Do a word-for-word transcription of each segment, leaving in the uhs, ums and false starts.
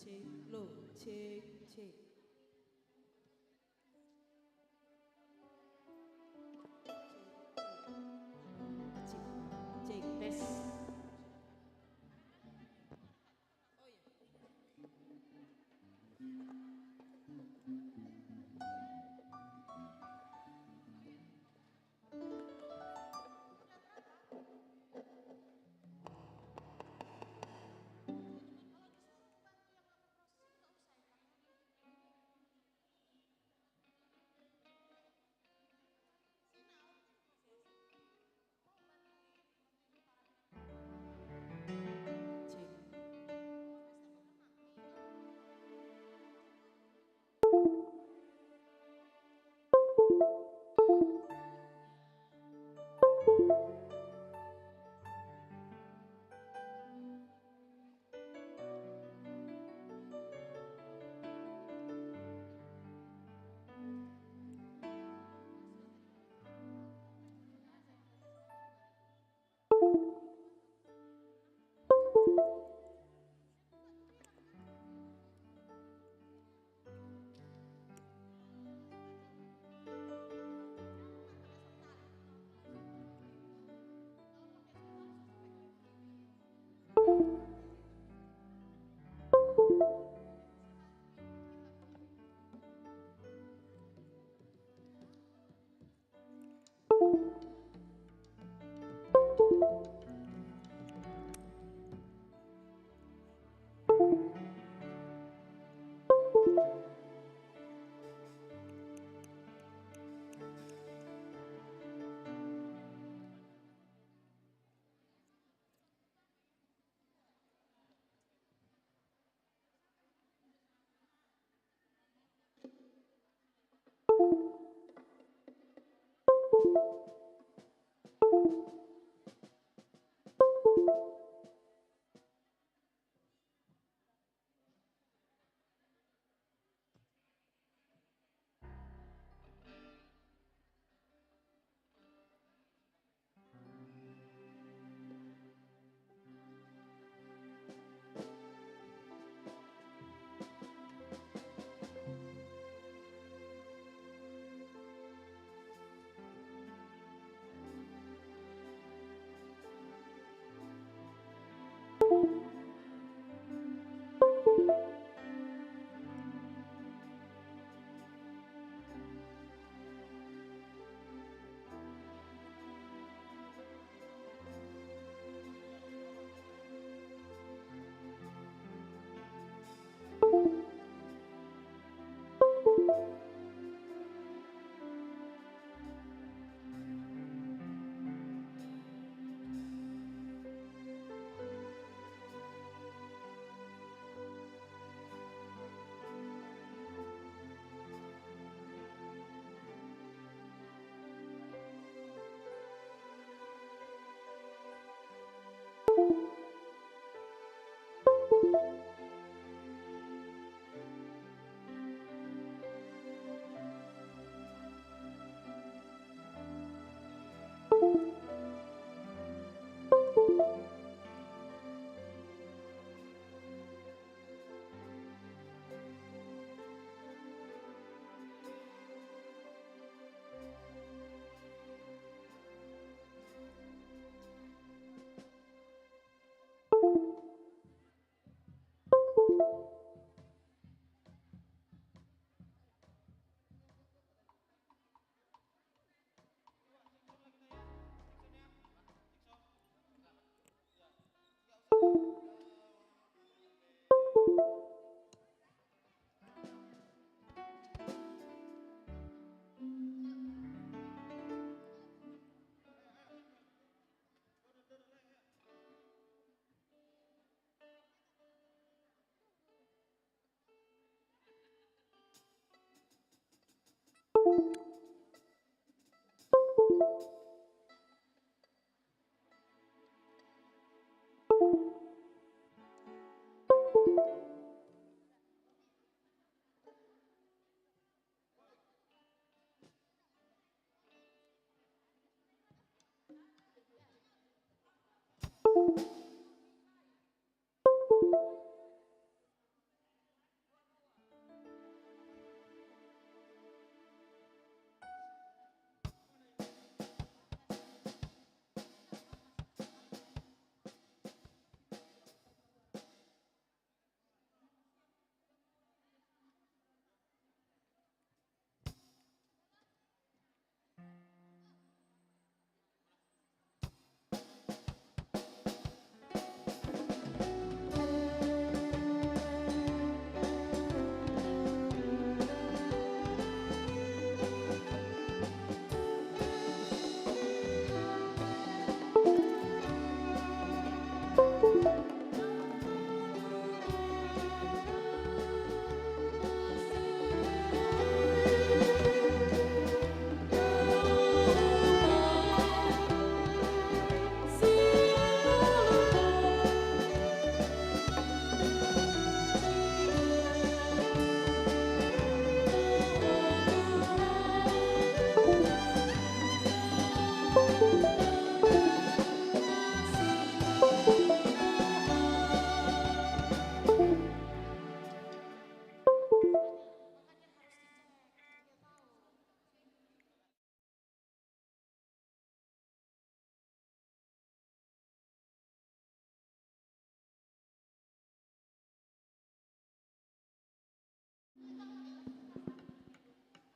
Cek, lo, cek, cek. Cek, cek, tes.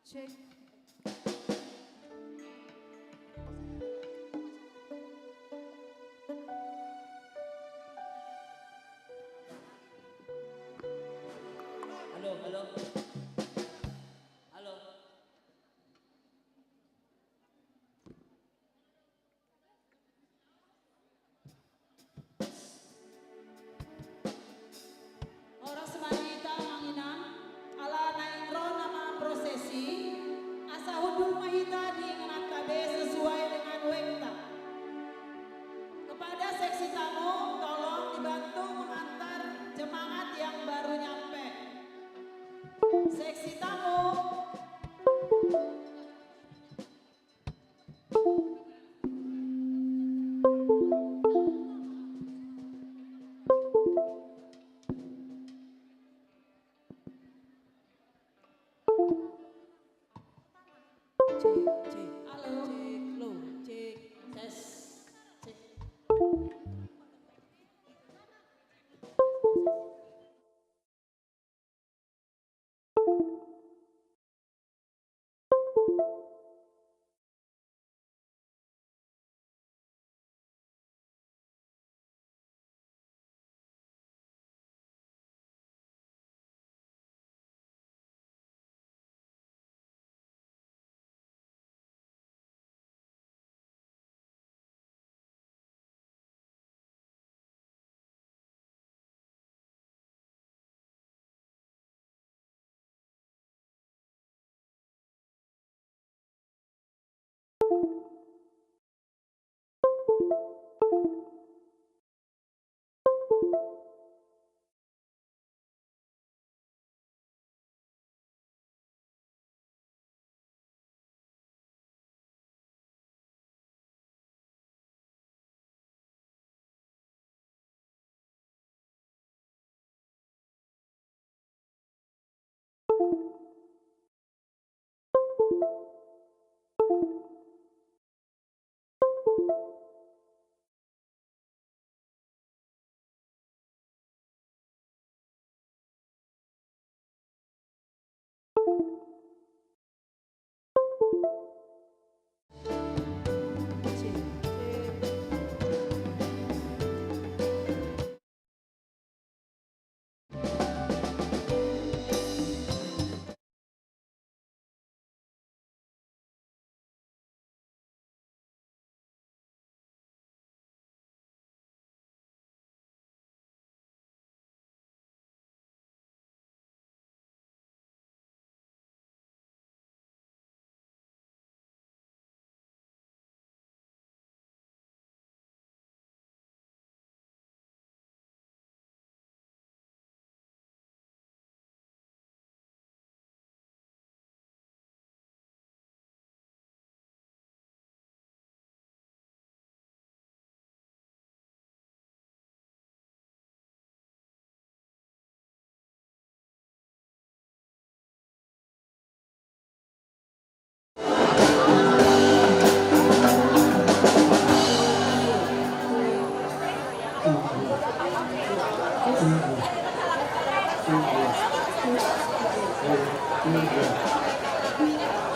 Cek. Halo, halo. Halo. Horas ma hita, amang inang, ala naeng ro nama prosesi, asa hundul ma hita di ingananta be sesuai dengan wekta. Kepada seksi tamu, tolong dibantu mengantar jemaat yang baru nyampe. Seksi tamu. Cek, cek. Halo. Cek, lo, cek. Tes. Cek.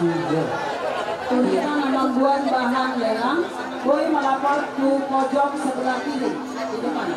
Iya. Untuk kita membuat bahan lelang, boi melapor tu pojok sebelah kiri di depan.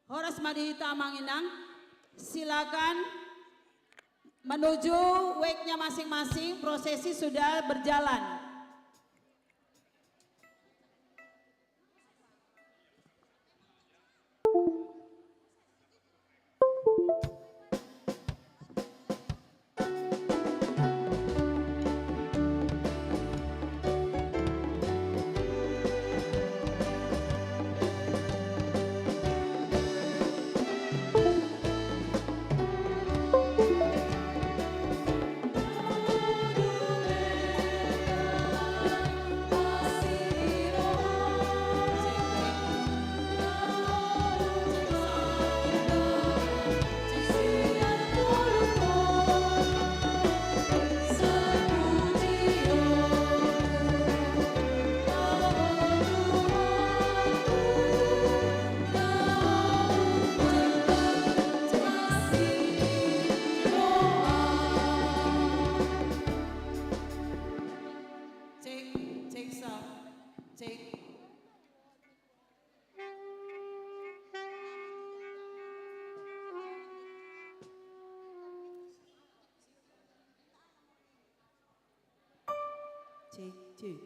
Horas ma di hita amang inang, silakan menuju wake-nya masing-masing, prosesi sudah berjalan. Cek, cek, sound, cek. Cek, cek.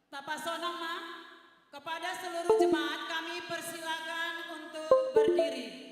Tapasonang ma, kepada seluruh jemaat kami persilakan untuk berdiri.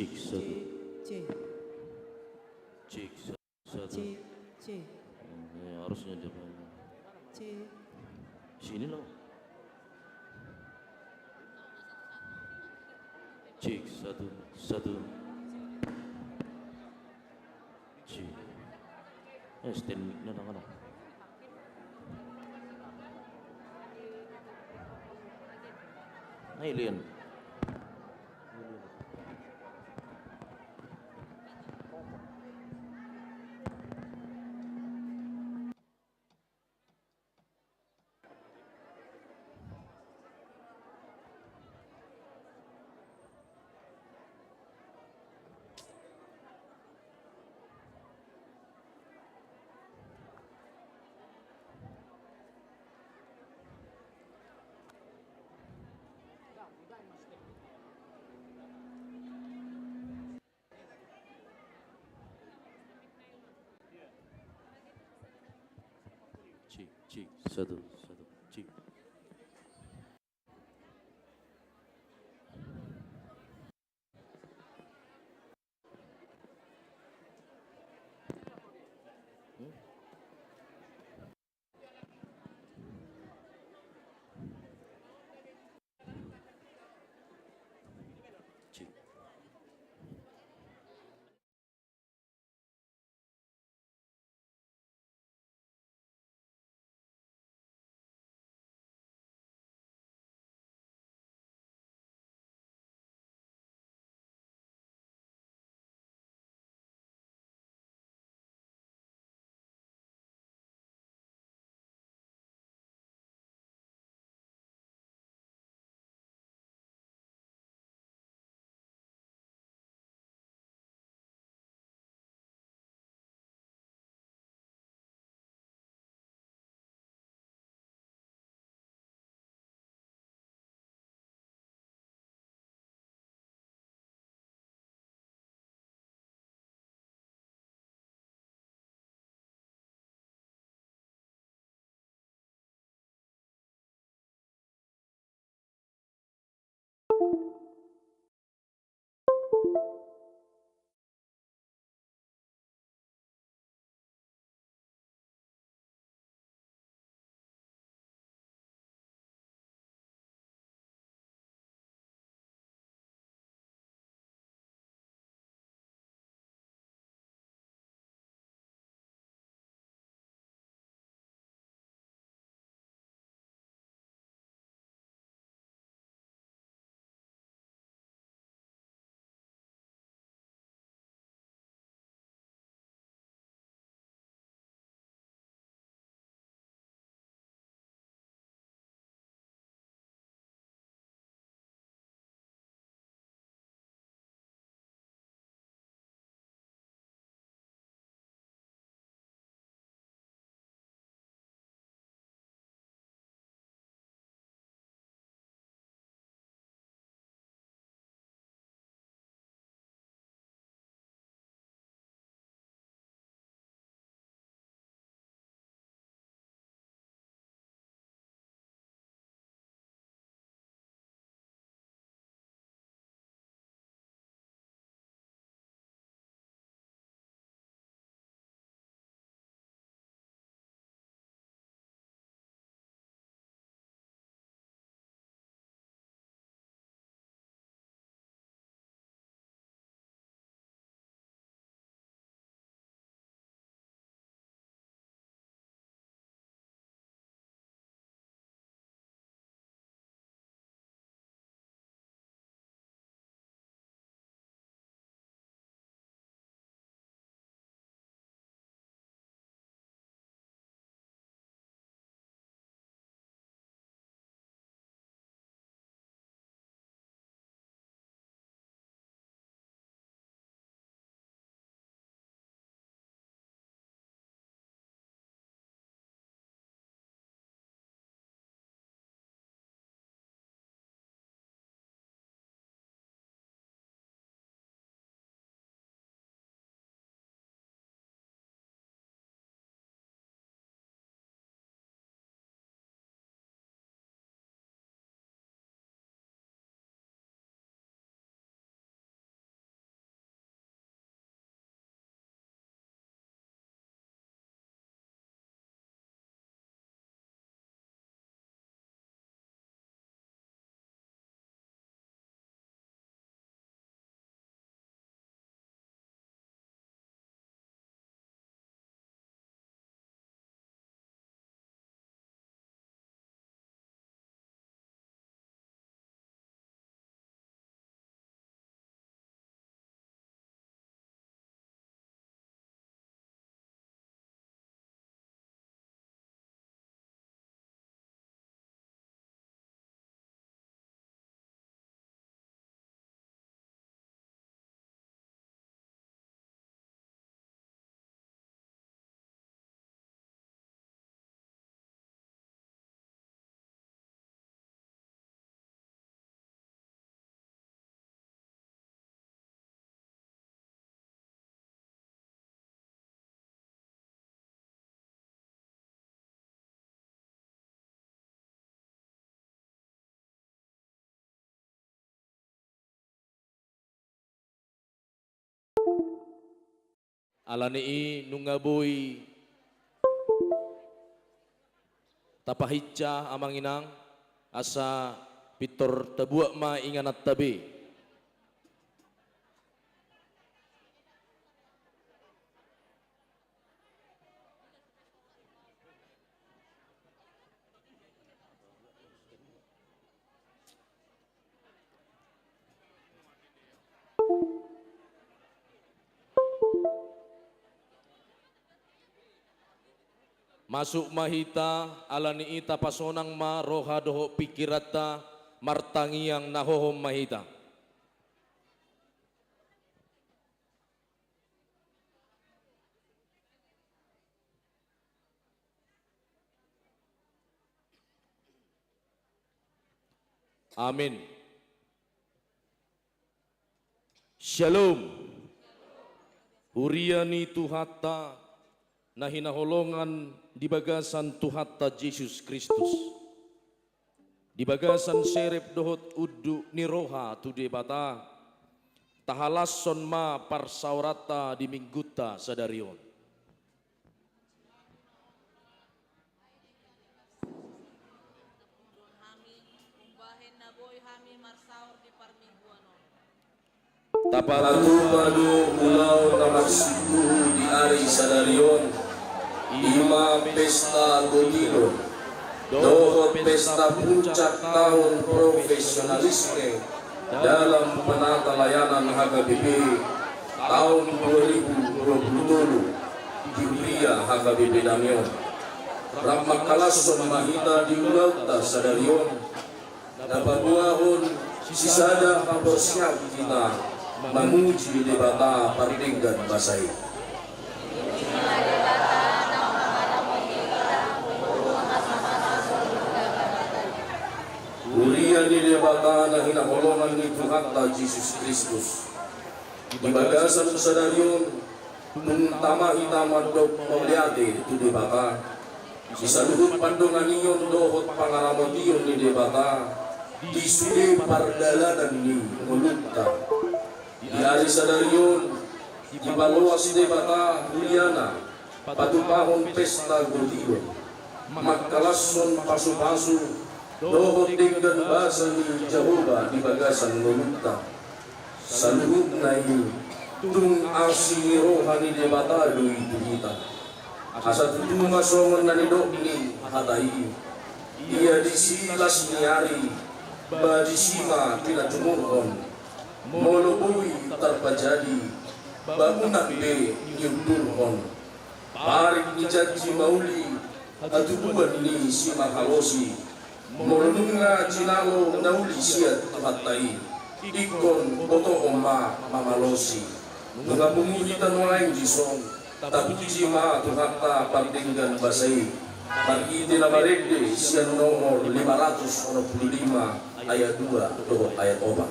Cek, satu. Cek. Cek, sa-, satu. Cek, cek. Eh, harusnya dia main. Cek. Sini lo. Cek, satu, satu. Cek. Eh, stand mic-na dang ada. Nah, Ilian. Cek, cek, satu, satu, cek. Alani i nunga boi tapahinsa amang inang, asa pintor tabuat ma ingananta be. Masuk ma hita, alani i tapasonang ma roha dohot pingkiranta, martangiang na hohom ma hita. Amin. Syalom. Huria ni Tuhanta na hinaholongan di bagasan Tuhanta Jesus Kristus. Di bagasan serep dohot unduk ni roha tu Debata, tahalashon ma parsaoranta di minggunta sadari on. Tapatupa do ulaon na marsituhu di ari sadari on, i ma pesta Gotilon dohot pesta puncak taon profesionalisme dalam penata layanan H K B P taon dua ribu dua puluh tolu di huria H K B P nami on. Rap mangkalashon ma hita di ulaonta sadari on, na paboahon sisada haporseaon hita mamuji Debata pardenggan basa i. Huria ni Debata na hinaholongan ni Tuhanta Jesus Kristus. Di bagasan sadari on, tung tama hita mandok mauliate tu Debata. Di saluhut pandonganion dohot pangaramotion ni Debata di sude pardalanan ni ngolunta. Di ari sadari on, dipaloas Debata huriana patupahon pesta Gotilon, mangkalashon pasupasu dohot denggan basa ni Jahowa di bagasan ngolunta. Saluhutna i tung asi ni roha ni Debata do i tu hita. Asa tutu ma songon na nidok ni hata i: Ia disi las ni ari, ba disi ma pinajumurhon. Molo boi tarpajadi, ba unang be niundurhon. Parik ni janji mauli, hatubuan ni simahalosi. Molo nunga jinalo na uli sian Tuhanta i, ingkon botohon ma mamalosi. Nunga pungu hita nuaeng dison, tapuji ma Tuhanta pardenggan basa i. Marhite na marende sian nomor lima ratus onom pulu lima, ayat dua dohot ayat opat.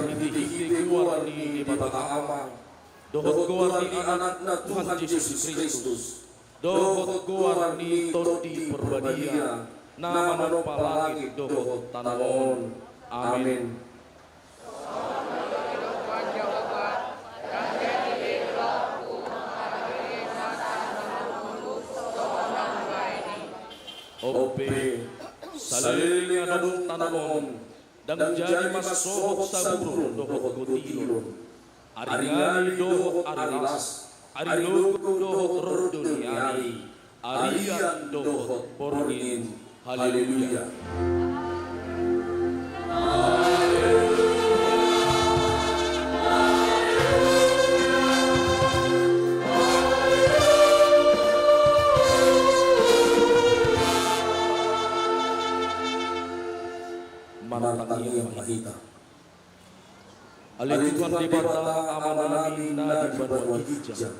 marhitehite goar ni Debata Ama dohot goar ni Anakna Tuhan Jesus Kristus dohot goar ni Tondi Porbadia na manompa langit dohot tano on. Amen. Onpe, saleleng adong tano on, ndang jadi mansohot saburon dohot gotilon, ari ngali dohot ari las, ari logo dohot rondo ni ari, arian dohot borngin. Haleluya. Martangiang ma hita. Ale Tuhan Debata Amanami na di banua ginjang,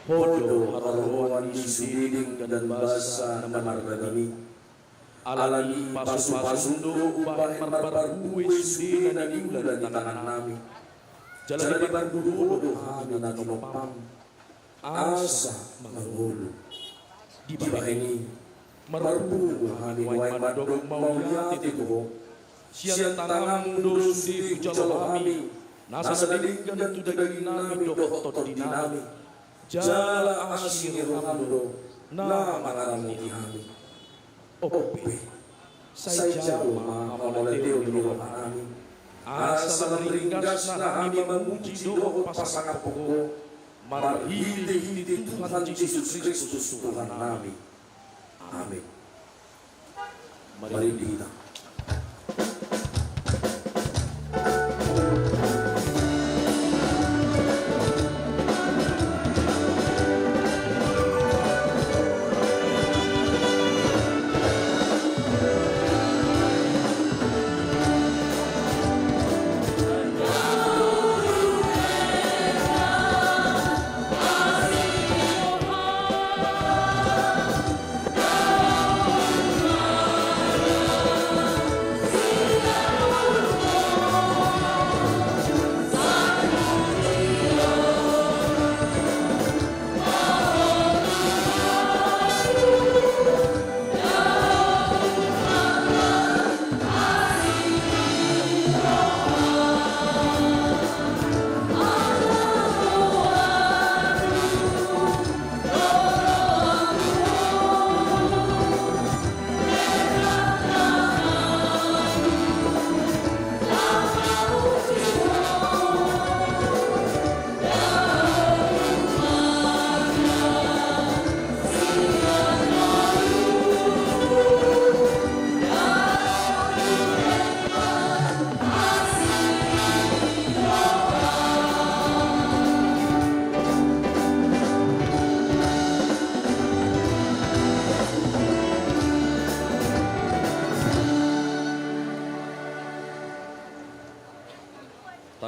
Ho do haroroan ni sude denggan basa na marnidami. Alani i pasu-pasum do umbahen marbarbue sude na niula ni tangannami. Jala diparguru Ho do hami na tinompam asa mangolu. Dibahen i, marpungu hami nuaeng mandok mauliate tu Ho. Sian tanganmu do sude hujalo hami nasa na denggan tu dagingnami dohot tondinami. Jala asi ni roham do na mangaramoti hami. Onpe, sai jalo ma hamauliateon ni rohanami, asa lam ringgasna hami mamuji dohot pasangaphon Ho, marhite-hite Tuhan Jesus Kristus Tuhannami. Amen. Marende hita.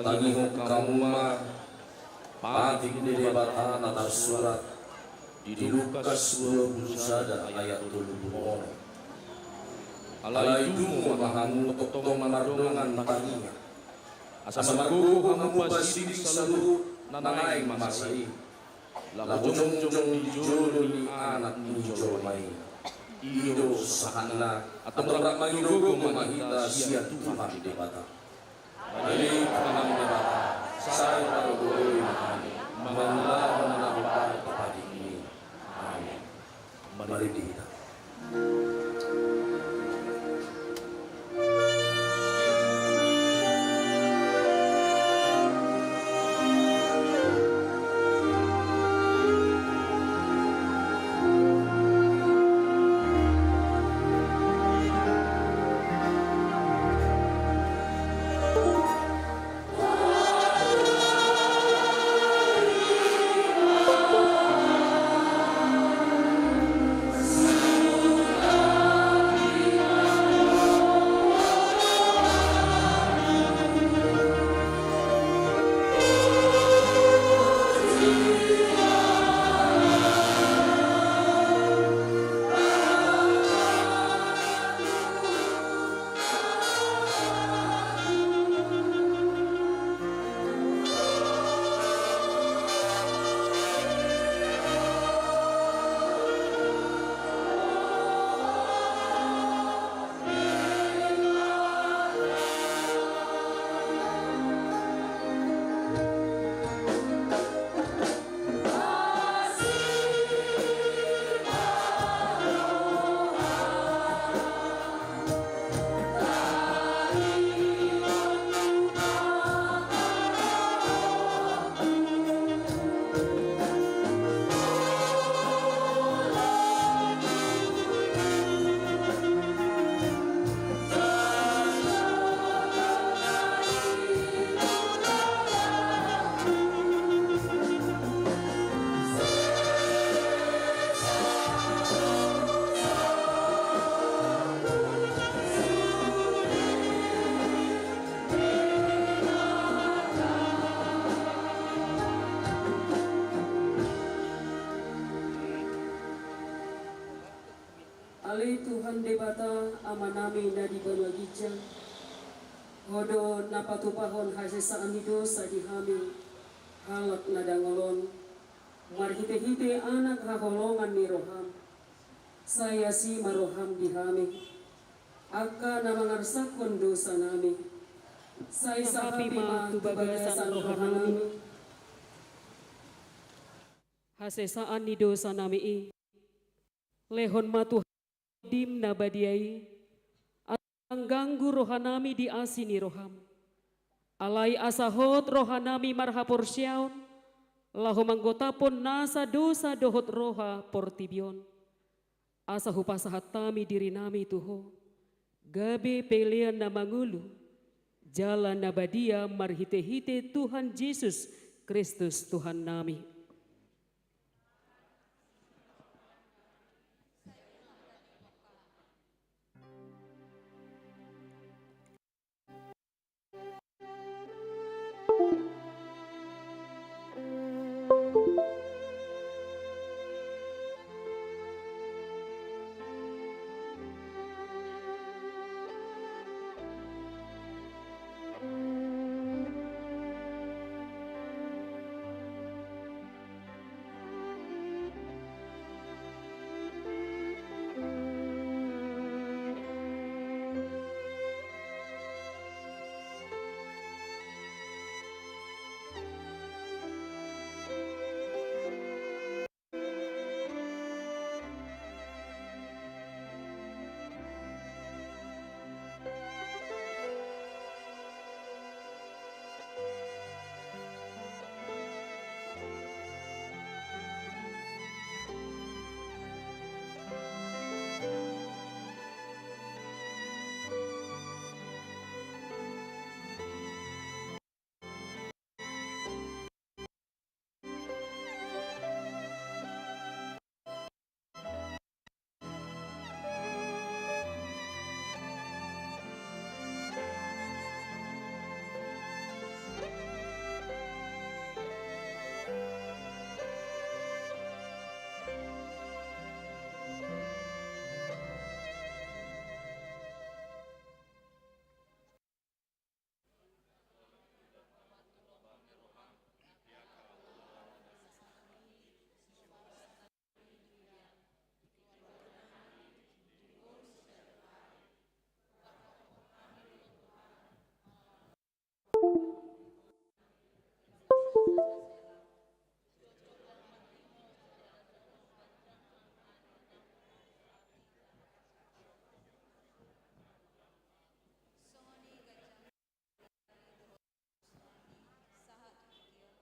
Tangihon hamu ma patik ni Debata na tarsurat di Lukas dua pulu sada ayat tolu pulu onom. Alai tubu ma hamu tongtong mardongan tangiang, asa margogo hamu pasiding saluhut na naeng masa i, laho jongjong di jolo ni Anak ni jolma i. I do sahatna, antong rap mangido gogo ma hita sian Tuhan Debata. Ale Tuhan Debata, sai pargogoi ma hami mangulahon na hubahen tu patikmi. Amen. Marende hita. Debata Amanami na di banua ginjang, Ho do na patupahon hasesaan ni dosa di hami, halak na dangol on, marhitehite Anak haholongan ni roham. Sai asi ma roham di hami, angka na mangarsakhon dosanami. Sai sahapi ma tu bagasan rohanami hasesaan ni dosanami i. Lehon ma Tuhan Dim na badia i, asa mangganggu rohanami di asi ni roham. Alai asa hot rohanami marhaporseaon, laho manggotaphon nasa dosa dohot roha portibi on. Asa hupasahat hami dirinami tu Ho, gabe pelean na mangolu, jala na badia marhitehite Tuhan Jesus Kristus Tuhannami. Sahat tingki on.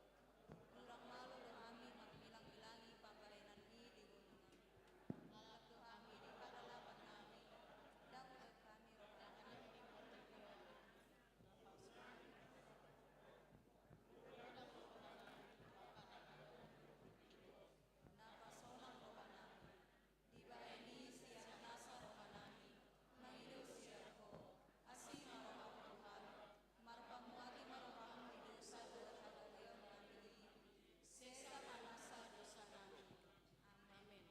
Unang malo rohami mangilangilangi pambahenan i di gunung on. Alap tu hami di paralapannami, ndang ulek hami rohanami di portibi on. Na pasonang rohanami. Dibahen i sian nasa rohanami, mangido sian Ho, asi ma roham tu hami, marpamuati ma roham di dosa dohot hagabeonnami i, sesa ma nasa dosanami. Amen.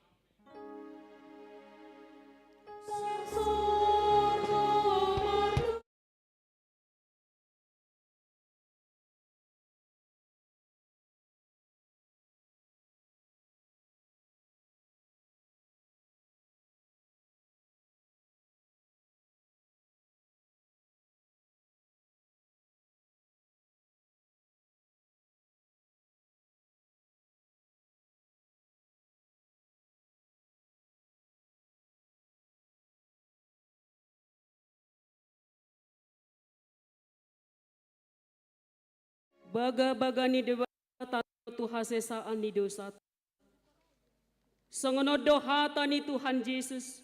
Bagabaga ni Debata tu hasesaan ni dosanta. Songon on do hata ni Tuhan Jesus: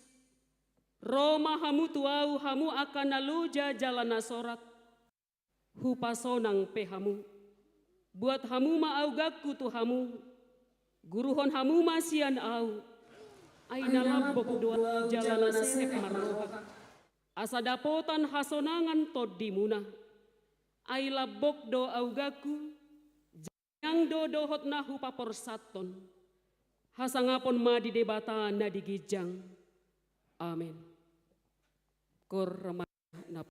Ro ma hamu tu Ahu, hamu angka na loja jala na sorat, hupasonang pe hamu. Buat hamu ma auganku tu hamu, guruhon hamu ma sian Ahu. Ai na lambok do Ahu jala na serep marroha, asa dapotan hasonangan tondimuna. Ai lambok do auganku, jala inang do dohot na hupaporsathon. Hasangapon ma di Debata na di ginjang. Amen. Kur ma na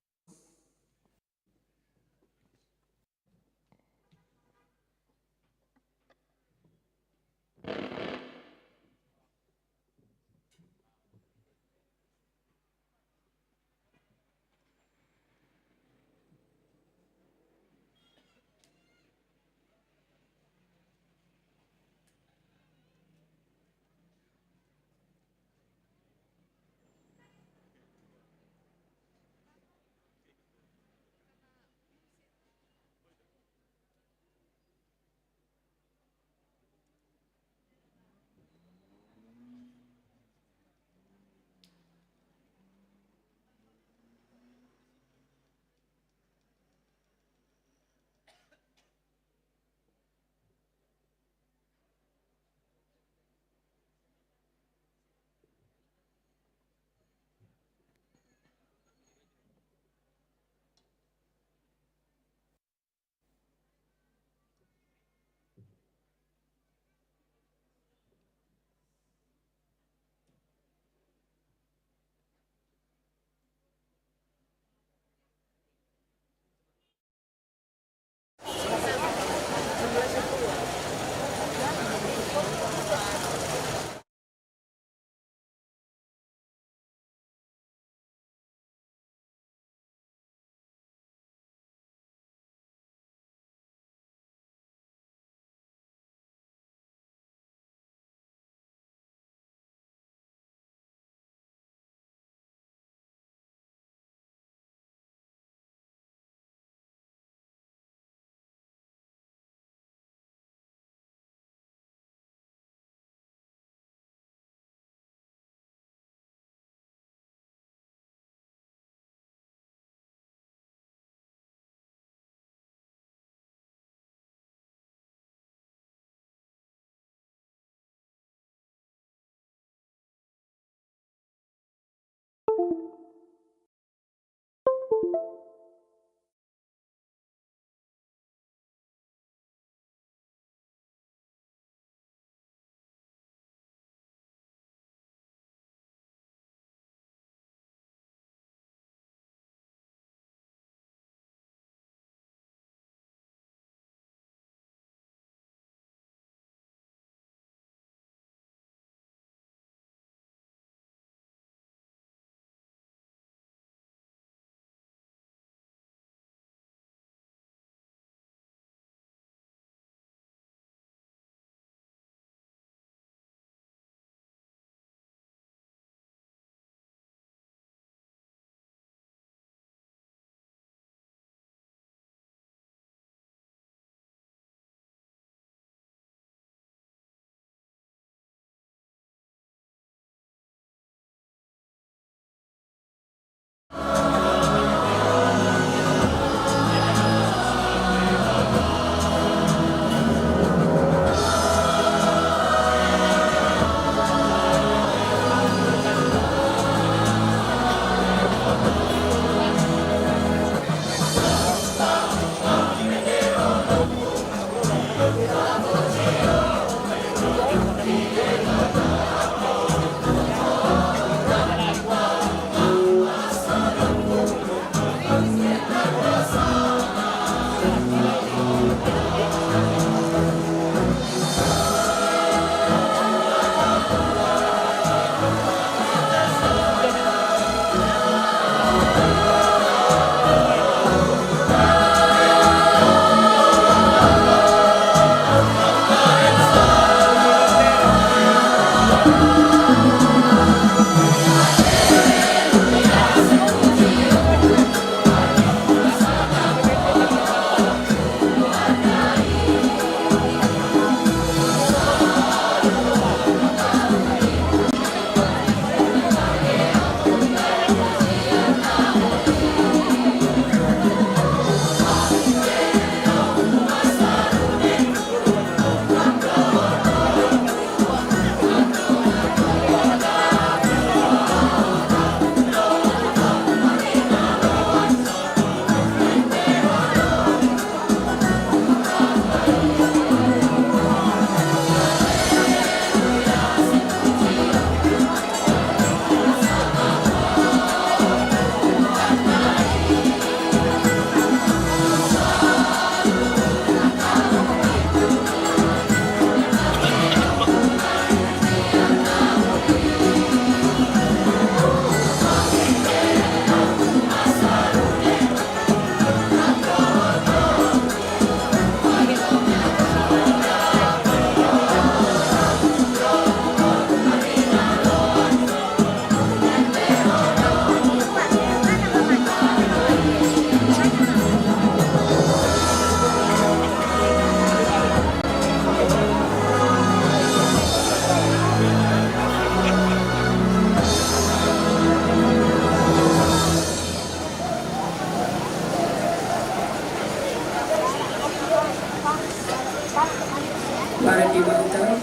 Para di bawah.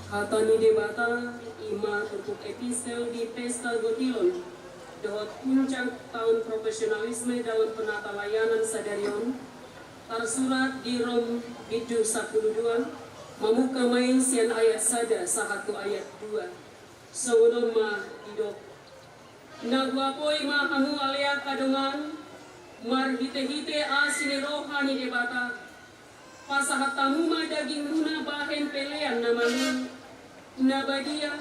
Hata ni Debata, i ma turpuk epistel di pesta gotilon dohot puncak taon profesionalisme dalam penata layanan sadari on, tarsurat di Rom bindu sampulu dua, mamungka ma i sian ayat sada sahat tu ayat dua. Songon on ma didok. Na huapoi ma hamu ale angka dongan, marhitehite asi ni roha ni Debata, pasahat hamu ma dagingmuna bahen pelean na malua, na badia,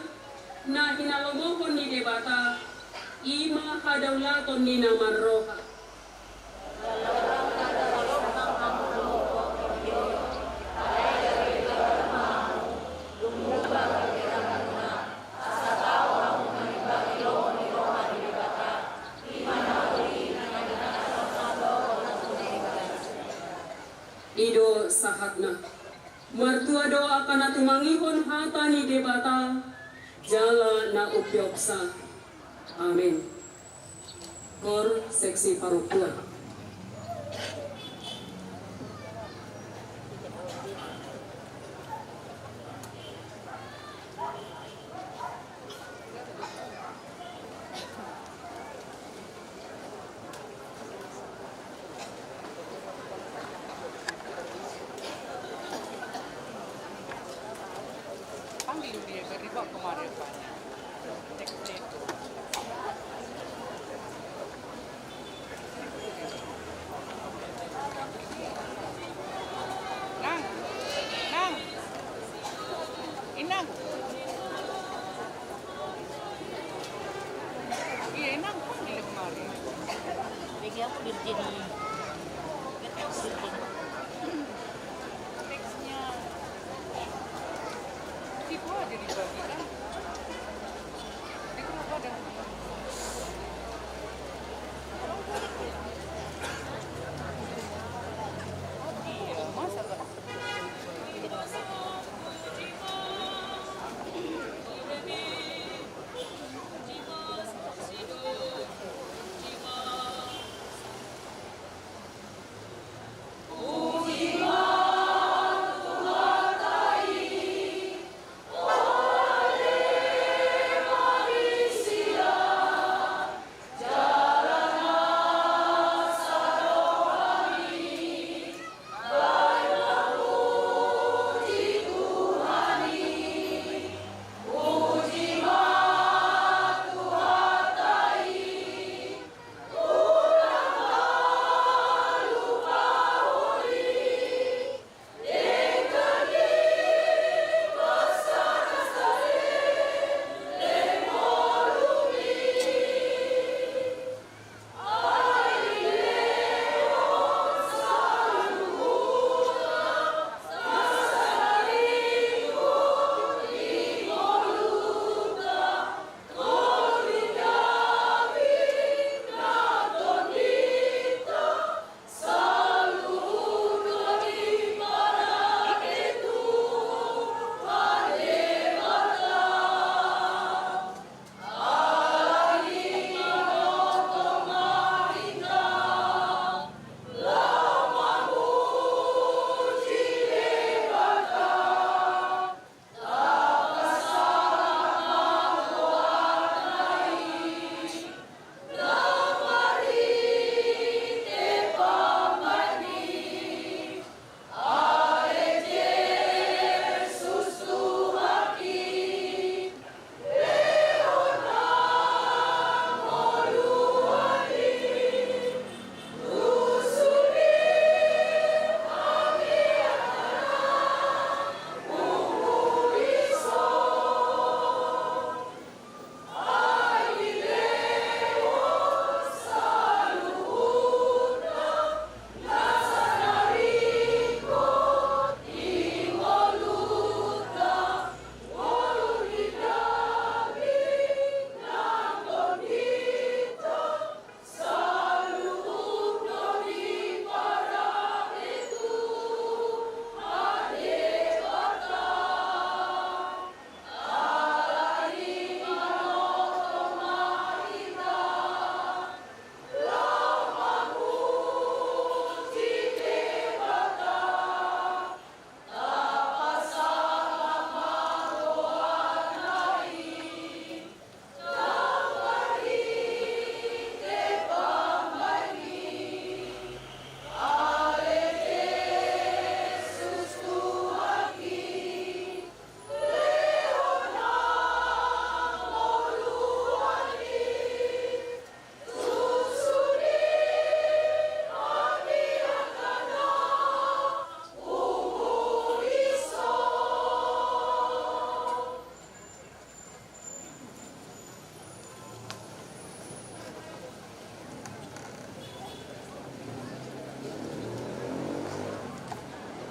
na hinalomohon ni Debata, i ma hadaulaton ni na marroha. I do sahatna. Martua do angka na tumangihon hata ni Debata jala na umpeopsa. Amen. Kor seksi parompuan. Panggil dia, biar dibawa kemari apanya. Teksnya itu. Nang, Nang, Inang. Iya, Inang, panggil kemari. Bagi aku Virgin. Virgin. Teksnya. Situ aja dibagikan.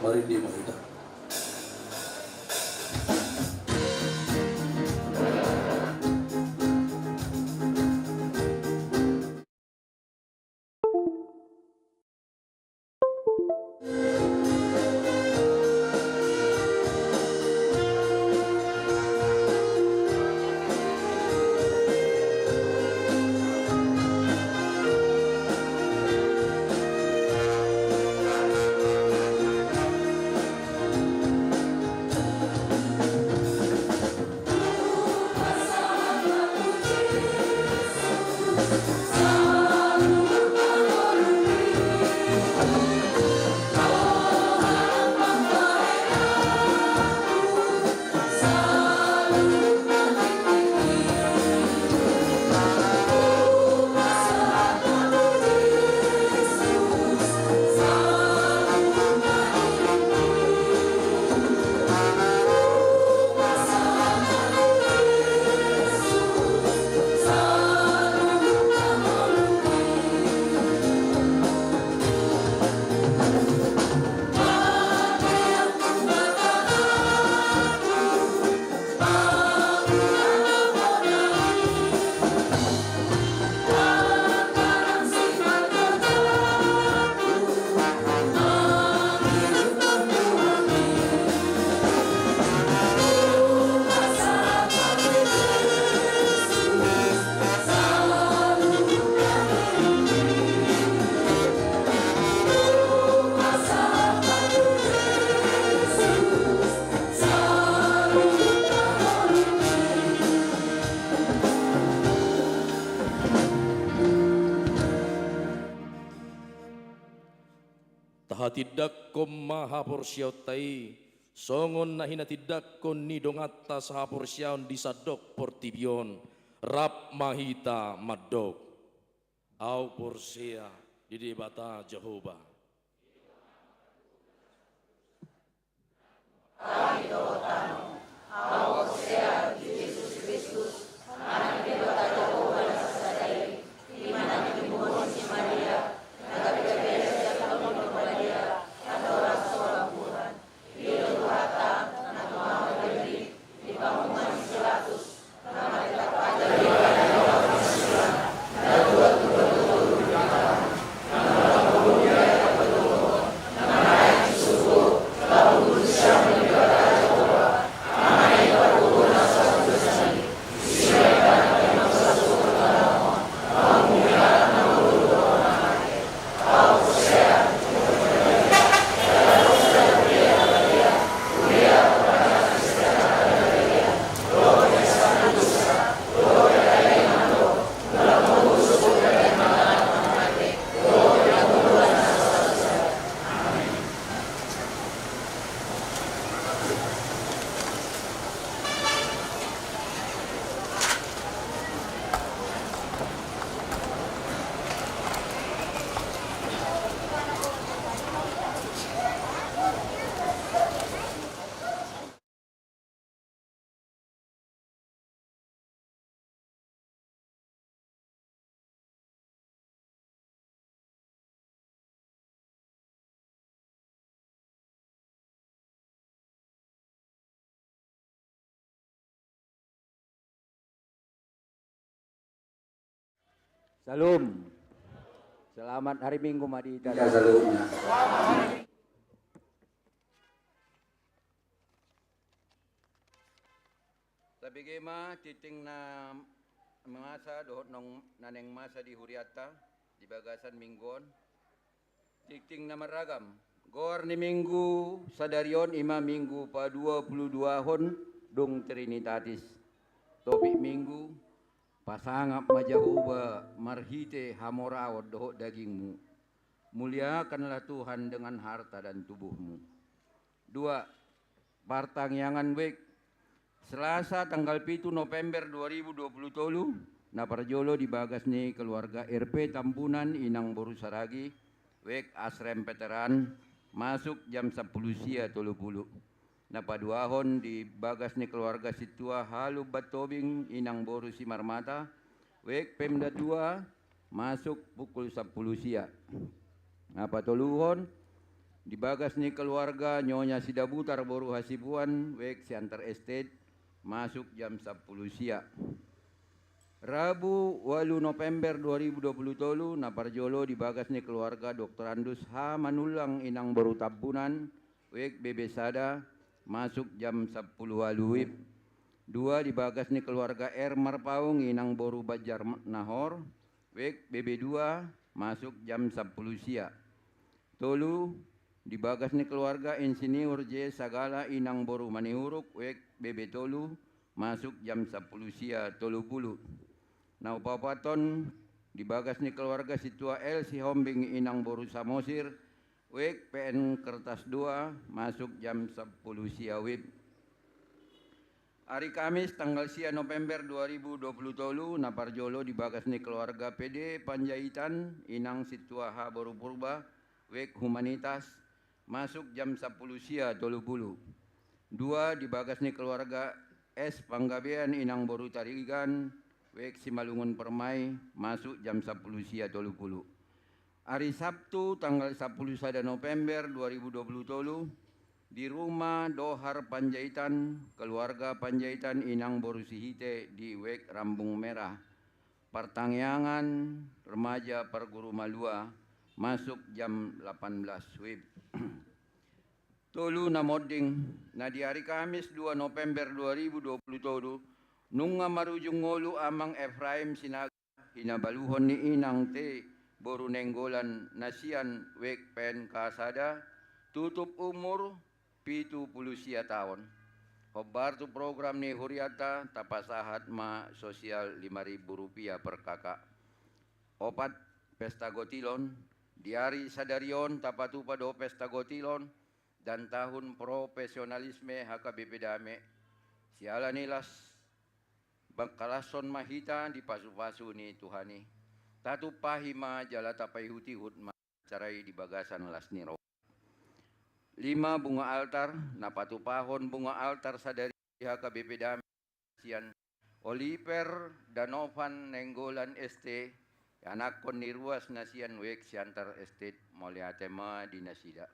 Marende ma hita. Tahatindangkon ma haporseaonta i, songon na hinatindangkon ni donganta sahaporseaon di sandok portibi on, rap ma hita mandok. Ahu porsea di Debata Jahowa. Ahu porsea di Jesus Kristus, Anak ni Debata Jahowa na sasada i, i ma na tinimbur ni si Maria, na gabe gabe sian Tondi Porbadia, andorang so lam bulan. Syalom. Selamat hari Minggu ma di hita saluhutna. Tabege ma tingting na masa dohot naung na naeng masa di hurianta di bagasan minggu on. Tingting na marragam. Goar ni minggu sadari on i ma minggu paduapuluduahon dung Trinitatis. Topik minggu: Pasangap ma Jahowa marhite hamoraon dohot dagingmu. Muliakanlah Tuhan dengan harta dan tubuhmu. Dua, partangiangan wijk. Selasa tanggal pitu November dua ribu dua puluh tolu, na parjolo di bagas ni keluarga R P Tambunan Inang boru Saragi, wijk Asrem Veteran, masuk jam sampulu sia tolu pulu. Na paduahon di bagas ni keluarga Sintua Halumban Tobing Inang boru Simarmata, wijk Pemda dua, masuk pukul sampulu sia. Na patoluhon, Di bagas ni keluarga Nyonya Sidabutar boru Hasibuan, W X Siantar Estate, masuk jam sampulu sia. Rabu, ualu November dua ribu dua puluh tolu, na parjolo di bagas ni keluarga Doktorandus H Manullang inang boru Tambunan, W X B B sada, masuk jam sampulu ualu wib. Dua, di bagas ni keluarga R Marpaung inang boru Banjar Nahor, W X B B dua, masuk jam sampulu sia. Tolu, di bagas ni keluarga Insinyur J Sagala inang boru Manihuruk, W X B B tolu, masuk jam sampulu sia tolu pulu. Na paopathon, di bagas ni keluarga Sintua L Sihombing inang boru Samosir, W X P N Kertas dua, masuk jam sampulu sia wib. Ari Kamis tanggal sia November dua ribu dua puluh tolu, na parjolo di bagas ni keluarga P D Panjaitan inang Sintua H boru Purba, W X Humanitas, masuk jam sampulu sia tolu pulu. Dua, di bagas ni keluarga S Panggabean inang boru Tarigan, W X Simalungun Permai, masuk jam sampulu sia tolu pulu. Ari Sabtu tanggal sampulu sada November dua ribu dua puluh tolu, di rumah Dohar Panjaitan, keluarga Panjaitan inang boru Sihite di W X Rambung Merah, partangiangan remaja Parguru Malua, masuk jam lapan belas wib. Tolu, na monding, na di ari Kamis dua November dua ribu dua puluh tolu, nunga marujung ngolu Amang Efraim Sinaga, hinabaluhon ni inang T boru Nainggolan na sian W X P N K sada, tutup umur pitu pulu sia taon. Hombar tu program ni hurianta, tapasahat ma sosial lima ribu rupiah per K K. Opat, pesta gotilon. Di ari sadari on tapatupa do pesta gotilon dan tahun profesionalisme H K B P Dame. Siala ni las, pangkalashon ma hita di pasupasu ni Tuhan i. Tatumpahi ma jala tapaihutihut ma acara i di bagasan las ni roha. Lima, bunga altar. Na patupahon bunga altar sadari H K B P Dame sian Oliver Danovan Nainggolan S T, anakkon ni ruas na sian W X Siantar Estate, mauliate ma di nasida.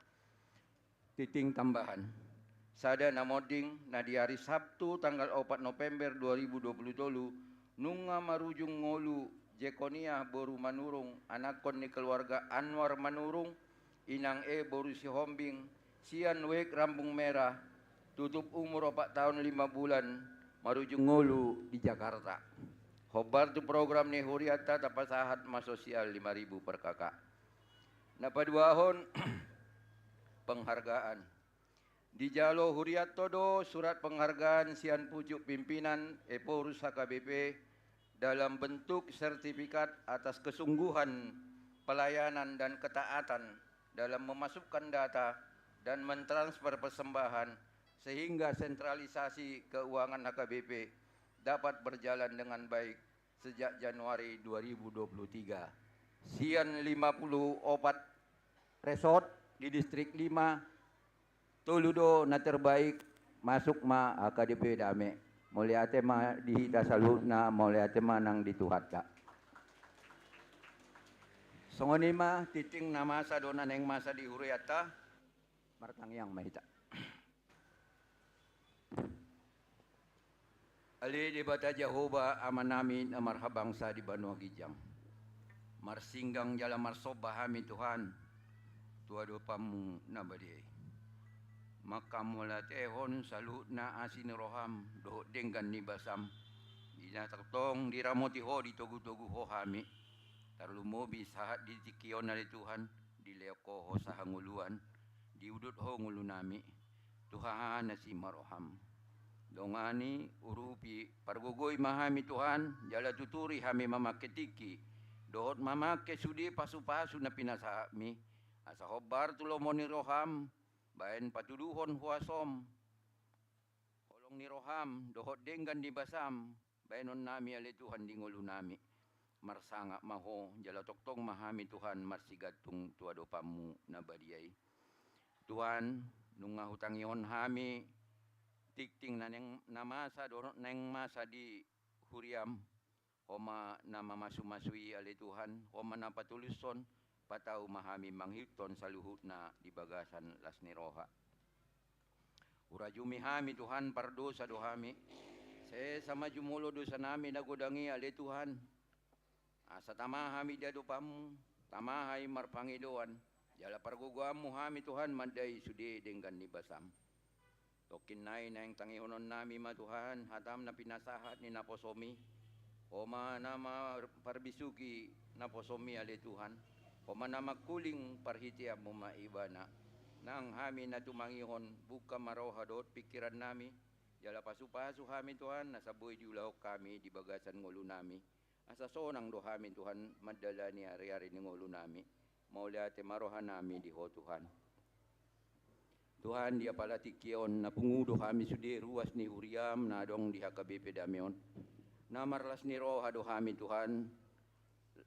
Tingting tambahan. Sada, na monding, na di ari Sabtu tanggal opat November dua ribu dua puluh tolu, nunga marujung ngolu Jekoniah boru Manurung, anakkon ni keluarga Anwar Manurung, inang E boru Sihombing, sian W X Rambung Merah, tutup umur opat taon lima bulan, marujung ngolu di Jakarta. Hombar tu program ni hurianta tapasahat ma sosial lima ribu per K K. Na paduahon, penghargaan. Dijalo hurianta do surat penghargaan sian pucuk pimpinan Ephorus H K B P dalam bentuk sertifikat atas kesungguhan pelayanan dan ketaatan dalam memasukkan data dan mentransfer persembahan, sehingga sentralisasi keuangan H K B P dapat berjalan dengan baik sejak Januari dua ribu dua puluh tiga. Sian lima puluh opat resort di Distrik lima, tolu do na terbaik, masuk ma H K B P Dame. Mauliate ma di hita saluhutna, mauliate ma nang di Tuhanta. Songon i ma, tingting na masa do na naeng masa di hurianta. Martangiang ma hita. Ale Debata Jahowa, Amanami na marhabangsa di banua ginjang, marsinggang jala marsomba hami Tuhan tu adopanMu na badia i. Mangkamauliatehon saluhutna asi ni rohaM dohot denggan ni basaM, di na tongtong diramoti Ho, ditogutogu Ho hami. Tarlumobi sahat di tingki on ale Tuhan, dilehon Ho hosah hangoluan, diudut Ho ngolunami. Tu haha na si ma rohaM. Dongani, urupi, pargogoi ma hami Tuhan, jala tuturi hami mamangke tingki dohot mamangke sude pasupasu na pinasahatMi, asa hombar tu lomo ni rohaM, baen patuduhon huasoM, holong ni rohaM dohot denggan ni basaM, baenonnami ale Tuhan di ngolunami. Marsangap ma Ho, jala tongtong ma hami Tuhan marsigantung tu adopanMu na badia i. Tuhan, nunga hutangihon hami tingting na naeng, na masa dohot naeng masa di huriaM. Ho ma na mamasumasu i ale Tuhan, Ho ma na patulushon, patau ma hami mangihuthon saluhutna di bagasan las ni roha. Hurajumi hami Tuhan, pardosa do hami. Sesa ma jumolo dosa nami na godang i ale Tuhan. Asa tama hami di adopanmu, tama hami marpangidoan, jala pargogoanmu hami Tuhan mandai sude denggan ni basam. Tongkin nai naeng tangihonon nami ma Tuhan, hatam na pinasahat ni naposom i. Ho ma na ma parbisuhi naposom i ale Tuhan. Ho ma na mangkuling parhiteanmu ma ibana. Nang hami na tumangihon, buka ma roha dohot pingkiran nami. Jala pasupasu hami Tuhan, asa boi diulahon hami di bagasan ngolu nami. Asa sonang do hami Tuhan mandalani ari-ari ni ngolu nami. Mauliate ma roha nami di Ho Tuhan. Tuhan, di apala tingki on na pungu do hami sude ruas ni huriam na adong di H K B P Dame on. Na marlas ni roha do hami Tuhan,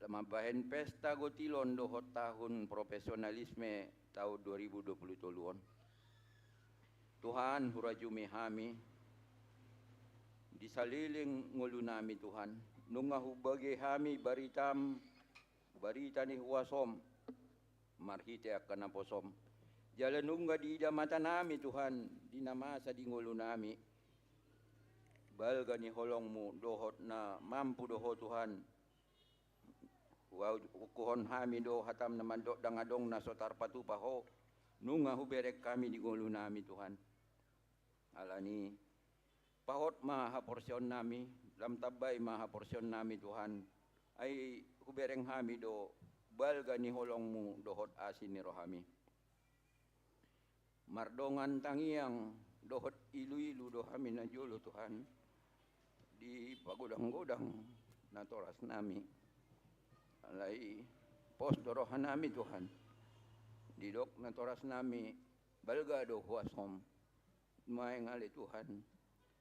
mambahen pesta gotilon dohot tahun profesionalisme tahun dua ribu dua puluh tolu on. Tuhan, hurajumi hami di saleleng ngolu nami Tuhan, nunga hubege hami baritam, barita ni huasom, marhite angka naposom. Jala nunga diida mata nami Tuhan, di na masa di ngolu nami, balga ni holongmu dohot na mampu do Ho Tuhan. Huakuhon hami do hatam na mandok ndang adong na so tarpatupa Ho, nunga hubereng hami di ngolu nami Tuhan. Alani pahot ma haporseaon nami, lam tambai ma haporseaon nami Tuhan. Ai hubereng hami do balga ni holongmu dohot asi ni rohami. Mardongan tangiang dohot ilu-ilu do hami na jolo Tuhan, di pagodang-godang natoras nami. Alai pos do roha nami Tuhan, didok natoras nami balga do huasom. Maeng ale Tuhan,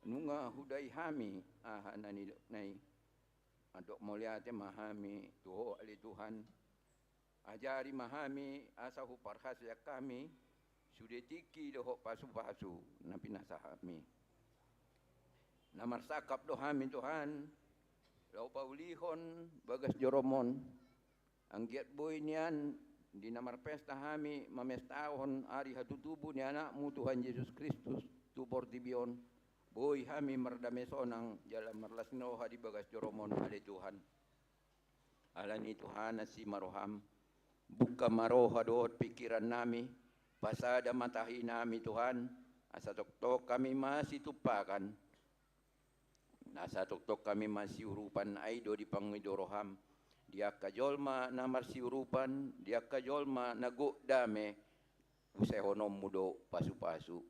nunga hudai hami aha na nidok nai. Mandok mauliate ma hami tu Ho ale Tuhan. Ajari ma hami asa huparhaseang hami sude tingki dohot pasupasu na pinasahatmi. Na marsangkap do hami Tuhan, laho paulihon bagas jorom on. Anggiat boi nian di na marpesta hami mamestahon ari hatutubu ni Anakmu Tuhan Jesus Kristus tu portibi on, boi hami mardame sonang jala marlas ni roha di bagas jorom on ale Tuhan. Alani Tuhan, asi ma roham, buka ma roha dohot pingkiran nami, pasada ma tahi nami Tuhan, asa tongtong hami masitumpakan, asa tongtong hami masiurupan, ai do dipangido roham di angka jolma na marsiurupan, di angka jolma na gok dame, busehononmu do pasupasu.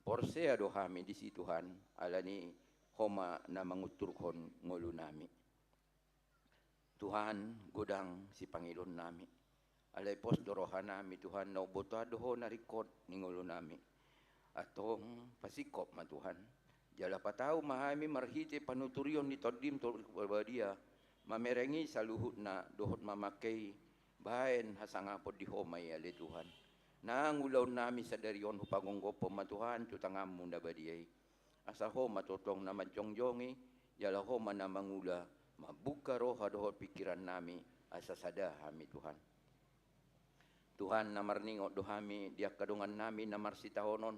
Porsea do hami disi Tuhan, alani Ho ma na mangunturhon ngolu nami. Tuhan, godang sipangidoon nami. Alai pos do roha nami Tuhan, na umbotoan do Ho na ringkot ni ngolu nami. Antong pasingkop ma Tuhan. Jala patau ma hami marhite panuturion ni Tondim Tondi Parbadia, mamerengi saluhutna dohot mamangkei baen hasangapon di Ho ma i ale Tuhan. Nang ulaon nami sadari on hupagomgophon ma Tuhan tu tanganmu na badia i. Asa Ho ma tongtong na manjongjongi, jala Ho ma na mangula, mambuka roha dohot pingkiran nami, asa sada hami Tuhan. Tuhan, na marningot do hami di angka dongan nami na marsitaonon,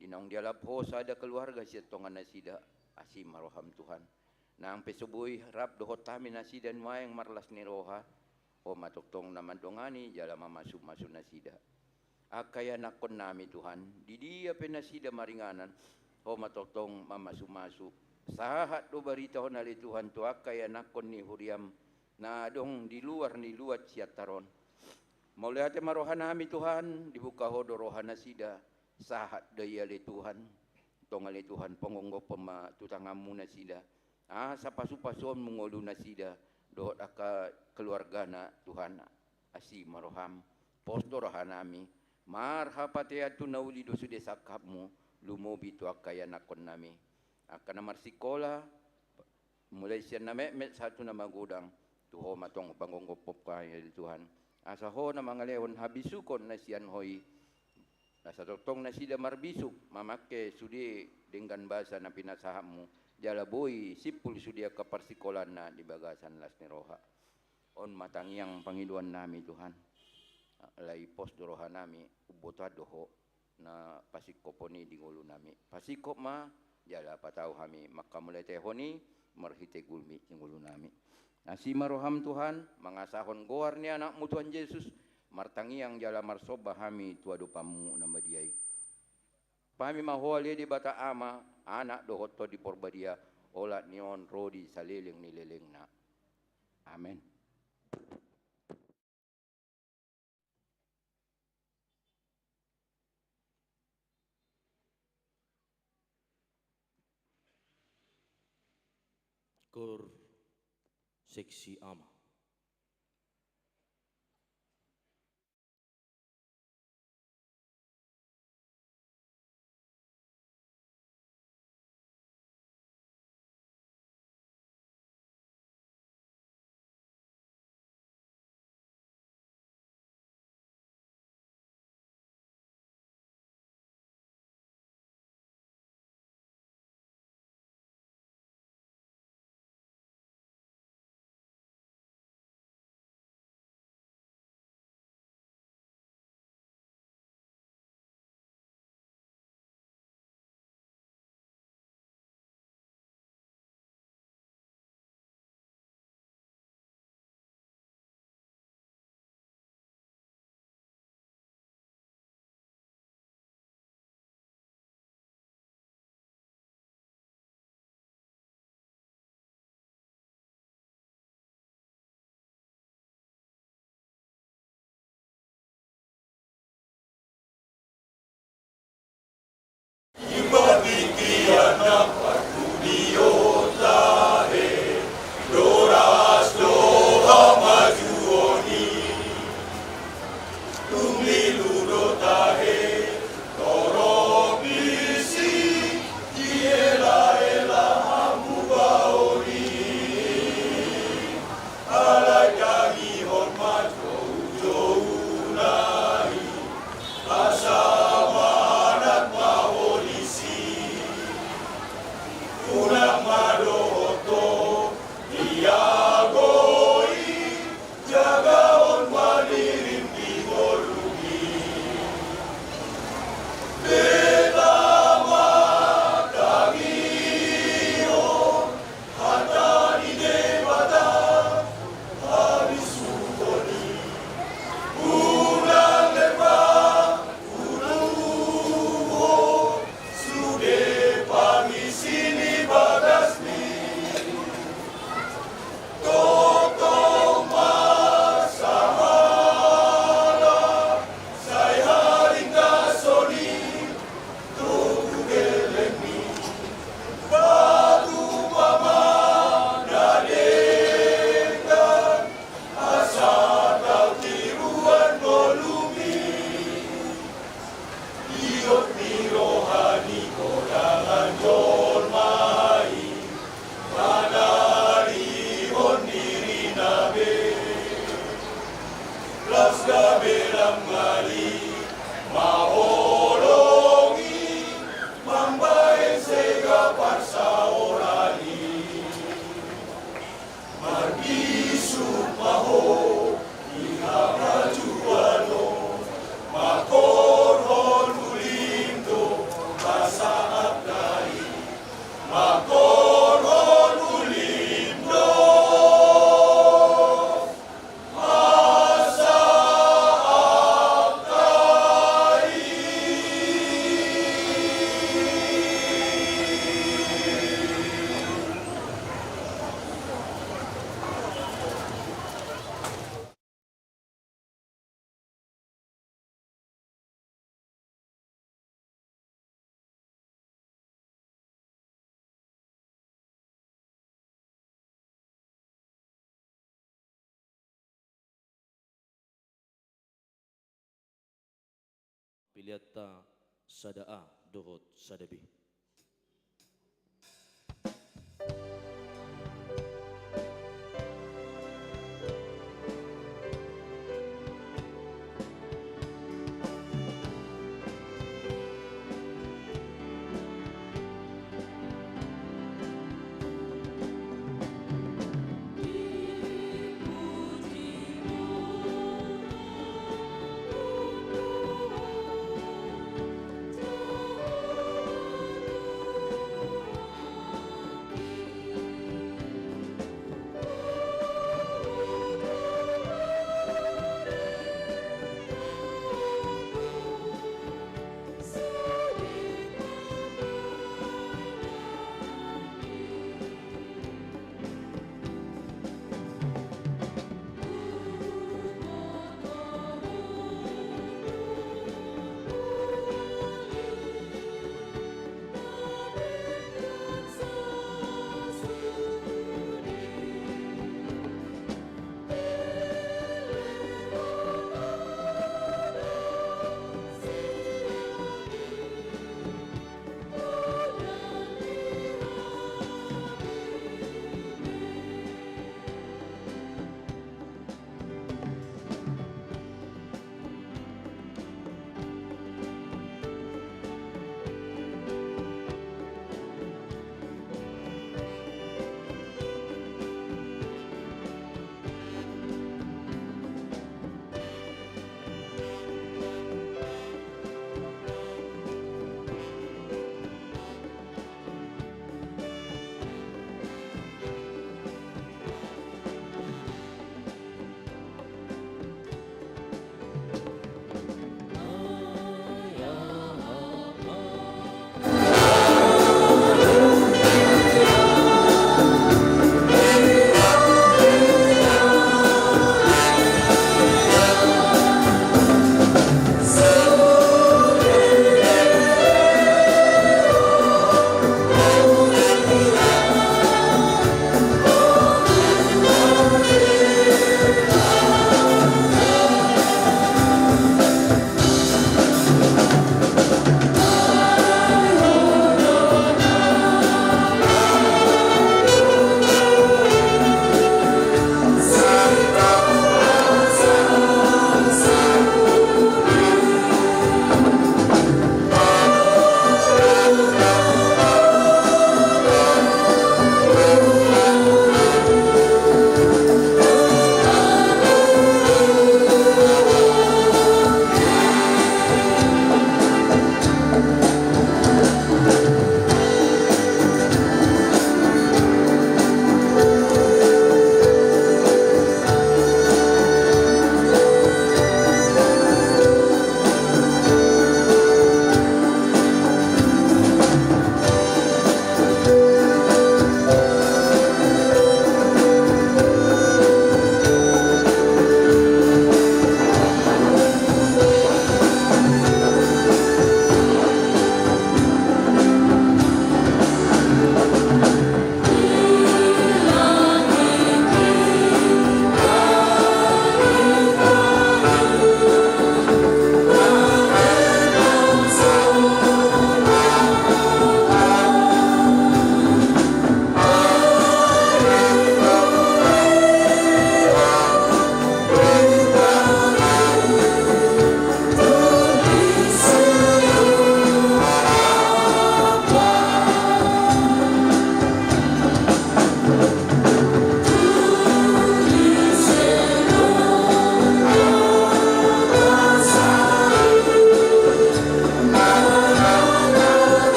di naung dialap Ho sada keluarga sian tonga nasida, asi ma roham Tuhan. Nang pe so boi rap dohot hami nasida nuaeng marlas ni roha, Ho ma tongtong na mandongani jala mamasumasu nasida. Angka ianakkon nami Tuhan, di dia pe nasida maringanan, Ho ma tongtong mamasumasu. Sahat do barita on ale Tuhan tu angka ianakkon ni huriam na adong di luar ni luat Siantar on. Mauliate ma roha nami Tuhan, dibuka Ho do roha nasida. Sahat do i ale Tuhan. Tong ale Tuhan, pagomgophon ma tu tanganmu nasida. Asa pasupasuonmu ngolu nasida dohot angka keluargana Tuhan, asi ma roham. Pos do roha nami, marhapatean tu na uli do sude sangkapmu, lumobi tu angka ianakkon nami. Angka na marsikola, mulai sian na metmet sahat tu na magodang, tu Ho ma tong pagomgophon hami ale Tuhan. Asa Ho na mangalehon habisukon na sian Ho i, asa tongtong nasida marbisuk mamangke sude denggan basa na pinasahatmu, jala boi simpul sude angka parsikolaanna di bagasan las ni roha. On ma tangiang pangidoan nami Tuhan. Alai pos do rohanami, umbotoan do Ho na pasingkophon i di ngolunami. Pasingkop ma jala patau hami manghamauliatehon i marhite gulmi di ngolunami. Asi ma roham Tuhan, mangasahon goar ni Anakmu Tuhan Jesus, martangiang jala marsomba hami tu adopanMu na badia i. Pahami ma Ho ale Debata Ama, Anak dohot Tondi Porbadia, olat ni on ro di saleleng ni lelengna. Amen. Kor seksi ama. Pilianta sada A dohot sada B.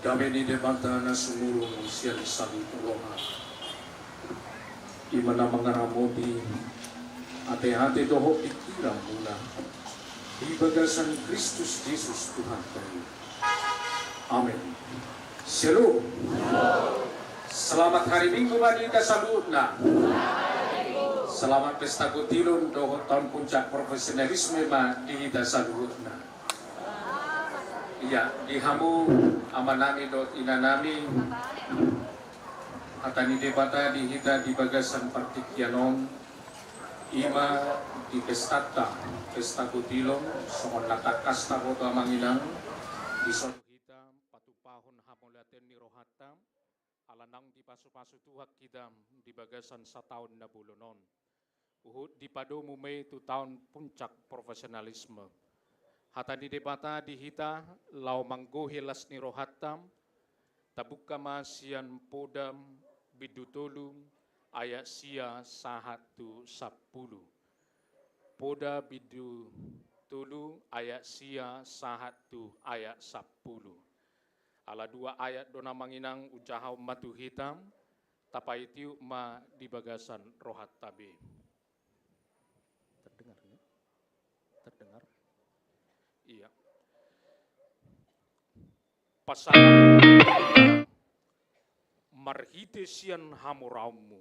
Dame ni Debata na sumurung sian saluhut roha, i ma na mangaramoti ateate dohot pingkiranmuna di bagasan Kristus Jesus Tuhanta i. Amen. Shalom. Selamat hari Minggu ma di hita saluhutna. Selamat pesta kotilon dohot taon puncak profesionalisme ma di hita saluhutna. Ia, di hamu amanami dohot inanami, hata ni Debata di hita di bagasan partingkian on, i ma di pestanta, pesta kotilon, songon na tangkas taboto amang inang, dison hita patupahon hamauliateon ni rohanta, ala naung dipasupasu Tuhan hita di bagasan sataon na bolon on. Huhut dipadomu ma i tu taon puncak profesionalisme. Hata ni Debata di hita, laho manggohi las ni rohanta, tabuka ma sian Poda bindu tolu ayat sia sahat tu sampulu. Poda bindu tolu ayat sia sahat tu ayat sampulu. Ala dua ayat do na amang inang hujahahon ma tu hita, tapaitiup ma di bagasan rohanta be. Terdengar, ya? Terdengar? Ia. Pasahat marhite sian hamoraonmu,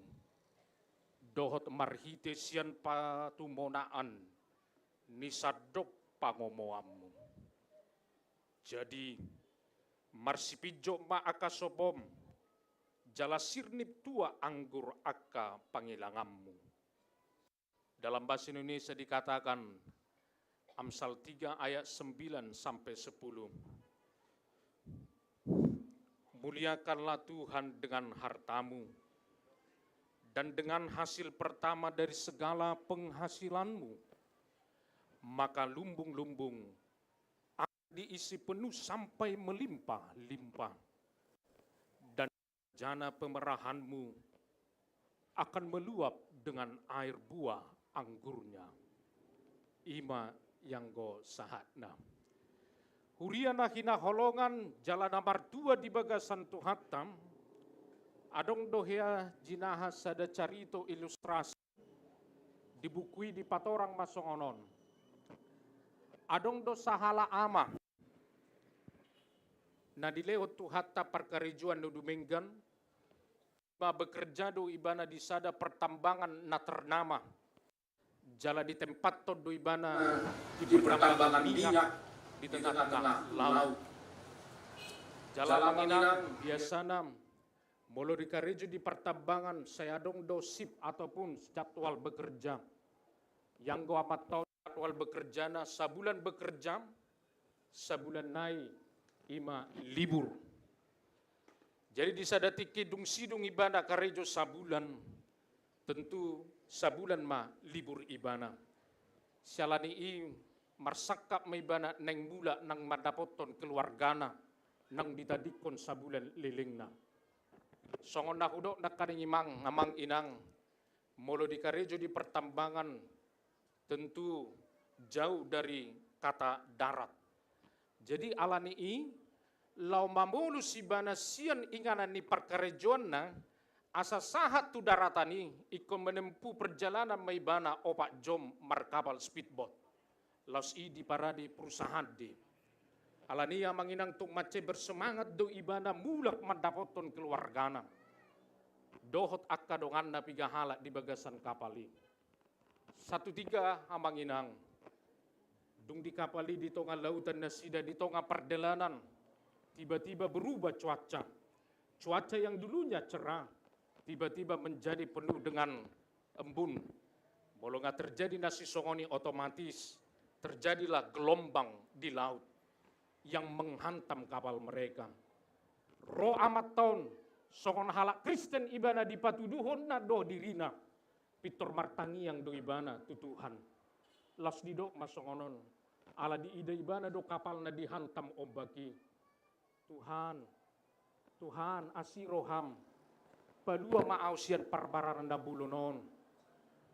dohot marhite sian patumonaan ni sandok pangomoanmu. Jadi, marsipinjot ma angka sopom, jala sirnip tua anggur angka pangilanganmu. Dalam bahasa Indonesia dikatakan, Amsal tiga ayat sembilan sampai sepuluh. Muliakanlah Tuhan dengan hartamu, dan dengan hasil pertama dari segala penghasilanmu, maka lumbung-lumbung akan diisi penuh sampai melimpah-limpah, dan jana pemerahanmu akan meluap dengan air buah anggurnya. I ma i anggo sahatna. Huria na hinaholongan jala na martua di bagasan Tuhanta, adong do hea jinaha sada carito ilustrasi di buku i, dipatorang ma songon on. Adong do sahalak ama na dilehon Tuhanta parkarejoan na dumenggan, ma bekerja do ibana di sada pertambangan na ternama. Jala ditempathon do ibana di pertambangan minyak di tengah-tengah laut. Jala amang inang, biasana molo dikarejo di pertambangan, sai adong do shift ataupun jadwal bekerja. I anggo amanta on jadwal bekerjana sabulan bekerja, sabulan nai i ma libur. Jadi di sada tingki dung sidung ibana karejo sabulan, tentu sabulan ma libur ibana. Siala ni i marsangkap ma ibana naeng mulak nang mandapothon keluargana naung ditadingkon sabulan lelengna. Songon na hudok nangkaning i, amang inang, molo dikarejo di pertambangan, tentu jauh dari kata darat. Jadi ala ni i, laho mamolus ibana sian inganan ni parkarejoanna, asa sahat tu daratan i, ingkon menempuh perjalanan ma ibana opat jom markapal speedboat. Laos i diparade perusahaan de. Ala ni i amang inang, tung mansai bersemangat do ibana mulak mandapothon keluargana dohot angka donganna piga halak di bagasan kapal i. Satu tiga amang inang, dung di kapal i di tonga lautan nasida, di tonga pardalanan, tiba-tiba berubah cuaca. Cuaca yang dulunya cerah tiba-tiba menjadi penuh dengan embun. Molo nga terjadi na sisongon i, otomatis terjadilah gelombang di laut yang menghantam kapal mereka. Ro amanta on, songon halak Kristen ibana dipatuduhonna do dirina, pintor martangiang do ibana tu Tuhan. Laos didok ma songon on, ala diida ibana do kapalna dihantam ombak i. Tuhan, Tuhan, asi roham, palua ma au sian parbaran na bolon on.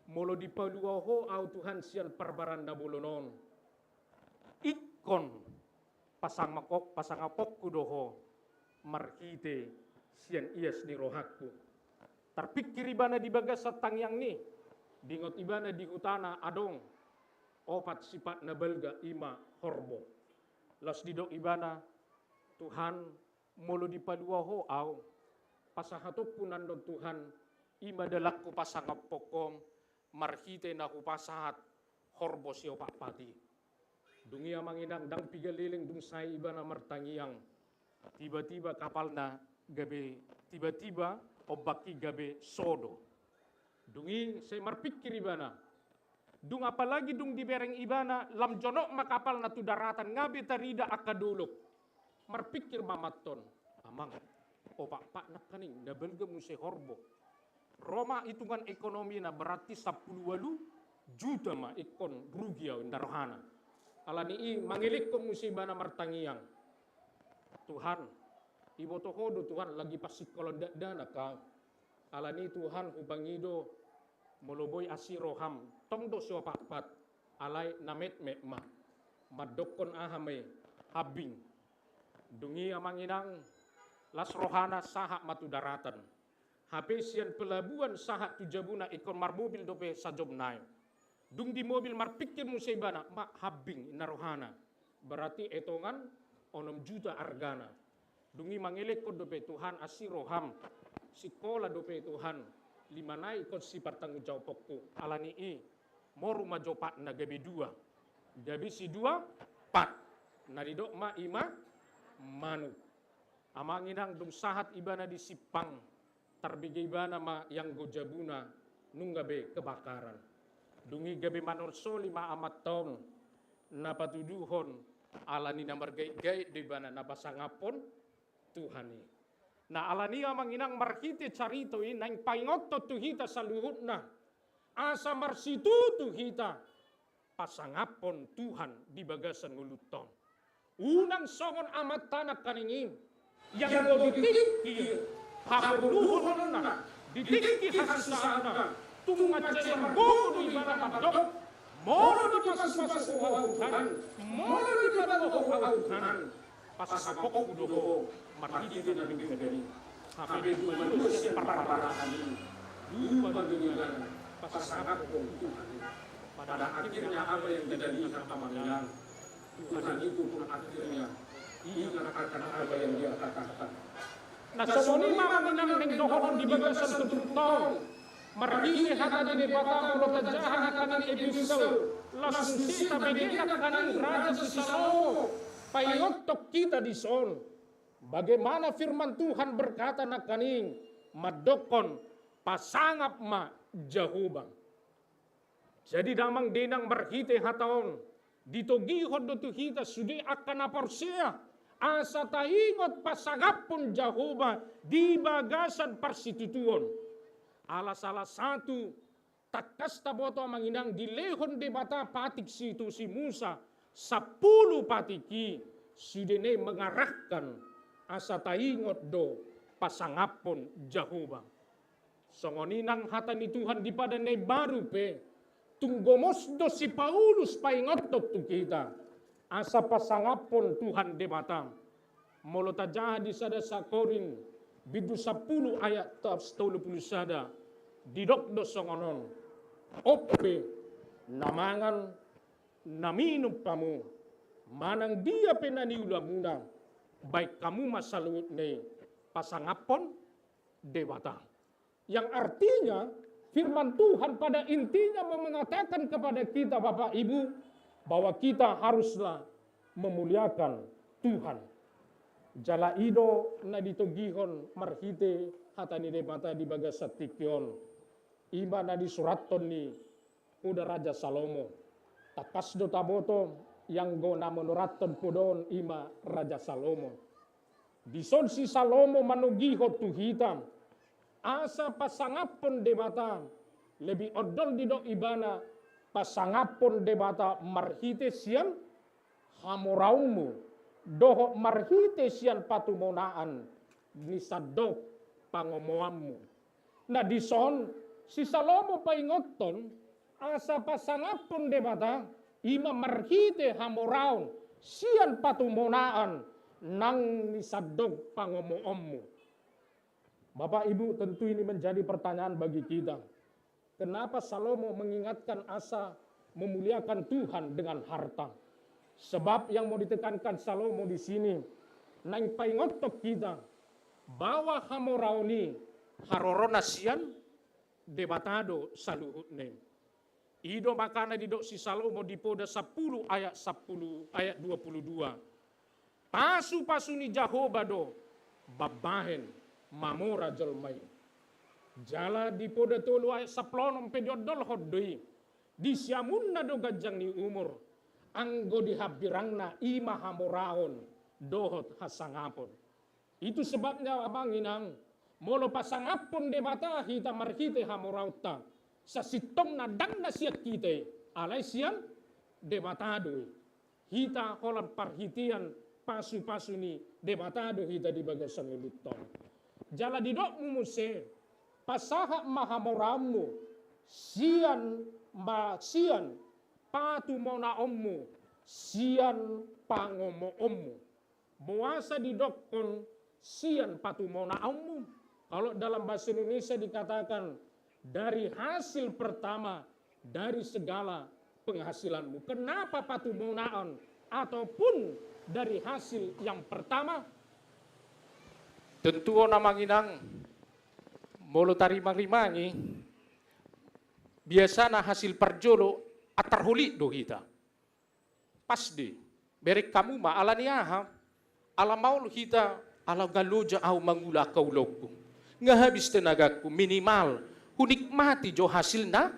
Molo dipalua Ho au Tuhan sian parbaran na bolon on, ingkon pasangapok-, pasangaponku do Ho marhite sian ias ni rohangku. Tarpingkir ibana di bagasan tangiangni, diingot ibana di hutana adong opat sipat na balga, i ma horbo. Laos didok ibana, Tuhan, molo dipalua Ho au, pasahatonku nandok Tuhan, i ma dalangku pasangaphon Ho, marhite na hupasahat horbo siopat pat i. Dung i amang inang, ndang piga leleng dung sae ibana martangiang, tiba-tiba kapalna gabe, tiba-tiba ombak i gabe sodo. Dung i sai marpingkir ibana. Dung apalagi dung dibereng ibana lam jonok ma kapalna tu daratan, nga be tarida angka dolok. Marpingkir ma amanta on, amang, opat pat nangkaning na balga muse horbo. Ro ma itungan ekonomina, berarti sampulu ualu juta ma ingkon rugi au, inna rohana. Alani i mangelekkon muse ibana martangiang, Tuhan, iboto Ho do Tuhan, lagi pasingkolan dakdanak au. Alani i Tuhan, hupangido molo boi asi roham, tong do siopat pat, alai na metmet ma. Mandokkon aha ma i, hambing. Dung i amang inang, las rohana sahat ma tu daratan. Hape sian pelabuan sahat tu jabuna ingkon marmobil dope sajom nai. Dung di mobil marpingkir muse ibana, ma hambing, inna rohana. Berarti etongan onom juta argana. Dung i mangelekkon dope, Tuhan, asi roham, singkola dope Tuhan, lima nai ingkon sipartanggungjawabanku. Alani i moru ma jo patna gabe dua. Gabe sidua pat. Na didok ma i ma manuk. Amang inang, dung sahat ibana di simpang, tarbege ibana ma ianggo jabuna nunga be kebakaran. Dung i gabe manortor soli ma amanta on, na patuduhon alani na margaitgait do ibana na pasangaphon Tuhan i. Na alani i amang inang, marhite carito i naeng paingothon tu hita saluhutna, asa marsitutu hita pasangaphon Tuhan di bagasan ngolunta on. Unang songon amanta nangkaning i, ianggo di tingki haporluhonna, di tingki hasusahonna, tung mansai margogo do ibana mandok, molo dipasupasu Ho au Tuhan, molo dipalua Ho au Tuhan, pasangaphonku do Ho marhite na denggan i. Hape dung malua sian parparaan i, lupa do ibana pasangaphon Tuhan i. Pada akhirnya apa yang kita lihat amang inang, Tuhan itu pun akhirnya ingat akan apa yang Dia katakan. Na songon i ma amang inang naeng dohonon di bagasan turpukta on. Marhite hata ni Debata molo tajaha nangkaning epistel, laos muse tabege nangkaning raja si Salomo. Paingothon hita dison bagaimana firman Tuhan berkata nangkaning mandokkon, pasangap ma Jahowa. Jadi damang dainang, marhite hata on ditogihon do tu hita sude angka na porsea asa taingot pasangaphon Jahowa di bagasan parsitutuon. Ala salah satu tangkas taboto amang inang, dilehon Debata patik situsi Musa, sampulu patik i sude na mengarahkan asa taingot do pasangaphon Jahowa. Songon i nang hata ni Tuhan di Padan na Imbaru pe, tung gomos do si Paulus paingothon tu hita asa pasangaphon Tuhan Debata. Molo tajaha di sada Sa Korint bindu sampulu ayat tolu pulu sada, didok do songon on, on pe, na mangan na minum hamu, manang dia pe na niulamuna, baen hamu ma saluhutna i pasangaphon Debata. Yang artinya, firman Tuhan pada intinya mau mengatakan kepada kita, Bapak Ibu, bahwa kita haruslah memuliakan Tuhan. Jala i do na ditogihon marhite hata ni Debata di bagasan tingki on. I ma na disurathon ni poda Raja Salomo. Tangkas do taboto, ianggo na manurathon poda on i ma Raja Salomo. Dison si Salomo manogihon tu hita asa pasangaphon Debata, lebih ondol didok ibana, pasangaphon Debata marhite sian hamoraonmu, dohot marhite sian patumonaan ni sandok pangomoanmu. Na dison si Salomo paingothon asa pasangaphon Debata, i ma marhite hamoraon sian patumonaan nang ni sandok pangomoonmu. Bapak Ibu, tentu ini menjadi pertanyaan bagi kita. Kenapa Salomo mengingatkan asa memuliakan Tuhan dengan harta? Sebab yang mau ditekankan Salomo di sini, naeng paingothon hita, bahwa hamoraon i haroro na sian Debata do saluhutna. I do makana didok si Salomo di Poda sampulu ayat sampulu, ayat dua puluh dua. Pasu-pasu ni Jahowa do mambahen mamora jolma i. Jala di Poda tolu ayat sampulu onom pe diondolhon do i. Di siamunna do ganjang ni umur, anggo di hambirangna i ma hamoraon dohot hasangapon. Itu sebabnya, Amang Inang, molo pasangaphon Debata hita marhite hamoraonta, sasintongna ndang na sian hita i, alai sian Debata do i. Hita holan parhitean pasu-pasu ni Debata do hita di bagasan ngolunta on. Jala didokmu muse, pasahat ma hamoraonmu sian ma-, sian patumonaonmu, sian pangomoonmu. Boasa didokkon sian patumonaonmu? Kalau dalam bahasa Indonesia dikatakan, dari hasil pertama dari segala penghasilanmu. Kenapa patumonaon ataupun dari hasil yang pertama? Tentu on, Amang Inang, molo tarimang-rimangi, biasana hasil parjolo antar holit do hita. Pas do i. Bereng hamu ma, ala ni aha? Ala maol hita, ala nga loja ahu mangula angka ulaonku. Nga habis tenagaku, minimal hunikmati jo hasilna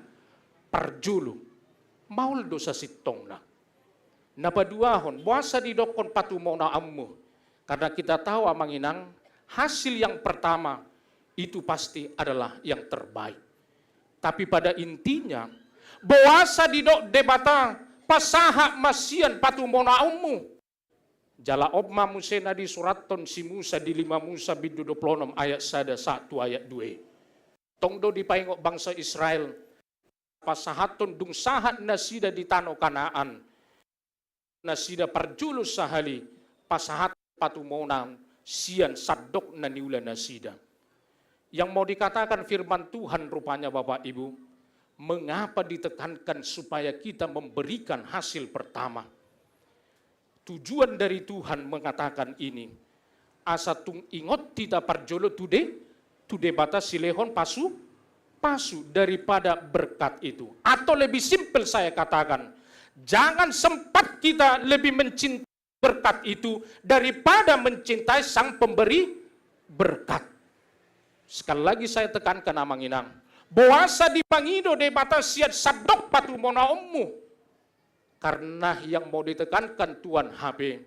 parjolo. Maol do sasintongna. Na paduahon, boasa didokkon patumonaonmu? Karena kita tahu, Amang Inang, hasil yang pertama itu pasti adalah yang terbaik. Tapi pada intinya, boasa didok Debata, pasahat ma sian patumonaonmu? Jala on ma muse na disurathon si Musa di lima Musa bindu dua puluh onom ayat sada sahat tu ayat dua i. Tong do dipaingot bangsa Israel, pasahathon dung sahat nasida di tano Kanaan. Nasida parjolo sahali pasahat patumonaon sian sandok na niula nasida. Yang mau dikatakan firman Tuhan rupanya, Bapak Ibu, mengapa ditekankan supaya kita memberikan hasil pertama? Tujuan dari Tuhan mengatakan ini, asa tung ingot hita parjolo tu De-, tu Debata silehon pasu, pasu daripada berkat itu. Atau lebih simpel saya katakan, jangan sempat kita lebih mencintai berkat itu daripada mencintai sang pemberi berkat. Sekali lagi saya tekankan, Amang Inang, boasa dipangido Debata sian sandok patumonaonmu? Karena yang mau ditekankan Tuhan hape,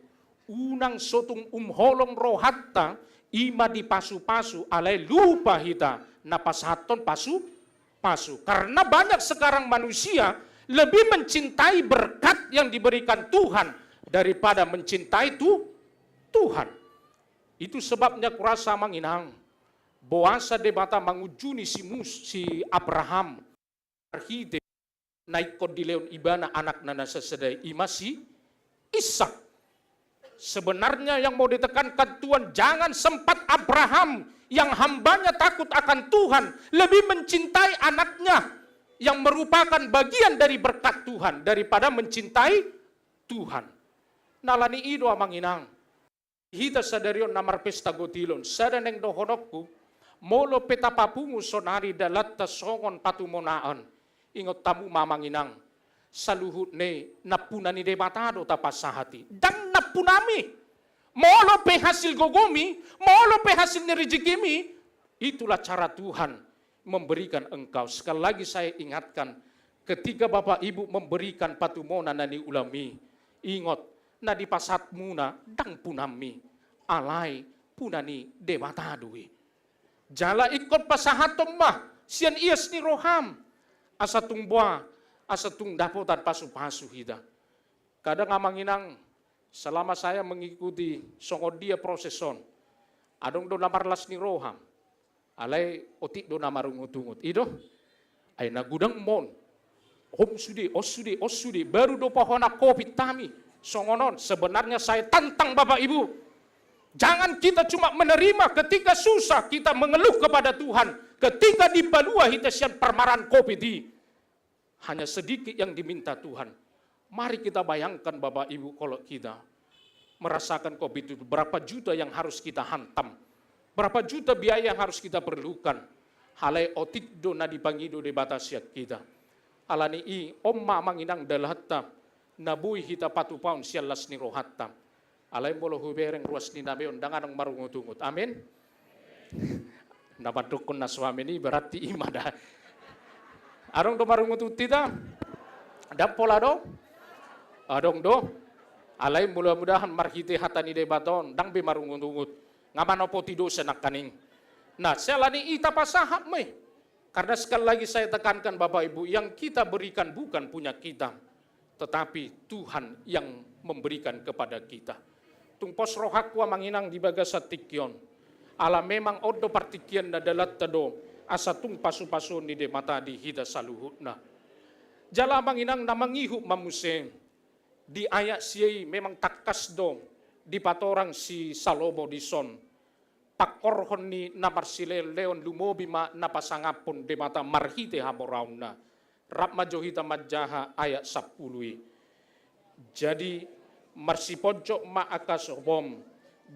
unang sotung umholong rohanta, i ma dipasu-pasu, alai lupa hita na pasahathon pasu-pasu. Karena banyak sekarang manusia lebih mencintai berkat yang diberikan Tuhan daripada mencintai Tu-, Tuhan. Itu sebabnya kurasa, Amang Inang, boasa Debata mangunjuni si Mus-, si Abraham, marhite na ingkon dilehon ibana anakna na sasada i, i ma si Ishak. Sebenarnya yang mau ditekankan Tuhan, jangan sempat Abraham yang hambanya takut akan Tuhan lebih mencintai anaknya yang merupakan bagian dari berkat Tuhan daripada mencintai Tuhan. Nah, ala ni i do, Amang Inang, hita sadari on na marpesta gotilon, sada naeng dohononku, molo pe tapapungu sonari dalanta songon patumonaon, ingot hamu ma, Amang Inang, saluhutna i nampuna ni Debata do tapasahat i. Ndang nampunami. Molo pe hasil gogomi, molo pe hasil ni rejekimi, itulah cara Tuhan memberikan engkau. Sekali lagi saya ingatkan, ketika Bapak Ibu memberikan patumona na niulami, ingot, na dipasahatmuna ndang punami, alai puna ni Debata do i. Jala ingkon pasahaton ma sian ias ni roham, asa tung boha, asa tung dapotan pasu-pasu hita. Kadang, Amang Inang, selama saya mengikuti songon dia proses on, adong do na marlas ni roha, alai otik do na marungut-ungut, i do. Ai na godang mon. On sude, on sude, on sude, baru do pahonan covid hami. Songon on, sebenarnya saya tantang Bapak Ibu. Jangan kita cuma menerima ketika susah kita mengeluh kepada Tuhan, ketika dipalua hita sian parmaraan covid i. Hanya sedikit yang diminta Tuhan. Mari kita bayangkan, Bapak Ibu, kalau kita merasakan covid itu, berapa juta yang harus kita hantam, berapa juta biaya yang harus kita perlukan. Alai otik do na dipangido Debata sian hita. Alani i, on ma, Amang Inang, dalanta na boi hita patupaon sian las ni rohanta. Alai molo hubereng ruas ni nami on, ndang adong marungutungut. Amin. Na mandokkon na so amin i berarti i ma da. Adong do marungutungut hita? Ndang pola do? Adong do. Alai mudah-mudahan marhite hata ni Debata on, ndang be marungutungut. Nga manopoti dosa nangkaning. Nah, siala ni i tapasahat ma i. Karena sekali lagi saya tekankan, Bapak Ibu, yang kita berikan bukan punya kita, tetapi Tuhan yang memberikan kepada kita. Tung pos rohangku, Amang Inang, di bagasan tingki on. Ala memang on do partingkian na dalanta do, asa tung pasu-pasuon ni Debata di hita saluhutna. Jala, Amang Inang, na mangihut ma muse, di ayat sia i memang tangkas do dipatorang si Salomo dison. Pangkorhon ni na marsilehon-lehon lumobi ma na pasangaphon Debata marhite hamoraonna. Rap ma jo hita manjaha ayat sampulu i. Jadi, marsiponjot ma angka sopom,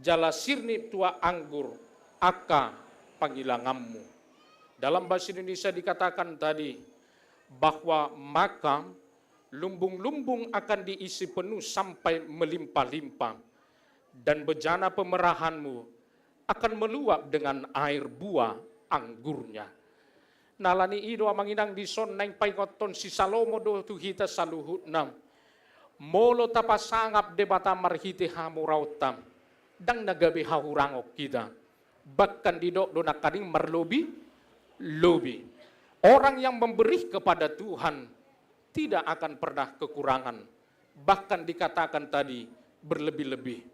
jala sirnip tuak anggur angka pangilanganmu. Dalam bahasa Indonesia dikatakan tadi, bahwa maka lumbung-lumbung akan diisi penuh sampai melimpah-limpah, dan bejana pemerahanmu akan meluap dengan air buah anggurnya. Alani i do, Amang Inang, dison naeng paingothon si Salomo do tu hita saluhutna. Molo tapasangap Debata marhite hamoraonta, ndang na gabe hahurangon hita. Bahkan didok do nangkaning marlobi-lobi. Orang yang memberi kepada Tuhan tidak akan pernah kekurangan. Bahkan dikatakan tadi berlebih-lebih.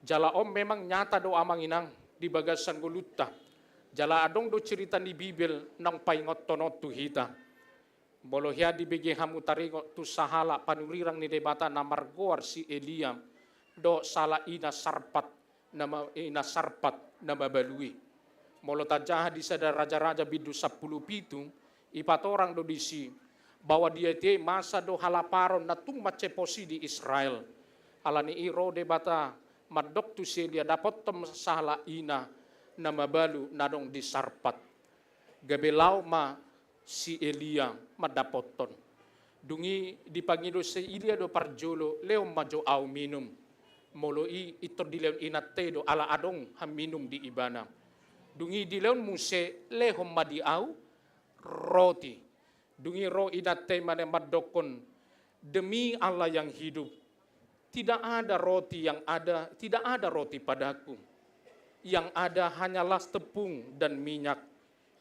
Jala on memang nyata do, Amang Inang, di bagasan ngolunta. Jala adong do cerita ni Bibel naeng paingothon on tu hita. Molo hea dibege hamu taringot tu sahalak panurirang ni Debata na margoar si Elia, dohot sahalak ina Sarpat na ma-, ina Sarpat na mabalu i. Molo tajaha di sada Raja-raja bindu sampulu pitu, ipatorang do disi, bahwa dia te masa do halaparon na tung mansai pos i di Israel. Alani i ro Debata mandok tu si Elia, dapothon sahalak ina na mabalu na adong di Sarpat. Gabe laho ma si Elia mandapothon. Dung i dipangido si Elia do parjolo, lehon ma jo ahu minum. Molo i, intor dilehon inanta i do, ala adong haminum di ibana. Dung i dilehon muse, lehon ma di ahu roti. Dung i ro inanta i ma na mandokkon, demi Allah yang hidup, tidak ada roti yang ada, tidak ada roti padaku. Yang ada hanyalah tepung dan minyak.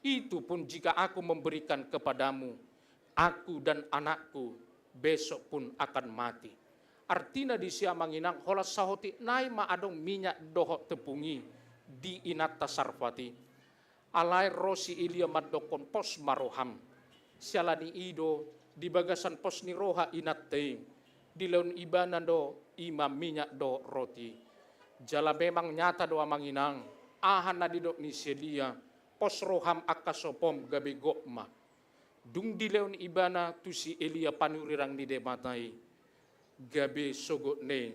Itu pun jika aku memberikan kepadamu, aku dan anakku besok pun akan mati. Artina disi, Amang Inang, holan saotik nai ma adong minyak dohot tepung i di inanta Sarpat i. Alai ro si Elia mandokkon, pos ma roham. Siala ni i do, di bagasan pos ni roha inanta i, dilehon ibana do i ma minyak dohot roti. Jala memang nyata do, Amang Inang, aha na didok ni si Elia, pos roham angka sopom, gabe gok ma. Dung dilehon ibana tu si Elia panurirang ni Debata i, gabe sogot ni,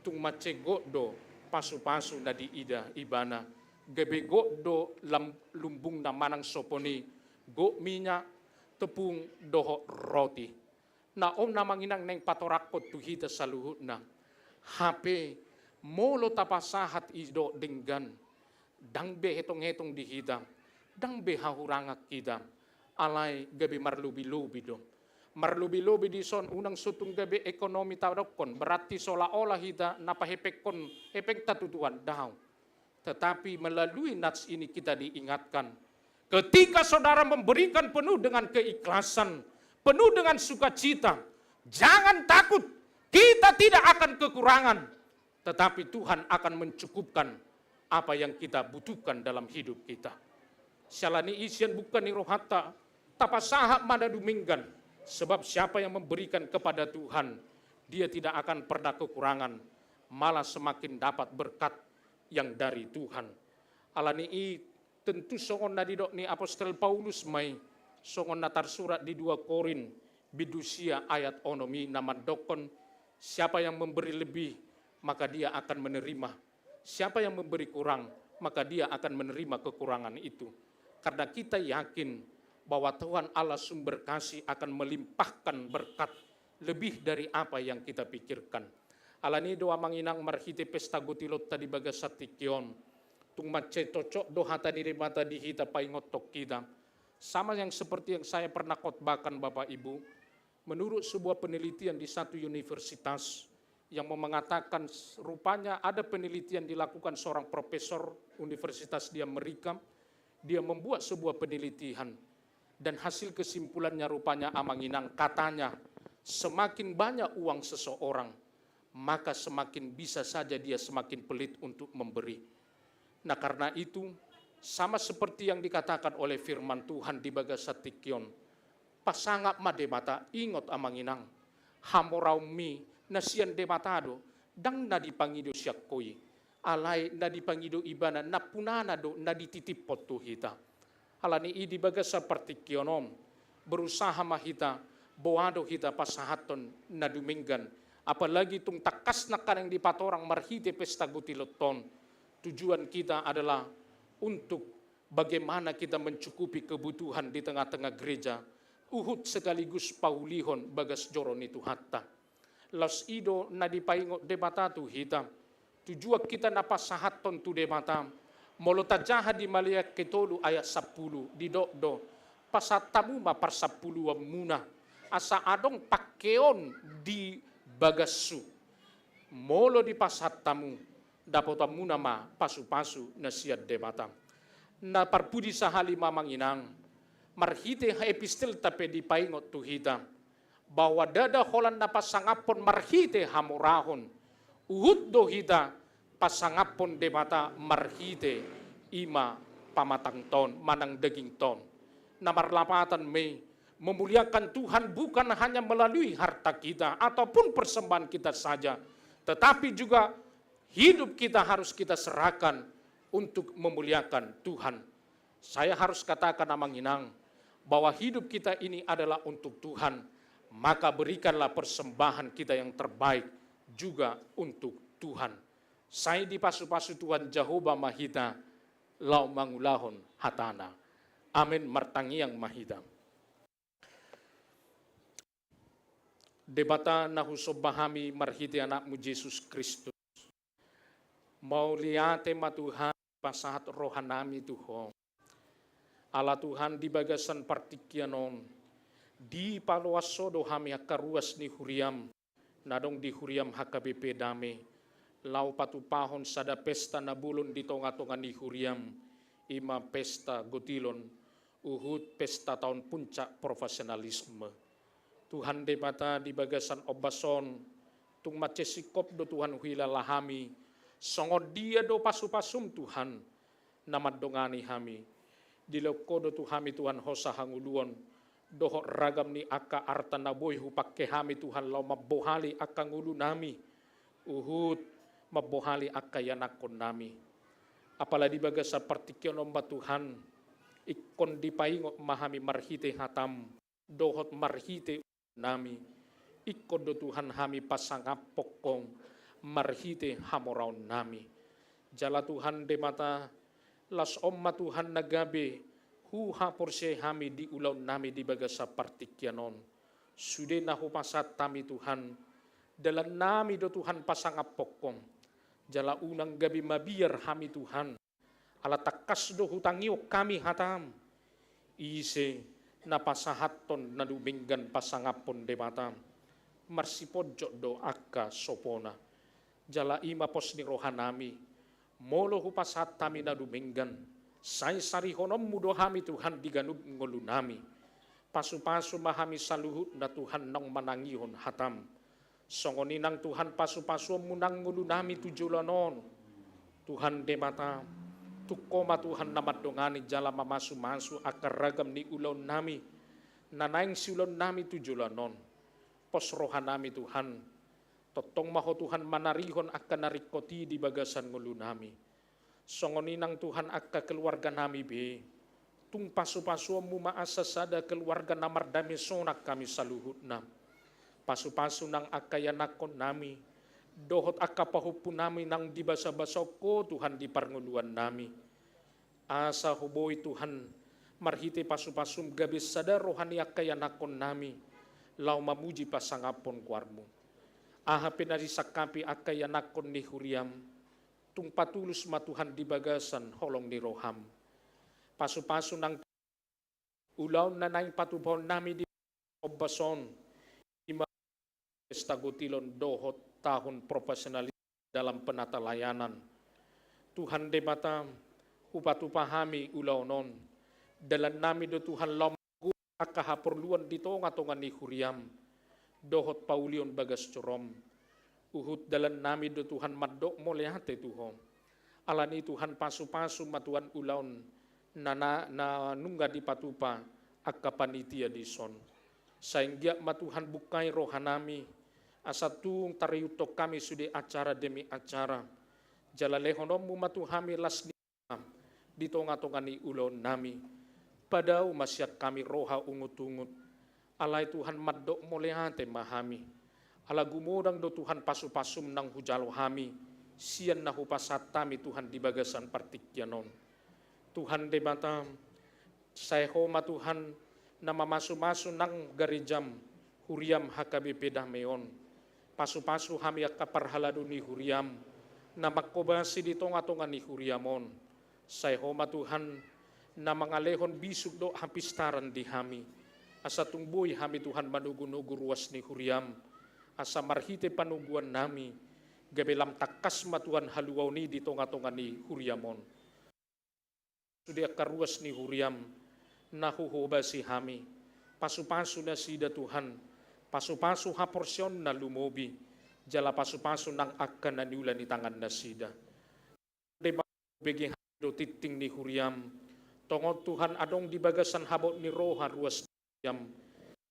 tung mansai gok do pasu-pasu na diida ibana, gabe gok do lam-, lumbungna manang sopon i, gok minyak, tepung dohot roti. Na on, Amang Inang, naeng patorangkon tu hita saluhutna. Hape molo tapasahat i do denggan, ndang be hetong-hetong di hita, ndang be hahurangan hita, alai gabe marlobi-lobi do. Marlobi-lobi dison unang so tung gabe ekonomi tadokkon, berarti seolah-olah hita na pahepenghon hepengta tu Tuhan, daong. Tetapi melalui nats ini kita diingatkan, ketika saudara memberikan penuh dengan keikhlasan, penuh dengan sukacita, jangan takut, kita tidak akan kekurangan. Tetapi Tuhan akan mencukupkan apa yang kita butuhkan dalam hidup kita. Siala ni i, sian bungka ni rohanta, tapasahat ma na dumenggan, sebab siapa yang memberikan kepada Tuhan, dia tidak akan pernah kekurangan, malah semakin dapat berkat yang dari Tuhan. Alani i tentu songon na didok ni apostel Paulus ma i, songon na tarsurat di dua Korint bindu sia ayat onom i na mandokkon, siapa yang memberi lebih, maka dia akan menerima. Siapa yang memberi kurang, maka dia akan menerima kekurangan itu. Karena kita yakin bahwa Tuhan Allah sumber kasih akan melimpahkan berkat lebih dari apa yang kita pikirkan. Alani do amang inang marhite pesta gotilonta di bagasan tingki on, tung mansai cocok do hata ni Debata di hita paingothon hita. Sama yang seperti yang saya pernah khotbahkan Bapak Ibu, menurut sebuah penelitian di satu universitas yang mau mengatakan, rupanya ada penelitian dilakukan seorang profesor universitas di Amerika, dia membuat sebuah penelitian dan hasil kesimpulannya rupanya amang inang katanya, semakin banyak uang seseorang, maka semakin bisa saja dia semakin pelit untuk memberi. Nah, karena itu, sama seperti yang dikatakan oleh firman Tuhan di bagasan tingki on, pasangap ma Debata, ingot amang inang, hamoraonmi na sian Debata do, ndang na dipangido sian ho i, alai na dipangido Ibana, nampunana do na dititiphon tu hita. Alani i di bagasan partingkian on, berusaha ma hita, boha do hita pasahathon na dumenggan, apalagi tung tangkas nangkaning dipatorang marhite pesta gotilonta on. Tujuan kita adalah untuk bagaimana kita mencukupi kebutuhan di tengah-tengah gereja, huhut sekaligus paulihon bagas joro ni Tuhanta. Laos i do na dipaingot Debata tu hita. Tujuan hita na pasahathon tu Debata. Molo tajaha di Maleakhi tolu ayat sampulu, didok do, pasahat hamu ma parsampuluonmuna, asa adong pangkeon di bagashu. Molo dipasahat hamu, dapotonmuna ma pasupasu na sian Debata. Na parpudi sahali ma amang inang, marhite epistelta pe dipaingot tu hita, bahwa ndada holan na pasangaphon marhite hamoraon, huhut do hita pasangaphon Debata marhite i ma pamatangta on manang dagingta on. Na marlapatan ma i, memuliakan Tuhan bukan hanya melalui harta kita ataupun persembahan kita saja, tetapi juga hidup kita harus kita serahkan untuk memuliakan Tuhan. Saya harus katakan amang inang, bahwa hidup kita ini adalah untuk Tuhan, maka berikanlah persembahan kita yang terbaik juga untuk Tuhan. Sai dipasupasu Tuhan Jahowa ma hita laho mangulahon hatana. Amen. Martangiang ma hita. Debata na husomba hami marhite Anakmu Jesus Kristus. Mauliate ma Tuhan, pasahat rohanami tu Ho. Ala Tuhan di bagasan partingkian on, dipaloas Ho do hami angka ruas ni huriam, na adong di huriam H K B P Dame, laho patupahon sada pesta na bolon di tonga-tonga ni huriam, i ma pesta gotilon, huhut pesta taon puncak profesionalisme. Tuhan Debata di bagasan ombas on, tung mansai singkop do Tuhan huhilala hami, songon dia do pasupasum Tuhan, na mandongani hami. Dilehon Ho do tu hami Tuhan hosa hangoluan, dohot ragam ni angka arta na boi hupangke hami Tuhan laho mambohali angka ngolunami, huhut mambohali angka ianakkonnami. Apala di bagasan partingkian on ma Tuhan, ingkon dipaingot ma hami marhite hataM, dohot marhite nami, ingkon do Tuhan hami pasangaphon Ho marhite hamoraonnami. Jala Tuhan Debata, laos on ma Tuhan na gabe huhaporseai hami di ulaonnami di bagasan partingkian on. Sude na hupasahat hami Tuhan, dalannami do Tuhan pasangaphon Ho. Jala unang gabe mabiar hami Tuhan, ala tangkas do hutangihon hami hataM. Ise na pasahathon na dumenggan pasangaphon Debata, marsiponjot do angka sopona. Jala i ma pos ni rohanami, molo hupasahat hami na dumenggan, sai sarihononMu do hami Tuhan di ganup ngolunami. Pasupasu ma hami saluhutna Tuhan naung manangihon hataM. Songon i nang Tuhan pasupasuonMu nang ngolunami tu joloan on. Tuhan Debata, tung Ho ma Tuhan na mandongani jala mamasumasu angka ragam ni ulaonnami, na naeng siulaonnami tu joloan on. Pos rohanami Tuhan, tongtong ma Ho Tuhan manarihon angka na ringkot i di bagasan ngolunami. Songon i nang Tuhan angka keluarga nami be, tung pasu-pasuonmu ma asa sada keluarga na mardame sonang hami saluhutna. Pasu-pasu nang angka ianakhon nami, dohot angka pahompu nami nang dibasa-basahon Ho Tuhan di parngoluan nami. Asa Ho boi Tuhan, marhite pasu-pasum gabe sada roha ni angka ianakhon nami, laho mamuji pasangaphon goarmu. Aha pe na disangkapi angka ianakhon ni huriam, tung patulus ma Tuhan di bagasan holong ni roham. Pasu-pasu nang ulaon na naeng patupahon nami di ombas on, ima pesta gotilon dohot tahun profesional dalam penata layanan. Tuhan Debata, hupatupa hami ulaon on. Dalan nami do Tuhan laho angka haporluan di tonga-tonga ni huriam, dohot paulihon bagas joroM. Huhut dalan nami do Tuhan mandok mauliate tu Ho. Alani Tuhan pasu-pasu ma Tuhan ulaon na, na, na nunga dipatupa angka panitia dison. Sai anggiat ma Tuhan buhai roha nami, asa tung tarihuthon hami sude acara demi acara. Jala lehononmu ma tu hami las ni di tonga-tonga ni ulaon nami. Padao ma sian hami roha ungut-ungut. Alai Tuhan mandok mauliate ma hami. Ala gumodang do Tuhan pasu-pasum nang hujalo hami, sian na hupasahat hami Tuhan di bagasan partingkian on. Tuhan Debata, sai Ho ma Tuhan na mamasu-masu nang garejam, huriam H K B P Dame on. Pasu-pasu hami angka parhalado ni huriam, na mangkobasi di tonga-tonga ni huriam on. Sai Ho ma Tuhan, na mangalehon bisuk dohot hapistaran di hami. Asa tung boi hami Tuhan manogu-nogu ruas ni huriam. Asa marhite panoguan nami, gabe lam tangkas ma Tuhan haluaon i di tonga-tonga ni huriam on. Sude angka ruas ni huriam, na huhobasi hami. Pasu-pasu nasida Tuhan, pasu-pasu haporseaon na lumobi, jala pasu-pasu nang angka na niula ni tangan nasida. Debata, bege hami do tingting ni huriam. Tongon Tuhan adong di bagasan habot ni roha ruas ni huriam.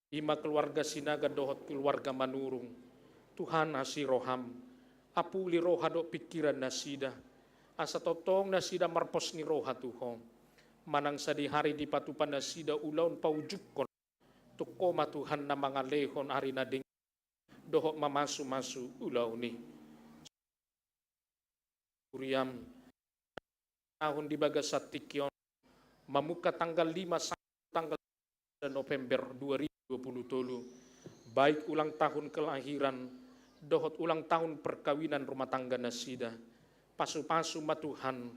Ima keluarga Sinaga dohot keluarga Manurung. Tuhan asi roham. Apuli roha dohot pingkiran nasida. Asa tongtong nasida marpos ni roha tu Ho. Manang sadihari dipatupa nasida ulaon paujunghon. Tung Ho ma Tuhan na mangalehon ari na denggan. Dohot mamasu-masu ulaon i. Huriam. Tahun di bagasan tingki on. Mamungka tanggal lima sampai tanggal November dua ribu dua puluh tolu. Baik ulang tahun kelahiran, dohot ulang tahun perkawinan rumah tangga nasida. Pasu-pasu ma Tuhan.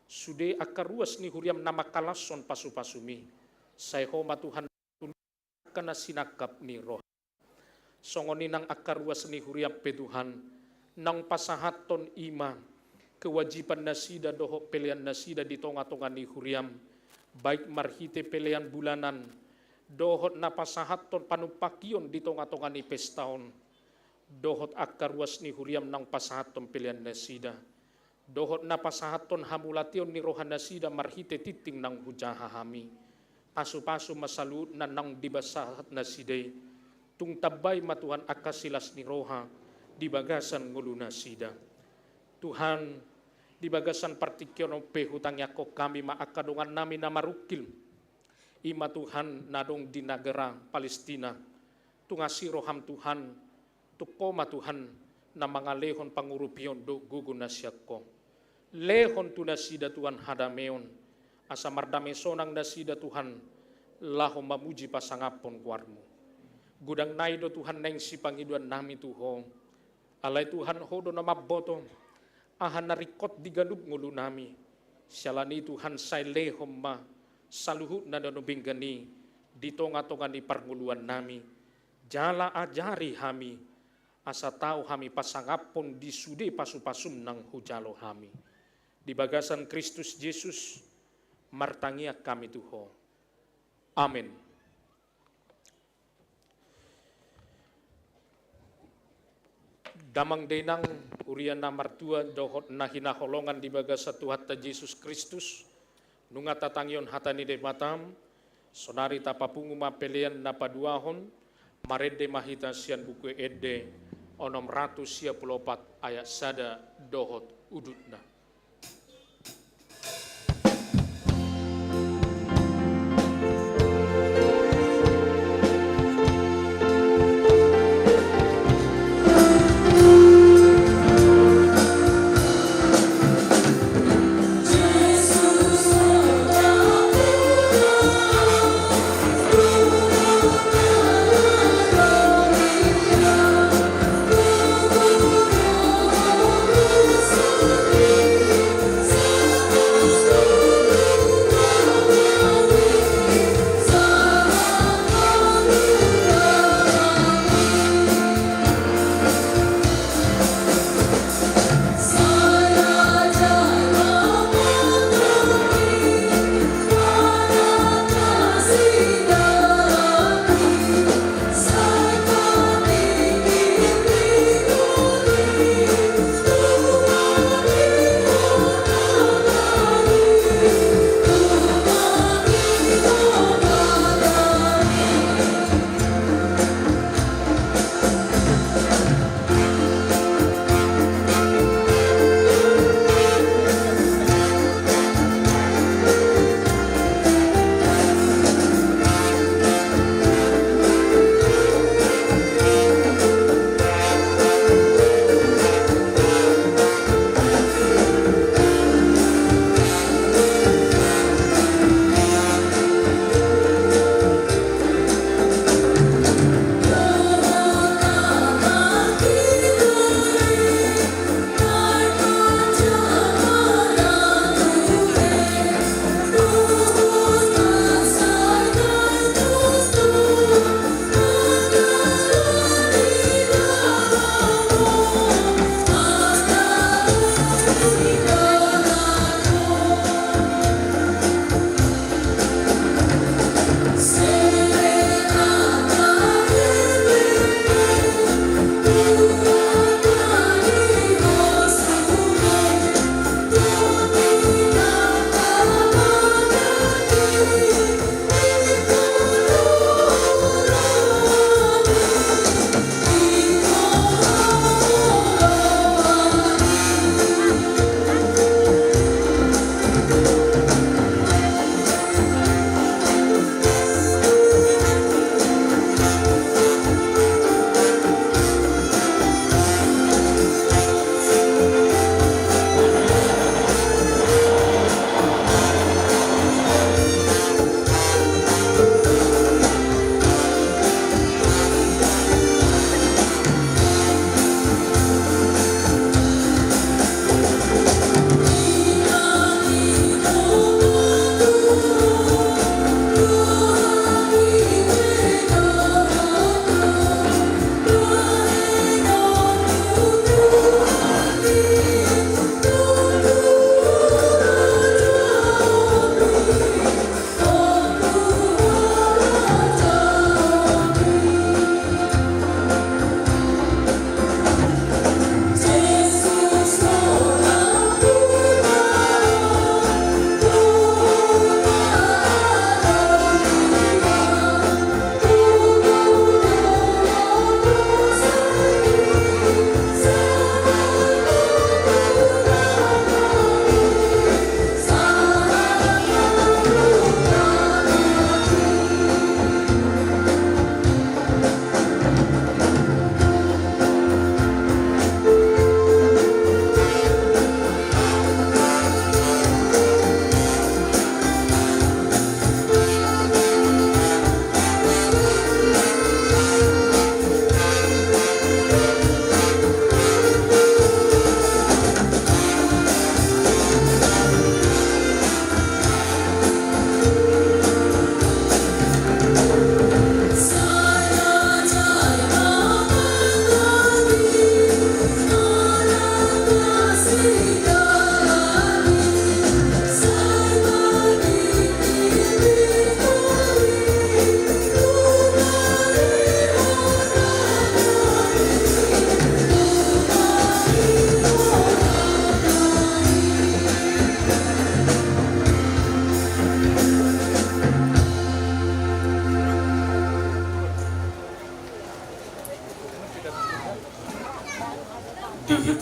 Sude angka ruas ni huriam na mangkalashon pasu-pasumi. Sai Ho ma Tuhan angka na sinangkap ni roha. Songon i nang angka ruas ni huriam pe Tuhan, naung pasahathon ima kewajiban nasida dohot pelean nasida di tonga-tonga ni huriam, baik marhite pelean bulanan, dohot na pasahathon panumpahion di tonga-tonga ni pesta on, dohot angka ruas ni huriam naung pasahathon pelean nasida. Dohot na pasahathon hamauliateon ni roha nasida marhite tingting naung hujaha hami. Pasu-pasu ma saluhutna naung dipasahat nasida i. Tung tambai ma Tuhan angka silas ni roha di bagasan ngolu nasida. Tuhan, di bagasan partingkian on pe hutangiangkon hami ma angka dongan nami na marungkil. Ima Tuhan na adong di nagara Palestina. Tung asi roham Tuhan, tung Ho ma Tuhan na mangalehon pangurupion dohot gogo na sian Ho. Lehon tu nasida Tuhan hadameon, asa mardame sonang nasida Tuhan, laho mamuji pasangaphon goarmu. Godang nai do Tuhan naeng sipangidoan nami tu Ho. Alai Tuhan Ho do na mamboto, aha na ringkot di ganup ngolu nami. Siala ni Tuhan sai lehon ma, saluhutna na denggan i, di tonga-tonga ni parngoluan nami. Jala ajari hami, asa tau hami pasangaphon di sude pasu-pasum naung hujalo hami. Di bagasan Kristus Jesus, martangiang hami tu Ho. Amen. Damang dainang, huria na martua dohot na hinaholongan di bagasan Tuhanta Jesus Kristus, nunga tatangihon hata ni Debata, sonari tapapungu ma pelean na paduahon, marende ma hita sian Buku Ende onom ratus sia pulu opat ayat sada dohot udutna.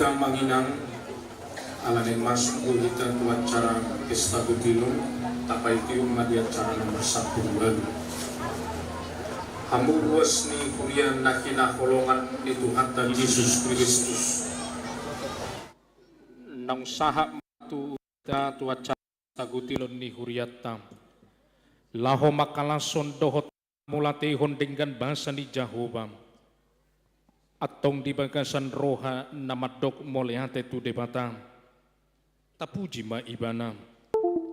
Amang inang, ala naeng masuk do hita tu acara pesta gutilon, tapaihutihut ma di acara na marsampulu ualu. Hamu ruas ni huria na hinaholongan ni Tuhanta Jesus Kristus. Naung sahat ma tu hita tu acara sagutilon ni hurianta, laho mangkalashon dohot mauliatehon denggan basa ni Jahowa. Antong di bagasan roha na mandok mauliate tu Debata, tapuji ma Ibana.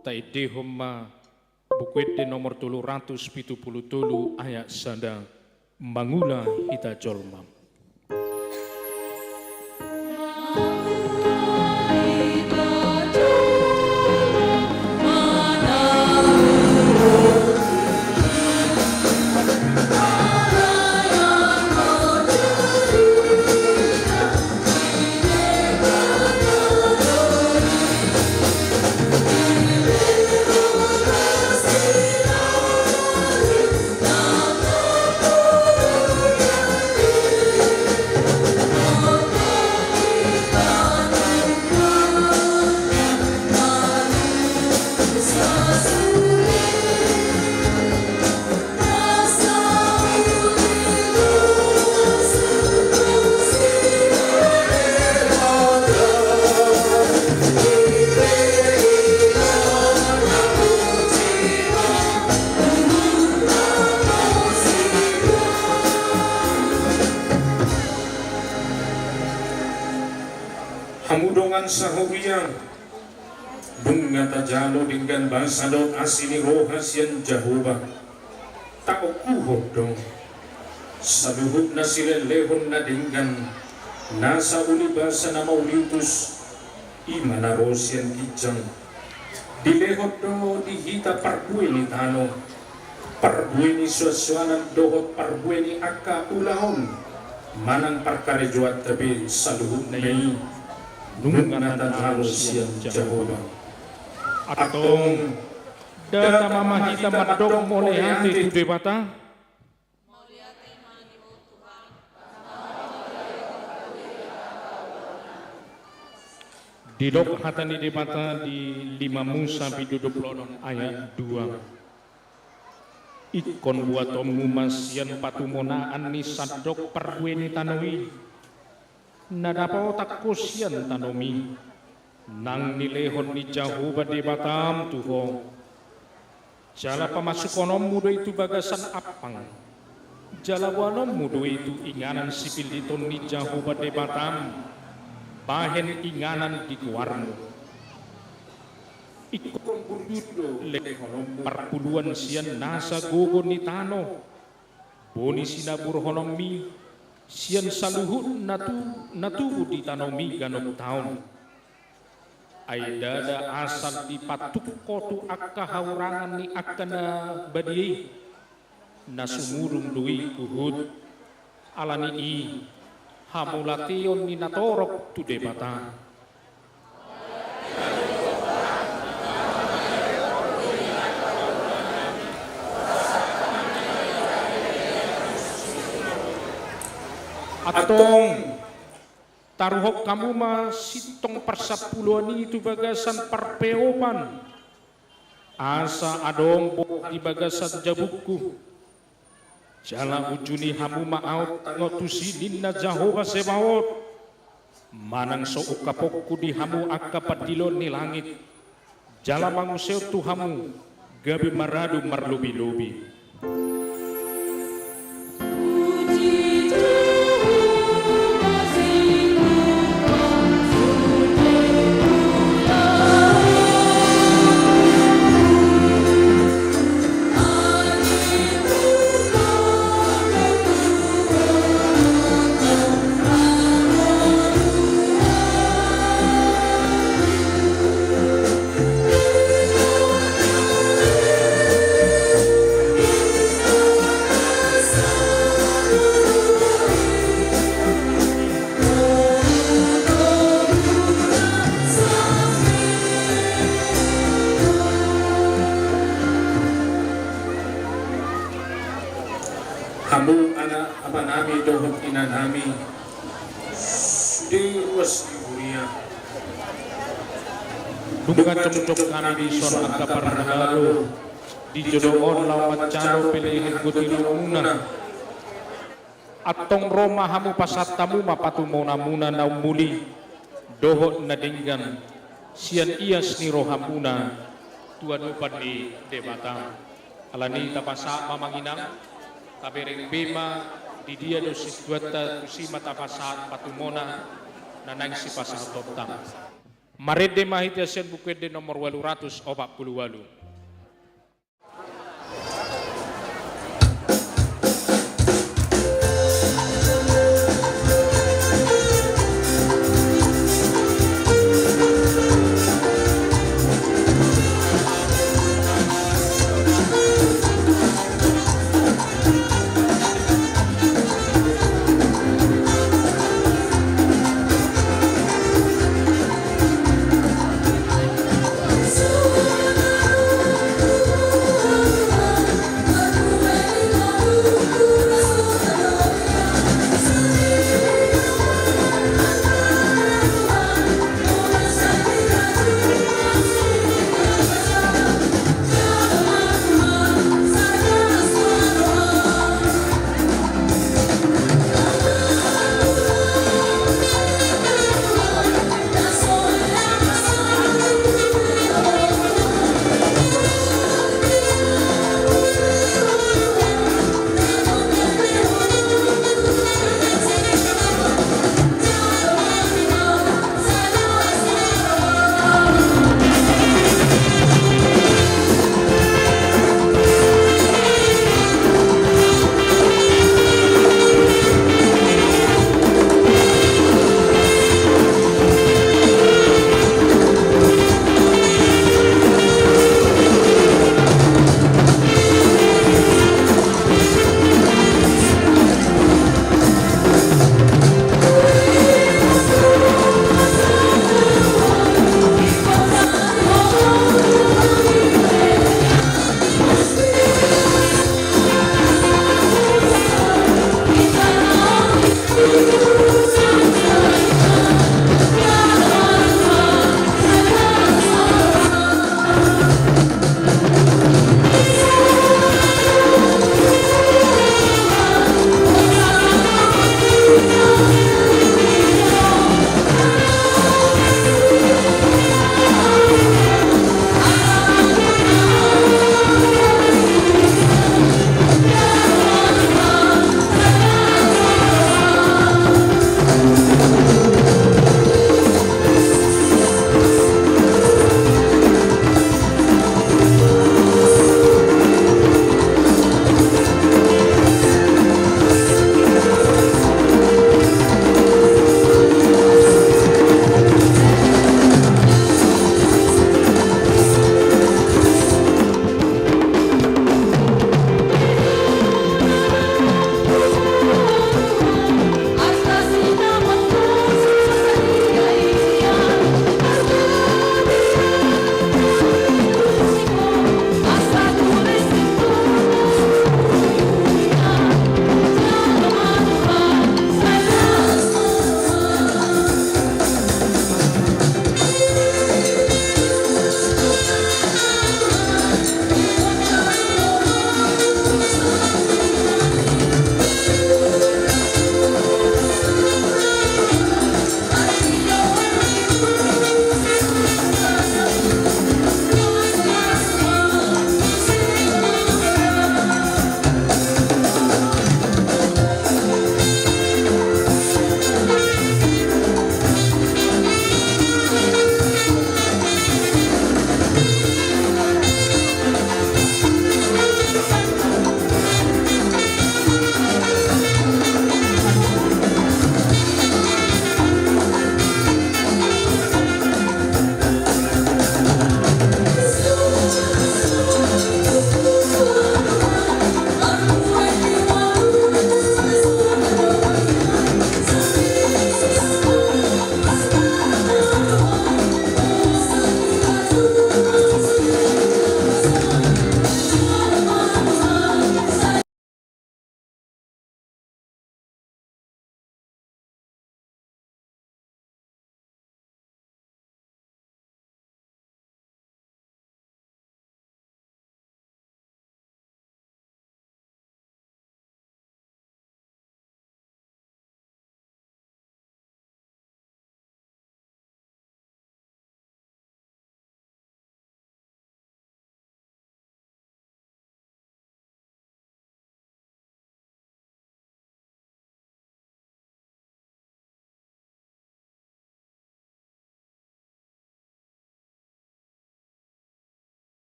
Taendehon ma Buku Ende nomor tolu ratus pitu pulu tolu ayat sada. Mangula hita jolma. Hamu dongan sahuria, nunga tajalo denggan basa dohot asi ni roha sian Jahowa. Taokuhon do, saluhut na silehonlehon na denggan, nasa uli basa na mauliutus, i ma na ro sian ginjang. Dilehon do di hita parbue ni tano, parbue ni suansuanan dohot parbue ni angka ulaon manang parkarejoanta be, saluhutna i nunga tajalo sian Jahowa. Antong, ndada ma hita mandok mauliate tu Debata? Didok hata ni Debata di lima Musa bindu dua pulu onom ayat dua. Ingkon buatonmu ma sian patumonaan ni sandok parbue ni tano i, na dapotan ho sian tanomi, nang nilehon ni Jahowa Debatam tu ho. Jala pamasukononmu do i tu bagasan ampang, jala boanonmu do i tu inganan sipilliton ni Jahowa Debatam bahen inganan di goarmu. Ingkon burdut do lehononmu parpuluan sian nasa gogo ni tano, boni sinaburhononmi sian saluhut na tu-, na tubu di tanomi ganup taon. Ai ndada asal dipatuk ho tu angka haurangan ni angka na badia i, na sumurung do i huhut. Ala ni i, hamauliateon ni natorop tu Debata. Antong, taruhon hamu ma sintong parsampuluan i tu bagasan parpeopan, asa adong boha di bagasan jabungku. Jala unjuni hamu ma ahu tangiangonku, ninna Jahowa Zebaot, manang so ungkaponku di hamu angka pandiloan ni langit, jala mangusehon tu hamu gabe maradu marlobilobi. Hamu anak amanami dohot inanami, sude ruas ni Nunga jongjong hami dison angka parhalado di jolo on laho manjalo pelean gotinommuna. Antong ro ma hamu pasahat hamu ma patumonamuna na ummuli dohot na denggan sian ias ni rohamuna tu adopan ni Debata. Alani i tapasahat ma amang inang, tabereng be ma di dia do sintuanta, tusi ma tapasahat patumona na naeng sipasahatonta. Marende ma hita sian Buku Ende nomor ualu ratus opat pulu ualu.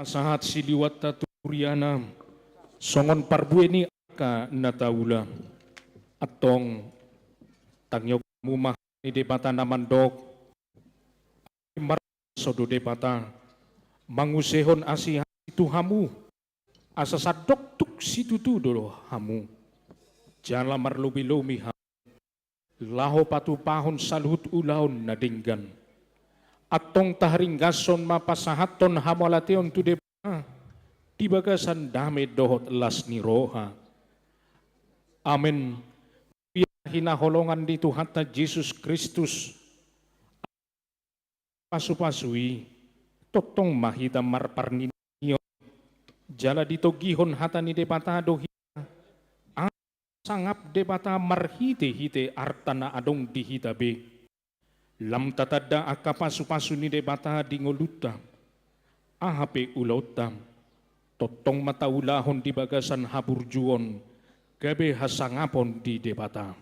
Pasahat siliwanta tu huriana songon parbue ni angka na taula. Antong, tangiangonmu ma hata ni Debata na mandok: Marhasor do Debata, mangusehon asi-asi tu hamu, asa sandok tung situtu do hamu. Jala marlobi-lobi hamu laho patupahon saluhut ulaon na denggan. Antong taharinggashon ma pasahathon hamauliateon tu Debata di bagasan dame dohot las ni roha. Amen. Hinaholongan ni Tuhanta Jesus Kristus, pasu-pasu i, tongtong ma hita marparninion, jala ditogihon hata ni Debata do hita, asa sangap Debata marhite-hite arta na adong di hita be. Lam tatanda angka pasu-pasu ni Debata di ngolunta, aha pe ulaonta, tongtong ma taulahon di bagasan haburjuon, gabe hasangapon di Debata.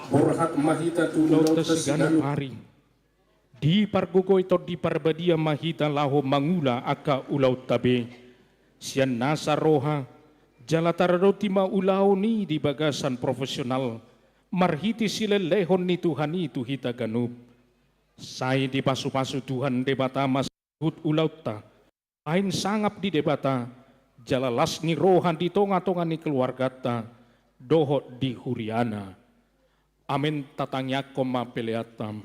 Borhat ma hita tu ulaonta siganup ari. Dipargogoi Tondi Parbadia ma hita laho mangula angka ulaonta be sian nasa roha, jala taradoti ma ulaon i di bagasan profesional marhite silehon-lehon ni Tuhan i tu hita ganup. Sai dipasu-pasu Tuhan Debata ma saluhut ulaonta, bahen sangap di Debata, jala las ni roha di tonga-tonga ni keluarganta dohot di huriana. Amen. Tatangiangkon ma peleanta.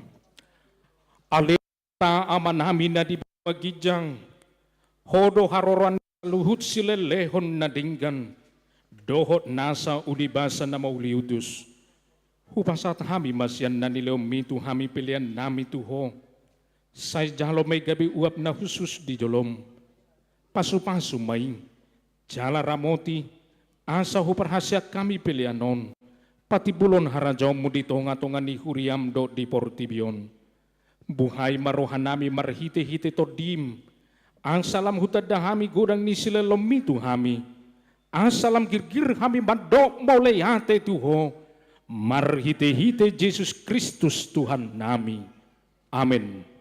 Ale Debata Amanami na di banua ginjang, Ho do haroroan ni saluhut silehon-lehon na denggan dohot nasa ulibasa na mauliutus. Hupasahat hami ma sian na nilehonMi tu hami peleannami tu Ho. Sai jalo ma i gabe uap na hushus di joloM. Pasu-pasu ma i, jala ramoti, asa huparhaseang hami pelean on patimbulhon harajaonMu di tonga-tonga ni huriaM dohot di portibi on. Buhai ma rohanami marhite-hite TondiM, asa lam hutanda hami godang ni silehonMi tu hami, asa lam girgir hami mandok mauliate tu Ho, marhite-hite Jesus Kristus Tuhannami. Amen.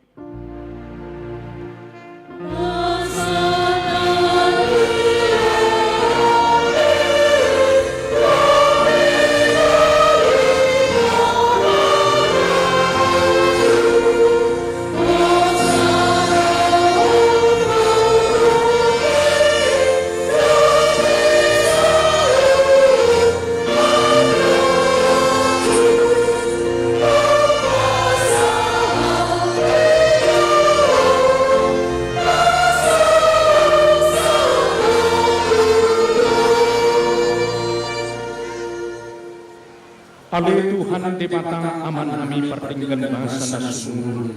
Ale Tuhan Debata Amanami pardenggan basa na sumurung,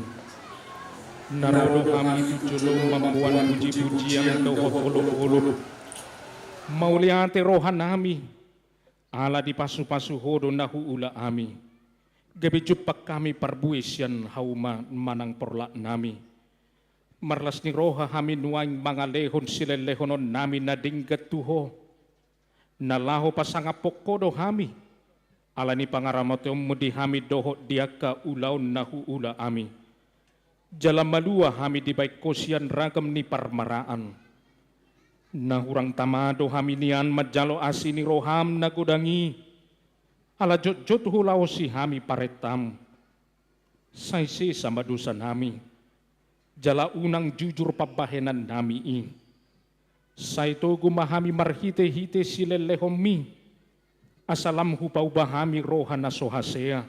na ro do hami tu joloM mamboan puji-pujian dohot olop-olop. Mauliate rohanami, ala dipasu-pasu Ho do na huula hami. Gabe jumpang hami parbue sian hauma manang porlaknami. Marlas ni roha hami nuaeng mangalehon silehon-lehononnami na denggan tu Ho. Na laho pasangaphon Ho do hami, ala ni pangaramotionMu di hami dohot di angka ulaon na huula hami. Jala malua hami dibahen Ho sian ragam ni parmaraan. Na hurang tama do hami nian manjalo asi ni rohaM na godang i, ala jotjot hulaosi hami parentaM. Sai sesa ma dosanami, jala unang jujur pambahenannami i. Sai togu ma hami marhitehite silehonLehonMi, asa lam hupauba hami roha na so hasea,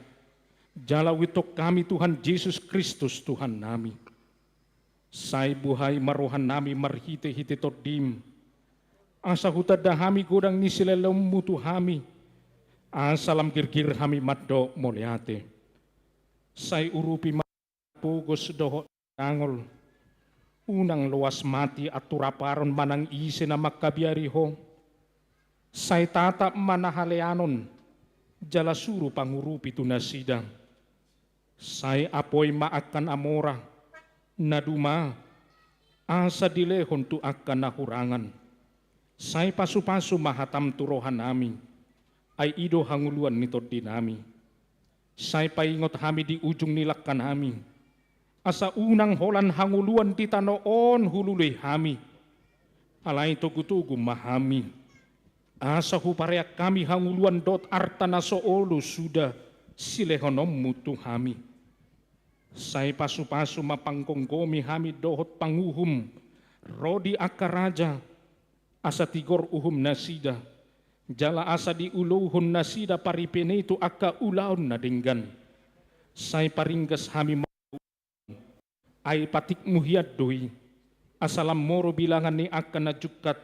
jala huihuthon hami Tuhan Jesus Kristus Tuhannami. Sai buhai ma rohanami marhitehite TondiM, asa hutanda hami godang ni silehonMu tu hami, asa lam girgir hami mandok mauliate. Sai urupi ma pogos dohot dangol, unang loas mati anturaparon manang ise na mangkabiari Ho. Sai tatap ma na haleanon, jala suru pangurupi tu nasida. Sai apoi ma angka na mora, na duma, asa dilehon tu angka na hurangan. Sai pasupasu ma hataM tu rohanami, ai i do hangoluan ni tondinami. Sai paingot hami di ujung ni langkanami, asa unang holan hangoluan di tano on hulului hami. Alai togutogu ma hami, asa hupareang hami hangoluan dohot arta na so olo suda silehononMu tu hami. Sai pasupasu ma panggomgomi hami dohot panguhum ro di angka raja, asa tigor uhumnasida, jala asa diulouhon nasida paripene tu angka ulaon na denggan. Sai paringgas hami ma, ai patikMu hian do i, asa lam moro bilangan ni angka na jungkat,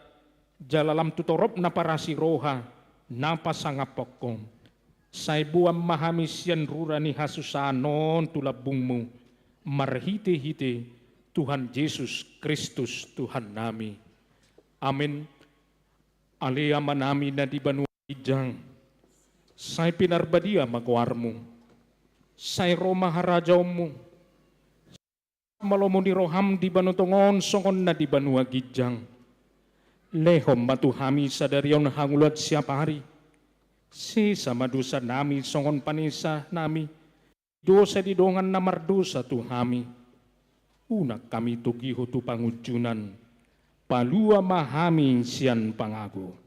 jala lam tu torop na parasi roha na pasangaphon Ho. Sai boan ma hami sian rura ni hasusaan on tu lambungMu, marhitehite Tuhan Jesus Kristus Tuhannami. Amen. Ale Amanami na di banua ginjang, sai pinarbadia ma goarMu. Sai ro ma harajaonMu. Sai ma lomo ni rohaM di banua tonga on songon na di banua ginjang. Lehon ma tu hami sadari on hangoluan siapari. Sesa ma dosanami songon panesanami dosa di dongan na mardosa tu hami. Unang hami togihon tu pangunjunan, palua ma hami sian pangago.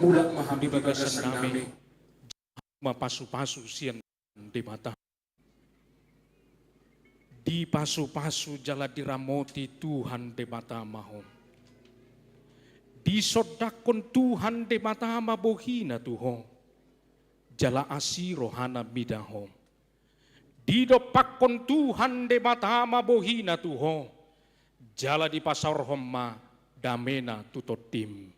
Mulak ma hami bagasannami, ma pasupasu sian Debata. Dipasupasu jala diramoti Tuhan Debata ma ho. Disondangkon Tuhan Debata ma bohina tu ho, jala asi rohana mida ho. Didompakkon Tuhan Debata ma bohina tu ho, jala dipasaorhon ma damena tu tondim.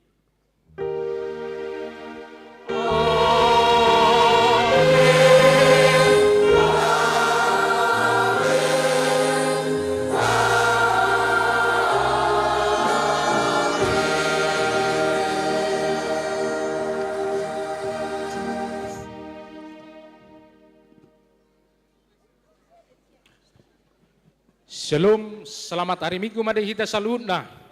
Syalom, selamat hari Minggu ma di hita saluhutna.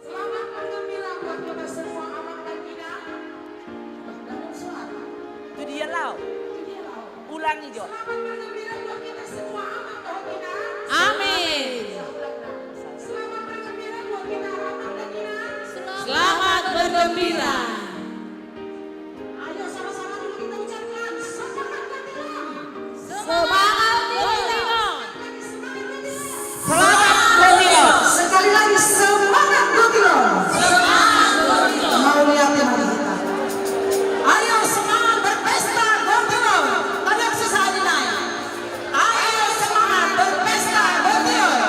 Selamat bergembira buat kita semua, Amang dan Inang. Dalam suara. Itu dia, Lau. Itu dia, Lau. Ulangi, Jo. Selamat bergembira buat kita semua, Amang dan Inang. Amin. Selamat bergembira buat kita, Amang dan Inang. Selamat bergembira. Ayo sama-sama dulu kita ucapkan, semangat Gontilon. Semangat Gontilon. Selamat Gontilon. Sekali lagi, semangat Gontilon. Semangat Gontilon. Mauliate ma di hita. Ayo semangat berpesta Gontilon. Tadi aku susah, Adinai. Ayo semangat berpesta Gontilon.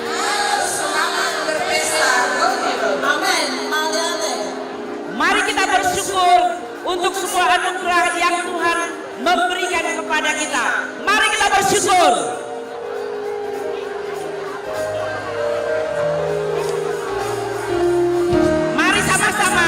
Ayo semangat berpesta Gontilon. Amin. Mauliate. Mari kita bersyukur untuk semua anugerah yang Tuhan memberikan kepada kita. Mari kita bersyukur. Mari sama-sama.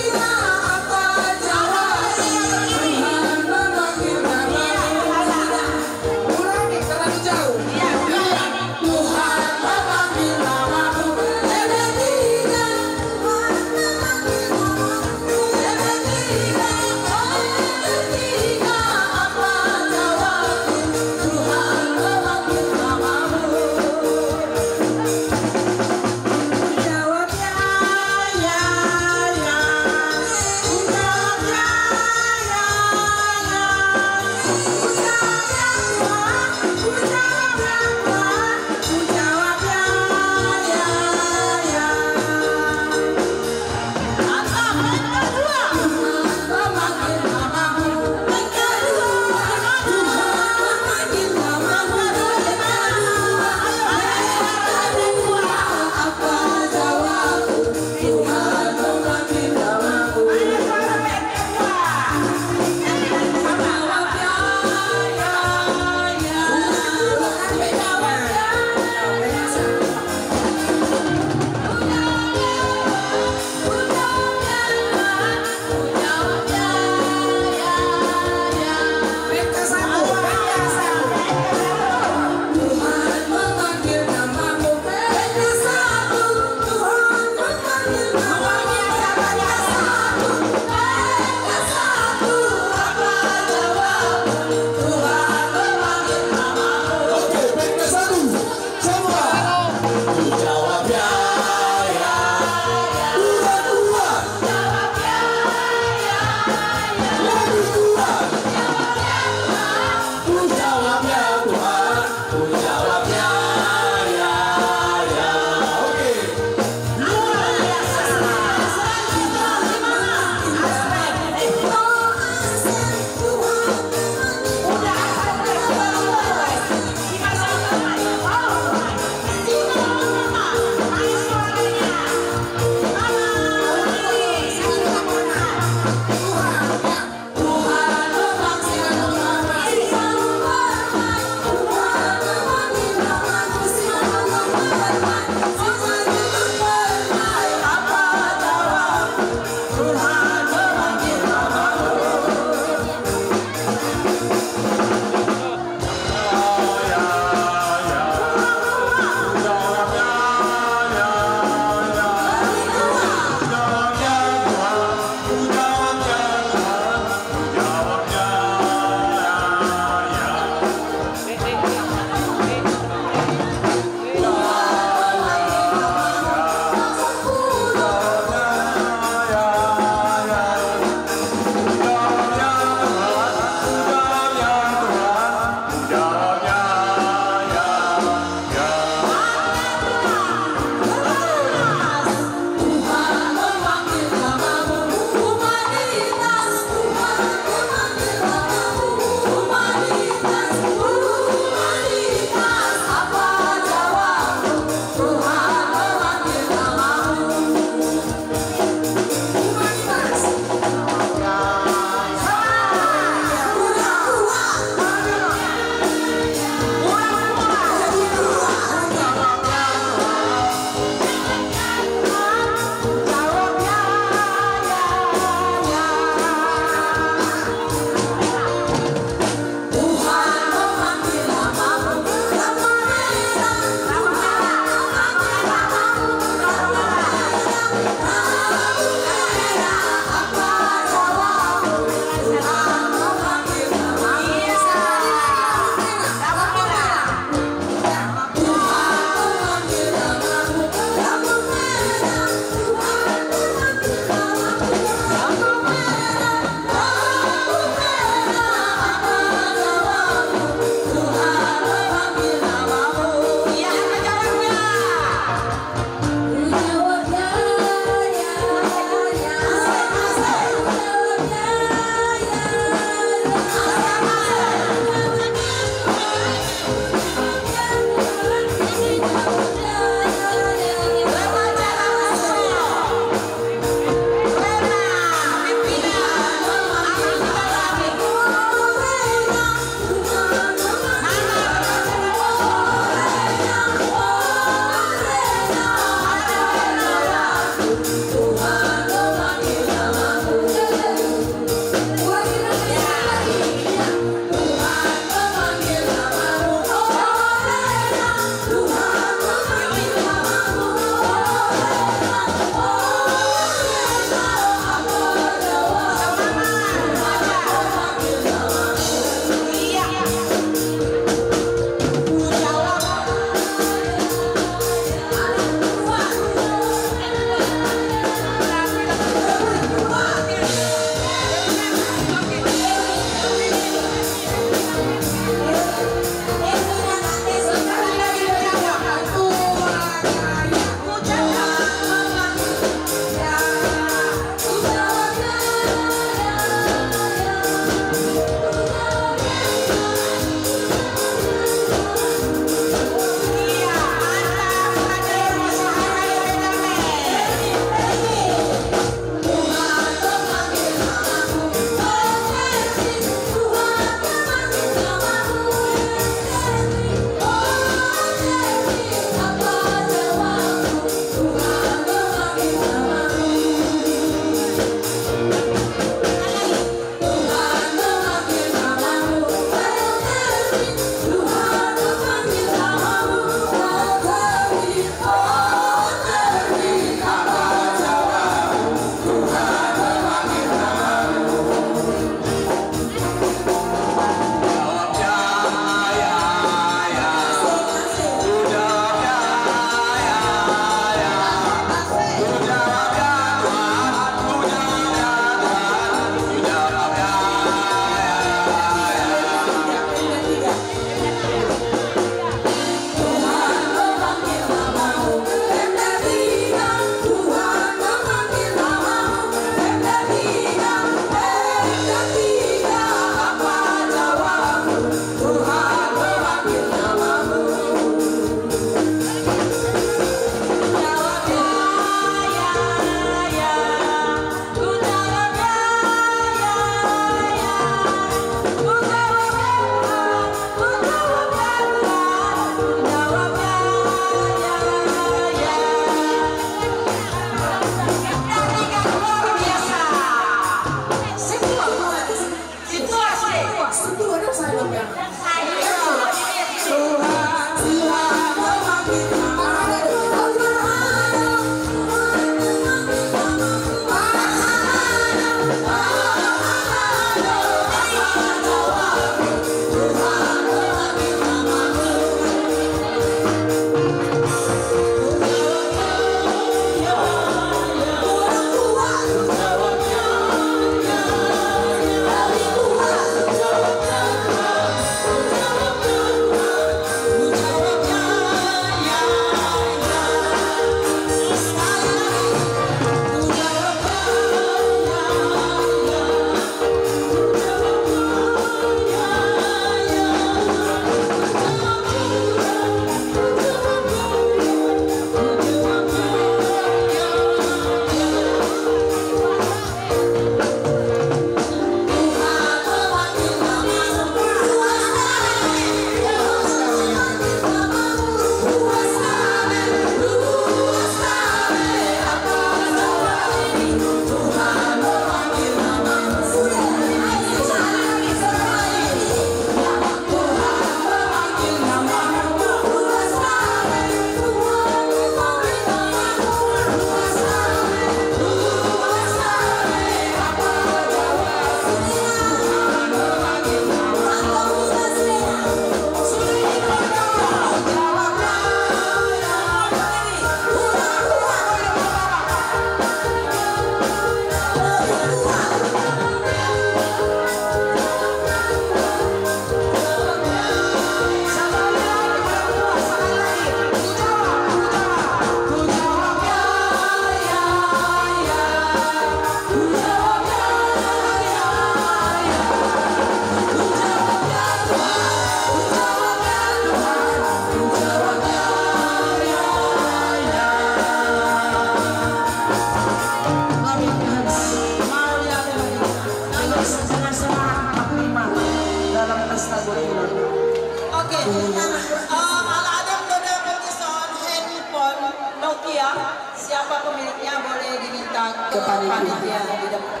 Nokia, siapa pemiliknya boleh diminta ke panitia di depan.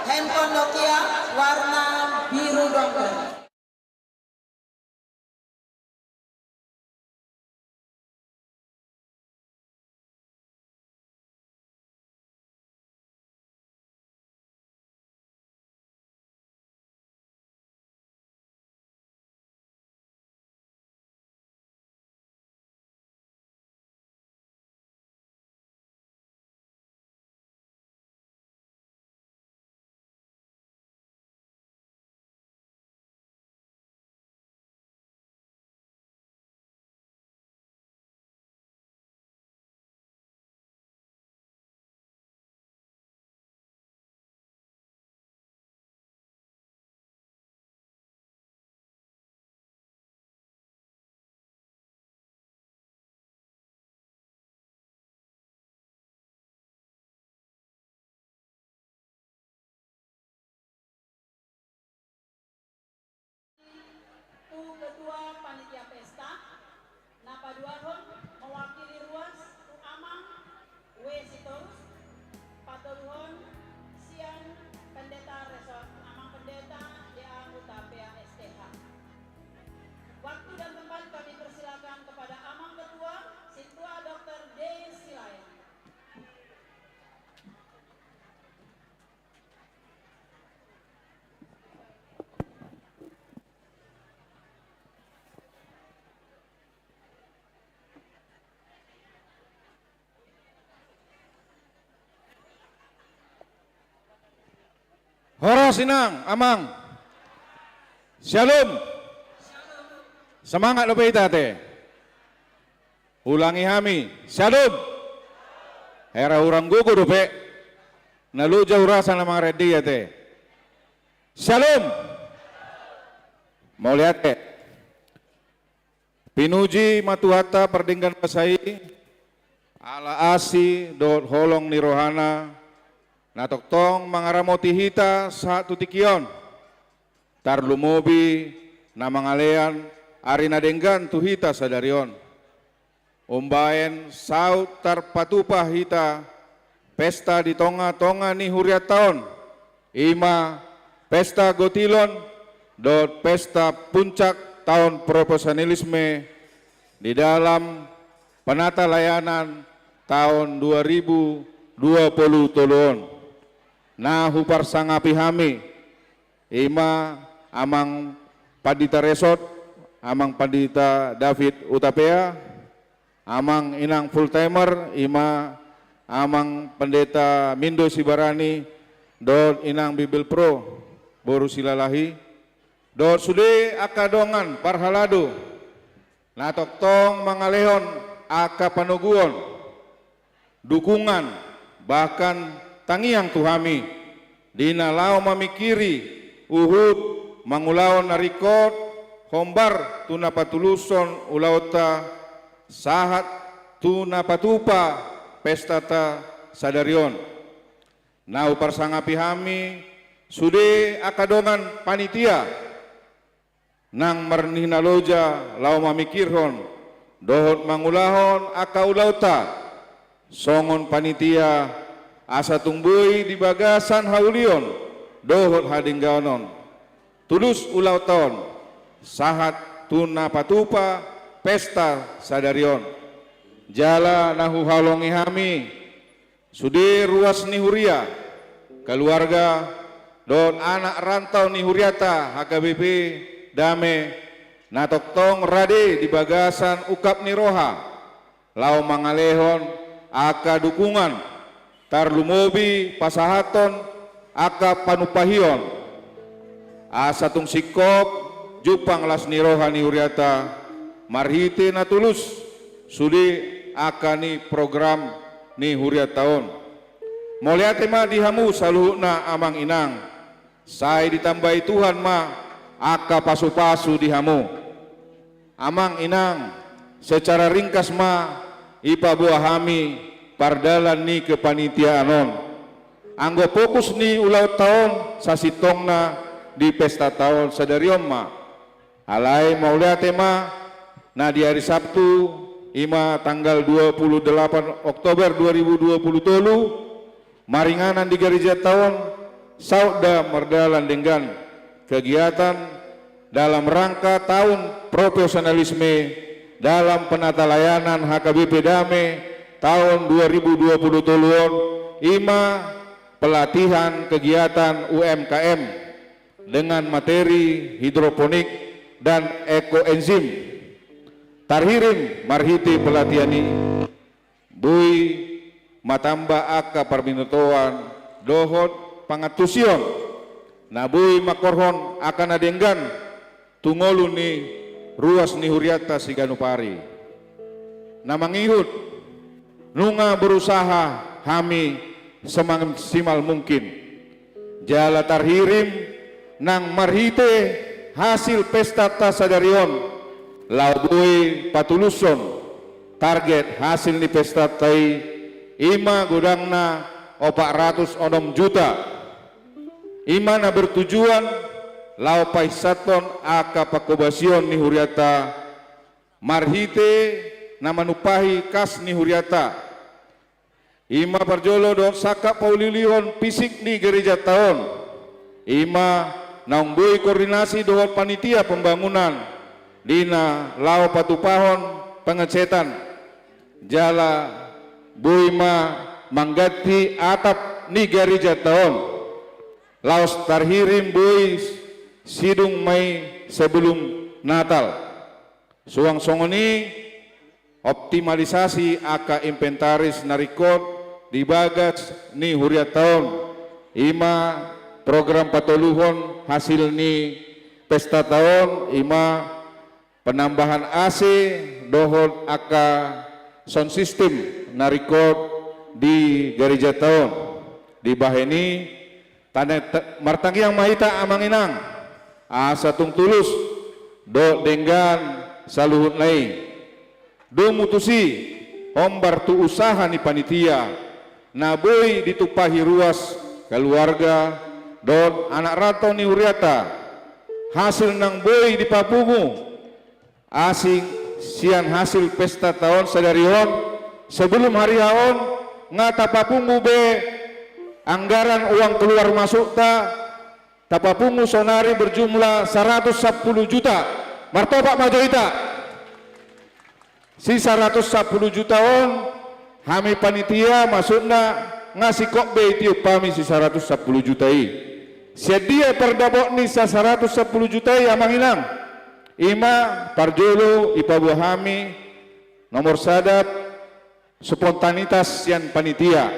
Handphone Nokia warna biru dongker. Tu ketua panitia pesta, na paduahon mewakili ruas tu Amang W. Sitorus, patoluhon sian pendeta resort, Amang Pendeta D A Hutapea S T H. Waktu dan tempat kami persilakan kepada Amang Ketua, Sintua Doktor D. Silaen. Horas inang, amang. Syalom. Semangat dope hita ate. Ulangi hami. Syalom. Hera hurang gogo dope. Na loja hurasa na mangarende ate. Syalom. Mauliate. Pinuji ma Tuhanta pardenggan basa i, ala asi dohot holong ni rohana, na tongtong mangaramoti hita sahat tu tingki on, tarlumobi na mangalean ari na denggan tu hita sadari on. Umbaen saut tarpatupa hita pesta di tonga-tonga ni hurianta on, i ma pesta gotilon dohot pesta puncak taon profesionalisme di dalam penata layanan taon dua ribu dua puluh tolu on. Na huparsangapi hami, i ma Amang Pandita Resort, Amang Pandita David Hutapea, Amang Inang Full Timer, i ma Amang Pendeta Mindo Sibarani, dohot Inang Bibelvrouw, boru Silalahi, dohot sude angka dongan parhalado, na tongtong mangalehon angka panoguon, dukungan, bahkan tangiang tu hami, di na laho mamingkiri huhut mangulahon na ringkot, hombar tu na patulushon ulaonta, sahat tu na patupa pestanta sadari on. Na huparsangapi hami sude angka dongan panitia, nang marnihina loja laho mamingkirhon dohot mangulahon angka ulaonta songon panitia, asa tung boi di bagasan haulion dohot hadengganon tulus ulaonta on, sahat tu na patupa pesta sadari on. Jala na huhaholongi hami, sude ruas ni huria, keluarga, dohot anak rantau ni hurianta H K B P Dame, na tongtong rade di bagasan ungkap ni roha, laho mangalehon angka dukungan, tarlumobi pasahathon angka panumpahion, asa tung singkop jumpang las ni roha ni hurianta, marhite na tulus sude angka ni program ni hurianta on. Mauliate ma di hamu saluhutna amang inang, sai ditambai Tuhan ma angka pasupasu di hamu. Amang inang, secara ringkas ma ipaboa hami pardalan ni kepanitiaan on. Anggo fokus ni ulaonta on sasintongna di pestanta on sadari on ma. Alai mauliate ma, na di ari Sabtu ima tanggal dua puluh delapan Oktober dua ribu dua puluh tolu, maringanan di garejanta on, saut da mardalan denggan kegiatan dalam rangka tahun profesionalisme dalam penata layanan H K B P Dame tahun dua ribu dua puluh tolu on, ima pelatihan kegiatan U M K M dengan materi hidroponik dan ekoenzim. Tarhirim marhite pelatihan i, boi matamba angka parbinotoan dohot pangantusion na boi mangkorhon angka na denggan tu ngolu ni ruas ni hurianta siganup ari. Na mangihut, nunga berusaha hami semaksimal mungkin. Jala tarhirim nang marhite hasil pestanta sadari on, laho boi patulushon target hasil ni pestanta i, ima godangna opat ratus onom juta. Ima na bertujuan laho painsathon angka pangkobasion ni hurianta marhite na manumpahi kas ni hurianta. Ima parjolo dohot sangkap pauliulihon fisik ni garejanta on, ima naung boi koordinasi dohot panitia pembangunan di na laho patupahon pengetetan, jala boi ma mangganti atap ni garejanta on laos tarhirim boi sidung ma i sebelum Natal. Suang songon i, optimalisasi angka inventaris na ringkot di bagas ni hurianta on, ima program patoluhon hasil ni pestanta on, ima penambahan A C dohot angka sound system na ringkot di garejanta on. Dibahen i, tane-, ta-, martangiang ma hita amang inang, asa tung tulus dohot denggan saluhutna i. Domu tusi, hombar tu usaha ni panitia na boi ditumpahi ruas keluarga dohot anak rantau ni hurianta, hasil nang boi dipapungu asi sian hasil pestanta on sadari on, sebelum hari H on, nga tapapungu be anggaran uang keluar masukta, tapapungu sonari berjumlah saratus sampulu juta. Martopak ma jo hita. Si saratus sampulu juta on, hami panitia, maksudna, nga singkop be itiop hami si saratus sampulu juta i. Sian dia pardapot ni sa saratus sampulu juta i, amang inang? Ima parjolo ipaboa hami nomor sada, spontanitas sian panitia.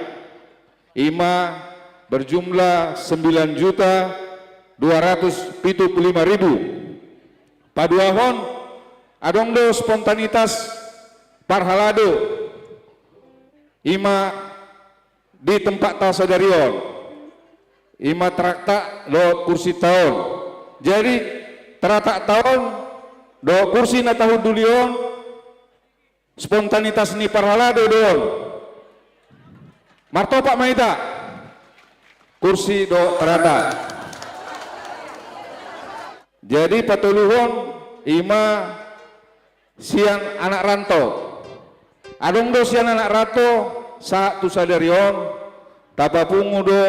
Ima berjumlah sembilan juta dua ratus pitu pulu lima ribu. Paduahon, adong do spontanitas parhalado, ima di tempatta sadari on, ima traktak dohot kursinta on. Jadi, traktakta on dohot kursi na tahunduli on, spontanitas ni parhalado do on. Martopak ma hita. Kursi dohot traktak. Jadi patoluhon, ima sian anak rantau. Adong do sian anak rantau, sahat tu sadari on, tapapungu do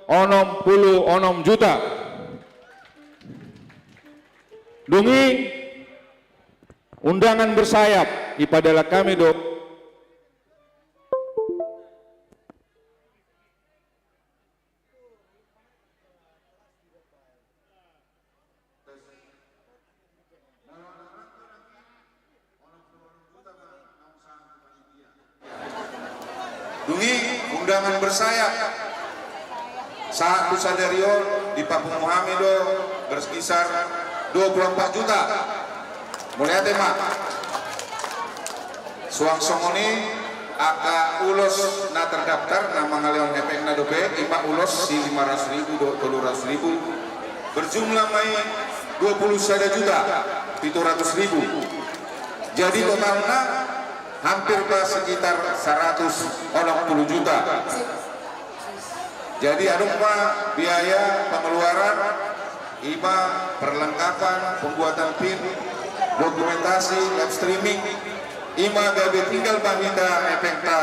onom pulu onom juta. Dung i, undangan bersayap, ipadalan hami do. Dung i, undangan bersayap. Sahat tu sadari on, dipapungu hami do berkisar dua pulu opat juta. Mauliate ma. Suang songon i, angka ulos na terdaftar na mangalehon hepengna dope, ima ulos si lima ratus ribu dohot tolu ratus ribu, berjumlah ma i dua pulu sada juta pitu ratus ribu. Jadi totalna hampir ma sekitar saratus onom pulu juta. Jadi adong ma biaya pengeluaran, ima perlengkapan, pembuatan pin, dokumentasi, live streaming, Ima gabe tinggal ma hita epengta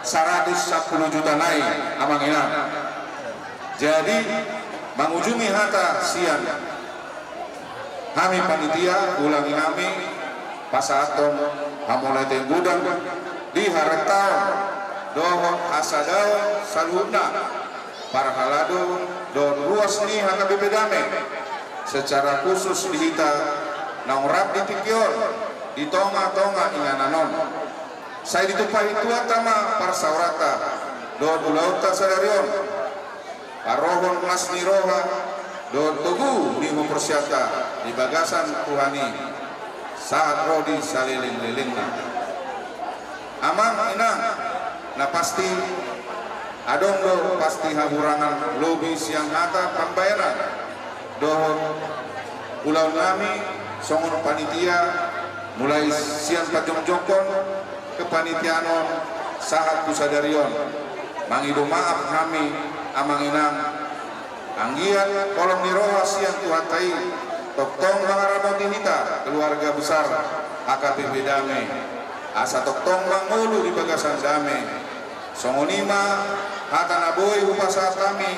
saratus sampulu juta nai, amang inang. Jadi, mangujungi hata sian hami panitia, ulang i hami pasahathon hamauliateon godang di harentaon dohot hasadaon saluhutna parhalado dohot ruas ni H K B P Dame, secara khusus di hita naung rap di tingki on di tongatonga inganan on. Sai ditumpahi Tuhanta ma parsaoranta dohot ulaonta sadari on. Parohon las ni roha dohot togu ni umur sianta di bagasan Tuhan i sahat ro di salelenglelengna. Amang inang, na pasti adong do pasti hahurangan lobi sian hata pambahenan dohot ulaon nami songon panitia, mulai sian pajongjongkon kepanitiaan on sahat tu sadari on. Mangido maaf hami, amang inang, anggiat holong ni roha sian Tuhanta i tongtong mangaramoti hita keluarga besar H K B P Dame, asa tongtong mangolu di bagasan dame. Songon i ma hata na boi hupasahat hami.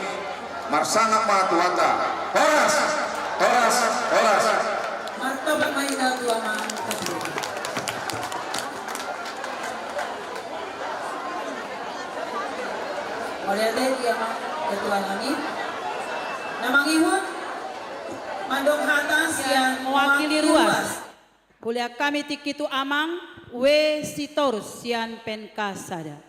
Marsangap ma tu hata. Horas, horas, horas. Martopik ma hita tu amang. Mauliate di amang ketua nami. Na mangihut mandok hata sian mewakili ruas. Hulean hami tingki tu amang W Sitorus sian Pemkasada.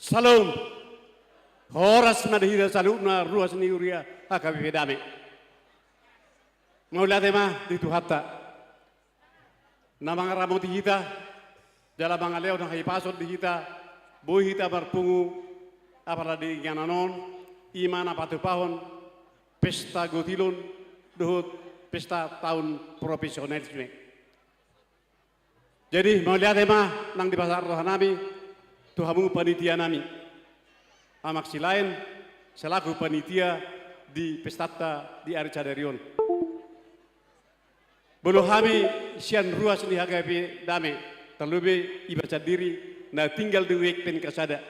Salom. Horas ma di hita saluhutna ruas ni huria H K B P Dame. Mauliate ma di Tuhanta na mangaramoti hita jala mangalehon hahipason di hita, boi hita marpungu apala di inganan on, i ma na patupahon pesta gotilon dohot pesta taon profesionalisme. Jadi mauliate ma nang dipasahat roha nami tu hamu panitia nami, Amang Silaen, selaku panitia di pestanta di ari sadari on. Molo hami sian ruas ni H K B P Dame, terlebih iba sandiri na tinggal di wilayah Pemkasada,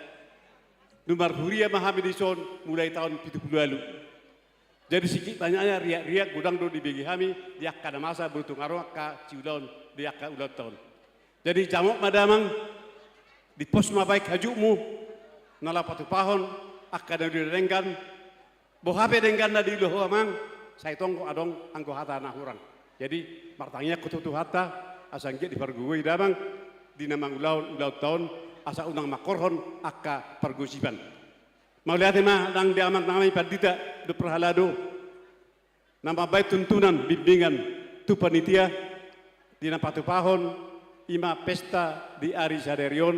dung marhuria ma hami dison mulai taon pitu pulu ualu. Jadi singkit banyaknya riak-riak godang do dibege hami di angka na masa, boi tung adong angka siulaon di angka ulaonta on. Jadi jamot ma damang, dipos ma baik hajutmu na laho patupahon angka na denggan. Boha pe denggan na diula ho amang, sai tong do adong anggo hata na hurang. Jadi martangiangkon tu Tuhanta asa anggiat dipargogoi damang di na mangulahon ulaonta on, asa unang mangkorhon angka pargosipan. Mauliate ma nang di amang nami pandita dohot parhalado na mambahen tuntunan bimbingan tu panitia di na patupahon i ma pesta di ari sadari on,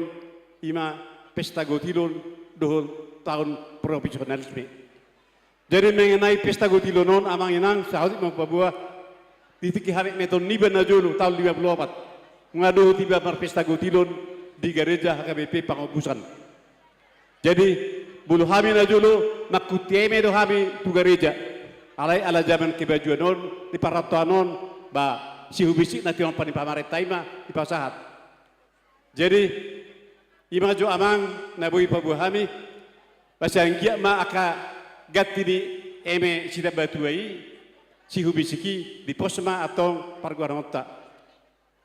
i ma pesta gotilon dohot taon profesionalisme. Jadi mengenai pesta gotilon on, amang inang, saotik ma hupaboa, di tingki hametmeton niba na jolo taon lima pulu opat, nunga dohot iba marpesta gotilon di gareja H K B P Pangopusan. Jadi molo hami na jolo mangkuti eme do hami tu gareja, alai ala jaman kebajuan on, di partontuan on, ba sihubisik na tinompa ni pamarenta i ma dipasahat. Jadi i ma jo amang na boi paboa hami, ba sai anggiat ma angka ganti ni eme sitambatua i, sihubisik i, dipos ma antong pargoaranta.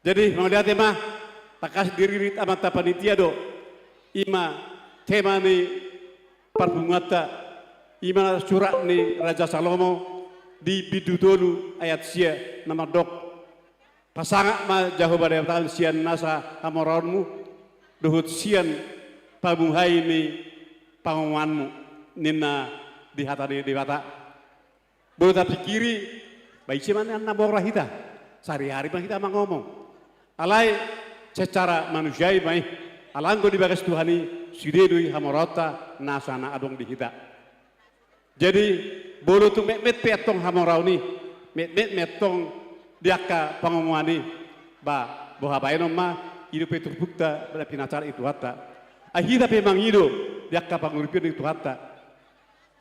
Jadi mauliate ma, tangkas diririt amanta panitia do i ma tema ni parpunguanta, i ma surat ni Raja Salomo di bindu tolu ayat sia na mandok: Pasangap ma Jahowa Debatam sian nasa hamoraonmu dohot sian pamuhai ni pangomoanmu, ninna di hata ni Debata. Molo tapingkiri, ba ise ma nian na mora hita? Sariari ma hita mangomong. Alai secara manusiai ma i, ala anggo di bagas Tuhan i, sude do i hamoraonta nasa na adong di hita. Jadi, molo tung metmet pe antong hamoraon i, metmet pe antong di angka pangomoan i, ba, boha baenon ma, i dope turpukta, ba, pinasahat ni Tuhanta. Ai hita pe mangido di angka panguripion ni Tuhanta.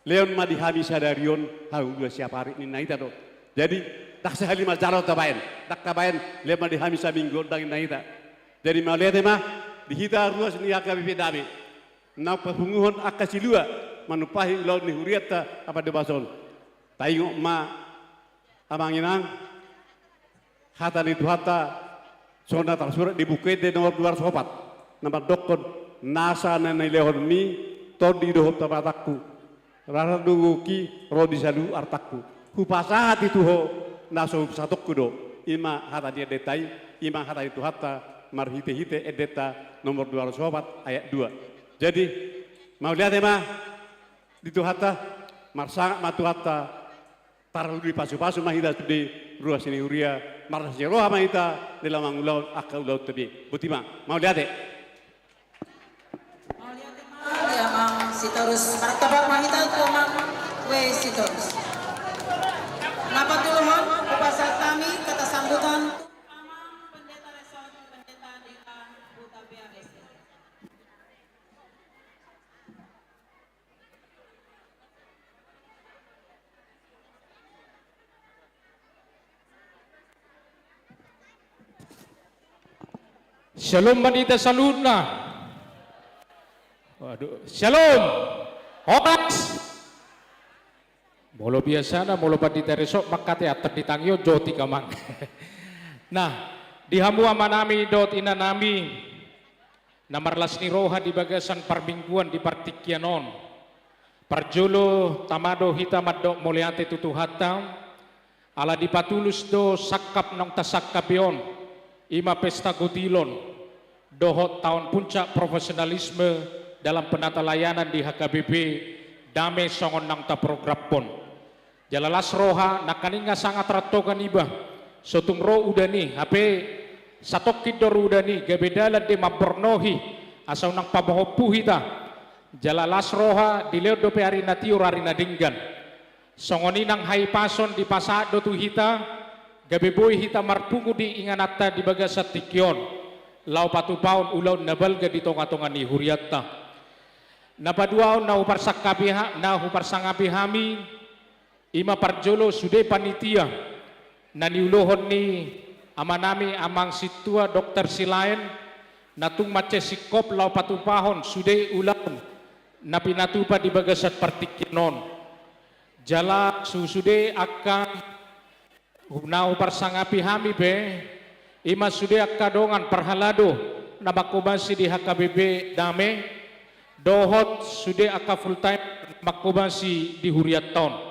Lehon ma di hami sadari on hangoluan siap ari ninna hita do. Jadi, ndang sahali manjalo tabaen, ndang tabaen, lehon ma di hami saminggu on ninna hita. Jadi, mauliate ma di hita ruas ni H K B P Dame. Naung papunguhon angka silua manumpahi ulaon ni hurianta Amande Ombasan. Taingot ma, amang inang, hata ni Tuhanta, songon na tarsurat di Buku Ende nomor dua ratus opat, na mandokkon, nasa na nilehonmi tondi dohot pamatangku, rara do goki ro di saluhut artangku. Hupasahat i tu ho na so husatongku do, i ma hata ni endenta i, i ma hata ni Tuhanta, marhitehite Endenta nomor dua ratus opat ayat dua. Jadi, mauliate ma di Tuhanta, marsangap ma Tuhanta, tarlumobi pasupasu ma hita sude ruas ni huria, marlas ni roha ma hita di lamang ulaon angka ulaonta be. Boti ma, mauliate. Mauliate ma di amang Sitorus, martopot ma hita tu amang W Sitorus. Na patoluhon, hupasahat hami kata sambutan tu amang Pendeta Resort, Pendeta Deka Hutabarat S H. Shalom ma di hita saluhutna. Waduh, shalom. Horas. Molo biasana, molo Pandita Resort mangkatai, antar di tangion jo tingki amang. Nah, di hamu amanami dohot inanami, na marlas ni roha di bagasan parmingguan di partingkian on. Parjolo tama do hita mandok mauliate tu Tuhanta, ala dipatulus do sangkap naung tasangkapi on, i ma pesta gotilon, dohot taon puncak profesionalisme dalam penata layanan di H K B P Dame songon naung taprogramhon. Jala las roha, nangkaning nga sanga tarantogan iba, so tung ro udan i, hape satongkin do ro udan i, gabe dalan do i mambornohi, asa unang pamohompu hita. Jala las roha, dilehon dope ari na tiur, ari na denggan. Songon i nang hahipason dipasahat do tu hita, gabe boi hita marpungu di ingananta di bagasan tingki on, laho patupahon ulaon na balga di tongatonga ni hurianta. Na paduahon na huparsangkapi ha-, na huparsangapi hami, i ma parjolo sude panitia na niulohon ni amanami Amang Sintua Dokter Silaen, na tung mansai singkop laho patupahon sude ulaon na pinatupa di bagasan partingkian on. Jala su-, sude angka na huparsangapi hami pe, i ma sude angka dongan parhalado na manghobasi di H K B P Dame, dohot sude angka full time na manghobasi di hurianta on.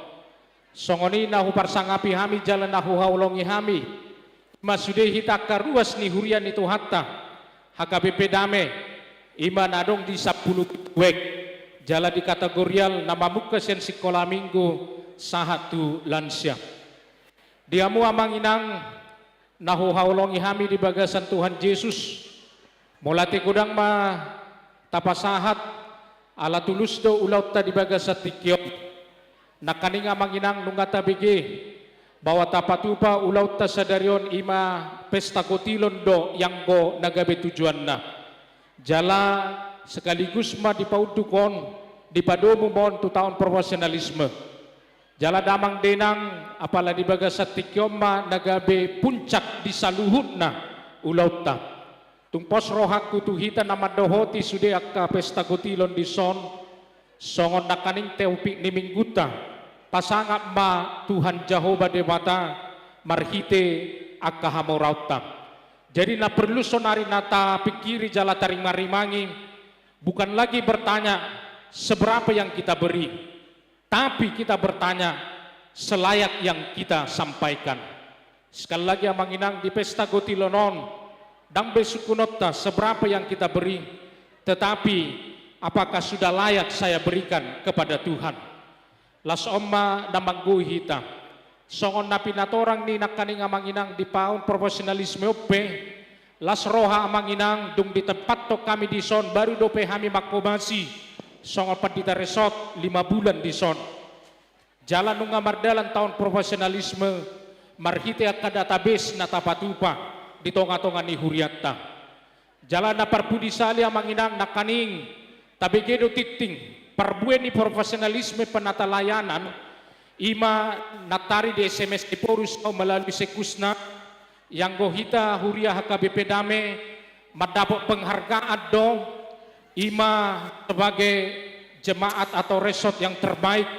Songon i na huparsangapi hami jala na huhaholongi hami, i ma sude hita angka ruas ni huria ni Tuhanta, H K B P Dame, i ma na adong di sampulu pitu wijk, jala di kategorial na mamungka sian sikola minggu sahat tu lansia. Di hamu amang inang na huhaholongi hami di bagasan Tuhan Jesus, mauliate godang ma tapasahat, ala tulus do ulaonta di bagasan tingki on. Nangkaning amang inang nunga tabege, bahwa tapatupa ulaonta sadari on i ma pesta gotilon do i anggo na gabe tujuanna. Jala sekaligus ma dipaunduk on, dipadomu ma on tu taon profesionalisme. Jala damang dainang, apala di bagasan tingki on ma na gabe puncak di saluhutna ulaonta. Tung pos rohangku tu hita na mandohoti sude angka pesta gotilon dison, songon nangkaning topik ni minggunta, pasangap ma Tuhan Jahowa Debata marhite angka hamoraonta. Jadi na porlu sonari na tapingkiri jala tarimarimangi, bukan lagi bertanya seberapa yang kita beri, tapi kita bertanya selayak yang kita sampaikan. Sekali lagi amang inang, di pesta gotilon on, ndang be sungkunonta seberapa yang kita beri, tetapi apakah sudah layak saya berikan kepada Tuhan. Laos on ma na manggohi hita. Songon na pinatorang ni nangkaning amang inang di paon profesionalisme on pe, las roha amang inang dung ditempathon hami dison baru dope hami manghobasi songon pandita resort lima bulan dison. Jala nunga mardalan taon profesionalisme marhite angka database na tapatupa di tonga-tonga ni hurianta. Jala na parpudi sali amang inang nangkaning, tabege do tintin parbue ni profesionalisme penatalayanan, i ma na tari di S M S Ephorus on melalui sekkusna, ianggo hita huria H K B P Dame mandapot penghargaan do, i ma sebagai jemaat atau resort yang terbaik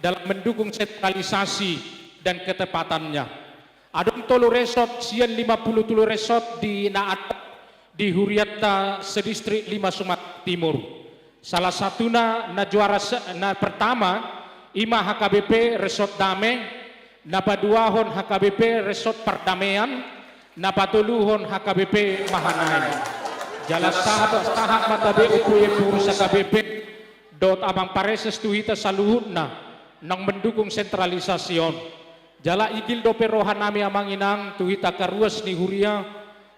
dalam mendukung sentralisasi dan ketepatannya. Adong tolu resort sian lima pulu tolu resort di na adong di hurianta sedistrik lima Sumatera Timur. Salah satuna na juara se-, na pertama, i ma H K B P Resort Dame, na paduahon H K B P Resort Pardamaian, na patoluhon H K B P Mahanaim. Jala sahat, sahat ma tabe Ompu Ephorus H K B P dohot Amang Pareses tu hita saluhutna naung mendukung sentralisasi on. Jala igil dope rohanami amang inang tu hita angka ruas ni huria,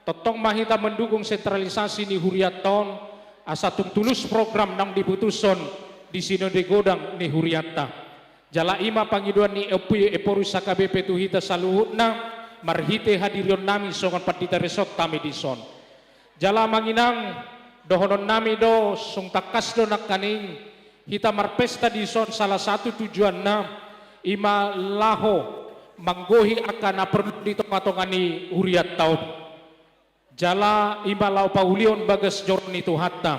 tongtong ma hita mendukung sentralisasi ni hurianta on, asa tung tulus program naung diputushon di sinode godang ni hurianta. Jala i ma pangidoan ni Ompu Ephorus H K B P tu hita saluhutna, marhite hadirionnami songon pandita resort hami dison. Jala amang inang, dohononnami do, sung tangkas do nangkaning hita marpesta dison salah satu tujuanna, i ma laho manggohi angka na porlu di tonga-tonga ni hurianta on. Jala i ma laho paulihon bagas joro ni Tuhanta.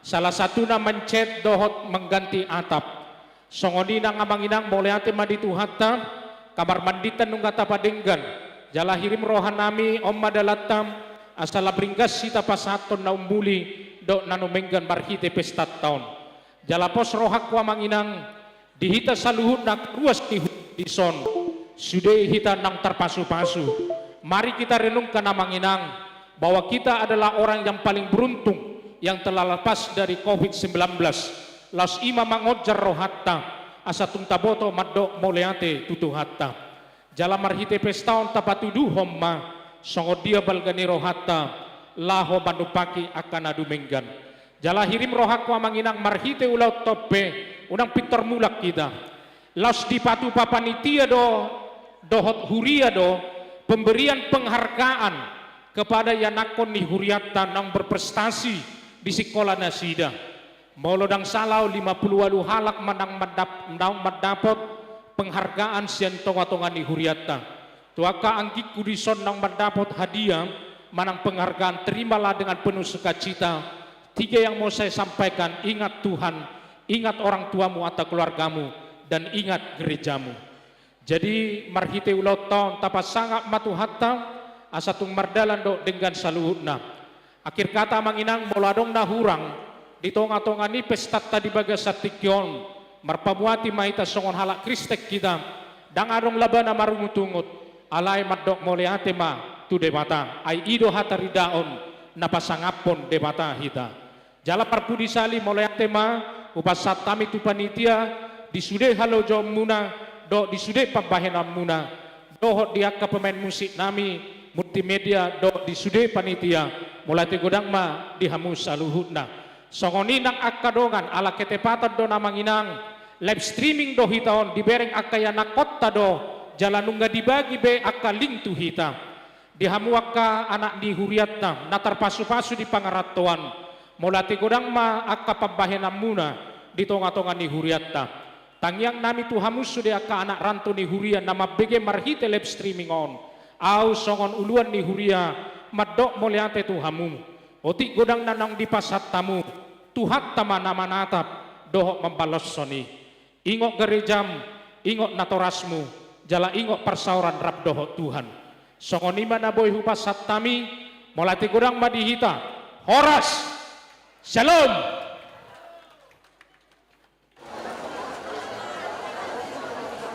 Salah satuna mencet dohot mengganti atap. Songon i nang amang inang, mauliate ma di Tuhanta, kamar mandinta nunga tapadenggan. Jala hirim rohanami, on ma dalanta, asa lam ringgas hita pasahathon na ummuli dohot na numenggan marhite pestanta on. Jala pos rohangku amang inang, di hita saluhutna ruas ni hu-, dison, sude hita naung tarpasu-pasu. Mari kita renungkan amang inang, bahwa kita adalah orang yang paling beruntung yang telah lepas dari covid sembilan belas. Laos i ma mangonjar rohanta, asa tung taboto mandok mauliate tu Tuhanta. Jala marhite pesta on tapatuduhon ma, songon dia balga ni rohanta, laho manumpahi angka na dumenggan. Jala hirim rohangku amang inang, marhite ulaonta on pe, unang pintor mulak hita. Laos dipatupa panitia do, dohot huria do, pemberian penghargaan kepada ianakhon ni hurianta naung berprestasi di sikola nasida. Molo ndang sala au, lima pulu ualu halak ma naung mandap-, naung mandapot penghargaan sian tonga-tonga ni hurianta. Tu angka anggingku dison naung mandapot hadiah manang penghargaan, terimalah dengan penuh sukacita. Tiga yang mau saya sampaikan, ingat Tuhan, ingat orang tuamu atau keluargamu, dan ingat gerejamu. Jadi, marhite ulaonta on tapasangap ma Tuhanta, asa tung mardalan dohot denggan saluhutna. Akhir kata, amang inang, molo adong na hurang di tonga-tonga ni pestanta di bagasan tingki on, marpamuati ma hita songon halak Kristen hita, ndang adong laba na marungut-ungut, alai mandok mauliate ma tu Debata, ai i do hataridaan na pasangaphon Debata hita. Jala parpudi sali, mauliate ma hupasahat hami tu panitia di sude halojaonmuna dohot di sude pambahenanmuna, dohot di angka pemain musik nami, multimedia, dohot di sude panitia, mauliate godang ma di hamu saluhutna. Songon i nang angka dongan, ala ketepatan do na amang inang, live streaming do hita on, dibereng angka ianakhonta do, jala nunga dibagi be angka link tu hita. Di hamu angka anak ni hurianta na tarpasu-pasu di pangarantoan, mauliate godang ma angka pambahenanmuna di tonga-tonga ni hurianta. Tangiang nami tu hamu sude angka anak ranto ni huria na mambege marhite live streaming on, au songon uluan ni huria mandok mauliate tu hamu. Otik godang na naung dipasahat hamu, Tuhanta ma na manatap dohot mambaloshon i. Ingot garejam, ingot natorasmu, jala ingot parsaoran rap dohot Tuhan. Songon i ma na boi hupasahat hami, mauliate godang ma di hita. Horas. Shalom.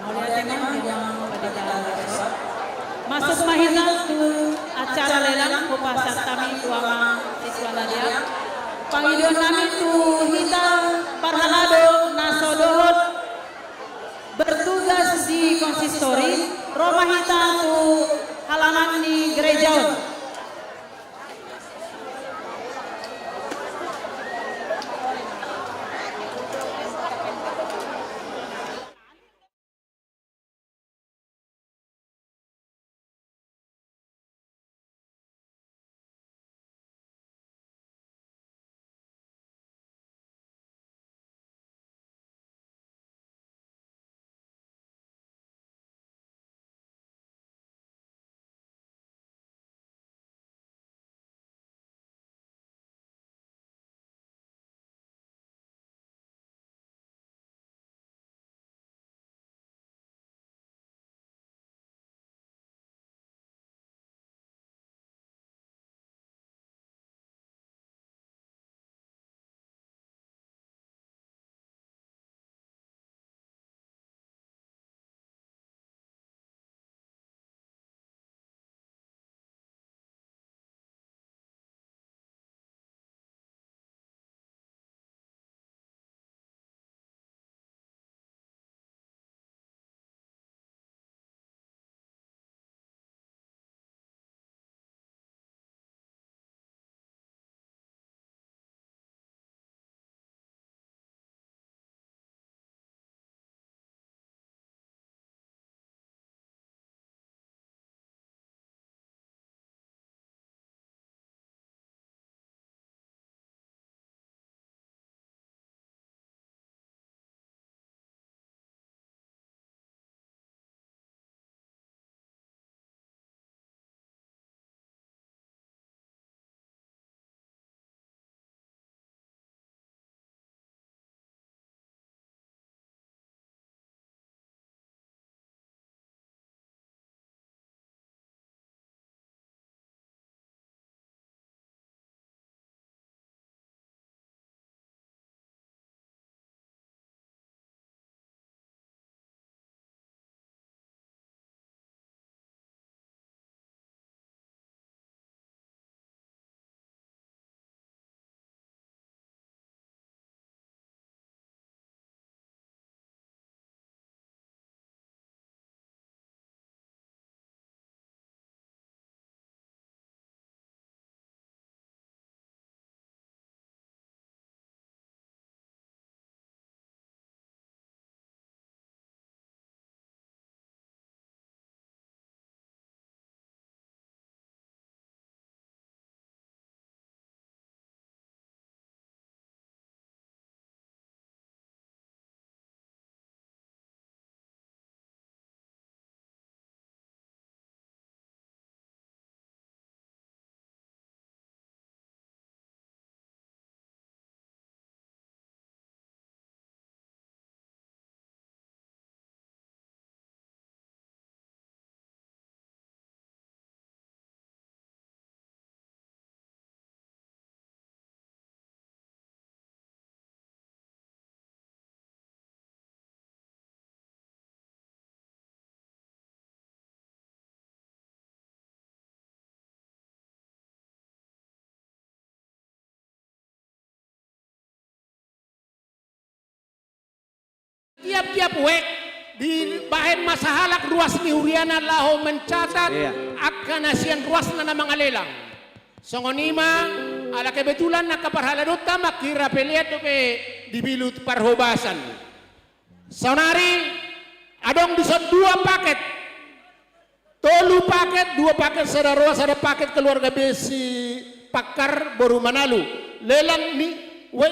Mauliate ma di Amang Pandita Resort. Masuk ma hita tu acara lelang, hupasahat hami tu Amang Siswa Nadia. Pangidoan nami tu hita parhalado na so dohot bertugas di konsistori, ro ma hita tu halaman ni gereja on. Tiap-tiap wijk dibahen ma sahalak ruas ni huriana laho mencatat, iya, angka na sian ruasna na mangalelang. Songon i ma, ala kebetulan angka parhaladonta mangkira pelean dope di Bilut Parhobasan. Saonari adong dison dua paket. Tolu paket, dua paket sada roa, sada paket keluarga Besi Pakar boru Manalu. Lelang ni, we,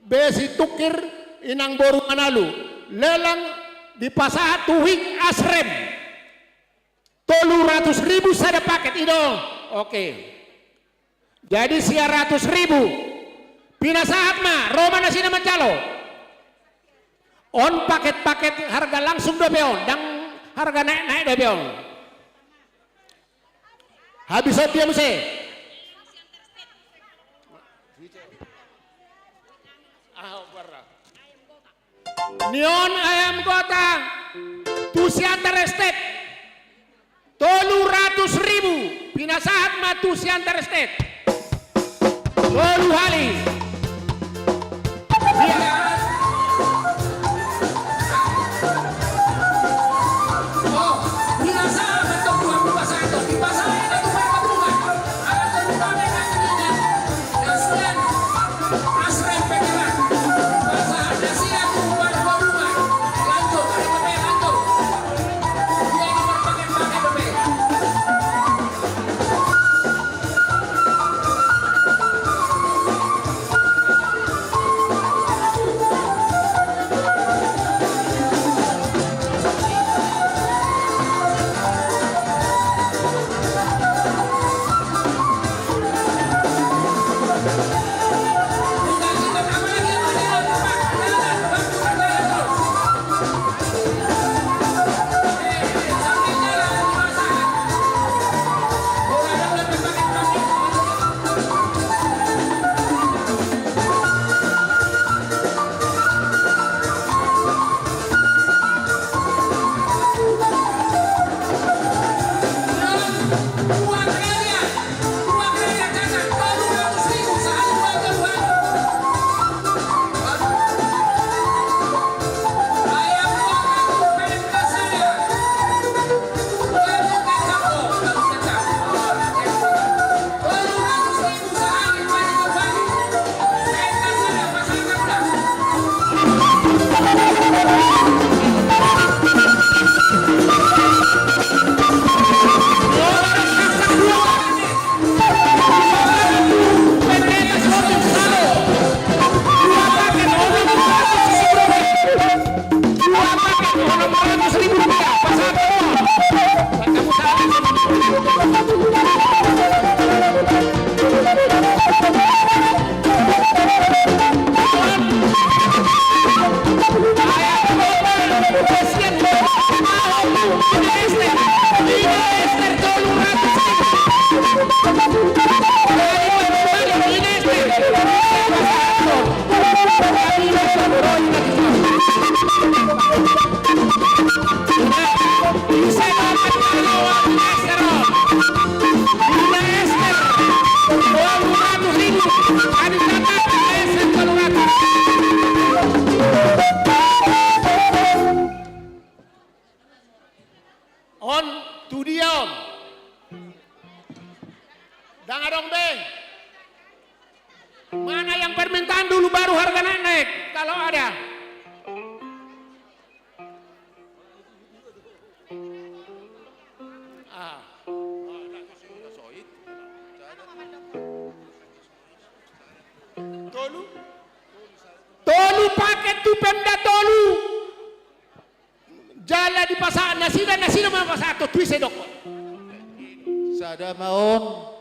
Besi Tungkir inang boru Manalu. Lelang dipasahat tu Wijk Asrem. Tolu ratus ribu sada paket, i do. Oke. Jadi sia ratus ribu. Pinasahat ma, ro ma nasida manjalo. On paket-paket harga langsung dope on, ndang harga naek-naek dope on. Habis on dia muse. Ah, barra. Ni on ayam gotang tu Siantar Estate. Tolu ratus ribu, pinasahat ma tu Siantar Estate. Tolu hali. Iya. On tu dia on? Ndang adong be. Mana yang permintaan dulu baru harga naik-naik, kalau ada. Ah. Tolu? Tolu paket tu Pemda Tolu. Jala dipasahat nasida, nasida ma pasahat tu ise dohot. Sada ma on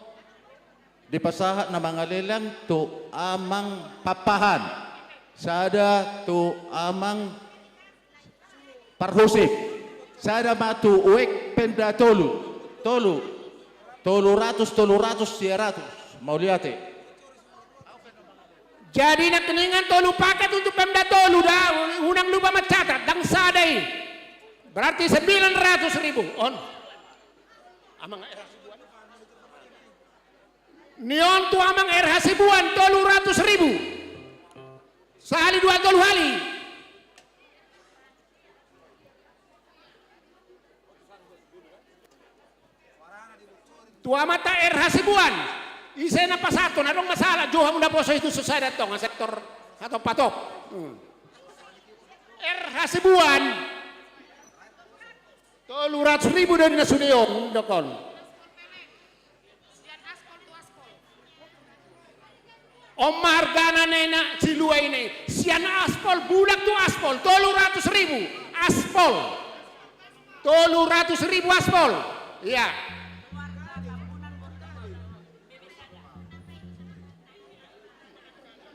dipasahat na mangalelang tu Amang Papahan. Sada tu Amang Parhusip. Sada ma tu Wijk Pemda Tolu. Tolu. Tolu ratus, tolu ratus, sia ratus. Mauliate. Jadi nangkiningan tolu paket untuk Pemda Tolu da, unang lupa mencatat, ndang sada i. Berarti sembilan ratus ribu. On. Amang R H Sibuan. Ni on tu Amang R H Sibuan, tolu ratus ribu. Sahali dua tolu hali. Tu amanta R Hasibuan. Ise na pasahathon, adong masalah, jo hamu na poso i tu so sada tong, sektor hatop-hatop. Hmm. R Hasibuan. Tolu ratus ribu do ninna sude on, dokkon. On ma hargana ninna silua i. Sian aspol, bulak tu aspol, tolu ratus ribu. Aspol. Tolu ratus ribu aspol. Iya.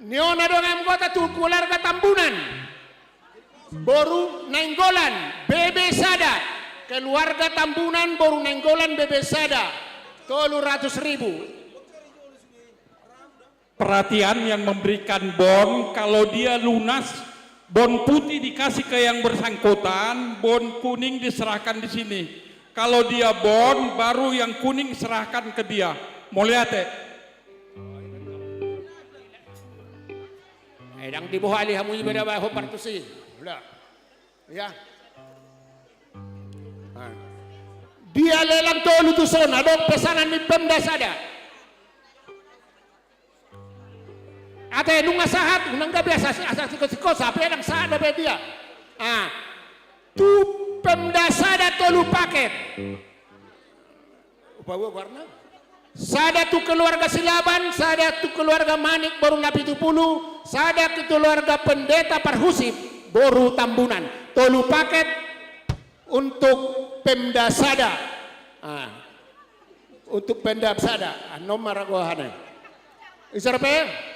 Ni on adong anggota tu keluarga Tambunan. Boru Nainggolan, B B sada. Keluarga Tambunan, boru Nainggolan, B B sada. Tolu ratus ribu. Perhatian yang memberikan bon, kalau dia lunas, bon putih dikasih ke yang bersangkutan, bon kuning diserahkan di sini. Kalau dia bon, baru yang kuning serahkan ke dia. Mauliate. Eh, dang dibohali hamu iba da bae hombar tusi. Udah. Ya. Nah. Dia lelang tolu tu son, adong pesanan ni Pemda sada. Ate nunga sahat, nunga gabe asa, asa siko-siko, sape dang sahat dope dia. Ah. Tu Pemda sada tolu paket. Upaboa goarna. Sada tu keluarga Silaban, sada tu keluarga Manik boru Napitupulu, sada tu keluarga Pendeta Parhusip boru Tambunan. Tolu paket untuk Pemda sada. Ah. Untuk Pemda sada. Annon ma ra goarna. Isar pe?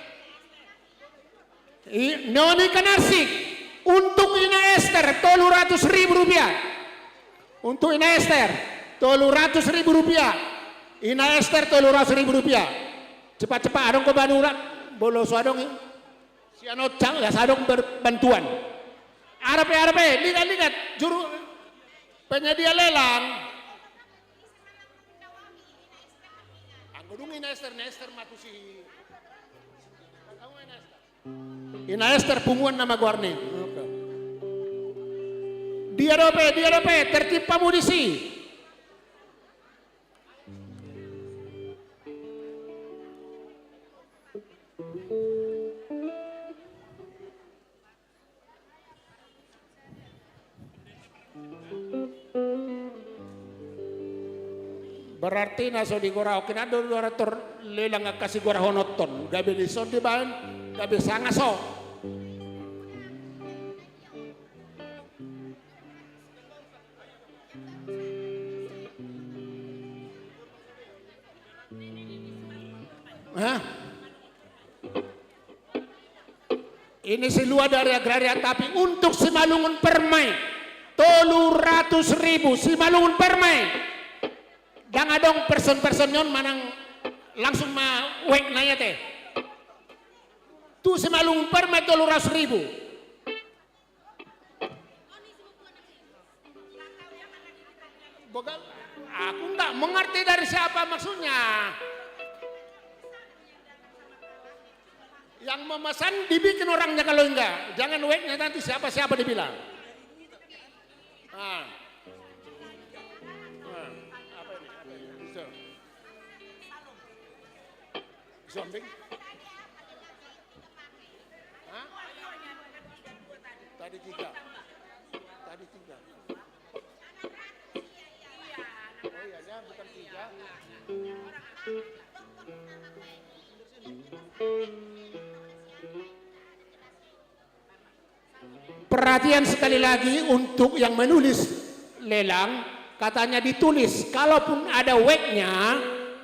I, noni kanarsik. Untuk Ina Ester, tolu ratus ribu rupiah. Untuk Ina Ester, tolu ratus ribu rupiah. Ina Ester, tolu ratus ribu rupiah. Cepat-cepat, adong ko banurak, bolo so adong i. Sian on cang, ya sadong berbantuan. Arape, arape, ligat-ligat, juru penyedia lelang. Anggo dung Ina Ester, Ina Ester ma tusi. Ina Ester punguan nama goarna. Dia dope, dia dope, tertib hamu disi. Berarti na so digorahon, hinan do dua ratus lelang angka sigorahononton. Gabe dison dibaen, gabe sanga so. Hah? Ini silua dari agraria, tapi untuk Simalungun Permai, tolu ratus ribu, Simalungun Permai. Dang adong person-person ni on manang langsung ma wekna i ate. Tu Simalungun Permai tolu ratus ribu. Boga, aku nggak mengerti dari siapa maksudnya. Yang memesan dibikin orangnya kalau enggak, jangan weknya nanti siapa-siapa dibilang. Ah. Ah, apa ini? Apa ini? Bisa. Bisa, Bing? Hah? Tadi tiga. Tadi tiga. Oh iya, ya, bukan tiga. Perhatian sekali lagi untuk yang menulis lelang, katanya ditulis, kalaupun ada weknya,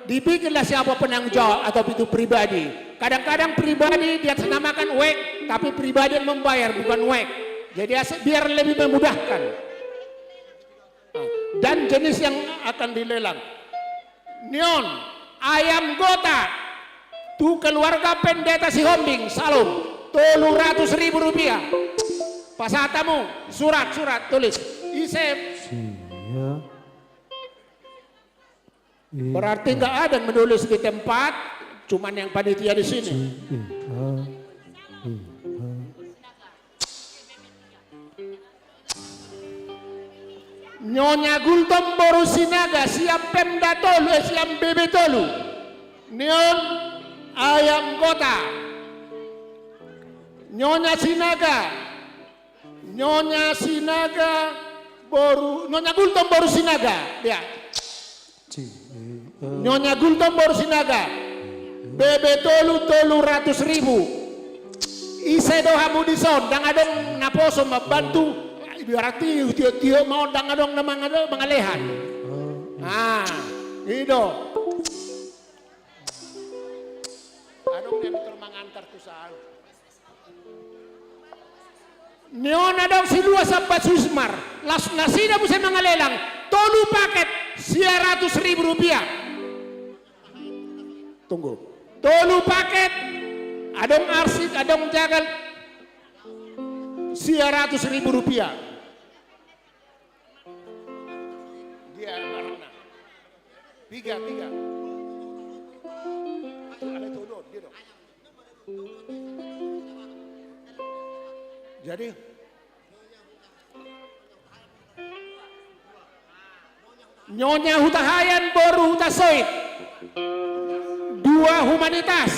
dibikinlah siapa penanggung jawab atau itu pribadi. Kadang-kadang pribadi diatasnamakan wek, tapi pribadi yang membayar, bukan wek. Jadi as-, biar lebih memudahkan. Dan jenis yang akan dilelang. Ni on, ayam gota. Tu keluarga Pendeta Sihombing, Salom, tolu ratus ribu rupiah. Pasahat hamu, surat, surat, tulis. Ise. Sia. Berarti nggak ada yang menulis di tempat, cuman yang panitia di sini. Sia. Nyonya Gultom boru Sinaga, sia Pemda tolu, eh, sian B B tolu. Ni on ayam gota. Nyonya Sinaga. Nyonya Sinaga boru, Nyonya Gultom boru Sinaga. Ya. Nyonya Gultom boru Sinaga. B B tolu, tolu ratus ribu. Ise do hamu dison, ndang adong naposo mambantu. Berarti tiop-tiop ma on, ndang adong na mangale-, mangalehan. Ah, i do. Adong na mangantar tu sahal. Ni on adong si Luas Abba Susmar, las nasida muse mangalelang, tolu paket, sia ratus ribu rupiah. Tunggu. Tolu paket, adong arsik, adong jagal, sia ratus ribu rupiah. Dia barangna. Piga, piga. Alai tu do, dia do. Jadi, Nyonya Hutahaean boru Hutasoit. Dua Humanitas.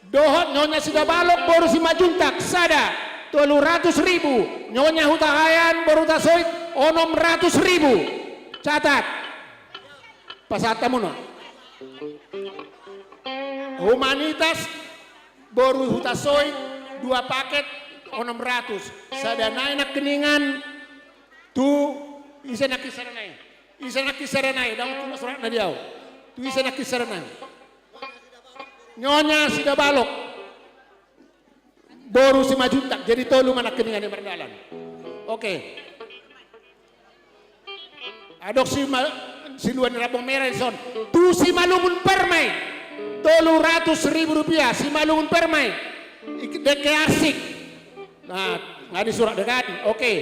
Dohot Nyonya Sidabalok boru Simanjuntak, sada, tolu ratus ribu. Nyonya Hutahaean boru Hutasoit, onom ratus ribu. Catat. Pasahat hamu ma. Humanitas boru Hutasoit, dua paket, onom ratus. Sada nai nangkiningan tu, ise nangkin sada nai? Ise nangkin sada nai? Ndang tung suratna di au. Tu ise nangkin sada nai? Nyonya Sidabalok boru Simanjuntak, jadi tolu ma nangkiningan i mardalan. Oke. Adong si ma-, siluan ni Rambong Merah dison. Tu Simalungun Permai. Tolu ratus ribu rupiah, Simalungun Permai. Ik-, dengke arsik. Nah, nggak disurat dengan. Oke.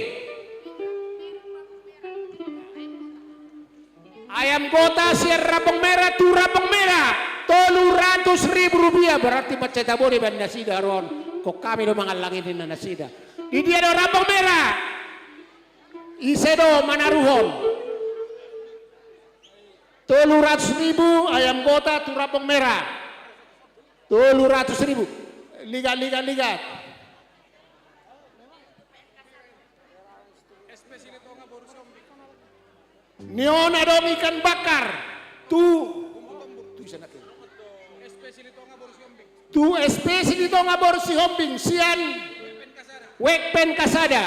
Ayam gota sian Rambong Merah tu Rambong Merah, tolu ratus ribu rupiah, berarti mansai tabo do baen nasida ro on, ingkon hami do mangallang i ninna nasida. Di dia do Rambong Merah? Ise do manaruhon? Tolu ratus ribu ayam gota tu Rambong Merah. Tolu ratus ribu. Ligat, ligat, ligat. Ni on adong ikan bakar. Tu, tu ise nangkin? Tu S P Silitonga boru Sihombing, sian Wekpen Kasada.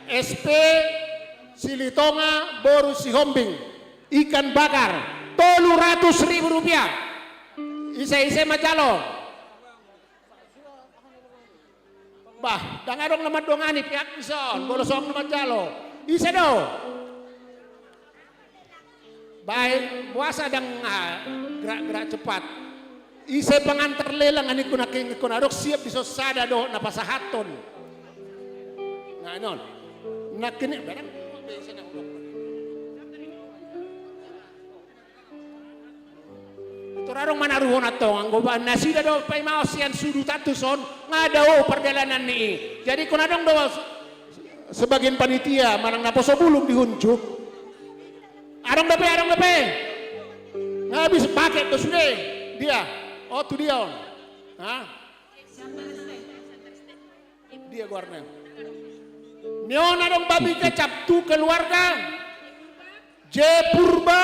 S P Silitonga boru Sihombing. Ikan bakar. Tolu ratus ribu rupiah. Ise, ise manjalo? Bah, ndang adong na mandongani pihak dison, molo so adong na manjalo. Ise do? Baen, boasa ndang, ah, gerak-gerak cepat. Ise pangantar lelang, aningku nangkin, ingkon adong siap dison sada dohot na pasahathon. Nah, i on. Nangkin i, barang, ise na hudok. Tor adong manaruhon antong, anggo ba nasida do paimaon sian sudutan tuson, nga dao pardalanan ni i. Jadi ingkon adong do sebagian panitia manang naposo bulung di hunjuk. Adong dope, adong dope. Nga habis paket do sude. Dia. Oh, tu dia on. Hah? Dia goarna. Ni on adong babi kecap tu keluarga J Purba.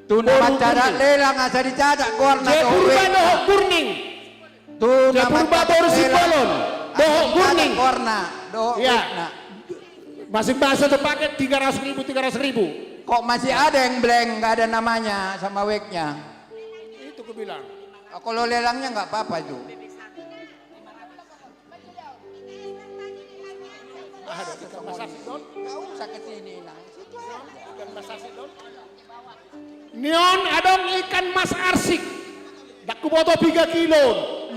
Tu na mancatat lelang asa dicatat goarna dohot wekna. J Purba dohot Gurning. Tu na mancatat lelang asa dicatat goarna dohot wekna. J Purba boru Simbolon dohot Gurning. Iya. Masing-masing satu paket tiga ratus ribu, tiga ratus ribu. Kok masih ada yang blank, nggak ada namanya sama weknya? Itu kubilang. Oh, kalau lelangnya nggak apa-apa, Ju. Ada ikan mas arsik, Don? Nggak usah ke sini, nah. Situ aja. Ikan mas arsik, Don? Ni on adong ikan mas arsik. Ndang huboto piga kilo.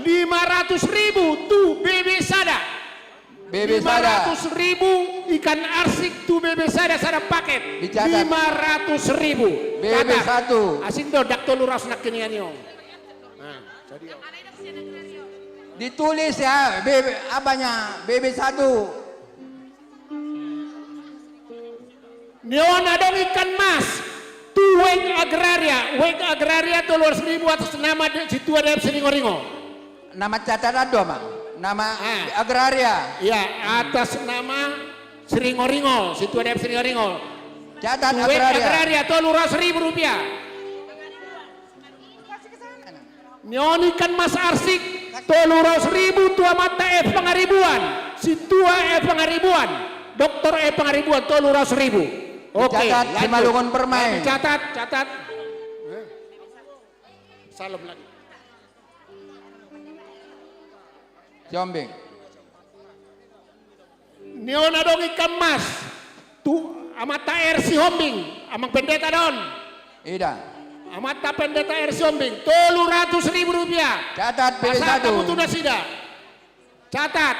Lima ratus ribu tu B B sada. B B sada. Lima ratus ribu ikan arsik tu B B sada, sada paket. Dicatat. Lima ratus ribu. B B satu. Catat. Asing do, ndang tolu ratus nangkiningan i on. Nah, jadi. Ditulis ya, B B, apanya? B B satu. Ni on adong ikan mas. Tu W K agraria tolu ratus ribu atas nama de-, Sintua D F Siringoringo. Nama catatan do, Amang. Nama agraria. Iya, atas nama Siringoringo, Sintua D F Siringoringo. Catat, W K agraria. Agraria tolu ratus ribu rupiah. Ni on ikan mas arsik tolu ratus ribu tu amanta F Pangaribuan, Sintua F Pangaribuan, Doktor F Pangaribuan tolu ratus ribu. Oke, catat, lanjut. Simalungun Permai. Catat, catat. Salam lagi. Sihombing. Ni on adong ikan mas tu amanta R Sihombing, Amang Pendeta do on. Ida. Amanta Pendeta R Sihombing, tolu ratus ribu rupiah. Catat, pilih satu. Pasahat hamu tu nasida. Catat.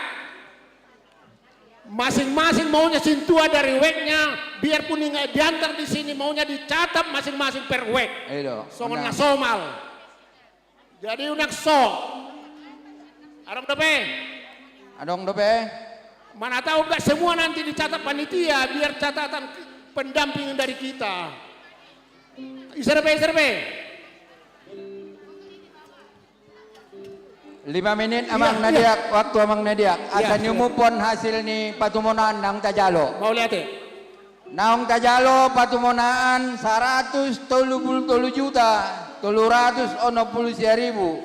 Masing-masing maunya Sintua dari W K-nya, biarpun nggak diantar di sini, maunya dicatat masing-masing per W K. Songon na somal. Jadi unang so. Adong dope? Adong dope? Mana tahu nggak semua nanti dicatat panitia, biar catatan pendamping dari kita. Ise dope, ise dope? Lima menit, Amang Nadiak, waktu Amang Nadiak. Asa niumuphon hasil ni patumonaan naung tajalo. Mauliate. Naung tajalo patumonaan saratus tolu pulu tolu juta tolu ratus onom pulu sia ribu.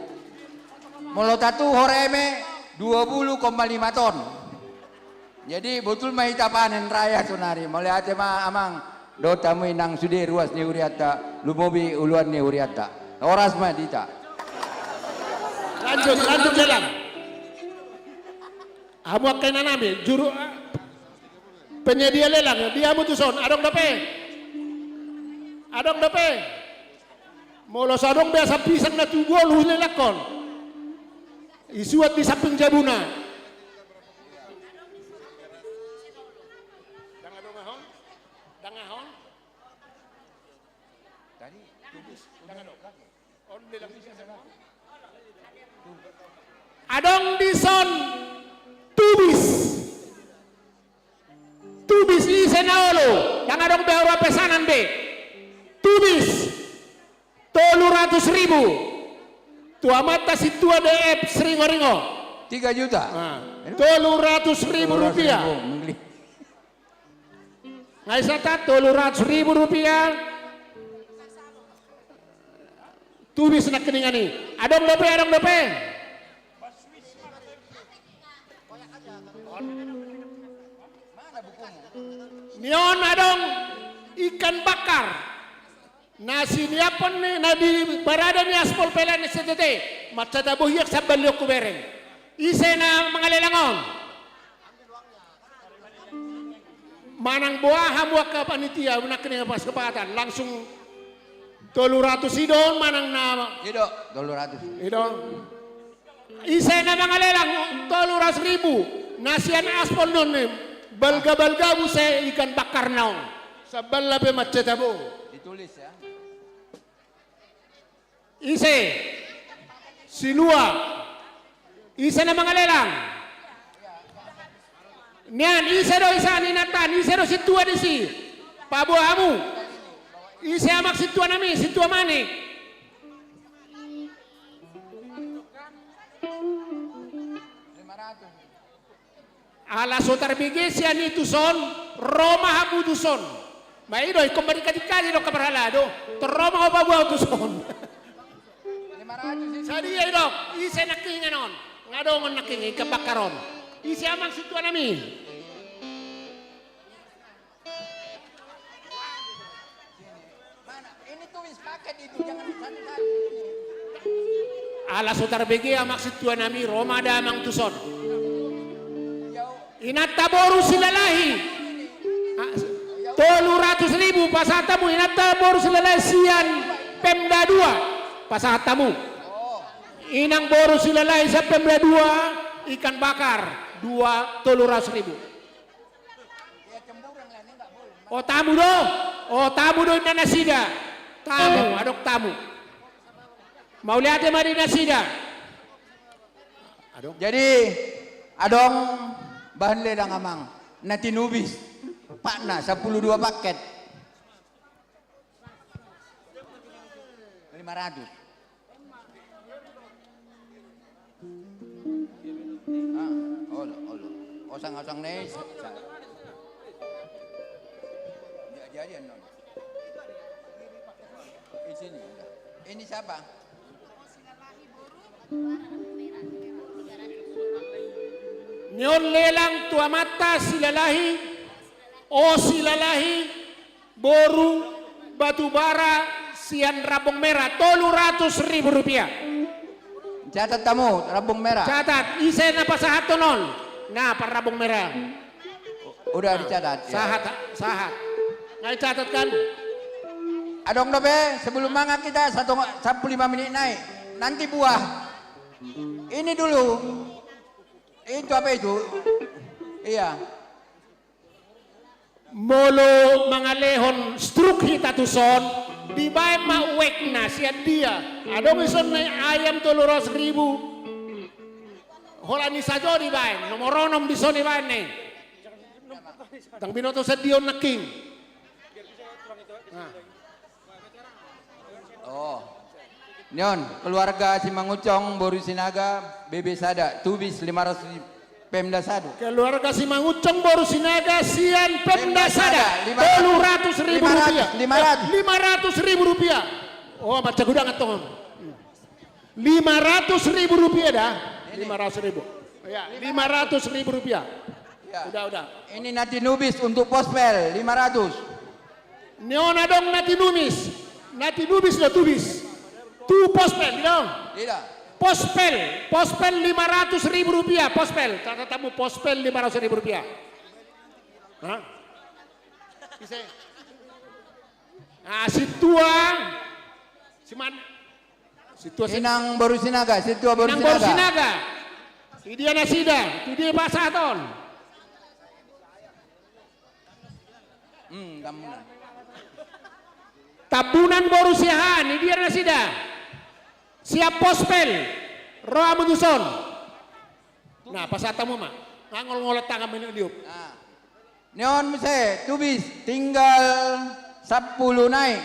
Molo tatuhor eme dua pulu koma lima ton. Jadi botul ma hita panen raya sonari. Mauliate ma, Amang, dohot hamu i nang sude ruas ni hurianta, lumobi uluan ni hurianta. Horas ma di hita. Lanjut, lanjut lelang. Hamu angka inanami, juru, ah, penyedia lelang, di hamu tuson, adong dope? Adong dope? Molo so adong be asa pisang na tu golu lelangkon. Isuat di samping jabuna. Adong dison tubis. Tubis ise na olo, ndang adong be aura pesanan be. Tubis tolu ratus ribu. Tu amanta Sintua D F Siringoringo. Tiga juta. Tolu ratus ribu rupiah. Ngai sata tolu ratus ribu rupiah. Tubis nangkiningan i. Adong dope, adong dope? Ni on adong ikan bakar. Na siniaphon ni, na di barada ni aspol P L N S T T. Mansai tabo hian sambal ni on hubereng. Ise na mangalelang on? Manang boha hamu angka panitia, nangkiningan, pas kesepakatan langsung tolu ratus i do on manang na. I do, tolu ratus. I do. Ise na mangalelang tolu ratus ribu, na sian aspol ni on, balga-balga muse ikan bakarna on. Sambalna pe mansai tabo. Ditulis ya. Ise? Silua. Ise na mangalelang? Nian, ise do ise inanta, ise do sintua disi? Paboa hamu. Ise amang sintua nami, sintua manik? Ala so tarbege sian i tuson, ro ma hamu tuson. Ma i do, ingkon marikatikati do angka parhalado. Tor ro ma ho paboa ho tuson. Sadia i do, ise nangkiningan on? Nga dongan nangkiningan ikan bakar on. Ise amang sintua nami? Ala so tarbege amang sintua nami, ro ma damang tuson. Inanta boru Silalahi. Ah, tolu ratus ribu pasahat hamu, inanta boru Silalahi sian Pemda dua. Pasahat hamu. Inang boru Silalahi sian Pemda dua, ikan bakar, dua, tolu ratus ribu. O tamu do, o tamu do inna nasida. Tamu, adong tamu. Mauliate ma di nasida. Adong. Jadi, adong bahan lelang amang. Na tinubis. Patna, sampulu dua paket. Lima ratus. Ah, olo, olo. Osang-osang na i, sa-, sa-, ja-, jadi, anu. Di sini, udah. Ini siapa? Ni on lelang tu amanta Silalahi, O Silalahi, boru Batubara sian Rambung Merah, tolu ratus ribu rupiah. Catat hamu, Rambung Merah. Catat, ise na pasahathon on? Na, par Rambung Merah. Udah dicatat, ya. Sahat, sahat. Nggak dicatat, kan? Adong dope, sebelum mangan kita, satu, sampulu lima menit nai. Nanti buah. Ini dulu. Itu apa itu? Iya. Molo mangalehon struk hita tu son, dibaen ma uekna sian dia. Adong dison na i ayam tolu ratus ribu. Holan i sajo dibaen, nomor onom dison dibaen na i. Ndang binoto sandiri on nangkin. Nah. Oh. Ni on, keluarga Simangunsong, boru Sinaga, B B sada, tubis lima ratus, Pemda sada. Keluarga Simangunsong, boru Sinaga, sian Pemda sada, Pemda sada, lima ratus, tolu ratus ribu rupiah. Lima ratus, lima ratus. Lima ratus ribu rupiah. Oh, macam gudang antong. Lima ratus ribu rupiah dah. Ini. Lima ratus ribu. Ya, lima ratus ribu rupiah. Ya. Udah, udah. Ini Natinubis untuk Pospel, lima ratus. Ni on adong Natinubis. Natinubis do tubis. Tu Pospel, di do? Tidak. Pospel, Pospel lima ratus ribu rupiah, Pospel. Catat hamu, Pospel lima ratus ribu rupiah. Hah? Ise? Ah, Sintua. Siman. Sintua, Sin-, Inang boru Sinaga, Sintua boru Sinaga. Inang boru Sinaga. Di dia nasida, tu dia pasahathon. Hmm, Tambunan. Tambunan boru Siahaan, di dia nasida. Siap Pospel, ro hamu tu son. Nah, pasahat hamu ma. Ngangol-ngolot tangan meniup-niup. Nah. Ni on muse, tubis, tinggal sampulu nai.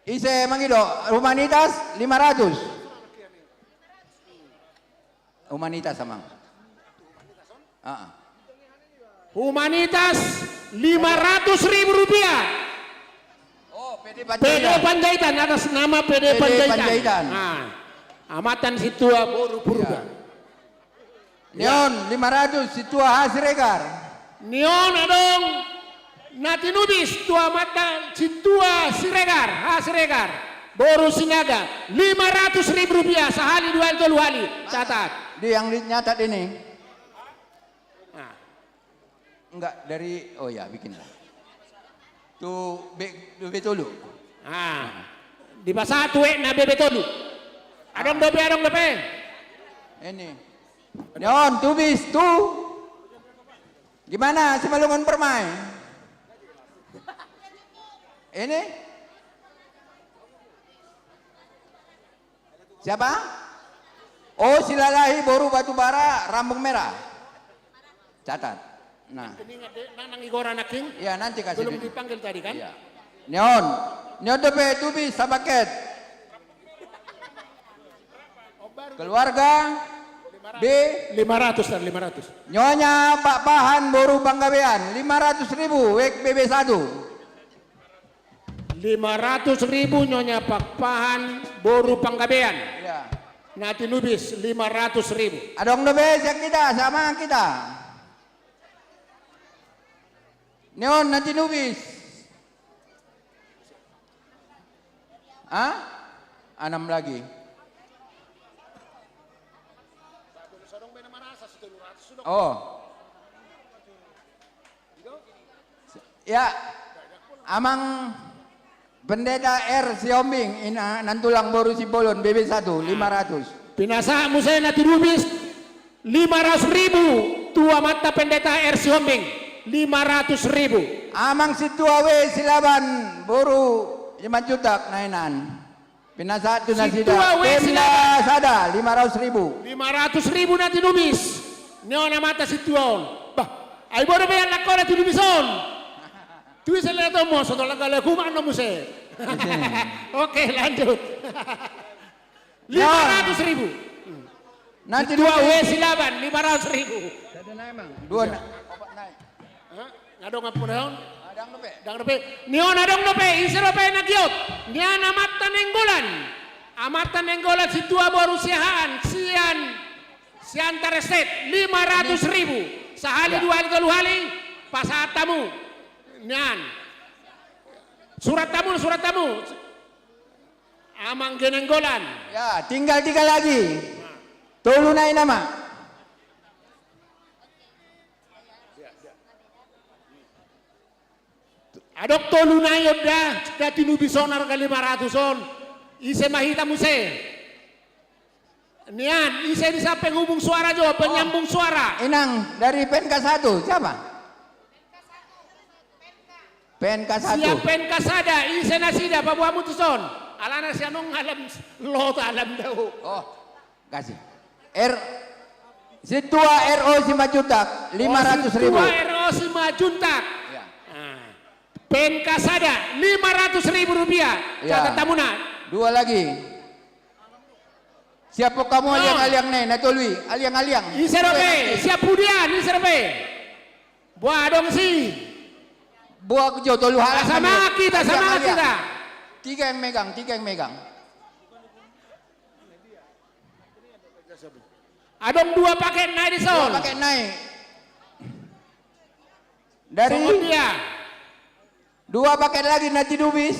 Ise mangido, Humanitas lima ratus. Humanitas, Amang. Ah. Humanitas lima ratus ribu rupiah. Oh, P D Panjaitan. P D Panjaitan, atas nama P D Panjaitan. P D Panjaitan. Nah, amanta ni Sintua boru Purba. Iya. Ni on, lima ratus, Sintua H Siregar. Ni on adong Natinubis tu amanta Sintua Siregar, H Siregar, boru Sinaga, lima ratus ribu rupiah, sahali, dua hali, tolu hali. Catat. Di yang di-, nyatat ini. Nah. Enggak, dari, oh ya, bikinlah. Tu B-, B B tolu. Ah, dipasahat tu uekna B B tolu. Adong dope, adong dope. Ini. Ni on, tubis, tu. Gimana, Simalungun Permai? Ini? Siapa? Oh, Silalahi, boru Batubara, Rambung Merah. Catat. Nah. Nanti ingat deh, nang, nang igora nangkin. Iya, nanti kasih duit. Belum dipanggil tadi, kan? Iya. Ni on. Ni on dope, tubis, sapaket. Keluarga B. Lima ratus, kan, lima ratus. Nyonya Pakpahan, boru Panggabean, lima ratus ribu, uek B B satu. Lima ratus ribu Nyonya Pakpahan boru Panggabean. Iya. Natinubis lima ratus ribu. Adong dope sian hita, sama hita. Ni on Natinubis. Hah? Anam lagi. Oh. Ya, Amang Pendeta R Sihombing, ina, Nantulang boru Simbolon, B B satu, lima ratus. Pinasahat muse Natinubis, lima ratus ribu, tu amanta Pendeta R Sihombing, lima ratus ribu. Amang Sintua W Silaban, boru Simanjuntak, Nainggolan. Pinasahat tu nasida. Sintua W Silaban. Pemda sada, lima ratus ribu. Lima ratus ribu Natinubis. Ni on amanta Sintua on. Bah, ai bodo be anak ho Natinubis on. Tu ise leto mo, so tolong kali aku mano muse. Oke, lanjut. Lima ratus ribu. Nanti dua W Silaban, lima ratus ribu. Dua na-, opat na-. Hah? Nga dong ampun on? Ndang dope. Ndang dope. Ni on adong dope, ise dope na giot. Nian Amanta Nainggolan. Amanta Nainggolan, sintua boru Siahaan, sian, sian Tareset, lima ratus ribu. Sahali, dua hali, tolu hali, pasahat hamu. Nian. Surat hamu, surat hamu. Amang Nainggolan. Ya, tinggal tiga lagi. Tolu nai nama. Adong tolu nai on da, da tinubis on arga lima ratus on. Ise ma hita muse. Nian, ise di sa penghubung suara jo, penyambung suara. Inang dari P N K satu, siapa? P N K satu. Siap, P N K sada, ise nasida, paboa hamu tuson. Alana sian on alam lot alam dao. Oh, kasih. R, sintua R O Simanjuntak, lima ratus ribu. Oh, sintua R O Simanjuntak. Ya. Ah. P N K sada, lima ratus ribu rupiah. Ya. Catat hamuna. Dua lagi. Siap hamu aliang-aliang nai, na tolu i, aliang-aliang. Ise dope, siap pudian, ise dope. Boa adong si. Boa jo tolu halak. Sama kita, sama kita. Tiga yang megang, tiga yang megang. Adong dua paket nai dison. Dua paket nai. Dari songon dia. Dua paket lagi na tinubis.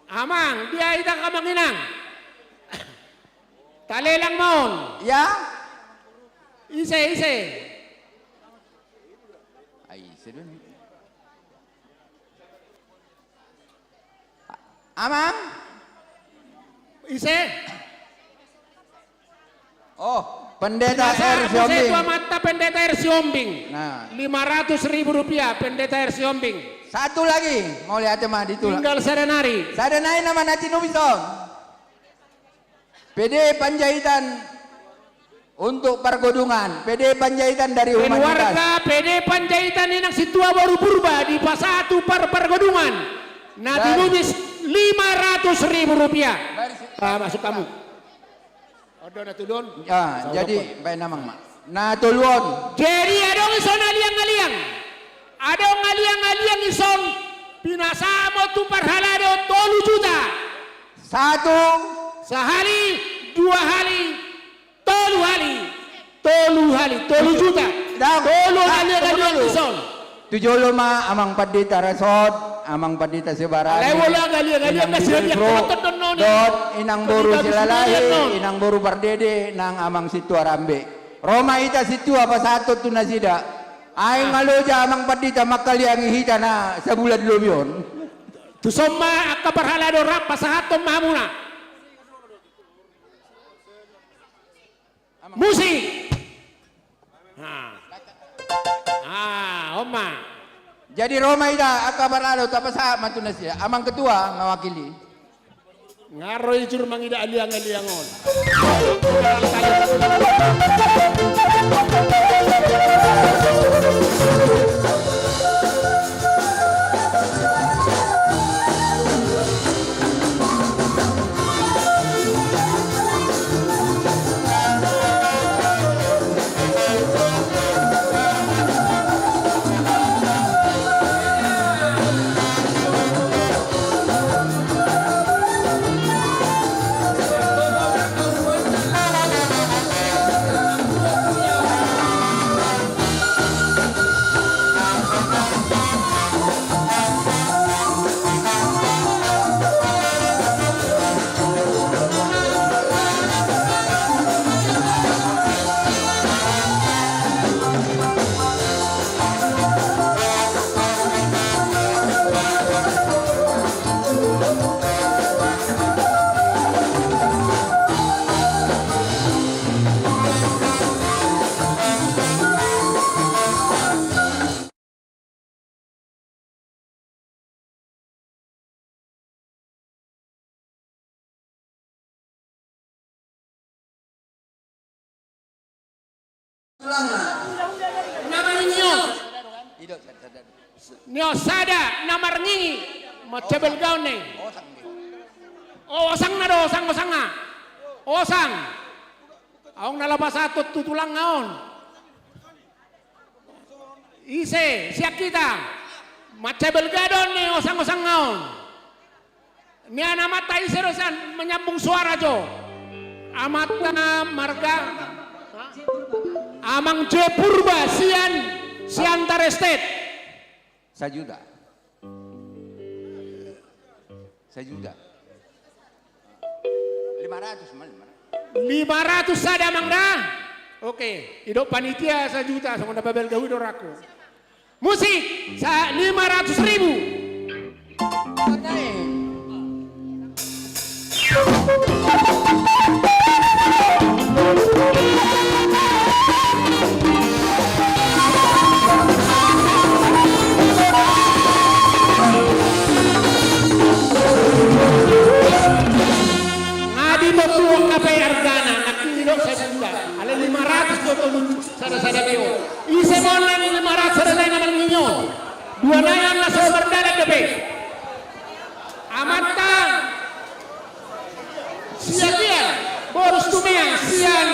Amang, dia hita amang inang. Talelang ma on. Ya. Ise, ise. Ai, ise do ni. Amang? Ise? Oh, Pendeta R Sihombing. Amanta Pendeta R Sihombing. Nah. Lima ratus ribu rupiah Pendeta R Sihombing. Satu lagi, mauliate ma di tulang. Tinggal sada nari. Sada nai nama na tinubis on. P D Panjaitan untuk Pargodungan, P D Panjaitan dari Humanitas. Keluarga P D Panjaitan, inang sintua boru Purba, dipasahat tu par-, Pargodungan. Na tinubis lima ratus ribu rupiah. Ah, masuk kamu. Odo na tolu on. Ya, jadi baen amang ma. Na tolu on. Jadi adong ison aliang-aliang. Adong aliang-aliang ison pinasahat ma tu parhalado tolu juta. Satu. Sahali, dua hali, tolu hali. Tolu hali, tolu juta. Tolu hali, tolu hali. Tu jolo ma Amang Pandita Rasod, Amang Pandita Sibarani, Inang Bibelvrouw, dohot Inang boru Silalahi, Inang boru Pardede, nang Amang Sintua Rambe. Ro ma hita sintua pasahathon tu nasida. Ai ma loja Amang Pandita mangkaliangi hita na sabulan lobi on. Tuson ma angka parhalado rap pasahathon ma hamuna. Musik. Ah. Ah, on ma. Jadi ro ma hita angka parhalado tapasahat ma tu nasida. Amang Ketua mewakili. Nga ro i jur mangida aliang-aliang on. Ni on sada na marngingi, mansai balgaon na i. O, osangna do, osang, osangna. Osang. Adong na laho pasahat tu tulangna on. Ise, sian hita. Mansai balgaon ni osang-osangna on. Nian amanta ise do sian, menyambung suara jo. Amanta marga Amang J Purba sian Siantar Estate. Sajuta. Sajuta. Lima ratus, ma, lima ratus. Lima ratus sada, Amang, da? Oke, didok panitia sajuta, songon na pabalga hu do raku. Musik, sa-, lima ratus ribu. Nga di totuon hape argana, nangkin didok sajuta. Alai lima ratus do tolu sada-sada pe on. Ise ma on na lima ratus sada nai na marngingi on? Dua nai on na so mardalan dope. Amanta sian dia, boru Situmorang sian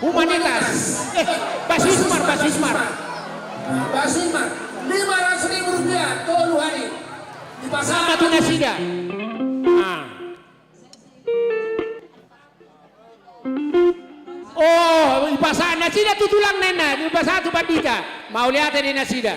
Humanitas. Eh, Bas Wismar, Bas Wismar. Bas Wismar, lima ratus ribu rupiah, tolu hali. Dipasahat ma tu nasida. Ah. Oh, dipasahat nasida tu tulangna, dipasahat tu pandita. Mauliate di nasida.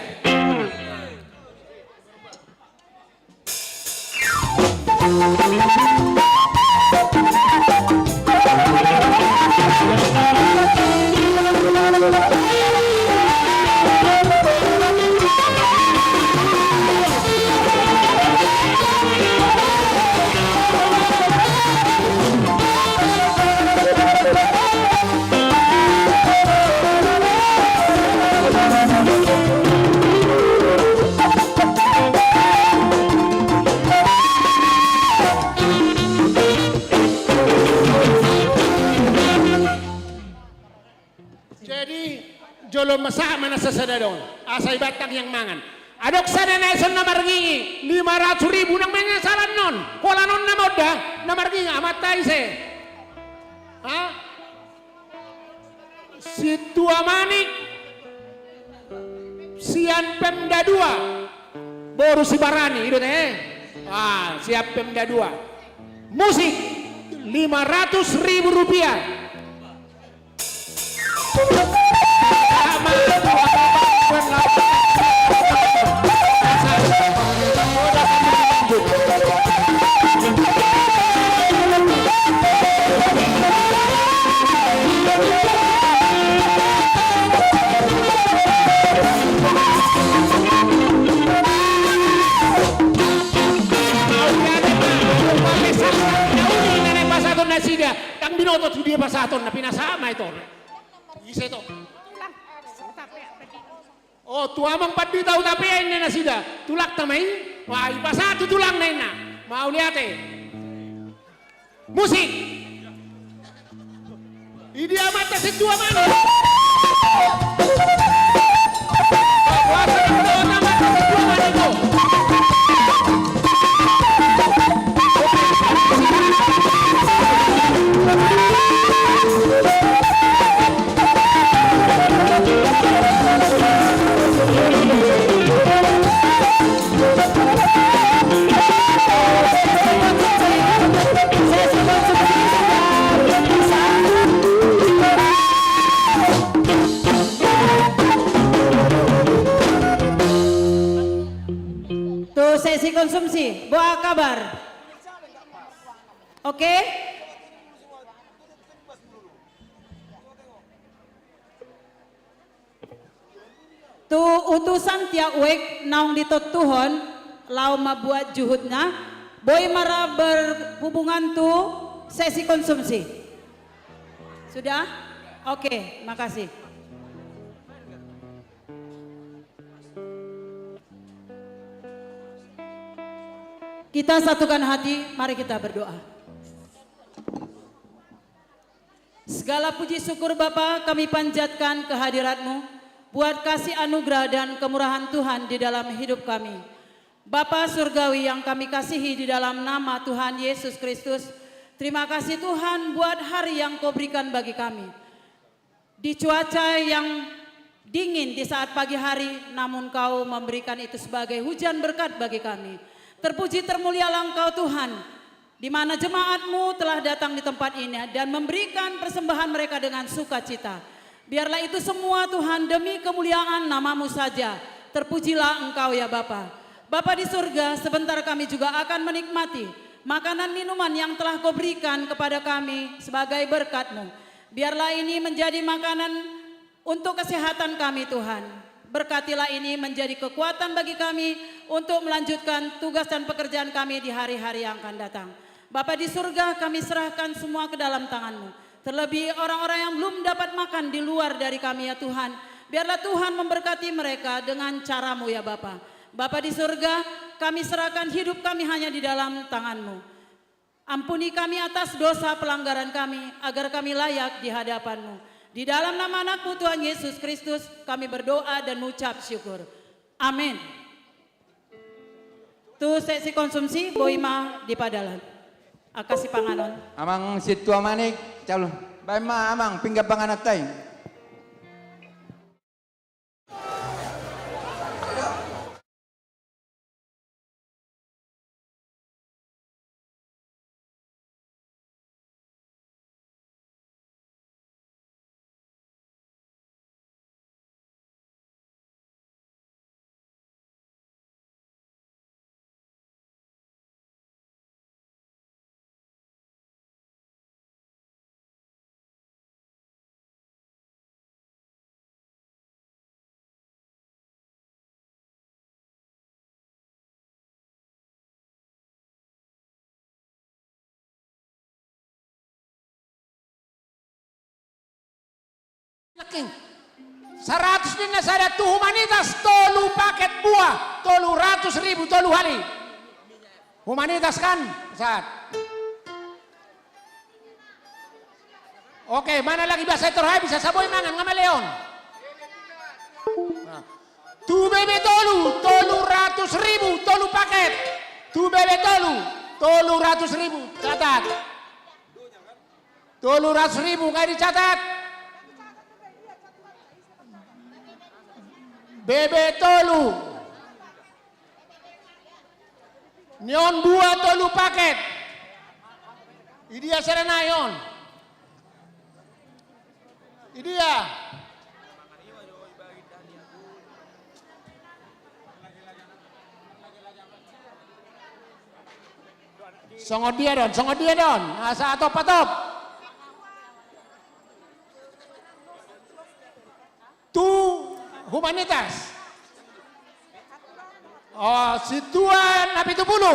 Jadi, jolo ma sahat ma na sasada on. Asa ibantang yang mangan. Adong sada na ison na marngingi, lima ratus ribu nang manyasalan non. Holan on na monda, na marngingi, amanta ise? Ha? Situa Manik, sian Pemda dua. Boru Sibarani, i do te, eh? Ah, sian Pemda dua. Musik, lima ratus ribu rupiah. Ndang binoto tu dia pasahatonna, pinasahat ma i, tor. Ise, tor? O, tu amang pandita Hutapea ninna nasida. Tulangta ma i. Wah, dipasahat tu tulangna ninna. Mauliate. Musik. Idia amanta Situa Manik. Tu sesi konsumsi, boha kabar? Oke? Tu utusan Tiauek naung ditontuhon, laho mambuat juhutna, boi ma ra berhubungan tu sesi konsumsi. Sudah? Oke, makasih. Kita satukan hati, mari kita berdoa. Segala puji syukur Bapa kami panjatkan kehadirat-Mu. buat kasih anugerah dan kemurahan Tuhan di dalam hidup kami. Bapa Surgawi yang kami kasihi di dalam nama Tuhan Yesus Kristus, terima kasih Tuhan buat hari yang Kau berikan bagi kami. Di cuaca yang dingin di saat pagi hari, namun Kau memberikan itu sebagai hujan berkat bagi kami. Terpuji termulialah Engkau Tuhan, di mana jemaat-Mu telah datang di tempat ini dan memberikan persembahan mereka dengan sukacita. Biarlah itu semua Tuhan demi kemuliaan nama-Mu saja. Terpujilah Engkau ya Bapa. Bapa di surga, sebentar kami juga akan menikmati makanan minuman yang telah Kau berikan kepada kami sebagai berkat-Mu. Biarlah ini menjadi makanan untuk kesehatan kami, Tuhan. Berkatilah ini menjadi kekuatan bagi kami untuk melanjutkan tugas dan pekerjaan kami di hari-hari yang akan datang. Bapa di surga, kami serahkan semua ke dalam tangan-Mu. Terlebih orang-orang yang belum dapat makan di luar dari kami, ya Tuhan. Biarlah Tuhan memberkati mereka dengan cara-Mu, ya Bapa. Bapa di surga, kami serahkan hidup kami hanya di dalam tangan-Mu. Ampuni kami atas dosa pelanggaran kami, agar kami layak di hadapan-Mu. Di dalam nama Anak-Mu, Tuhan Yesus Kristus, kami berdoa dan mengucap syukur. Amin. Tu seksi konsumsi, boi ma dipadalan. Angka sipanganon. Amang Sintua Manik, calon. Baen ma, Amang, pinggan panganonta i. Saratus ninna sada tu Humanitas, tolu paket buah, tolu ratus ribu, tolu hali. Humanitas kan? Sahat. Oke, mana lagi bahasa Torhai bisa saboi mangan, nga male on. Nah. Tu B B tolu, tolu ratus ribu, tolu paket. Tu B B tolu, tolu ratus ribu, catat. Tolu ratus ribu, nga dicatat. B B tolu. Ni on buah tolu paket. Idia sada nai on. Idia. Songon dia don, songon dia don. Asa atop, atop. Tu Humanitas. Oh, Sintua Napitupulu.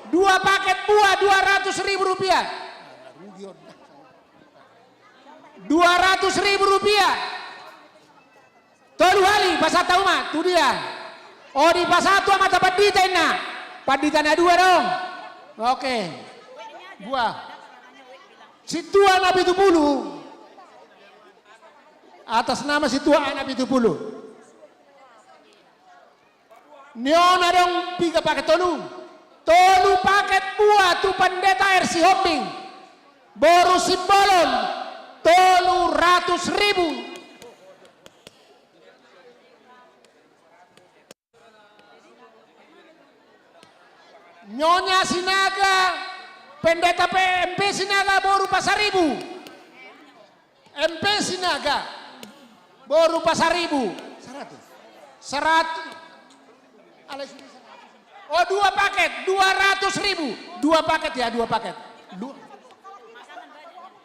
Dua paket buah, dua ratus ribu rupiah. Dua ratus ribu rupiah. Tolu hali, pasahat hamu ma, tu dia. Oh, dipasahat tu amanta pandita inna. Pandita na dua dong. Oke. Buah. Sintua Napitupulu. Atas nama Sintua Napitupulu. Ni on adong piga paket, tolu. Tolu paket buah tu Pandita R. Sihombing. Boru Simbolon. Tolu ratus ribu. Nyonya Sinaga, Pendeta P M P Sinaga boru Pasaribu. M P Sinaga boru Pasaribu. Saratus. Saratus. Alai sudah saratus. Oh, dua paket, dua ratus ribu. Dua paket ya, dua paket. Dua.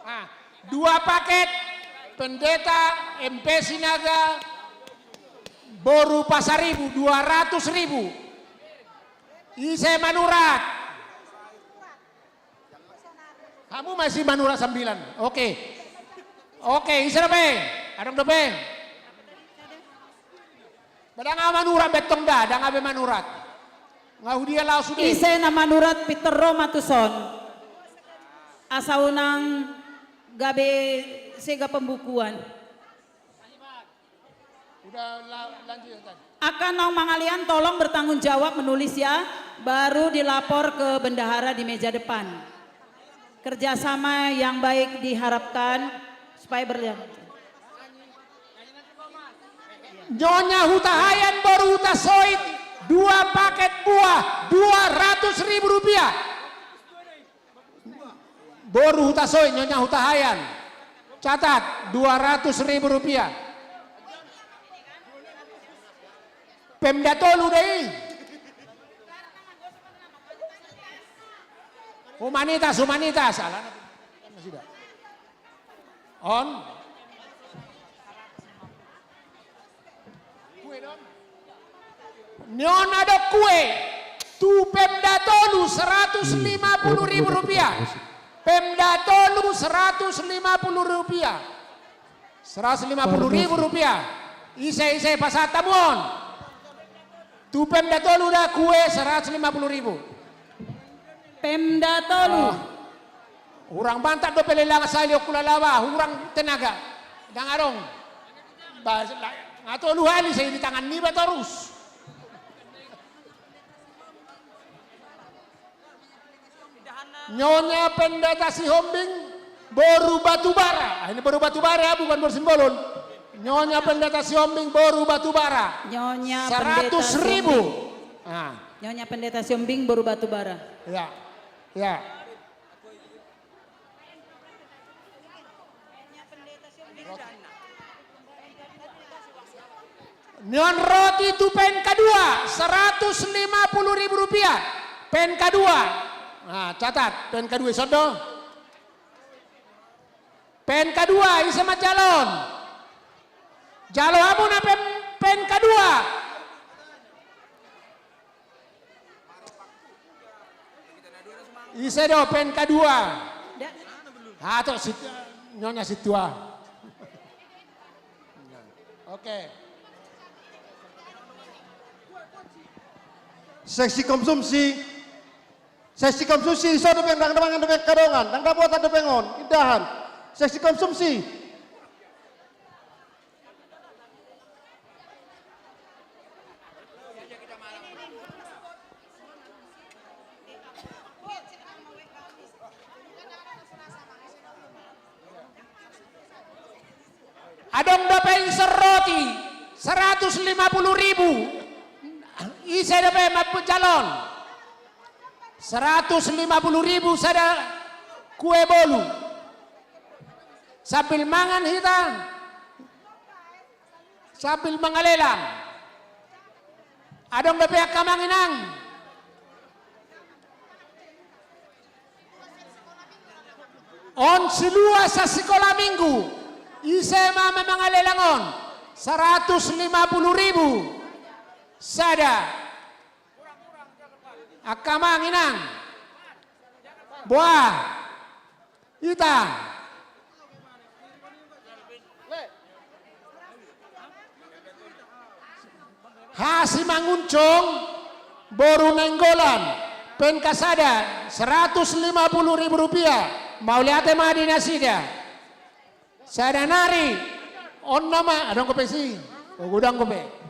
Ah, dua paket Pendeta M P Sinaga boru Pasaribu, dua ratus ribu. Ise manurat? Hamu ma si manurat sambilan. Oke. Oke, ise dope? Adong dope? Ba ndang manurat be tong da, ndang be manurat. Nga hudia laos sude. Ise na manurat pintor ro ma tuson. Asa unang gabe sega pembukuan. Angka naung mangalean tolong bertanggung jawab menulis ya, baru dilapor ke bendahara di meja depan. Kerjasama yang baik diharapkan supaya berjalan. Nyonya Hutahaean boru Hutasoit, dua paket buah, dua ratus ribu rupiah. Boru Hutasoit, Nyonya Hutahaean. Catat, dua ratus ribu rupiah. Pemda tolu do i. Humanitas, humanitas. Alana. On. Ni on adong kue tu Pemda tolu seratus lima puluh ribu rupiah. Pemda tolu seratus lima puluh rupiah. Seratus lima puluh ribu rupiah. Ise, ise, pasahat hamu on. Tu Pemda tolu da kue seratus lima puluh ribu. Pemda tolu. Ah. Hurang bantat dope lelanga sahali on hulala ba, hurang tenaga. Ndang adong. Ba, la-, nga tolu hali sai di tangan niba torus. Nyonya Pendeta Sihombing boru Batubara. Ah, ini boru Batubara ya, bukan boru Simbolon. Nyonya Pendeta Sihombing boru Batubara. Nyonya Pendeta Seratus ribu. Sihombing. Ah. Nyonya Pendeta Sihombing boru Batubara. Ya. Ya. Ni on roti tu P N K dua, seratus lima puluh ribu rupiah. P N K dua. Nah, catat, P N K dua, ison do. P N K dua, ise manjalo on? Jalo hamu na P N K dua. Ise do P N K dua? Da. Ato si, Nyonya Sintua. Oke. Seksi konsumsi. Seksi konsumsi, ison dope, ndang dapotan dope angka dongan, ndang dapotan dope on, indahan. Seksi konsumsi. Adong dope ison roti seratus lima puluh ribu. Ise dope manjalo on? Seratus lima puluh ribu sada kue bolu. Sambil mangan hita. Sambil mangalelang. Adong dope angka amang inang? On silua sasikola minggu. Ise ma mangalelang on? Seratus lima puluh ribu sada. Angka amang inang. Boa. Ita. Hasimangunsong boru Nainggolan, P N K sada, seratus lima puluh ribu rupiah. Mauliate ma di nasida. Sada nari. On nama, adong dope si. Oh, godang dope.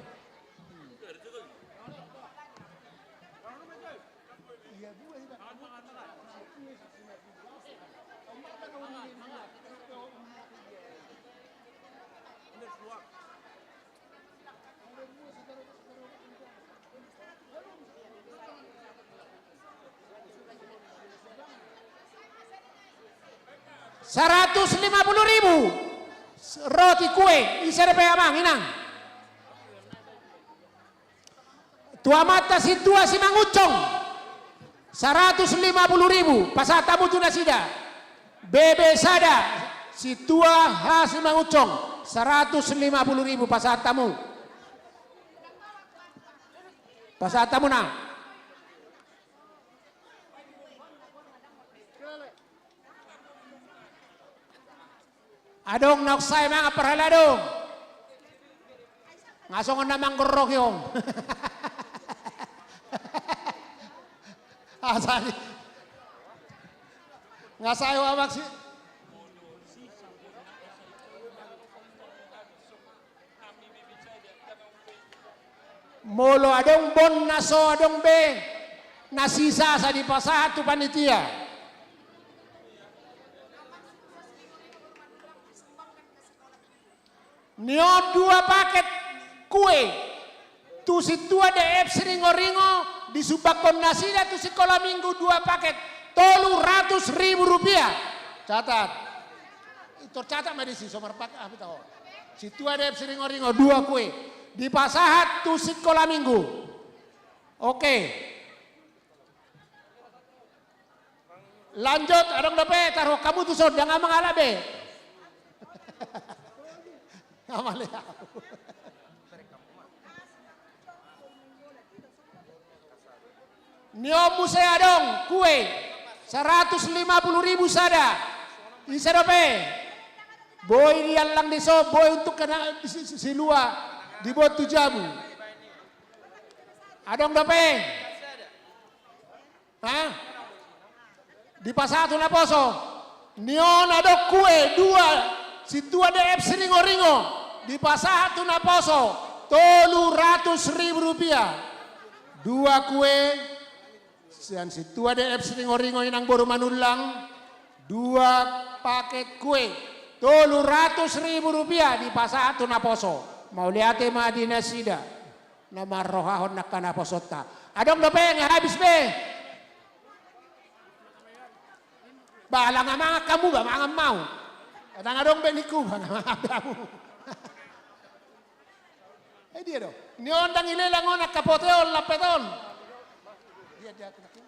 Seratus lima puluh ribu. Roti kue, ise dope amang inang? Tu amanta Sintua Simangunsong, seratus lima puluh ribu, pasahat hamu tu nasida. B B sada, Sintua Hasimangunsong, seratus lima puluh ribu, pasahat hamu. Pasahat hamu na. Adong na sae mangan parhalado. Nga songon na manggorok i on. Asali. Nga sae ho abang si. Olo adong bon na so adong be na sisa asa dipasahat tu panitia. Ni on dua paket kue tu sintua D F Siringoringo, disumbangkon nasida tu sikola minggu dua paket tolu ratus ribu rupiah. Catat. Tor catat ma disi so marpaket ah beta on. Sintua D F Siringoringo dua kue dipasahat tu sikola minggu. Oke. Lanjut, adong dope, taruhon hamu tu son, ndang mangalap be. Amale au. Ni on muse adong kue saratus lima pulu ribu sada. Ise dope? Boi diallang dison, boi untuk kena si, si, silua diboan tu jabu. Adong dope? Ha? Dipasahat tu naposo. Ni on adong kue dua sintua D F Siringoringo, dipasahat tu naposo tolu ratus ribu rupiah. Dua kue sian sintua D F Siringoringo, inang boru Manullang, dua paket kue tolu ratus ribu rupiah dipasahat tu naposo. Mauliate ma di nasida na marrohahon angka naposonta. Adong dope, nga habis be. Ba, ala nga mangan hamu ba, mangan ma au. Ndang adong be ningku ba, nga mangan be hamu. Eh, dia do. Ni on ndang ilelang on angka pote on, lampet on. Dia, dia, aku, aku.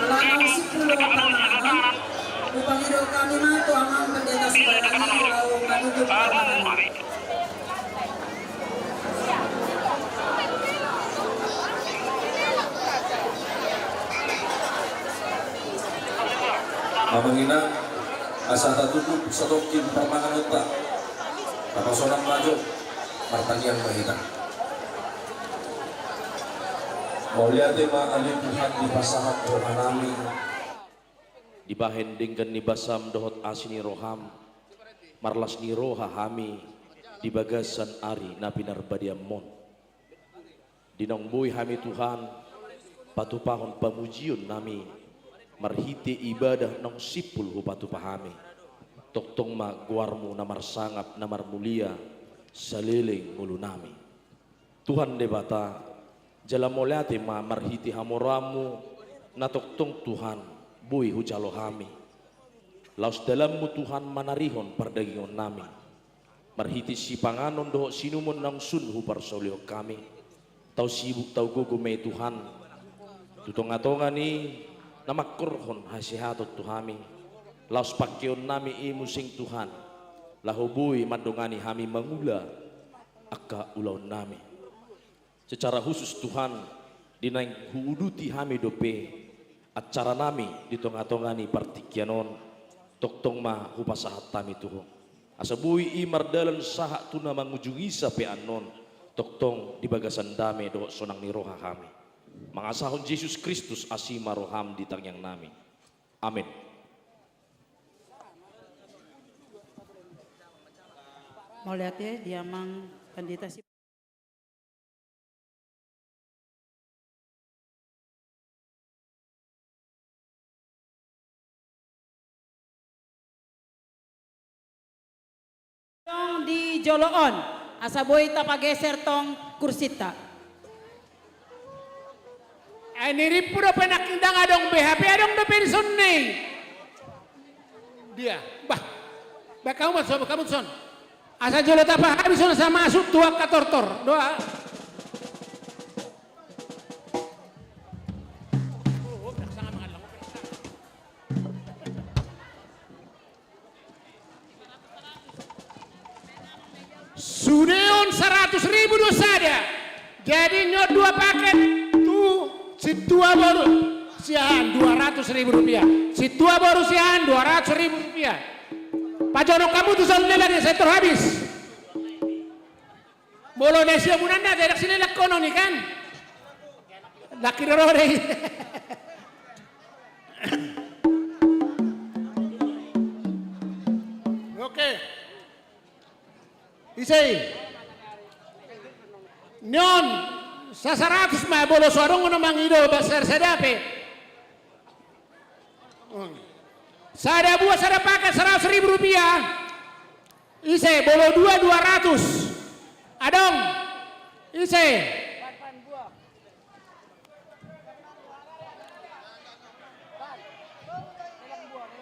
Lamang sipul pertama, hupangido hami ma tu amang pendeta Subarani laho manutup acara. Amang inang, asa tatutup satongkin parmanganonta. Tapasonang ma jo, martangiang ma hita. Mauliate ma ale Tuhan dipasahat rohanami. Dibahen denggan ni basam dohot asi ni roham, marlas ni roha hami di bagasan ari na pinarbadiamon. Di naung boi hami Tuhan, patupahon pamujionnami, marhite ibadah naung simpul hupatupa hami. Tongtong ma goarmu na marsangap, na marmulia, saleleng ngolunami. Tuhan Debata, jala mauliate ma marhite hamoraonmu, na tongtong Tuhan, boi hujalo hami. Laos dalanmu Tuhan manarihon pardagingonnami. Marhite sipanganon dohot siinumon naung sun huparsaulihon hami. Tau sibuk tau gogo ma i Tuhan. Tu tongatonga ni na mangkorhon hasehaton tu hami. Laos pangkeonnami i muse Tuhan. Laho boi mandongani hami mangula angka ulaonnami. Secara khusus Tuhan, di naeng huuduti hami dope acaranami di tongatonga ni partingkian on, tongtong ma hupasahat hami tu Ho. Asa boi i mardalan sahat tu na mangujungi sape annon, tongtong di bagasan dame dohot sonang ni roha hami. Mangasahon Jesus Kristus asi ma roham di tangiangnami. Amen. Mauliate di amang pendeta si Tong di jolo on, asa boi tapageser tong kursinta. Ai nirimpu dope nangkin ndang adong be hape adong dope dison i. Dia, bah. Bah, hamu ma son, hamu son. Asa jolo tapahabis on asa masuk tu angka tortor. Doa. Sude on saratus ribu do sada. Jadi nion dua paket tu sintua boru Siahaan dua ratus ribu rupiah. Sintua boru Siahaan dua ratus ribu rupiah. Pajonok hamu tu son leleng, sai tor habis. Molo na siamunanna, tidak sini lakkonon i kan. Laki roro dei. Oke. Ise i. Nion sasaratus ma, molo so adong na mangido ba sar sada pe. Sada buah sada paket saratus ribu rupiah. Ise, molo dua, dua ratus. Adong. Ise.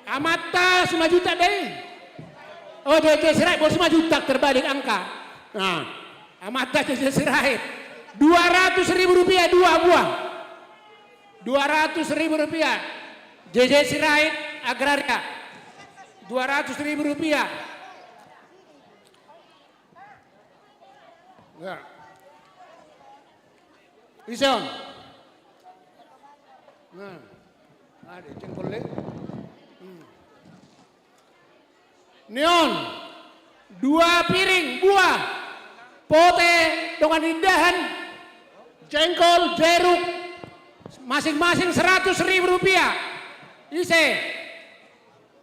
Amanta Simanjuntak dei. Oh, J J Sirait, bos Simanjuntak terbalik angka. Nah, Amanta J J Sirait. Dua ratus ribu rupiah dua buah. Dua ratus ribu rupiah. J J Sirait Agraria. Dua ratus ribu rupiah. Ya. Ise on. Nah. Ada jengkol le. Hmm. Nion. Dua piring buah. Pote dongan indahan. Jengkol, jeruk. Masing-masing seratus ribu rupiah. Ise.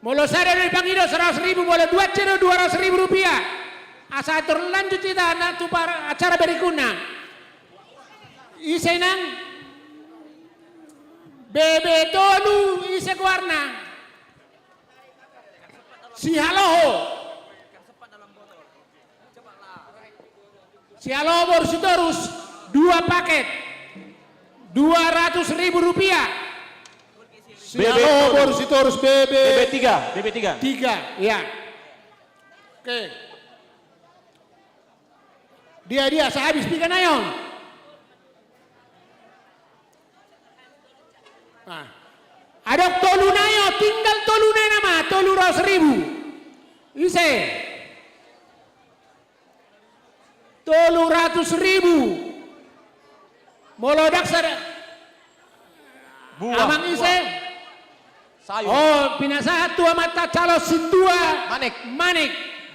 Molo sada do dipangido saratus ribu, molo dua ise do dua ratus ribu rupiah. Asa tor lanjut hita na tu par-, acara berikutna. Ise nang? B B tolu ise goarna? Sihaloho. Sihaloho boru Sitorus, dua paket. Dua ratus ribu rupiah. B B Sialoho Boru Sitorus, B B. B B tiga, B B tiga. Tiga, ya. Oke. Dia, dia, sahabis piga nai on. Nah. Adong tolu nai on, tinggal tolu nai nama, tolu ratus ribu. Ise? Tolu ratus ribu. Molo ndang sada. Buah, amang buah. Ise? Sayur. Oh, pinasahat tu amanta calon sintua. Manik. Manik.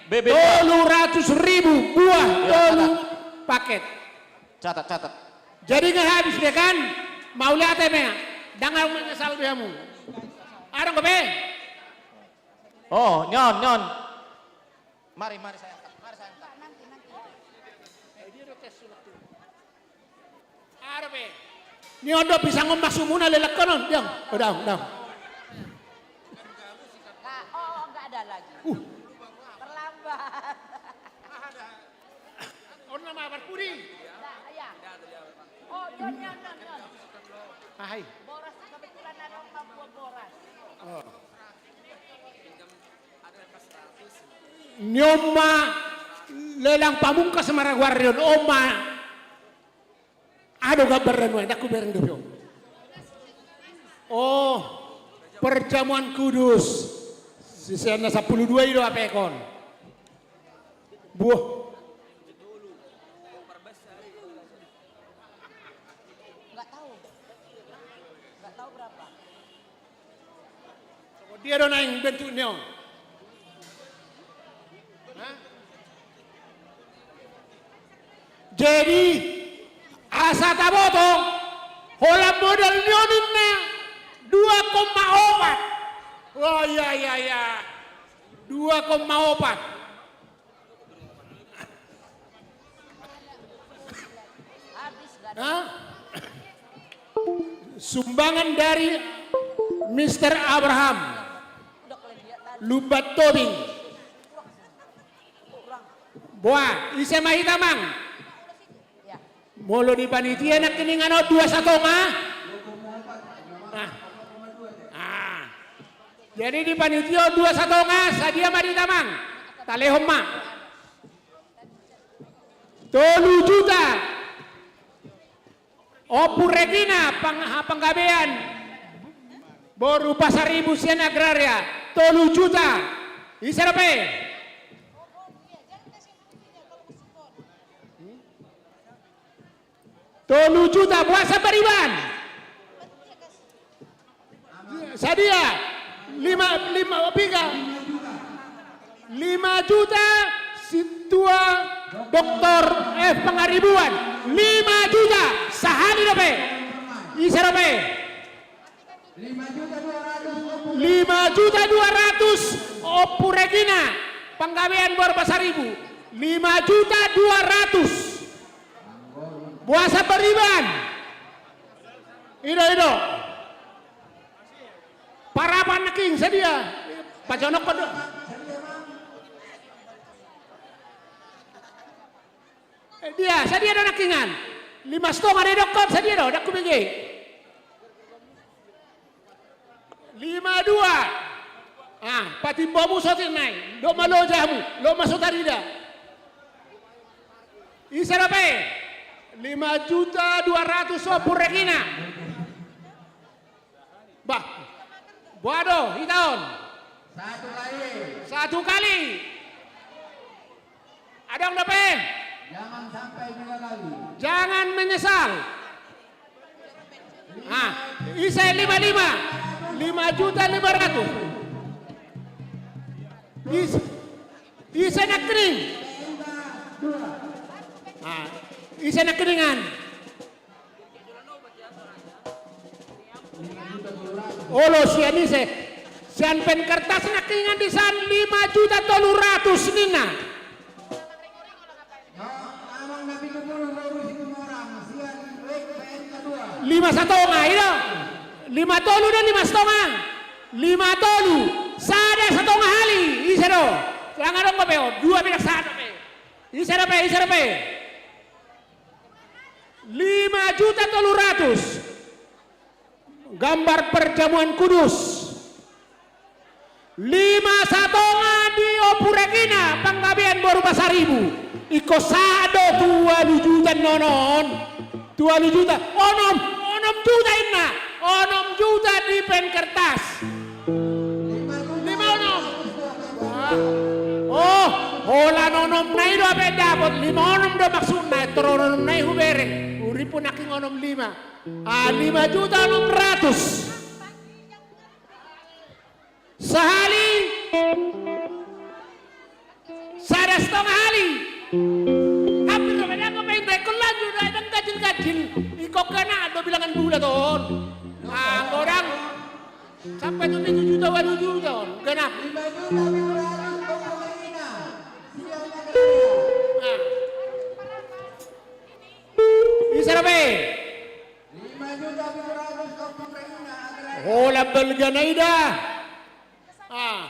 B B dua. Tolu ratus ribu buah, ya, tolu paket. Catat, catat. Jadi nga habis dia kan? Mauliate ma. Ndang adong menyesal be hamu. Adong dope? Oh, ni on, ni on. Mari, mari saya angkat. Mari saya angkat. Ada be. Ni on do pisang on masumuna lelak konon. Diam. Oh, daong, daong. Nah, oh, nggak ada lagi. Uh. Terlambat. On nama parpudi. Nah, iya. Oh, dia ni on, ni on. Ah, hai. Boras, kebetulan ada orang buat boras. Oh. Ni on ma lelang pamungkas maraguar ni on, on ma. Adong gambar na nuaeng, ndang hubereng dope on. Oh, perjamuan kudus. Sisean na sampulu dua i do apekon. Buah. Nggak tahu. Nggak tahu berapa. Dia do naeng bentukna on. Hah? Jadi, asa taboto, holan modal ni on ninna dua koma opat. Oh, iya, iya, iya. Dua koma opat. Hah? Sumbangan dari Mister Abraham Lumban Tobing. Boa, ise ma hita, Mang? Molo di panitia nangkiningan on dua satonga. Nah. Ah. Jadi di panitia on dua satonga, sadia ma di hita, Mang? Talehon ma. Tolu juta. Ompu Regina, pang-, panggabean boru Pasaribu sian Agraria, tolu juta. Ise dope? Tolu juta, boa Sabariban? Sadia? Lima, lima, piga? Lima juta, sintua Doktor F Pangaribuan. Lima juta, sahali dope. Ise dope? Lima juta dua ratus, Ompu Regina, panggabean boru Pasaribu. Lima juta dua ratus. Boa Sabariban? Ido, ido. Parapan nangkin, sadia? Pajonokkon do. Eh, dia, sadia do nangkiningan? Lima satonga do didokkon, sadia do? Ndang hubege. Lima dua. Ah, patimbomu sotik nai. Dok ma loja hamu, dok ma so tarida. Ise dope? Lima juta dua ratus, Ompu Regina. Bah. Boa do hita on? Satu kali. Satu kali. Adong dope? Jangan sampai dua kali. Jangan menyesal. Ah, ise lima lima? Lima juta lima ratus. Is-, ise nangkining? Ah, ise nangkiningan? Olo, sian ise? Sian Penkertas nangkiningan di san lima juta tolu ratus ninna. Lima satonga, ido. Lima tolu do, lima satonga. Lima tolu. Sada satonga hali, ise do? Sanga dong dope, dua pirak sada dope. Ise dope, ise dope? Lima juta tolu ratus. Gambar perjamuan kudus. Lima satonga di Ompu Regina Panggabean boru Pasaribu. Ingkon sahat do tu ualu juta annon. Tu ualu juta. Onom, onom juta inna. Onom juta di pen kertas. Lima onom. Ah. Oh, holan onomna i do ape dapot. Lima onom do maksudna. Tor onomna i hubereng. Urippu nangkin onom lima. Ah, lima juta onom ratus. Sahali. Sada satonga hali. Hampir do manang apa inda, ingkon lanjut, ai ndang ganjil-ganjil. Ingkon genap do bilangan bulat on. Ah, godang. Sampai tu pitu juta, ualu juta on. Genap. Ah. Ise dope? Holan balgana i da. Ah.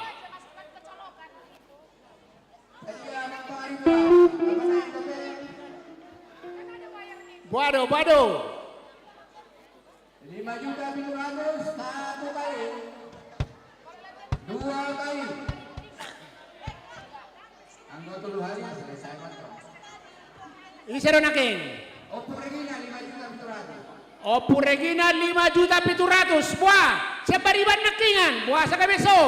Boa do, boa do. Lima juta pitu ratus, satu kali. Dua kali. Anggo tolu hali, selesai, Pak. Ise do nangkin? Ompu Regina, lima juta pitu ratus. Ompu Regina, lima juta pitu ratus. Boa, sian pariban nangkiningan. Boa, sagabe so.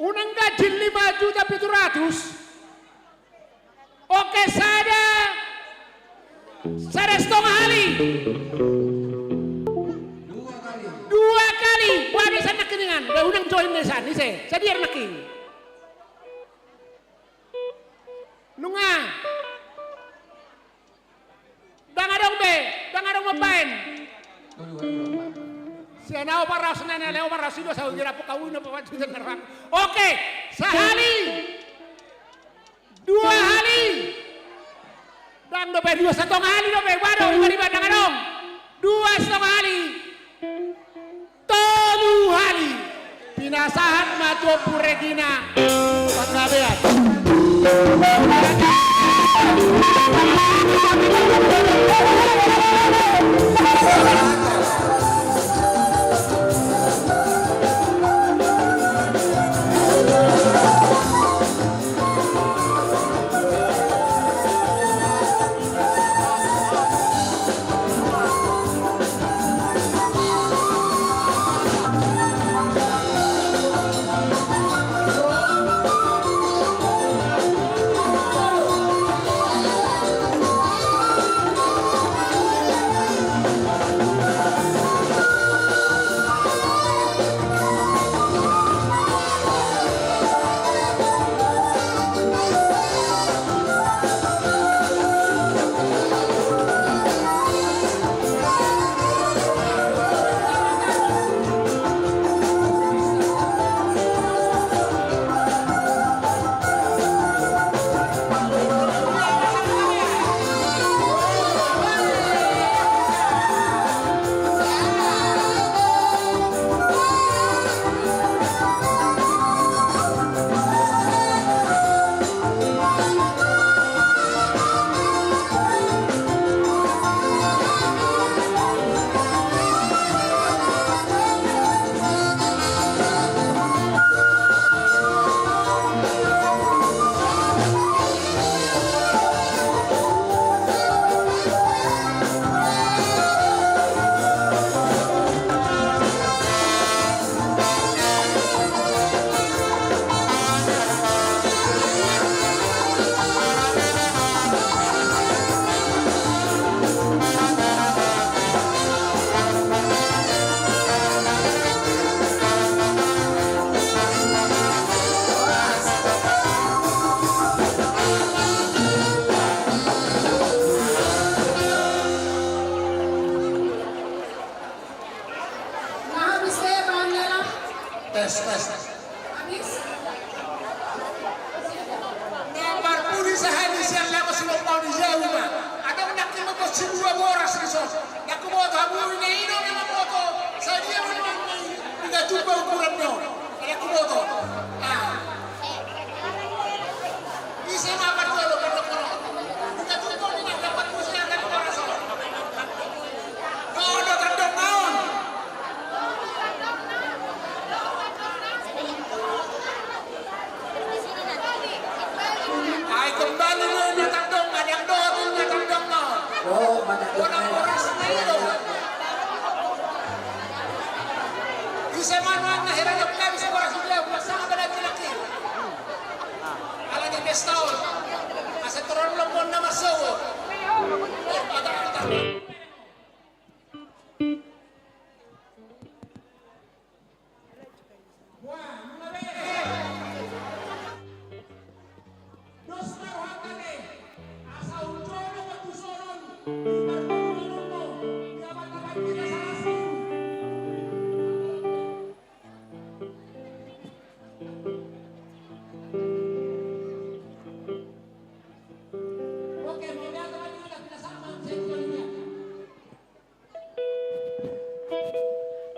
Unang ganjil lima juta pitu ratus. Oke, sada. Sada satonga hali. Dua kali. Dua kali. Boa do isan nangkiningan. Unang join do isan, ise? Sadia nangkin? Nunga. Ndang adong be, ndang adong mambaen. Sian ahu parraos na, na, na, parraos i do, sahu jera pokawin apa, apa, tujuan nerang. Oke, sahali. Dua hali. Ndang dope, dua satonga hali dope, boa do, iba, iba, ndang adong. Dua satonga hali. Tolu hali. Pinasahat ma tu Ompu Regina Panggabean. Tes, tes. Na marpudi sahali sian laho silombang di jabu ma. Adong nangkin mamboto sidua boras dison. Ndang huboto hamu, i do na mamboto. Sadia ma na manang i, piga tumba ukuran ni on. Ndang huboto. Ah. Ise ma parjolo, parjolo. Piga tumba ni na dapat musim na dapat boras on. Do, do, do. Boras, boras na i do. Ise ma nuaeng na hira ni on, hami so boras i do, boras sanga bala cilak i. Ala ni pesta on. Asa torop lombon na marsogo.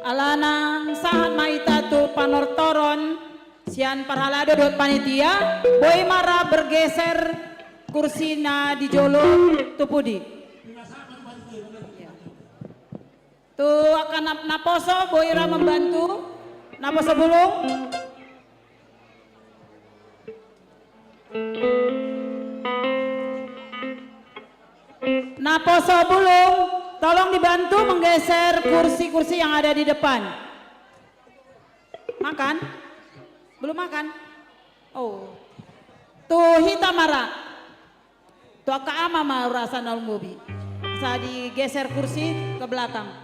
Alana sahat ma hita tu panortoron sian parhalado dohot panitia, boi ma ra bergeser kursi na di jolo tu pudi. Tu angka na, naposo boi ra membantu, naposo bulung. Naposo bulung, tolong dibantu menggeser kursi-kursi yang ada di depan. Makan? Belum makan? Oh. Tu hita ma ra. Tu angka ama ma ra asa na umbobi. Asa digeser kursi ke belakang.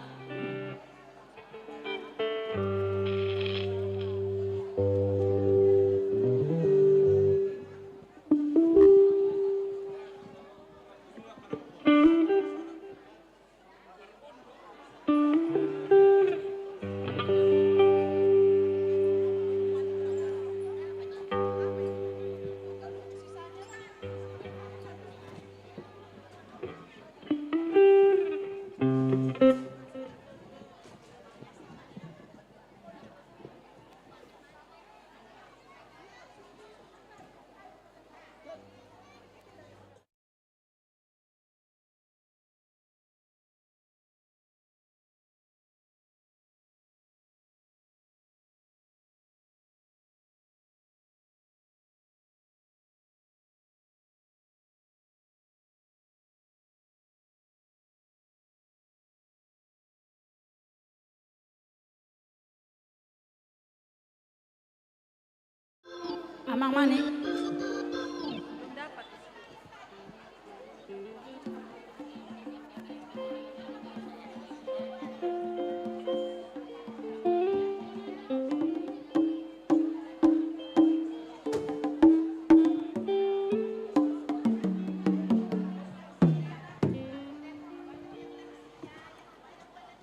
Amang Mani.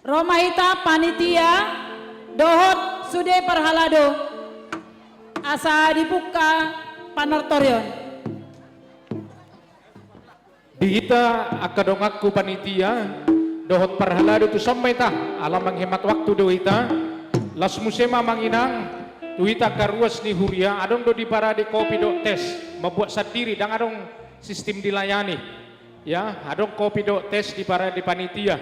Ro ma hita panitia dohot sude parhalado asa dibuka panortorion. Di hita angka donganku panitia dohot parhalado, tuson ma hita ala manghemat waktu do hita. Las muse ma amang inang tu hita angka ruas ni huria, adong do diparade kopi dohot tes, mambuat sandiri, ndang adong sistim dilayani. Ya, adong kopi dohot tes diparade panitia.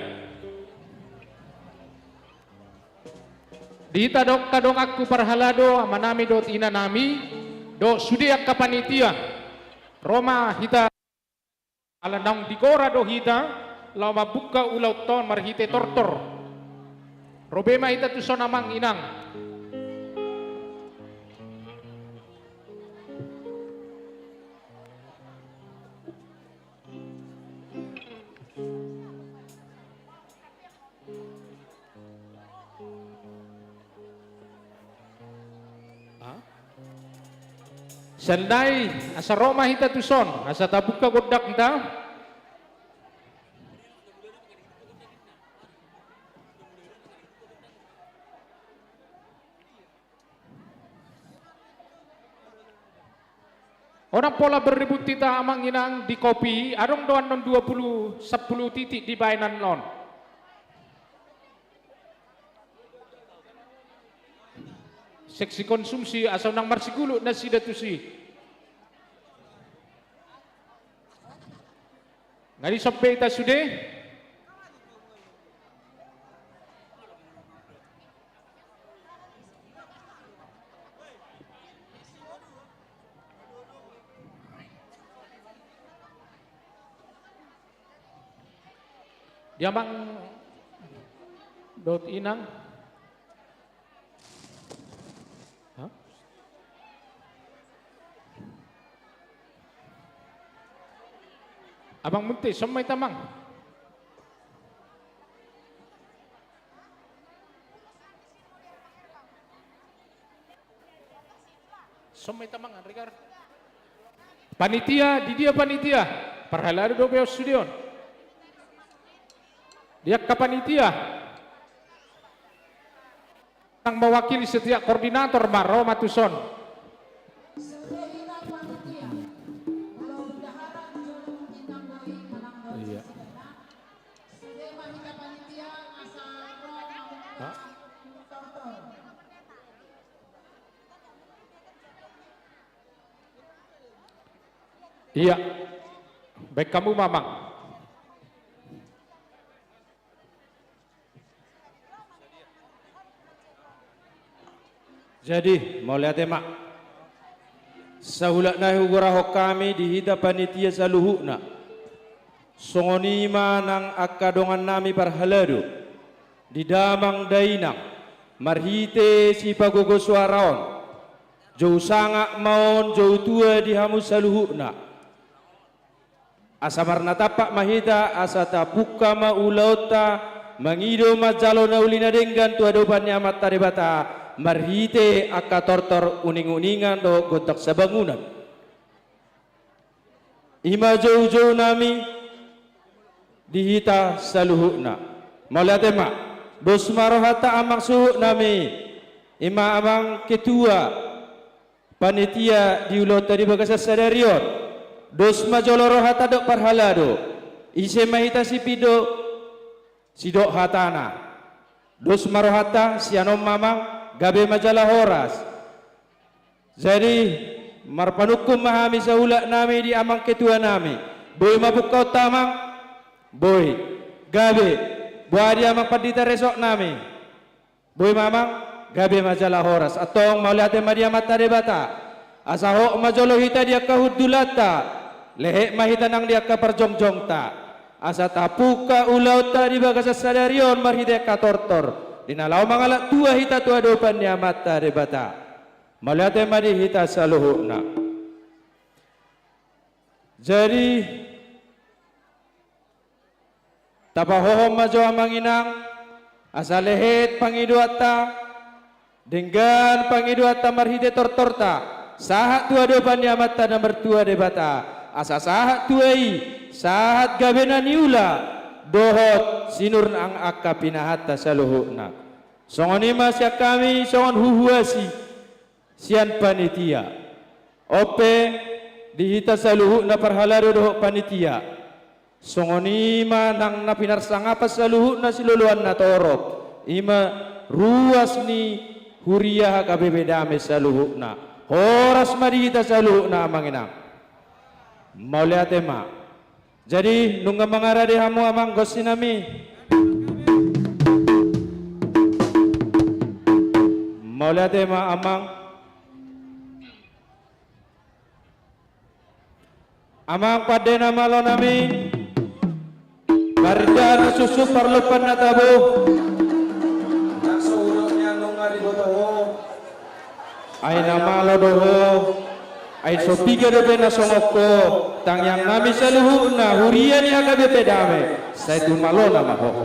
Di hita do angka donganku parhalado, amanami dohot inanami dohot sude angka panitia, ro ma hita. Ala naung digora do hita laho mambuka ulaonta on marhite tortor. Ro be ma hita tuson amang inang. Sian ndai asa ro ma hita tuson asa tabuka gondangta. Unang pola berribut hita amang inang di kopi, adong do annon dua pulu, sampulu titik di baenan on. Seksi konsumsi asa unang marsigulut nasida tusi. Nga dison be hita sude. Di amang dohot inang. Hah? Amang Munte, son ma hita, Amang. Son ma hita, Amang, Andrikar. Panitia, di dia panitia? Parhalado dope on sude on. Di angka panitia. Nang mewakili setiap koordinator ma ro ma tuson. Iya. Hah? Iya. Baen hamu ma, Amang. Jadi, mauliate ma. Saulak nai hugorahon hami di hita panitia saluhutna. Songon i ma nang angka dongannami parhalado, di damang dainang, marhite sipagogo suara on, jou sangap ma on, jou tua di hamu saluhutna. Asa marnatampak ma hita, asa tapungka ma ulaonta, mangido manjalo na uli na denggan tu adopan ni Amanta Debata, marhite angka tortor, uning-uningan dohot gondang sabangunan. I ma jou-jou nami di hita saluhutna. Mauliate ma. Dos ma rohanta amang suhut nami. I ma amang ketua panitia di ulaonta di bagasan sadari on. Dos ma jolo rohanta dohot parhalado. Ise ma hita sipindo sidok hatana. Dos ma rohanta, sian on ma amang, gabe ma jala horas. Jadi, marpanungkun ma hami saulak nami di amang ketua nami. Boi ma pungkaonta amang? Boi. Gabe. Boha di amang pandita resort nami? Boi ma amang? Gabe ma jala horas. Antong mauliate ma di Amanta Debata. Asa hot ma jolo hita di angka hundulanta. Lehet ma hita nang di angka parjongjongta. Asa tapungka ulaonta di bagasan sadari on marhite angka tortor. Di na laho mangalap tua hita tu adopan ni Amanta Debata. Mauliate ma di hita saluhutna. Jadi, tapahohom ma jo amang inang, asa lehet pangidoanta, denggan pangidoanta marhite tortorta, sahat tu adopan ni Amanta na martua Debata, asa sahat tua i, sahat gabe na niula, dohot sinur nang angka pinahanta saluhutna. Songon i ma sian hami, songon huhuasi sian panitia. On pe di hita saluhutna parhalado dohot panitia. Songon i ma nang na pinarsangapan saluhutna siloloan na torop. I ma ruas ni huria H K B P Dame saluhutna. Horas ma di hita saluhutna amang inang. Mauliate ma. Jadi, nunga mangarade hamu amang gonsi nami. Mauliate ma amang. Amang pande na malo nami. Parjolo suksuk parlompan na tabo. Ai na malo do ho, ai so piga dope na songon ho, tangiang nami saluhutna, huria ni H K B P Dame, sai tumalona ma ho.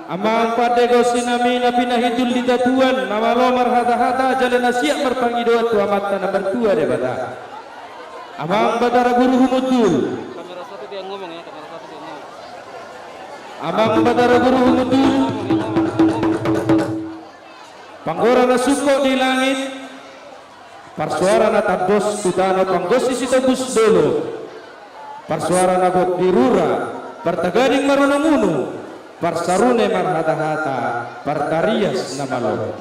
Amang pande gonsi nami na pinahindul di tatuan, na malo marhata-hata, jala na siap marpangidoan tu Amanta na martua Debata. Amang Batara Guru Humundul. Amang Batara Guru Humundul. Panggora na sungkot di langit, parsuara na tandos tu tano, panggonsi sitobus dolok, parsuara na gok di rura, partagading marunung-unung, parsarune marhata-hata, partarias na malo.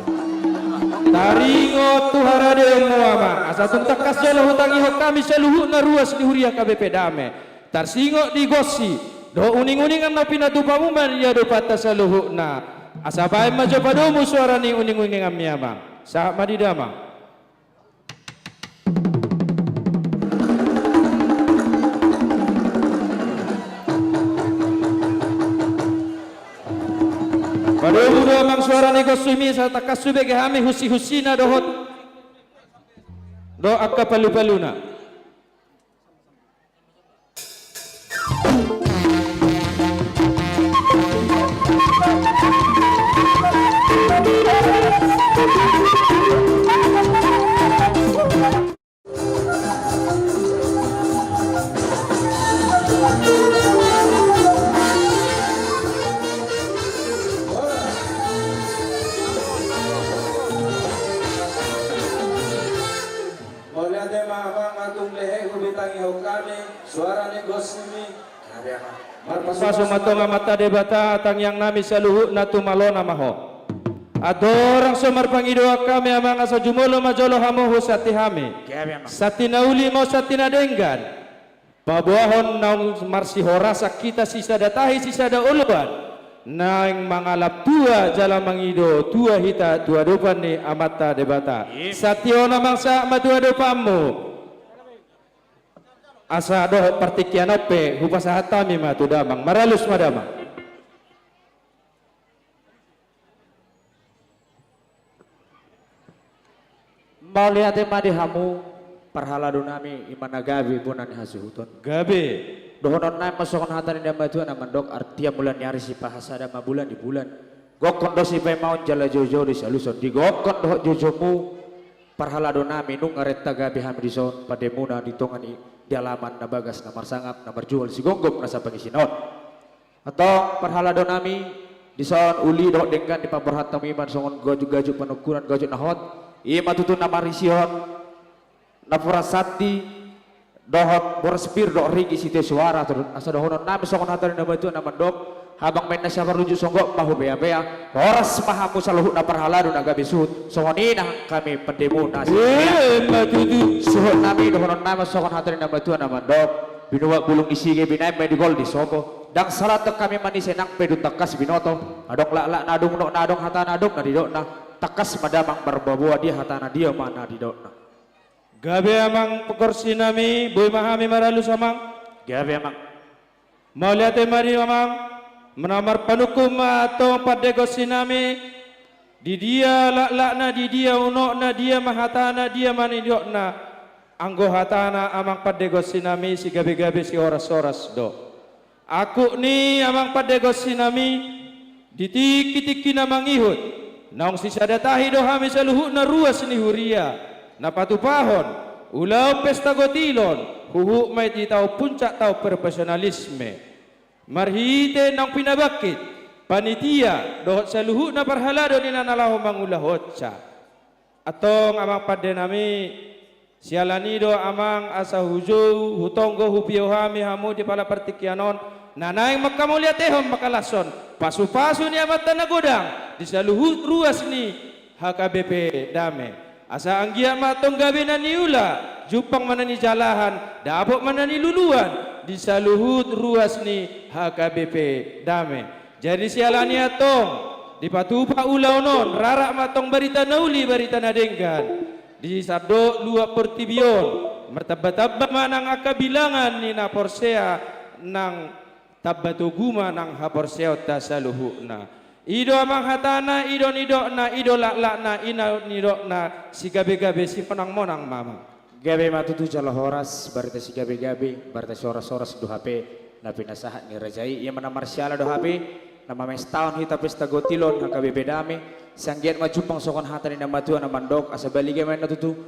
Taringot tu haradeonmu amang, asa tung tangkas jolo hutangihon hami saluhutna ruas ni huria H K B P Dame. Tarsingot di gonsi dohot uning-uningan na pinatupamu ma di adopanta saluhutna. Asa baen ma jo padomu suara ni uning-uninganmi amang. Sahat ma di damang. Padomu do amang suara ni gosmi, asa tangkas hubege hami husihusina dohot dohot angka palupaluna. Mauliate ma amang, atung lehe hubintangihon hami suara ni gosmi. Marpasu ma tong Amanta Debata, tangiang nami saluhutna tu malona ma ho. Andorang so marpangidoan hami amang, asa jumolo ma jolo hamu husanti hami. Santi na uli ma santi na denggan. Paboahon naung marsihorasan hita sisada tahi sisada oloan, naeng mangalap tua jala mangido tua hita tu adopan ni Amanta Debata. Santi on amang, sahat ma tu adopanmu. Asa dohot partingkian on pe hupasahat hami ma tu damang, maralus ma damang. Mauliate ma di hamu parhalado nami, i ma na gabe bona ni hasuhuton. Gabe. Dohonon nami ma songon hata ni na matua na mandok, artia mula ni ari sipahasada ma bulan di bulan. Gokhon do sipaimaon jala joujou do sialuson, digokhon dohot joujomu parhalado nami, nunga renta gabe hami dison, pandemuna di tonga ni, di alaman na bagas na marsangap na marjual sigomgom na sapangisina on. Antong parhalado nami, dison uli dohot denggan dipaborhat hamu i ma songon gajut-gajut panungkunan, gajut na hot, i ma tutu na marisihon napuran santi dohot boras pir dohot rigi sitio suara, asa dohonon nami songon hata ni na matua na mandok, habang ma inna siaparujut songgop ma hupeapea, horas ma hamu saluhutna parhalado na gabe suhut, songon i nang hami pandemuna. Ima tutu. Suhut nami, dohonon nami songon hata ni na matua na mandok, binuat bulung ni sige binaen ma i di gol di sopo. Ndang sala tong hami manise nang pe dung tangkas binoto. Adong laklakna, adong unokna, adong hatana, adong na nidokna. Tangkas ma damang marboaboa, dia hatana dia ma na nidokna. Gabe amang pagorsi nami, boi ma hami maralus amang. Gabe amang. Mauliate ma di amang. Mena marpanungkun ma antong pande gorsi nami. Di dia laklakna, di dia unokna, dia ma hatana, dia ma nidokna. Anggo hatana amang pande gorsi nami, sigabegabe sihorashoras do. Angkup ni amang pande gorsi nami, di tingkitingki na mangihut, naung sisada tahi do hami saluhutna ruas ni huria, na patupahon ulaon pesta gotilon, huhut ma i di taon puncak, taon profesionalisme. Marhite naung pinabangkit panitia dohot saluhutna parhalado ni na laho mangulahonsa. Antong amang pande nami, siala ni i do amang asa hujou, hutonggo, hupio hami hamu di pala partingkian on, na naeng manghamauliatehon, manghalashon pasupasu ni Amanta na godang di saluhut ruas ni H K B P Dame. Asa anggiat ma antong gabe na niula, jumpang ma na nijalahan, dapot ma na niluluan di saluhut ruas ni H K B P Dame. Jadi siala ni i antong, dipatupa ulaon on, rarat ma antong barita na uli, barita na denggan. Di sandok luat portibi on, martambatamba ma nang angka bilangan ni na porsea, nang tamba togu ma nang haporseaonta saluhutna. I do amang hatana, i do nidokna, i do laklakna, i na nidokna, sigabegabe simonangmonang ma amang. Gabe ma tutu jala horas, barita sigabegabe, barita sihorashoras do hape na pinasahat ni raja i, ia ma na marsiala do hape na mamestahon hita pesta gotilon H K B P Dame, sai anggiat ma jumpang songon hata ni na matua na mandok, asa baliga ma inna tutu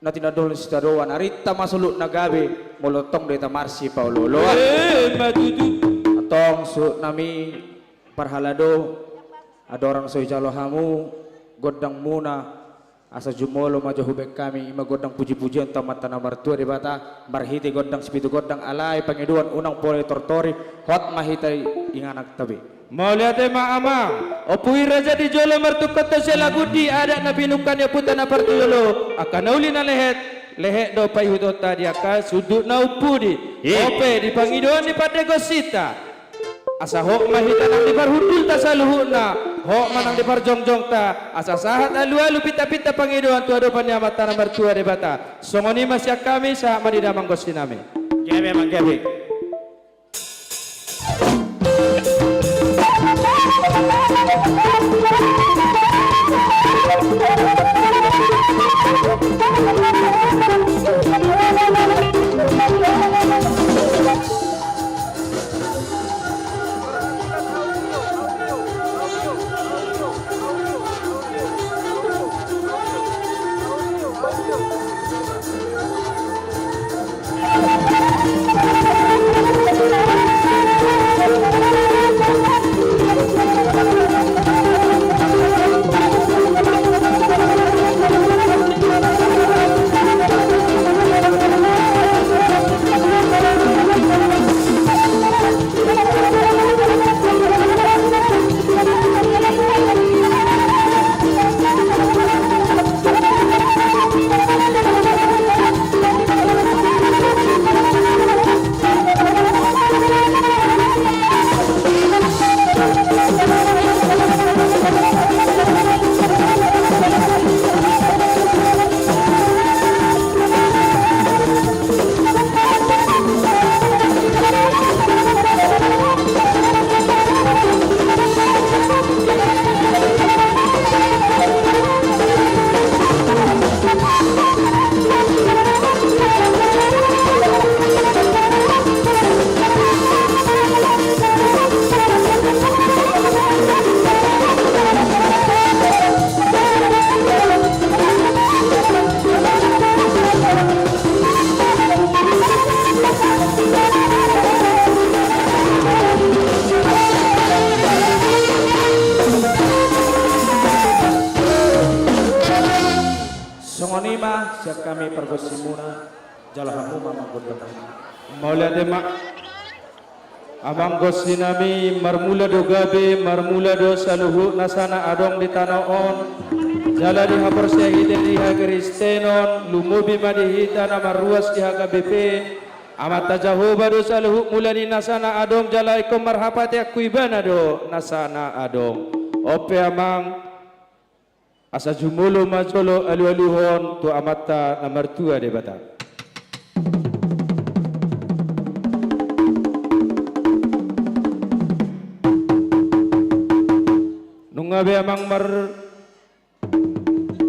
na tinadolhon sitadoan, arinta ma saluhutna gabe, molo tong do hita marsipaolooloan. Ima tutu. Antong suhut nami parhalado, andorang so dijalo hamu gondangmuna, asa jumolo ma jo hubaen hami, i ma gondang pujipujian tu Amanta na martua Debata, marhite gondang sipitu gondang, alai pangidoan unang pola tortori, hot ma hita ingananta be. Mauliate ma amang. Ompu i raja di jolo martungkot tu sialagundi, adat na pinungka ni ompunta na parjolo, angka na uli na lehet, lehet do paihutonta di angka sundut na umpudi. Ope, di pangidoan ni pande gorsinta. Asa hot ma hita nang di parhundulta saluhutna, hot ma nang di parjongjongta, asa sahat alualu pintapinta pangidoan tu adopan ni Amanta na martua Debata. Songon i ma sian hami, sahat ma di damang gorsi nami. Gabe amang, gabe. Sian hami pargonsimuna, jala hamu ma manggondong hami. Mauliate ma. Amang gonsinami, marmula do gabe, marmula do saluhut nasa na adong di tano on. Jala dihaporseai hita di hakristenon, lumobi ma di hita na marruas di H K B P. Amanta Jahowa do saluhut mula ni nasa na adong, jala ingkon marhapatean tu Ibana do nasa na adong. On pe amang, asa jumolo ma jolo alualuhon tu Amanta na martua Debata. Nunga be amang mar-,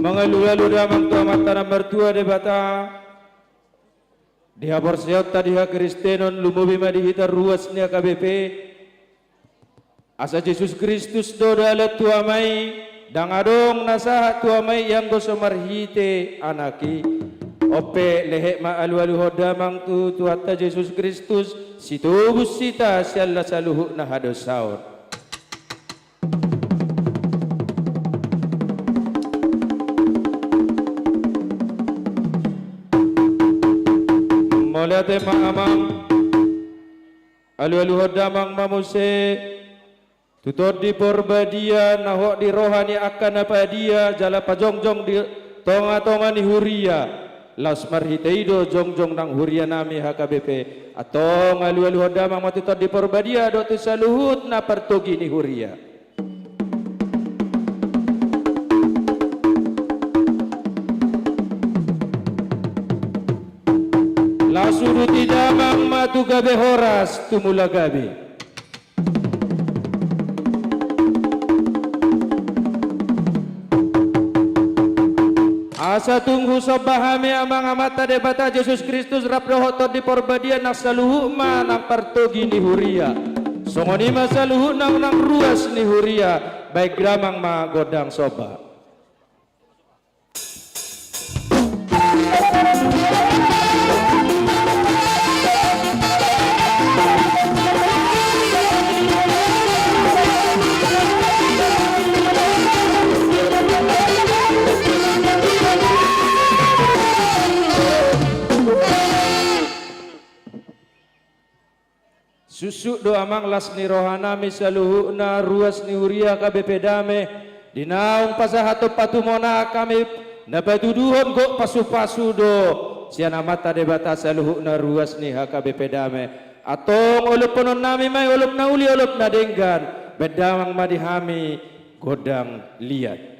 mangalualu damang tu Amanta na martua Debata. Di haporseaonta di hakristenon, lumobi ma di hita ruas ni H K B P. Asa Jesus Kristus do dalan tu Ama i, ndang adong na sahat tu Ama i anggo so marhite Anak i. On pe lehet ma alualuhon damang tu Tuhanta Jesus Kristus, sitobus hita sian na saluhutna hadosaon. Mauliate ma amang. Alualuhon damang ma muse tu Tondi Porbadia na hot di roha ni angka na padia jala pajongjong di tongatonga ni huria. Laos marhite i do jongjong nang hurianami H K B P. Antong alualuhon damang ma tu Tondi Porbadia dohot tu saluhut na partogi ni huria. Laos uduti damang ma tu gabe horas, tu mula gabe. Asa tung husomba hami Amang Amanta Debata, Jesus Kristus rap dohot Tondi Porbadia, nang saluhut ma nang partogi ni huria. Songon i ma saluhut nang, nang ruas ni huria, baen damang ma gondang somba. Suksuk do amang las ni rohanami saluhutna, ruas ni huria H K B P Dame, di naung pasahathon patumonaan hami na patuduhon gok pasupasu do sian Amanta Debata saluhutna ruas ni H K B P Dame. Antong olophonon nami ma i olop na uli olop na denggan, baen damang ma di hami gondang liat.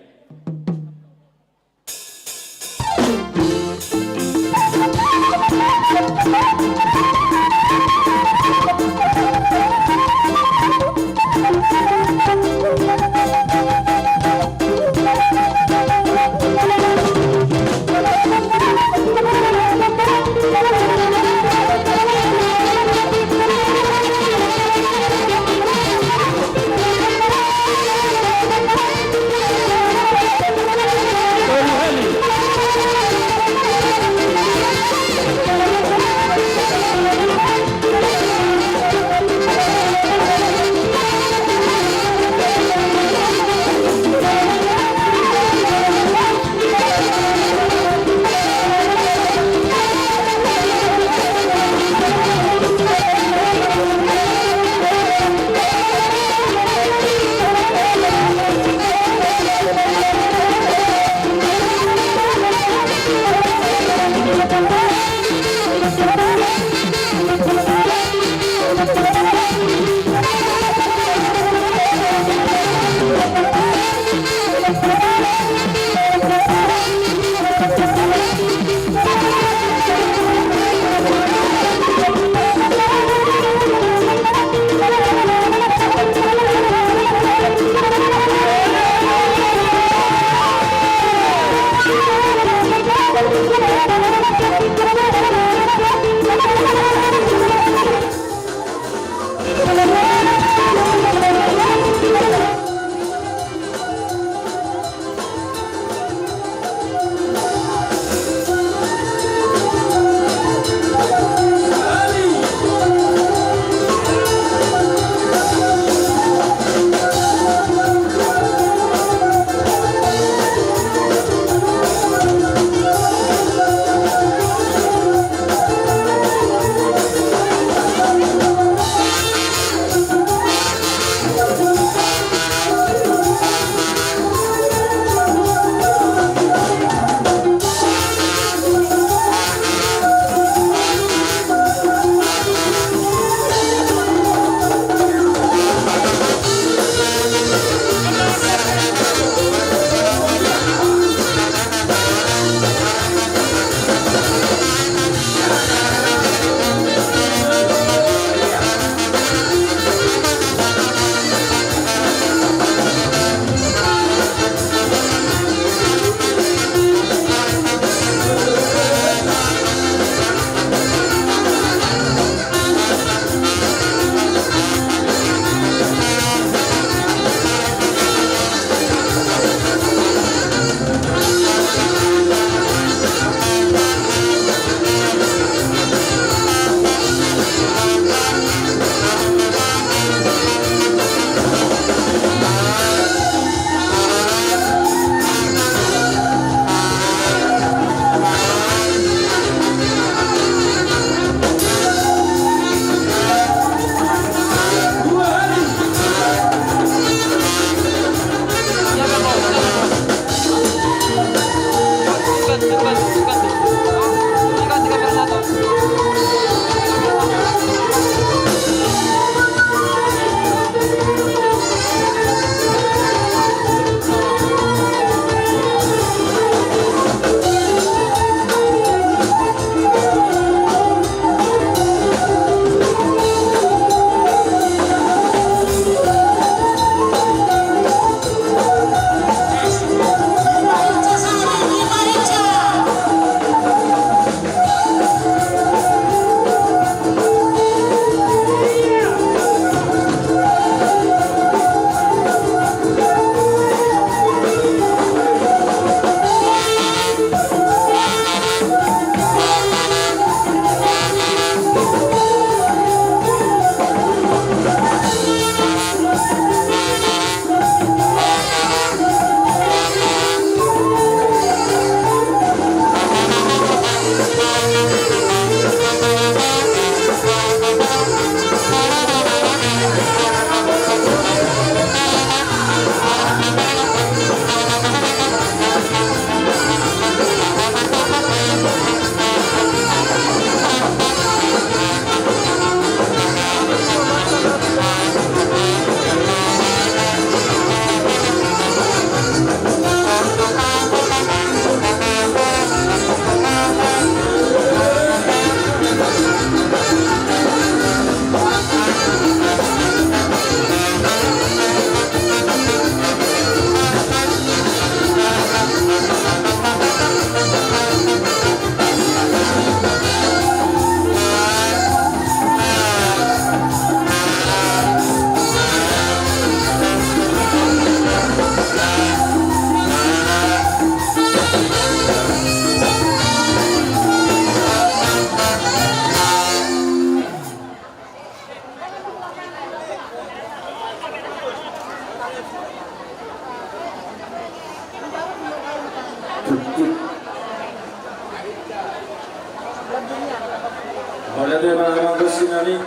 Mauliate ma amang dosi nami.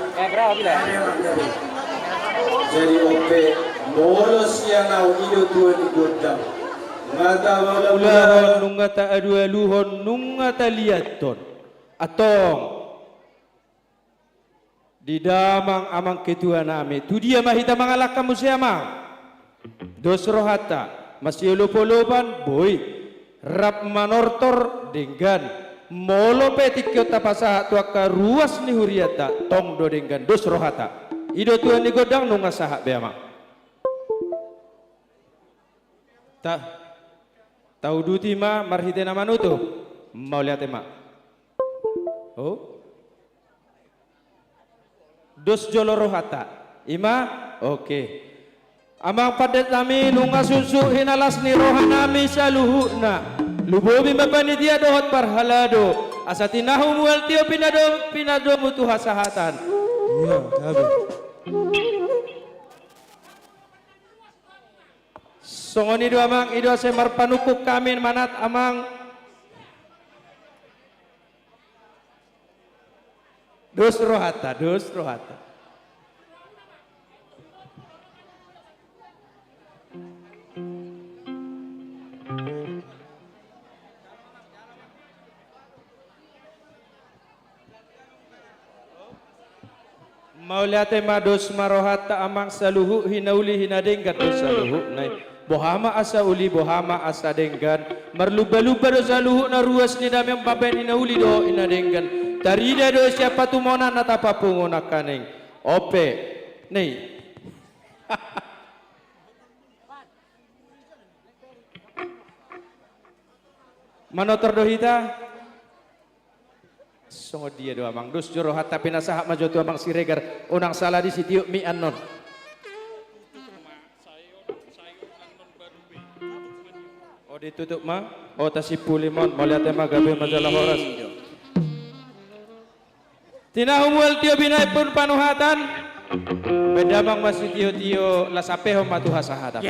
Jadi on pe, molo sian ahu, i do tua ni gondang. Nunga taulahon, nunga taalualuhon, nunga taliathon. Antong. Di damang amang ketua nami, tu dia ma hita mangalangka muse amang? Dos rohanta, masiolopolopan boi, rap manortor denggan. Molo pe tingki on tapasahat tu angka ruas ni hurianta, tong do denggan, dos rohanta. I do tua ni gondang, nunga sahat be amang. Ta, tauduti ma marhite na manutup. Mauliate ma. Oh. Dos jolo rohanta. I ma? Oke. Amang pandet nami, nunga suksuk hinalas ni roha nami saluhutna. Lumobi ma panitia dohot parhalado. Asa tinahu mual tio pinado, pinadomu tu hasahatan. Iya, gabe. Songon i do amang, i do asa marpanungkun hami manat amang. Dos rohanta, dos rohanta. Mauliate ma, dos ma rohanta amang, saluhut hinauli hinadenggan do saluhutna i. Boha ma asa uli, boha ma asa denggan. Marlumbalumba do saluhutna ruas ni dame mambahen hinauli dohot hinadenggan. Tarida do sian patumonan na tapapungu nangkaning. On pe. Ni. Manortor do hita. Songon dia do amang, dos jolo rohanta, pinasahat ma jo tu amang Siregar, unang sala di sitiop mi annon. O ditutup ma, o tasimpuli ma on, mauliate ma, gabe ma jala horas. Tinahu mual tio binahen pun panuhatan. Baen damang ma sitiotio, laos ampehon ma tu hasahatan.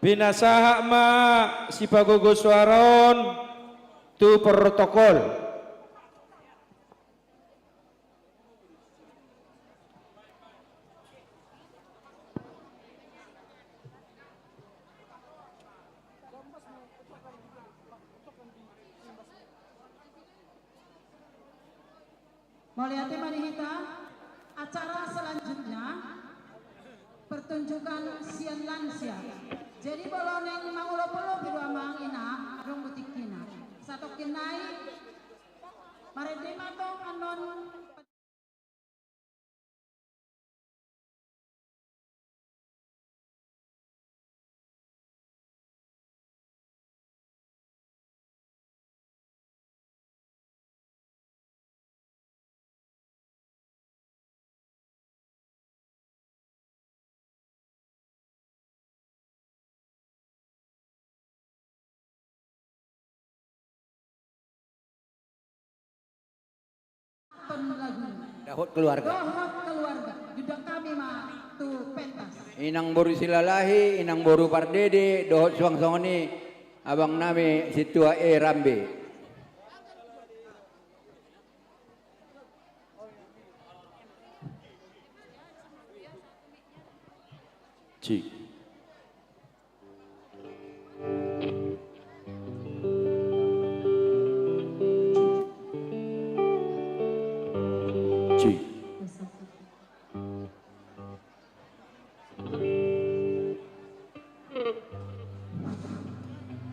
Pinasahat ma sipagogo suara on tu protokol. Mauliate ma di hita. Acara selanjutnya, pertunjukan sian lansia. Jadi molo naeng mangolopolopi do amang inang, adong do tingkina. Satongkin nai, marende ma tong annon. Dohot keluarga. Dohot keluarga. Jundang hami ma tu pentas. Inang boru Silalahi, inang boru Pardede, dohot suang songon i abang nami Sintua E Rambe. Cik. Cik.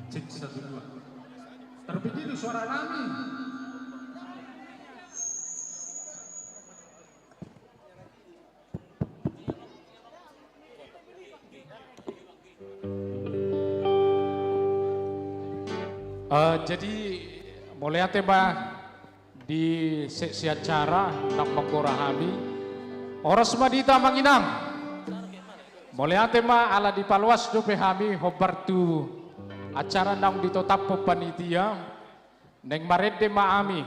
Cek, satu, dua. Terbegitu suara nami. Eh, jadi, mauliate ma Di seksi acara, ndang manggora hami. Horas ma di hita amang inang. Mauliate ma ala dipaloas dope hami hombar tu acara naung ditotaphon panitia. Naeng marende ma hami.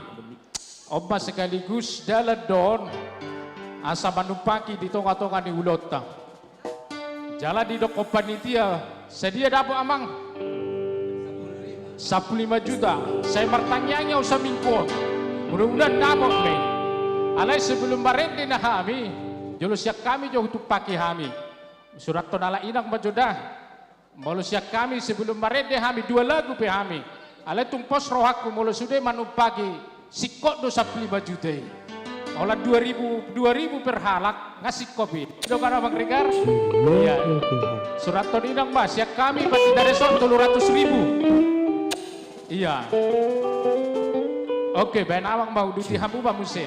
On ma sekaligus dalan do on asa manumpaki di tonga-tonga ni ulaonta. Jala didokkon panitia, sadia dapot amang? Sampulu lima juta. Sai martangiang ahu saminggu on. Mudah-mudahan dapot be. Alai sebelum marende na hami, jolo sian hami jo hutumpaki hami. Surathon halak inang ma jo da. Molo sian hami sebelum marende hami dua lagu pe hami. Alai tung pos rohangku molo sude manumpaki singkop do sampulu lima juta i. Holan dua ribu, dua ribu per halak, nga singkop i. I do kan amang Regar? Iya. Surathon inang ma, sian hami panitia desa on tolu ratus ribu. Iya. Oke, baen amang ma uduti hamu ma muse.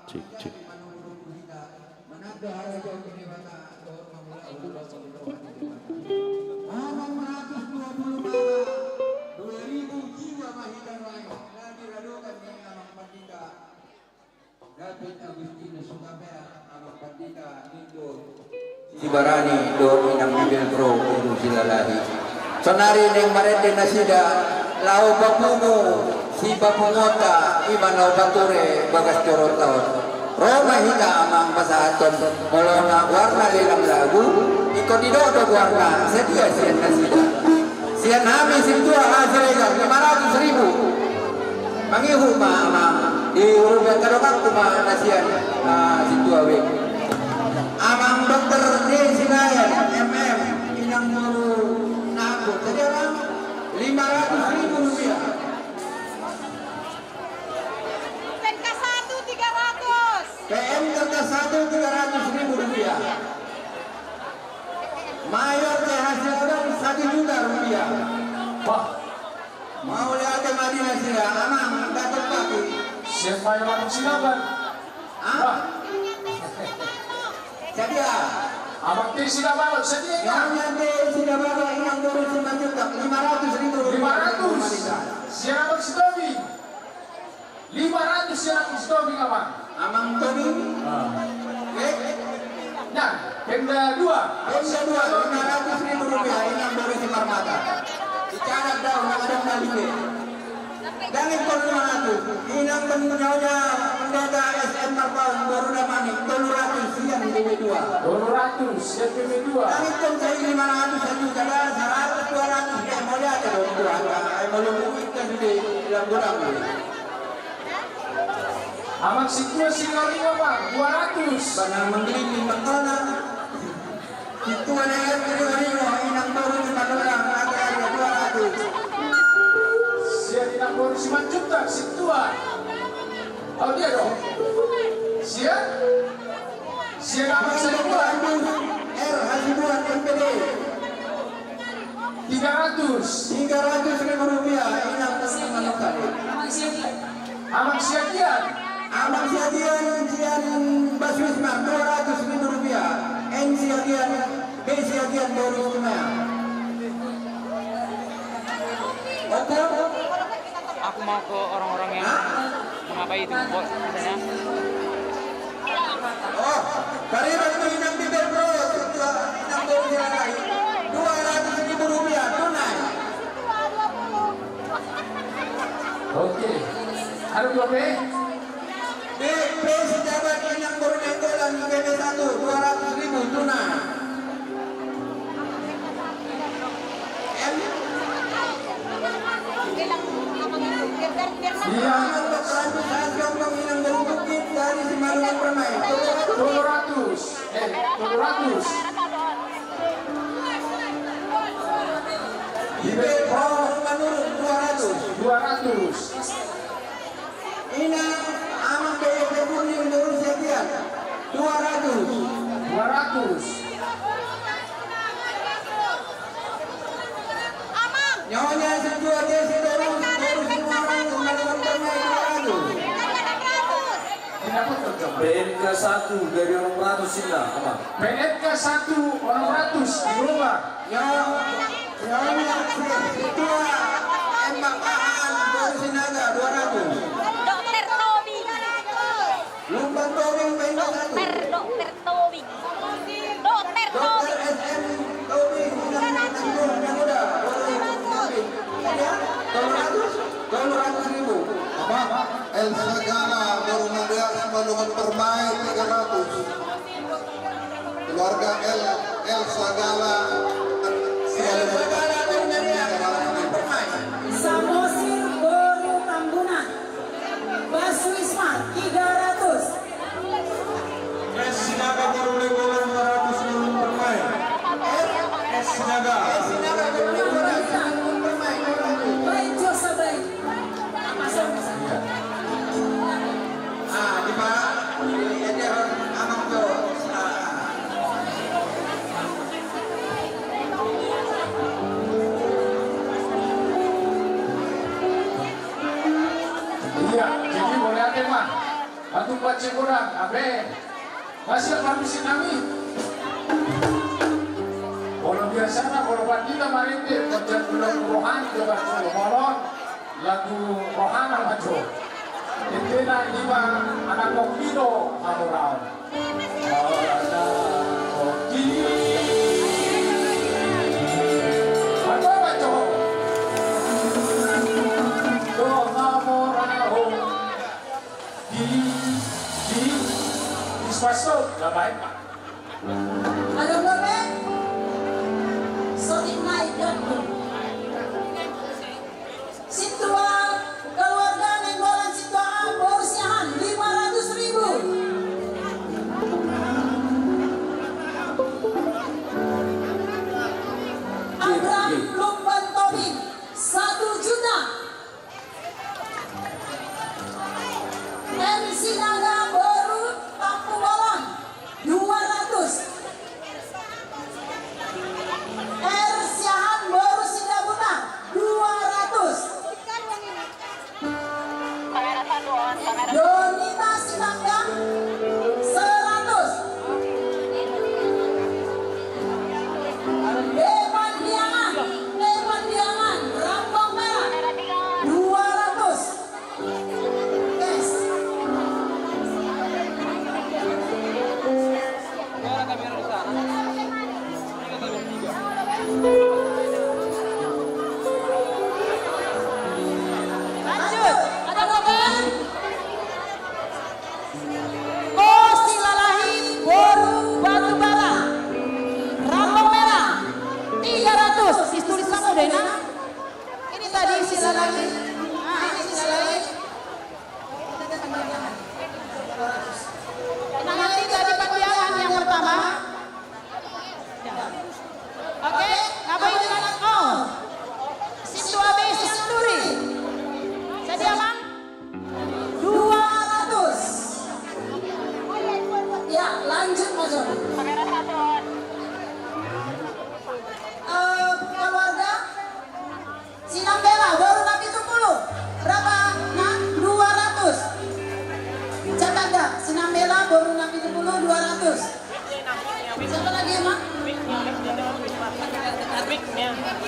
Cek, cek. David Agustinus Hutapea, Amang Pandita Ninggo Sibarani dohot Inang Bibelvrouw Heru Silalahi. Saonari naeng marende nasida laho papungu sipapunguonta, i ma na hupature bagas joronta on. Ro ma hita amang pasahathon, molo na goarna lelang lagu, ingkon didok do goarna, sadia sian nasida. Sian hami sintua, ah, Siregar, lima ratus ribu. Mangihut ma, ma, di urupiahon, tadok ma na sian, ah, sintua be. Amang Dokter D Silayan, M M, inang boru Nanggo. Jadi amang, lima ratus ribu rupiah. P M K satu, tiga ratus. P M K satu, tiga ratus ribu rupiah. Mayor C H Silaban, satu juta rupiah. Wah. Mauliate ma di nasida, amang, dapat bagi. Siap mayor amang Silaban. Hah? Wah. Sadia? Amang T Silaban, sadia? Amang T Silaban, inang boru Simanjuntak, lima ratus ribu rupiah. Lima ratus. Siap amang Sitobi. Lima ratus sian Agus Tobing, amang. Amang Tobing? Ah. Eh? Nah, Pemda dua. Pemda dua, lima ratus ribu rupiah, inang boru Simarmata. Bicara dau, nang ada balik. Dangit kau lima ratus. Inang ben-, nyawa pendeta S M Marpaung, boru Damanik, tolu ratus, sian B B dua. Tolu ratus, sian B B dua. Dangit kau saya lima ratus, satu juta, seratus, dua ratus, ya, mau lihat ya, dong, Tuhan. Eh, mau lu kita sudah bilang kurang. Amang sintua Siringoringo, amang, dua ratus. Bana menggelinding mengkona. Sintua na R T Siringoringo, inang boru Simanjuntak, agraria, dua ratus. Sian inang boru Simanjuntak, sintua. Oh, dia dong. Sian? Sian amang sintua. R Hasibuan, M P D. Tiga ratus. Tiga ratus ribu rupiah, inang boru Simanjuntak. Amang Siagian. Amang Siagian, sian Bas Wismar, dua ratus ribu rupiah. N Siagian, B Siagian, boru Situmea. Oke. Aku mau ke orang-orang yang mengapa itu, Bo, katanya. Oh, dari waktu inang di Bebro, inang boru Silaban. Dua ratus ribu rupiah, tunai. Oke. Ada dua P? B P Sitabat, inang boru Nainggolan, B P satu, dua ratus ribu, tunai. Iya. Amang Dokter Agus Hasyong, inang boru Bukit dari Simalungun Permai. Tolu ratus. Eh, tolu ratus. Ibe Paul Manurung, dua ratus. Dua ratus. Inang, amang B P Kuning, boru Siagian, dua ratus. Dua ratus. Nyonya sintua Jesi, boru, boru Simuarang, Simalungun Permai, dua ratus. P M K satu dari onom ratus, Sinda, apa? P M K satu onom ratus, diroba. Ya, ya, ya, Sintua M Bakahan, boru Sinaga, dua ratus. Dokter Tobing. Lumban Tobing, P M K satu. Dokter, Dokter Tobing. Dokter Dokter Tobing. S M Tobing, Tanjung Garuda, boru Tobing. Tolu ratus, tolu ratus ribu. Apa? El Sagala, boru Nadeak, Simalungun Permai, tiga ratus. Keluarga El, El Sagala, Simalungun Permai. Samosir, boru Tambunan. Basuisma, tiga ratus. S Sinaga, boru Nainggolan, dua ratus ribu per main. S Sinaga. S Sinaga, boru Nainggolan, dua ratus ribu per main. Baik, Josa, baik. Apa, sama, sama. Ah, di pa, di, di, di, Amang Jo. Ah. Iya, jadi boleh ada, Bang. Batu pace godang, abe. Masih habis nami. Molo biasana, molo pandita marende, pajar bulan rohani, coba solo molon, lagu rohana majo. Intina, iba anak kokido, amoraon. Anak koki. Majo, majo. Do, amoraon. Di, di, di spaso, la baen, Pak. Adong dope? Sotik naik, Pak. Sintua, keluarga Nainggolan Sintua, boru Siahaan, lima ratus ribu. Abraham Lumban Tobing, satu juta. M Sinaga, boru Tampubolon, dua ratus. R Siahaan, boru Sidabutar, dua ratus. Donita Sinaga, seratus. Depan Diangan, Depan Diangan, Rambang Merah, dua ratus. Yes. Lanjut, ada apa? Ko Silalahi, boru Batubara, Rambang Merah, tiga ratus. Is tulis sama udah, nah. Ini tadi Silalahi. Ah, ini Silalahi. Nah, nanti tadi Pandiangan yang pertama. Oke, ngapain dengan, oh, Sintua B, Situri. Sadia, Mang? Dua ratus. Ya, lanjut, Mas. Eh, keluarga Sinambela, boru na pitu pulu. Berapa, Nak? Dua ratus. Catat dah, Sinambela, boru na pitu pulu, dua ratus. Siapa lagi, Mak?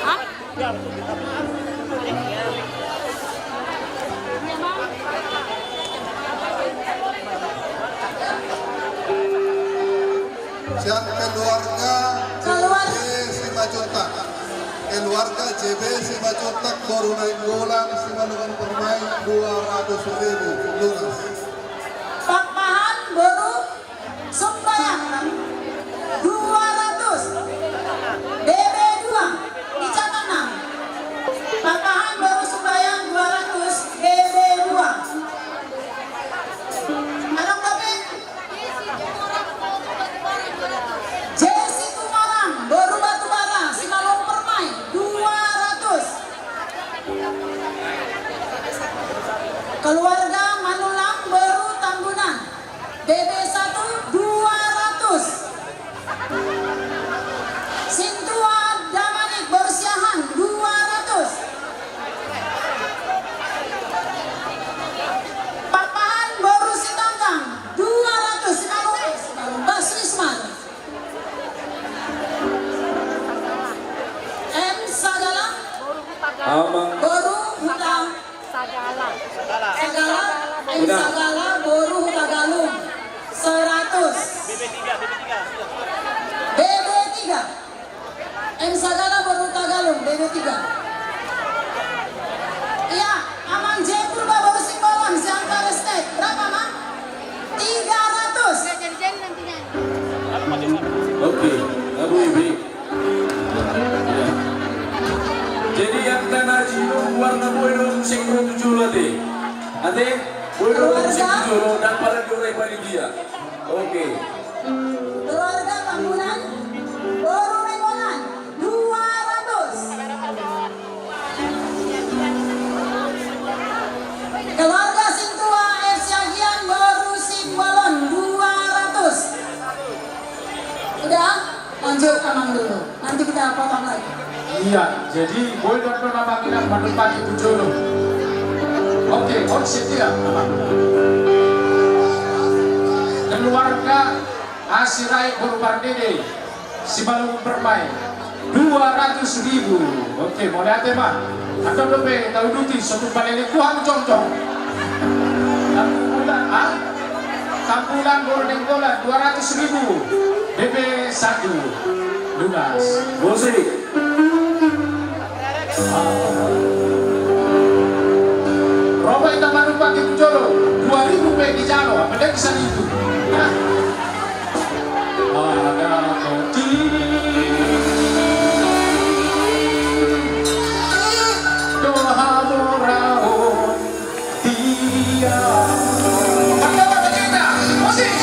Hah? Sian keluarga Keluar. J B Simanjuntak. Keluarga J B Simanjuntak, boru Nainggolan, Simalungun Permai, dua ratus ribu lunas. Pakpahan, boru Sumbayang, dua ratus. B B dua, dicatat, Nang. Pakpahan, boru Sumbayang, dua ratus, B B dua. Adong dope? J C Tumarang, boru Batubara, Simalungun Permai, dua ratus. Keluarga Manulang, Oke, na boi be. Ya. Jadi angka na jinung warna boi do seng ro tu jolo ate. Ate, boi do seng ro tu jolo, ndang pala diorai panitia. Oke. Keluarga Tambunan, boru Nainggolan, dua ratus. Keluarga Sintua F Siagian, boru Simbolon, dua ratus. Udah, lanjut Amang dulu. Nanti kita potong lagi. Iya, jadi boi do antong Amang inang manumpaki tu jolo. Oke, on setia Amang. Keluarga Sirait boru Pardede, Simalungun Permai, dua ratus ribu. Oke, mauliate ma. Antong dope tauduti, so tung balele Tuhan jongjong. Tambunan, ah? Tambunan boru Nainggolan, dua ratus ribu. D P satu. Lunas. Musik. Ro ma hita manumpaki tu jolo, dua ribu pe dijalo, apa dia bisa itu? Hah? Ada kopi. Doha moraon dia. Pakai apa kita? Musik.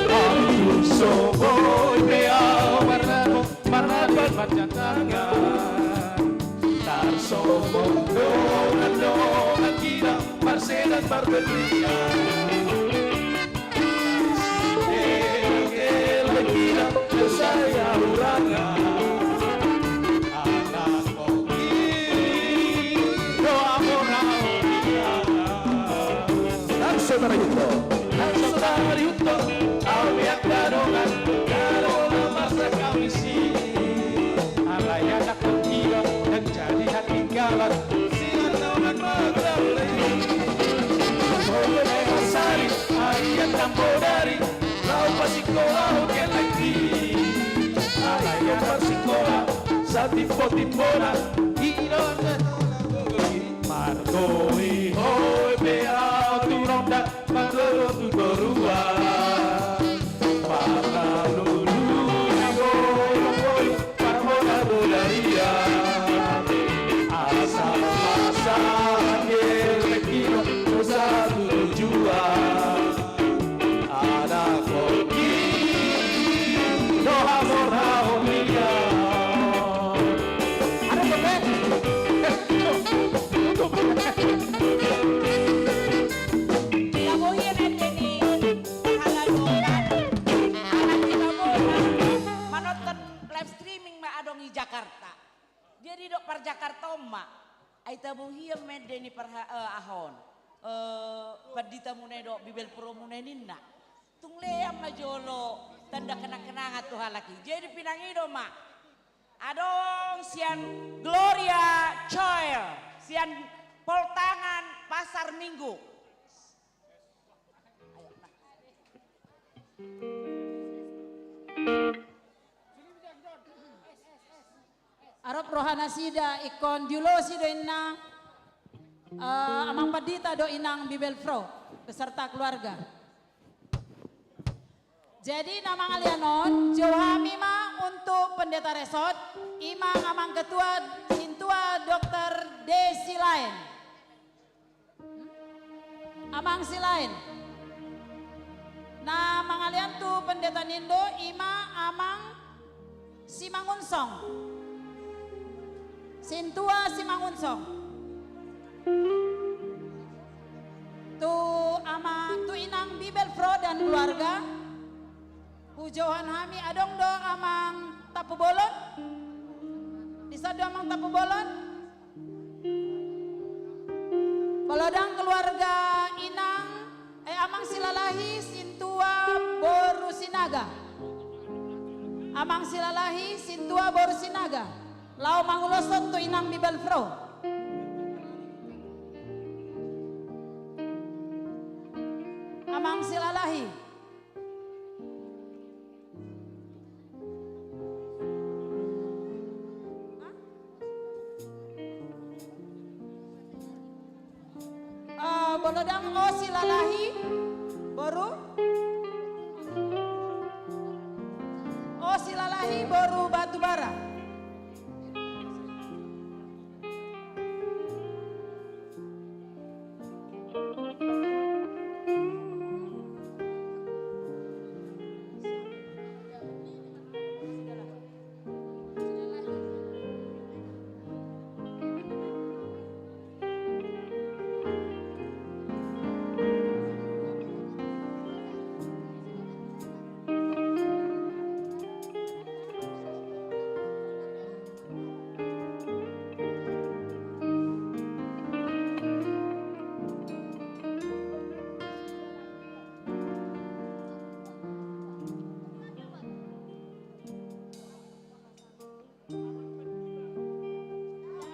Ahu so boi be ahu marnado, marnado marjatangan. Tarsongon dongan-dongan hita marsedan marbellian. Sideak hela hita sai hahurangan. Anakhon i do hamoraon i. Nang so tarihuthon, nang so tarihuthon, ahu pe angka dongan, na dongan marsakamisi. Alai anakhon i do ndang jadi hatinggalan sian dongan mardalan i. Songon i ma sari, ai andang bodari, laho pasingkolahon hela i. Alai marsingkola satimbo-timbona, i do na tona gogo i. Margohi-gohi pe ahu tu ronda, manggogo tu toruan. Parlului gogo-gogo, parbola-bola ia. Asal-asal angger lekino, satu tujuan. Anakhon i do hamoraon i. Ada dope. Ia bohi eme deni parhaladotan. Anak di Babola manonton live streaming ma adong i Jakarta. Dia didok par Jakarta on ma. Ai tabohi eme deni parha-, eh, aha on. Eh, panditamuna i do Bibelpromuna i ninna. Tung lean ma jolo tanda kenang-kenangan tu halak i. Jadi pinangido ma. Adong sian Gloria Choir, sian Poltangan Pasar Minggu. Arop rohanasida ingkon diulosi do inna, eh, amang pandita dohot inang Bibelvrouw beserta keluarga. Jadi na mangalean on, jou hami ma untuk pendeta resort, i ma amang ketua Sintua Dokter D. Silaen. Amang Silaen. Na mangalean tu pendeta nindo, i ma amang Simangunsong. Sintua Simangunsong. Tu ama, tu inang Bibelvrouw dan keluarga. Hujouhon hami adong do amang Tampubolon. Dison do amang Tampubolon. Molo dang keluarga inang, eh, amang Silalahi Sintua boru Sinaga. Amang Silalahi Sintua boru Sinaga. Laho manguloshon tu inang Bibelvrouw. Amang Silalahi. Eh, molo dang O Silalahi boru. O Silalahi boru Batubara.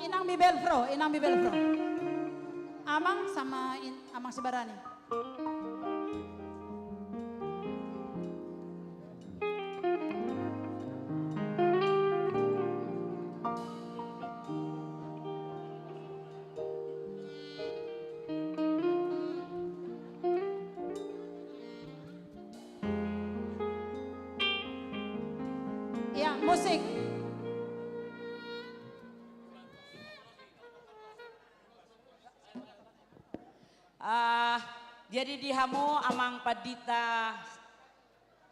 Inang Bibelvrouw, Inang Bibelvrouw. Amang sama in-, Amang Sibarani. Ya, musik. Ah, jadi di hamu Amang Pandita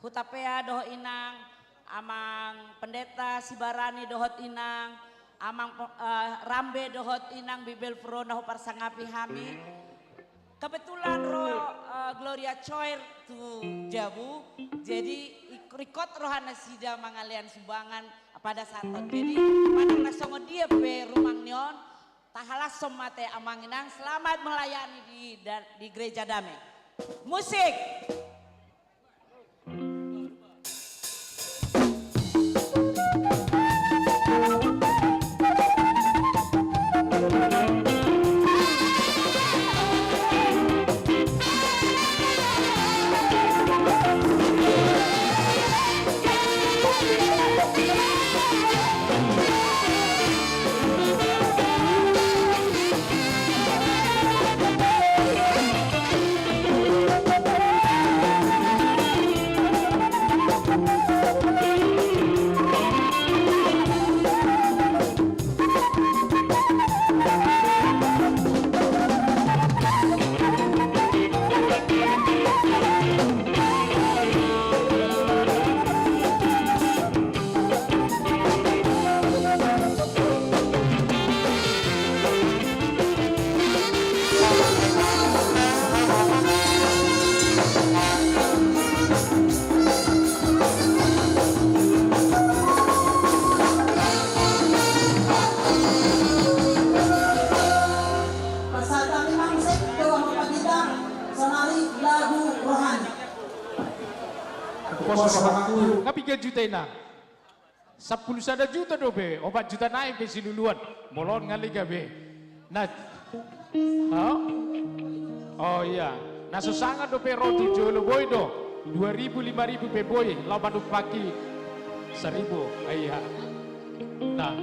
Hutapea dohot Inang, Amang Pendeta Sibarani dohot Inang, Amang pe-, eh, Rambe dohot Inang Bibelvrouw na huparsangapi hami. Kebetulan ro, eh, Gloria Choir tu jabu, jadi ik-, rikot rohanasida mangalean sumbangan pada saat on. Jadi, manang na songon dia pe rumang ni on, tahalashon ma ate Amang Inang, selamat melayani di da-, di Gereja Dame. Musik! Pasahat hami ma musik tu Amang Pandita, sonari lagu rohani. Pos rohangku. Nga piga juta, Inang? Sampulu sada juta dope, opat juta nai pe siluluan. Molo on nga lega be. Na, oh? Oh iya. Na so sanga dope ro tu jolo boi do. Dua ribu, lima ribu pe boi, laho manumpaki saribu. Ah, iya. Nah.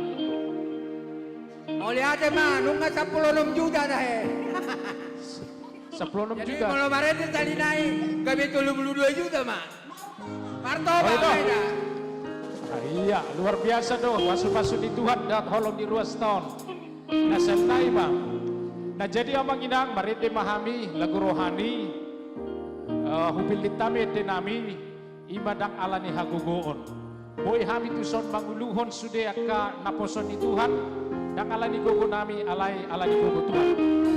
Mauliate ma, nunga sampulu onom juta da he. Sampulu onom juta. Jadi molo marende tali nai, gabe tolu pulu dua juta ma. Martoba. Oh, itu. Beda. Ah, iya, luar biasa do, pasu-pasu ni Tuhan dohot holong ni ruas taon. Na sian nai ma. Na jadi Amang Inang, marende ma hami, lagu rohani. Eh, hupillit hami ende nami, ima ndang ala ni hagogoon. Boi hami tuson manguluhon sude angka naposo ni Tuhan, ndang ala ni gogo nami, alai ala ni gogo Tuhan.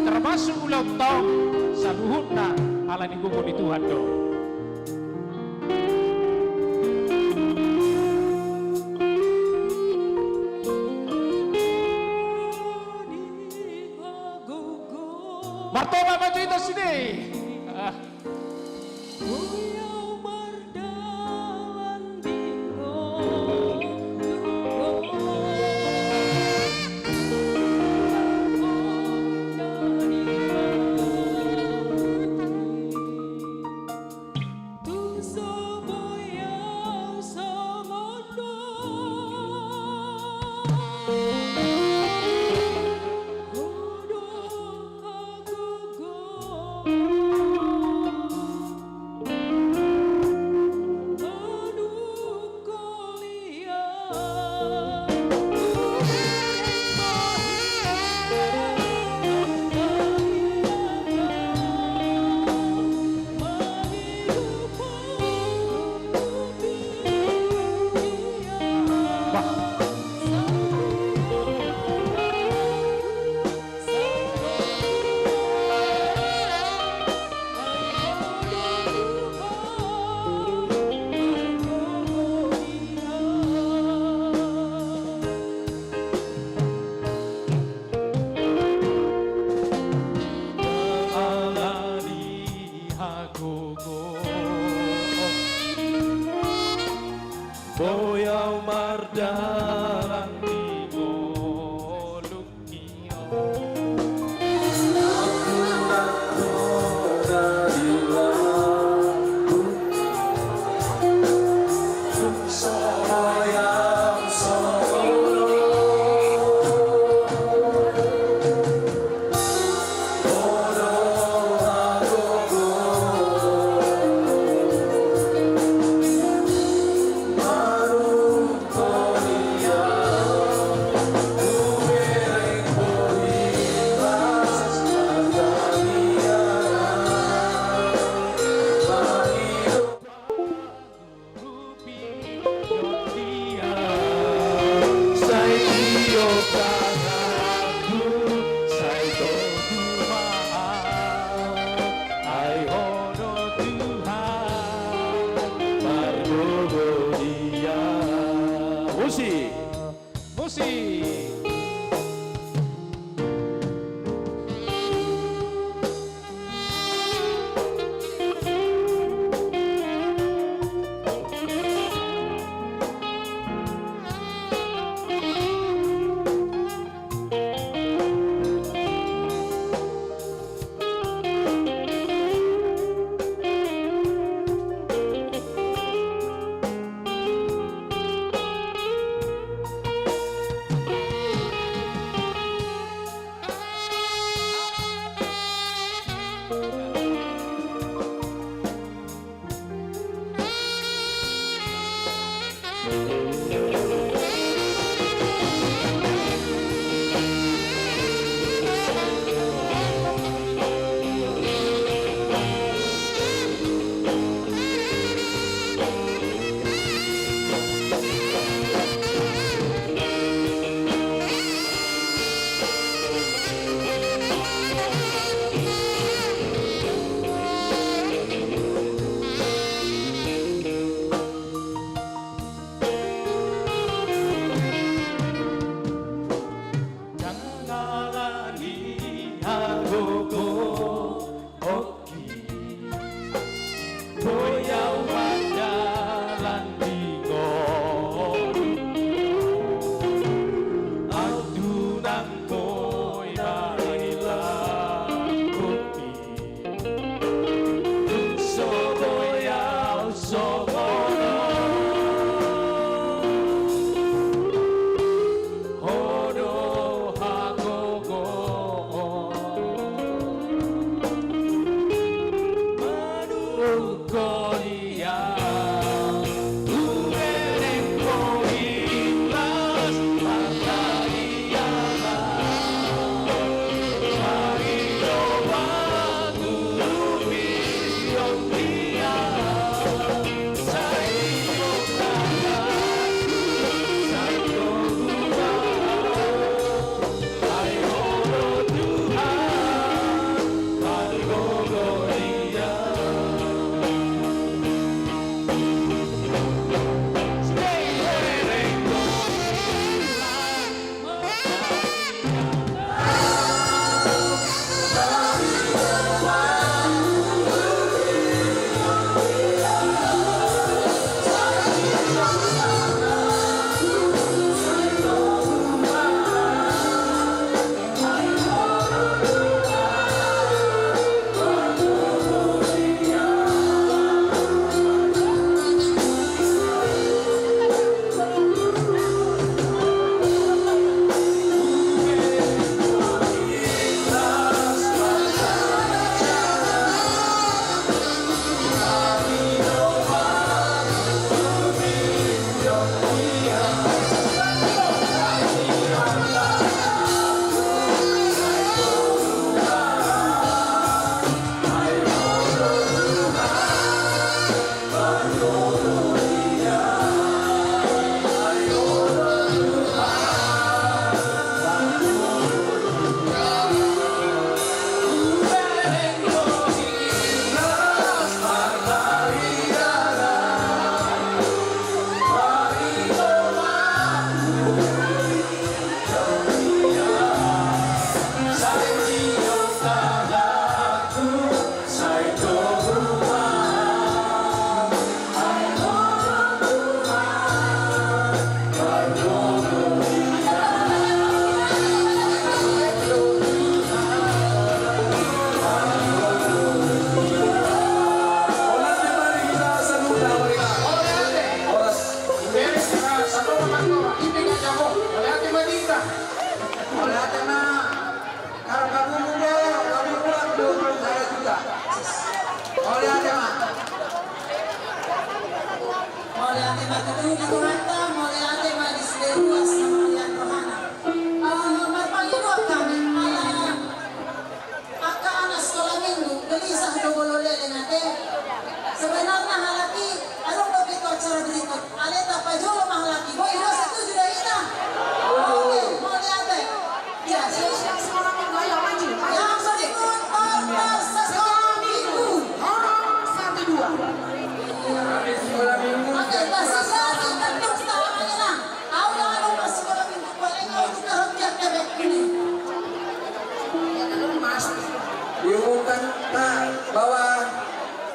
Termasuk ulaonta on, saluhutna ala ni gogo ni Tuhan do. Martoba ma jo hita sude. Ah.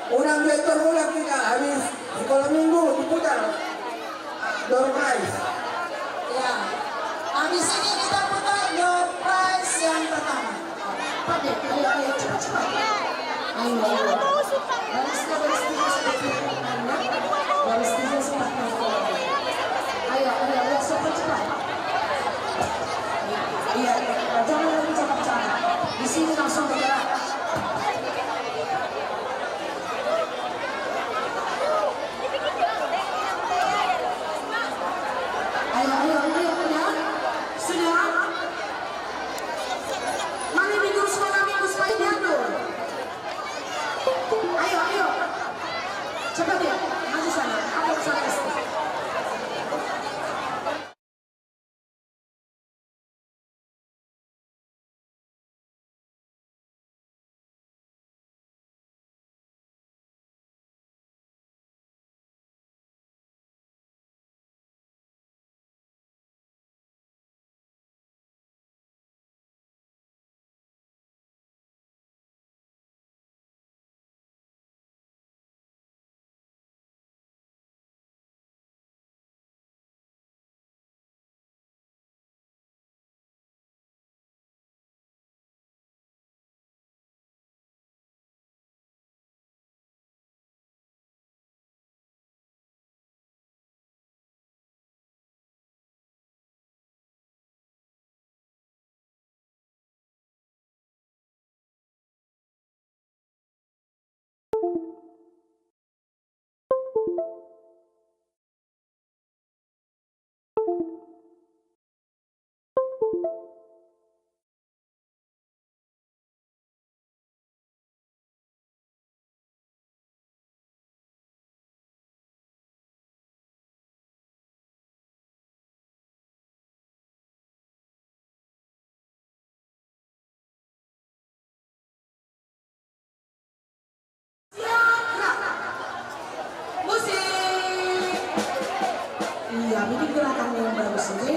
Unang diatur ulang kita, habis sekolah minggu diputar door prize. Ya. Habis ini kita putar door prize yang pertama. Cepat deh, ayo, ayo, cepat, cepat. Ayo, ayo. Baris, baris tiga seperti itu. Baris tiga seperti itu. Ayo, ayo, ayo, cepat, cepat. Iya, iya. Jangan lagi cakap-cakap. Di sini langsung bergerak. Ayo, ayo, ayo, ayo. Sudah? Mana ini guru sekolah minggu sekolah diatur? Ayo, ayo. Cepat ya, maju sana. Ada ke sana. Siap, gerak. Musik. Iya, bikin gerakan yang bagus, oke?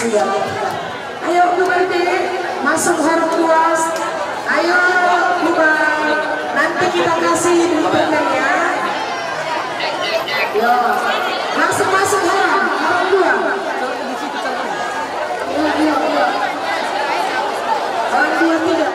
Ayo, Bubar deh, masuk, Harun Tuas. Ayo, Bubar. Nanti kita kasih dukungan, ya. Yo, masuk, masuk, Harun. Harun dua. Yo, yo, yo. Harun dua, tiga.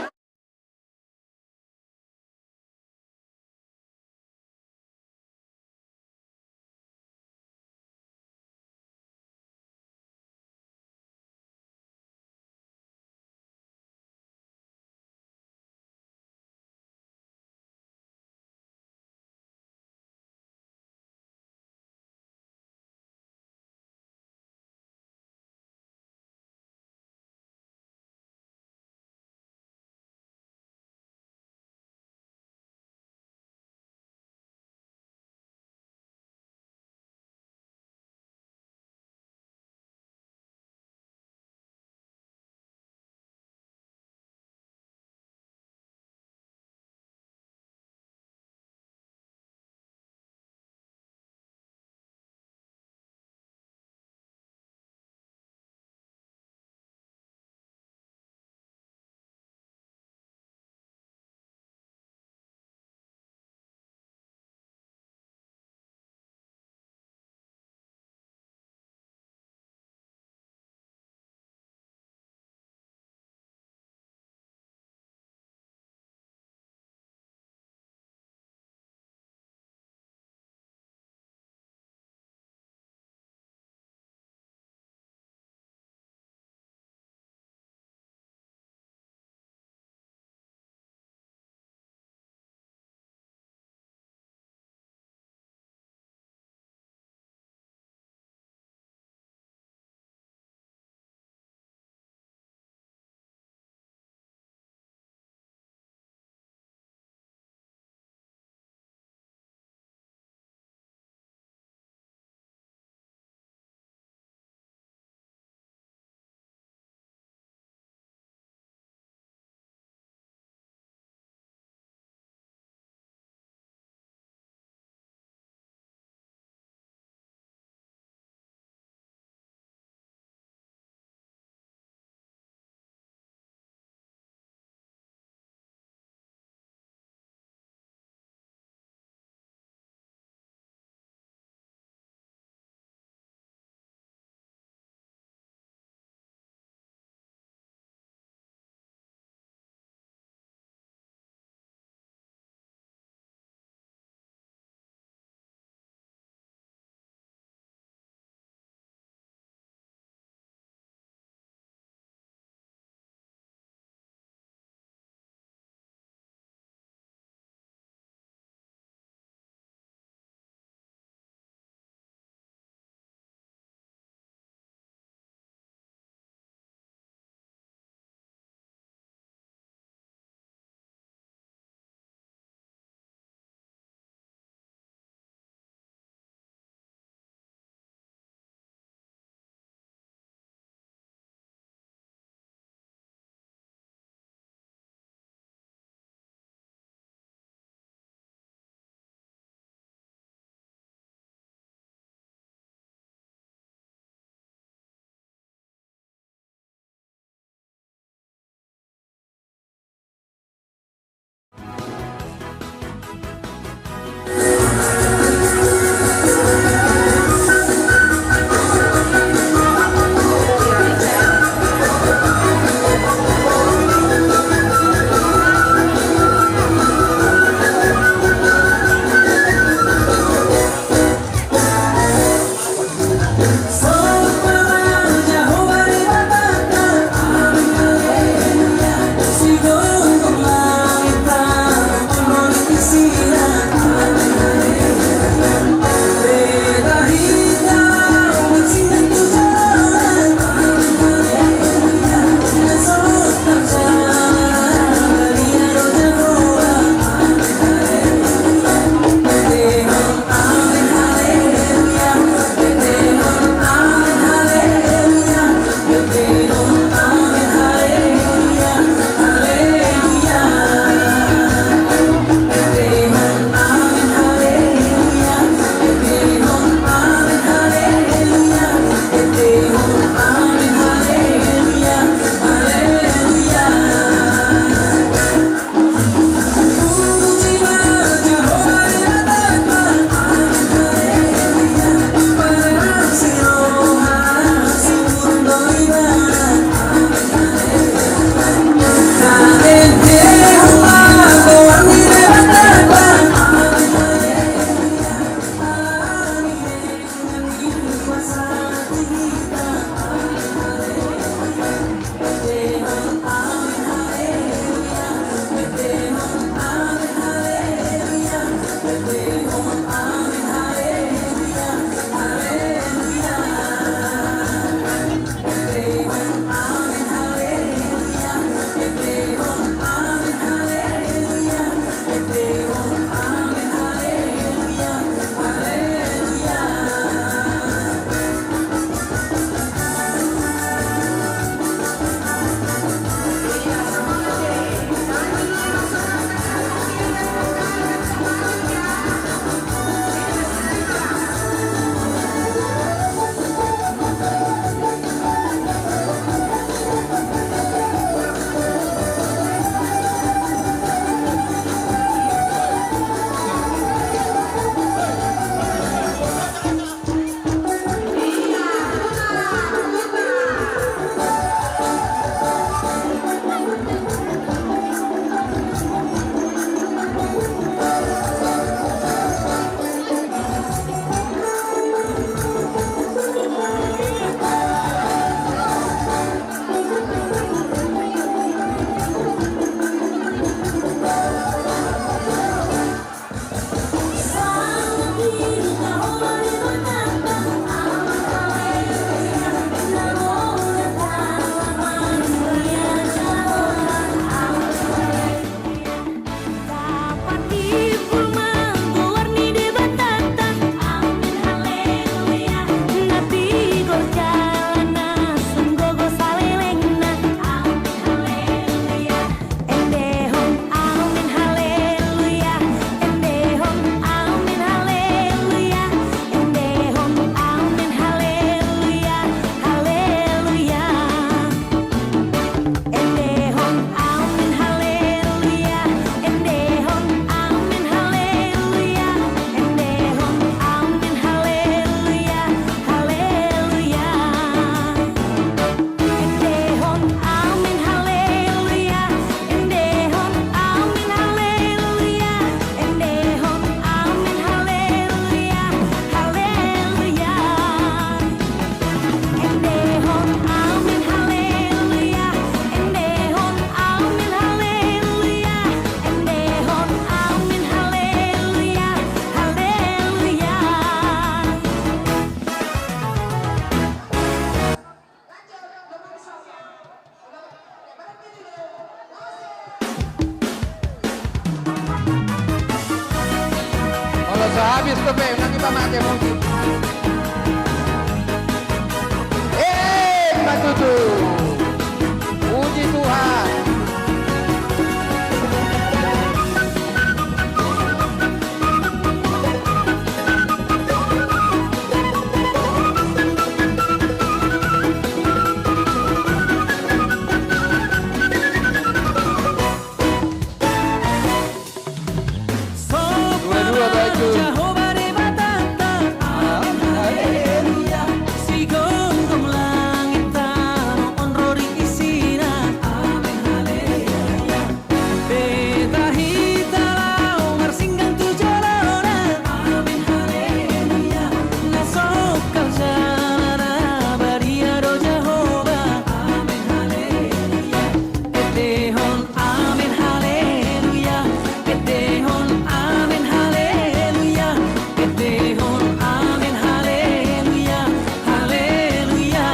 Dope, unang dipamate, muji. Eh, ima tutu. Puji Tuhan. Dua-dua baju. Jahowa Debatanta. Amen, haleluya. Sigomgom langit tano on ro di isina. Amen, haleluya. Beta hita laho marsinggang tu jolona. Amen, haleluya. Na songkal jala na badia do Jahowa. Amen, haleluya. Endehon amen haleluya, endehon amen haleluya, endehon amen haleluya, haleluya.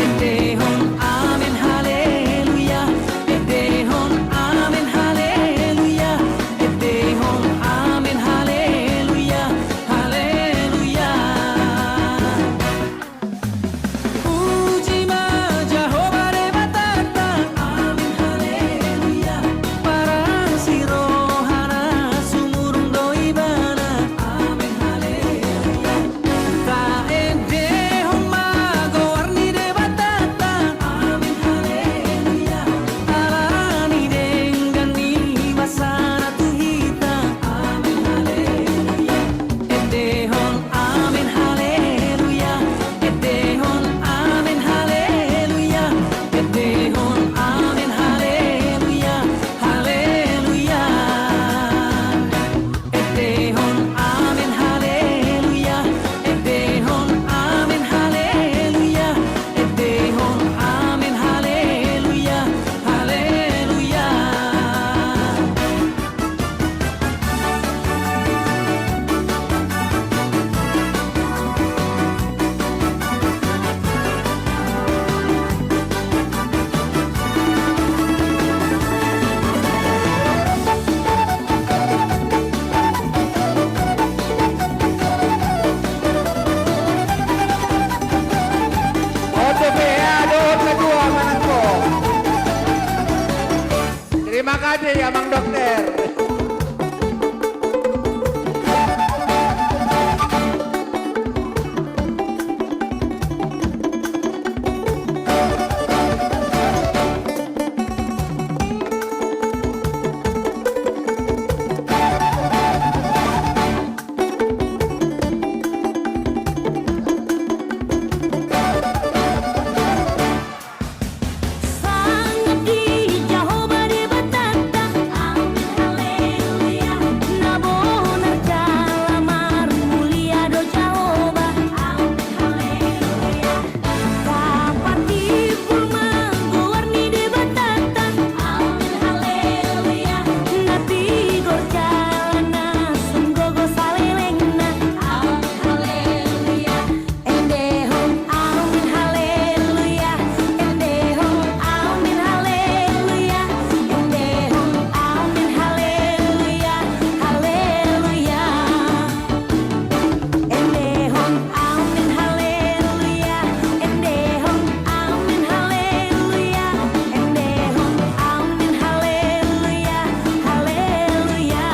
Endehon amen haleluya, endehon amen haleluya, endehon amen haleluya, haleluya. Puji ma Jahowa Debatanta. Amen, haleluya. Parasi rohana sumurung do Ibana. Amen, haleluya. Taendehon ma goar ni Debatanta. Amen, haleluya. Ala ni denggan ni basana tu hita. Amen, haleluya. Endehon amen haleluya, endehon amen haleluya, endehon amen haleluya, haleluya. Endehon amen haleluya, endehon amen haleluya, endehon amen haleluya, haleluya. Oto P A dohot ketua manangko. Terima kasih, Amang Dokter. Sangap di Jahowa Debatanta. Amen, haleluya. Na bonar jala marmulia do Jahowa. Amen, haleluya. Tapatimbul ma goar ni Debatanta. Amen, haleluya. Na tigor jala na sunggogo salelengna. Amen, haleluya. Endehon amen haleluya, endehon amen haleluya, endehon amen haleluya, haleluya. Endehon amen haleluya, endehon amen haleluya, endehon amen haleluya, haleluya.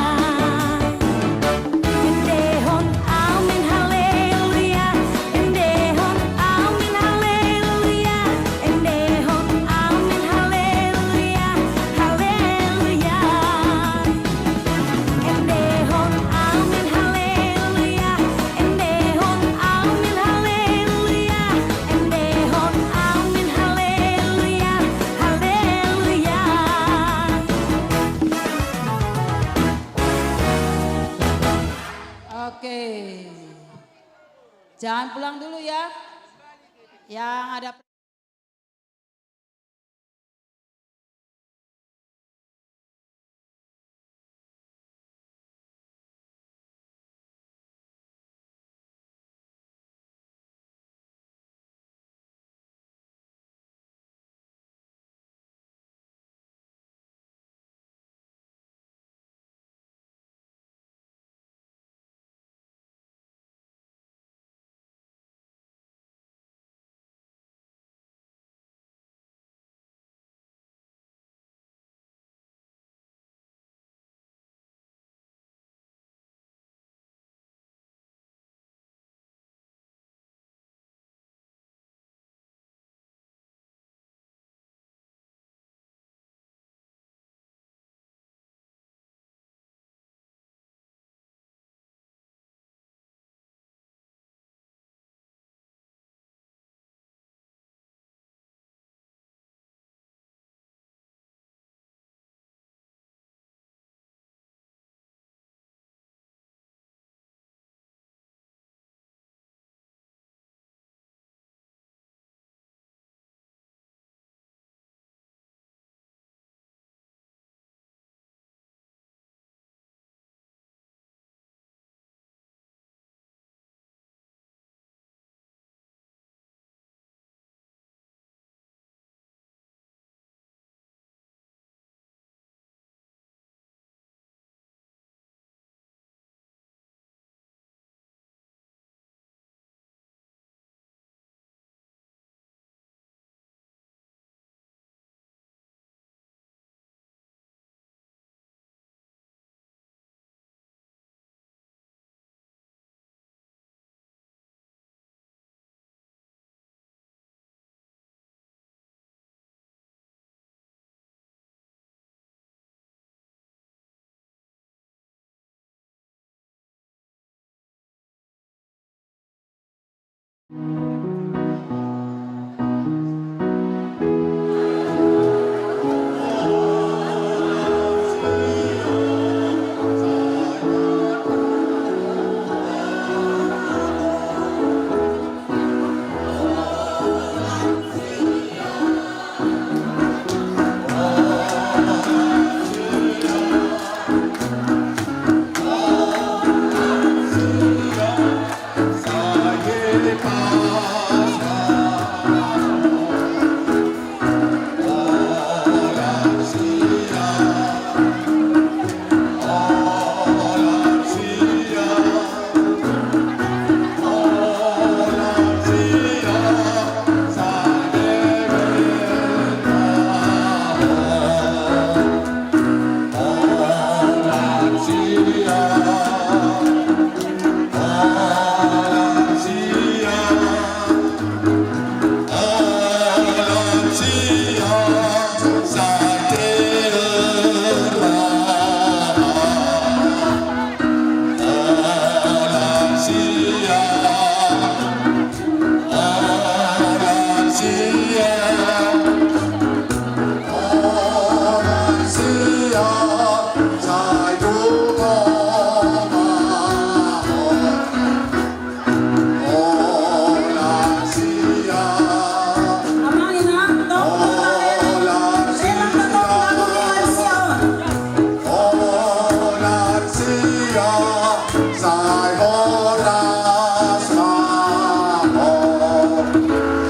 Endehon amen haleluya, endehon amen haleluya, endehon amen haleluya, haleluya. Endehon amen haleluya, endehon amen haleluya, endehon amen haleluya, haleluya. Oke. Jangan pulang dulu ya. Yang ada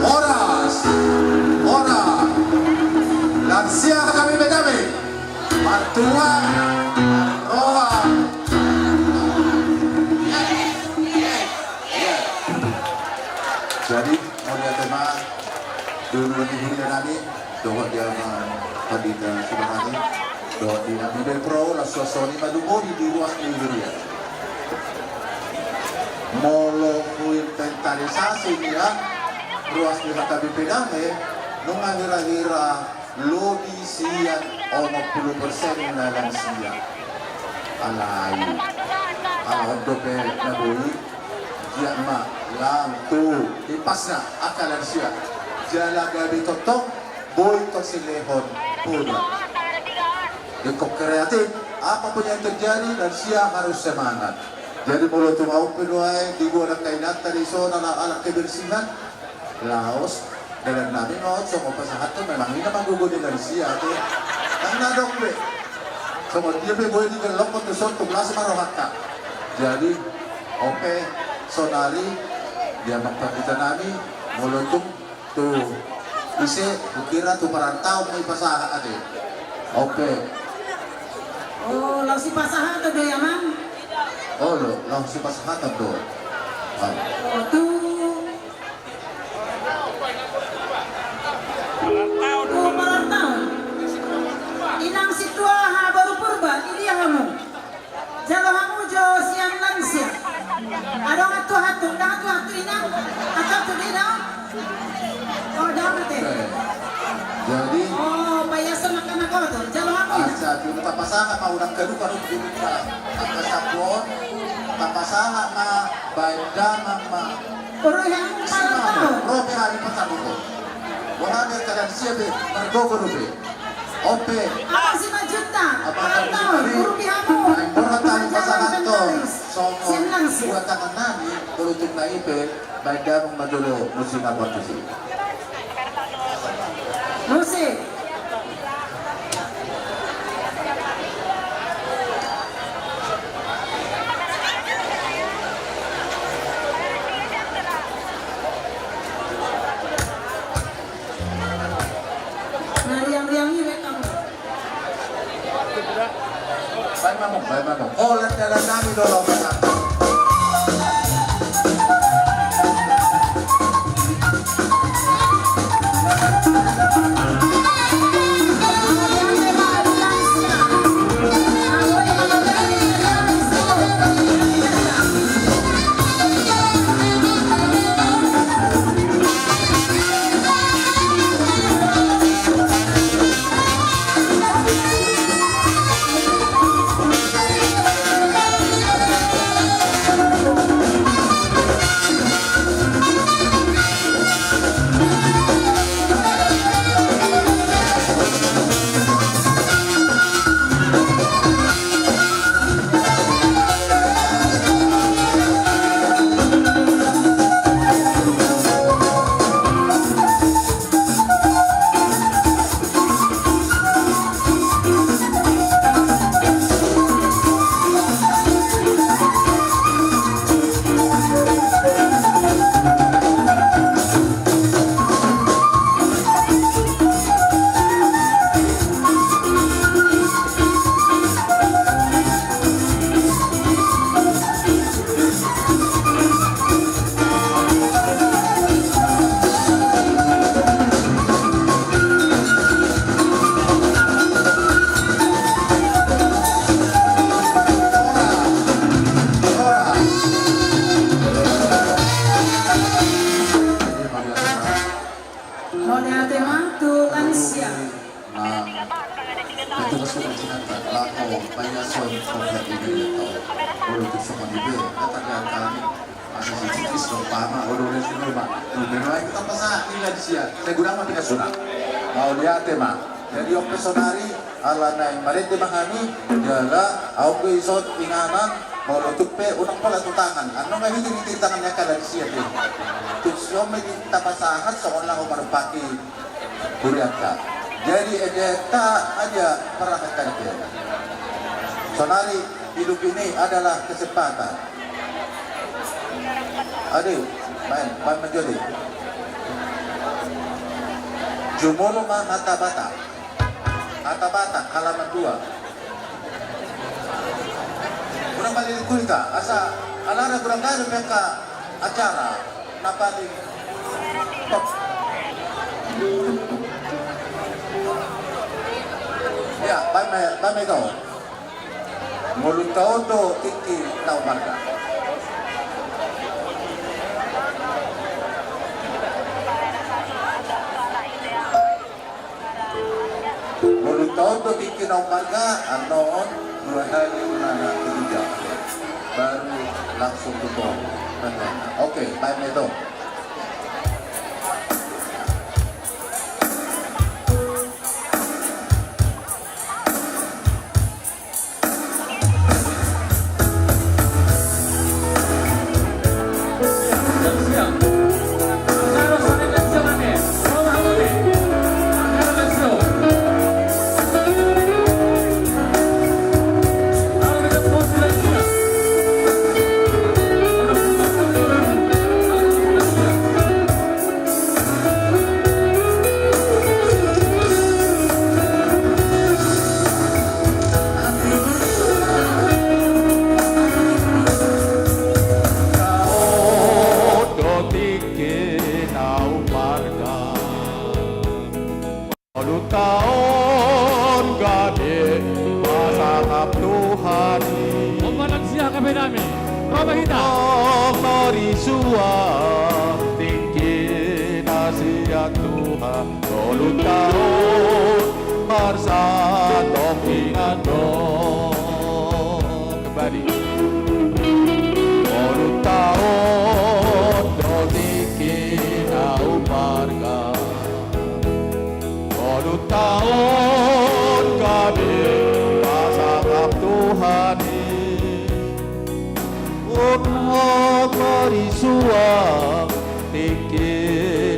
Horas, horas. Lansia hami bedami. Martua, marroha. Jadi, mauliate ma di huria nami, dohot di amang pandita sibarani, dohot di nami be pro, laos songon i ma dumodi di ruas ni huria. Molo huinventarisasi nian ruas ni H K B P Dame, nunga hira-hira lobi sian onom pulu persen na lansia. Alai, ala on dope na boi, dia ma lam tu hipasna angka lansia. Jala gabe tongtong boi tong silehon poda. Ingkon kreatif, apa pun yang terjadi, lansia harus semangat. Jadi molo tung ahu pe do ae, di dua angka inanta dison, anak-anak kebersihan, laos dalan nami ma on songon pasahathon, memang i na manggogo ni lansia ate. Nang na adong be. Songon dia pe boi digellongkon tuson, tung las ma rohanta. Jadi, oke, saonari, dia ma pandita nami, molo tung tu ise, hukira tu parantaon ma ipasahat ate. Oke. O, laos ipasahat do ya, Mang? Olo, laos ipasahat do. Ah. O, tu. Tu parantaon. Inang Situa Habaru Purba, di dia hamu? Jalo hamu jo sian lansia. Adong atu hatu, dang atu hatu inang. Atu hatu di dang. O, dang ate. Jadi, o, paiasa makanan kau tu. Jalo hamu inang. Asa, juru tapasahat ma unang gaduka di buka. Angka sapon, tapasahat ma, baen damang ma. Urusan malam tahu. Robe hari pasang itu. Wah, ada keadaan siap, margogo robe. Ope. Apa sih majuta? Apa sih majuta? Urupi hamu. Ai, mora tali pasahat to. Songon buat tangan nami, bolutung na ipe, baen damang ma jolo musik apa tuh sih? Musik. Na riang-riang i be hamu. Baen ma mung, baen ma mung. Holan dalan nami do laho pasahat. Mauliate ma tu lansia. Na, na tugas ko di sini, laho payason kopet di dia to. Molo tu songon i be, kata dia kami, asa si Cikis do pama, olo le sini ma. Memang kita pasa di lansia. Sai godang ma pinasunang. Mauliate ma. Jadi on pe sonari, ala naeng marende ma hami, jala ahu pe ison inganan, molo tung pe unang pola tu tangan. Annon nunga hiti-hiti tangan ni angka lansia pe. Tung si on ma di tapasahat songon laho marumpaki hurianta. Jadi ende ta aja parangkat kan dia. Sonari hidup ini adalah kesempatan. Ade, baen, baen ma jo ade. Jumolo ma hata Batak. Hata Batak, halaman dua. Unang malilit hita, asa ala godang gabe pe angka acara na paling top. Ya, baen ma, baen ma i. Ngolunta on do tingki na umarga. Ngolunta on do tingki na umarga, annon dua hali unana ketiga. Baru langsung tu on. Oke, baen ma i. Ngolunta on gabe pasangap Tuhan i. Ombalan siha gabe nami. Roba hita. Marisua tingki na sian Tuhan. Ngolunta on marsatongkinan do. Kembali. Ngolunta on do tingki na umarga. Ngolunta on gabe pasangap Tuhan i. Unang marisua tingki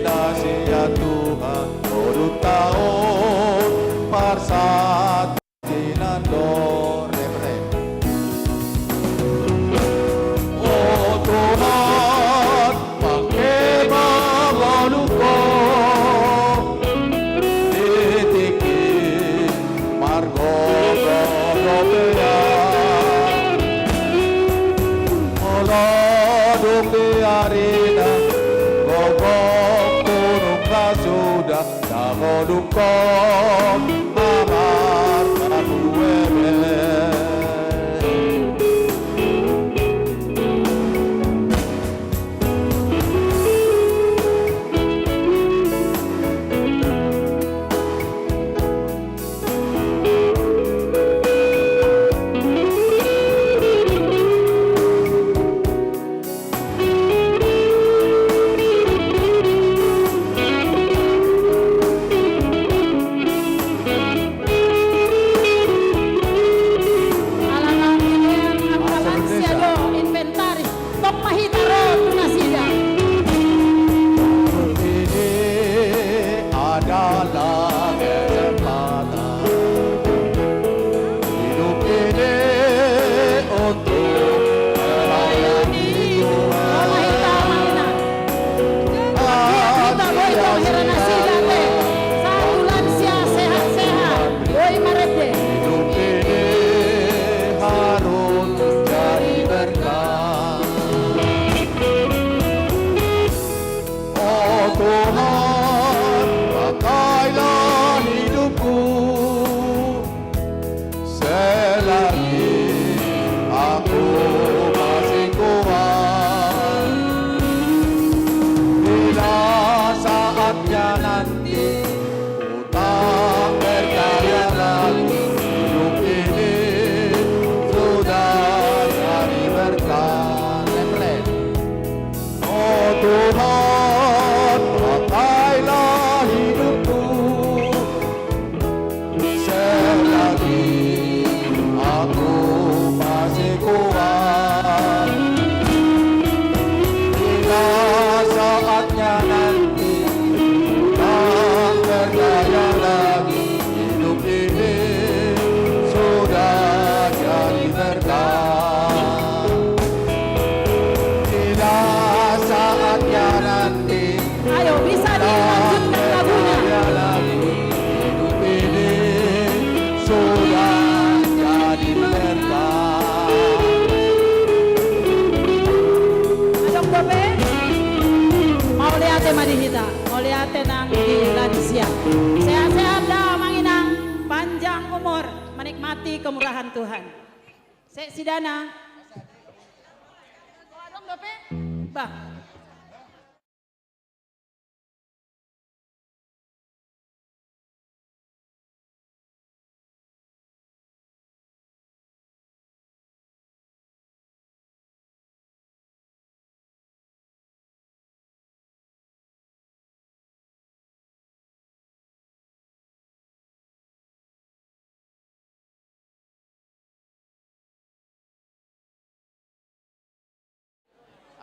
na sian Tuhan. Ngolunta on marsat Tinandor, refren. O Tuhan, pangke ma ngolungku di tingki margogo dope ahu. Molo dung di arina gogongku nunga suda, na ngolungku ma martabue be. Mauliate nang di lansia. Sehat-sehat da amang inang, panjang umur, menikmati kemurahan Tuhan. Sek sidana. Bah.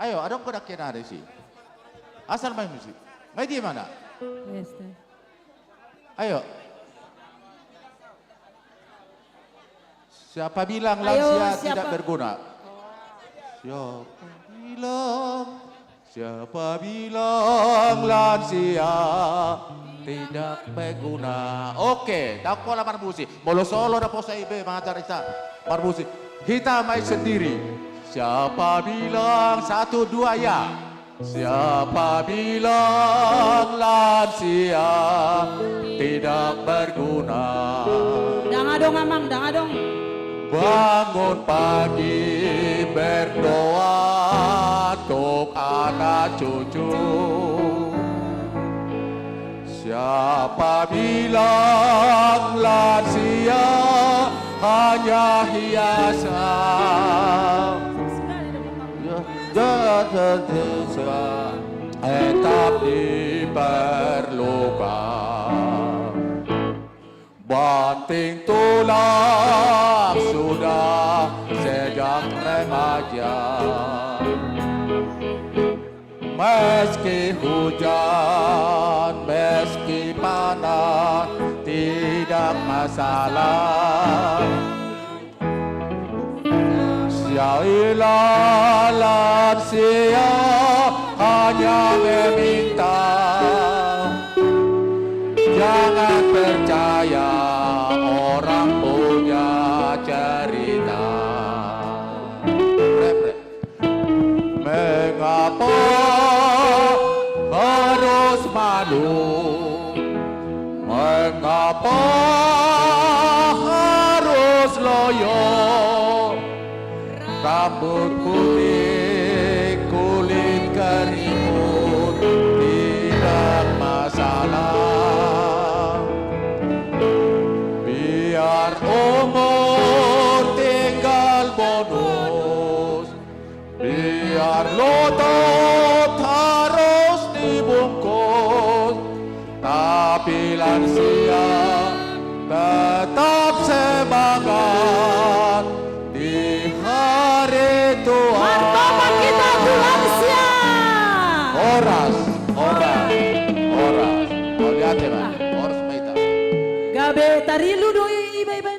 Ayo, adong godang kena ada isi. Asal main musik. Ngai dia mana? Ayo. Siapa bilang lansia tidak berguna? Siapa bilang, siapa bilang lansia tidak berguna? Oke, ndang pola marmusik. Molo solo na posa ibe mangajar hita marmusik. Hita main sendiri. Siapa bilang, satu, dua, ya. Siapa bilang lansia tidak berguna? Ndang adong amang, ndang adong. Bangun pagi berdoa untuk anak cucu. Siapa bilang lansia hanya hiasan? Ya, ya, ya, ya, tetap diperlukan. Banting tulang sudah sejak remaja. Meski hujan, meski panas, tidak masalah. Siapa lansia hanya meminta. Jangan percaya orang punya cerita. Rep, rep. Mengapa harus malu? Mengapa harus loyo? Rambut putih, kulit keriput, tidak masalah. Biar umur tinggal bonus, biar lutut harus dibungkus, tapi lansia tetap semangat di hari tua. Martopang hita tu lansia. Horas, horas, horas. Mauliate ma, horas ma hita. Gabe tarilu do i, iba, iba.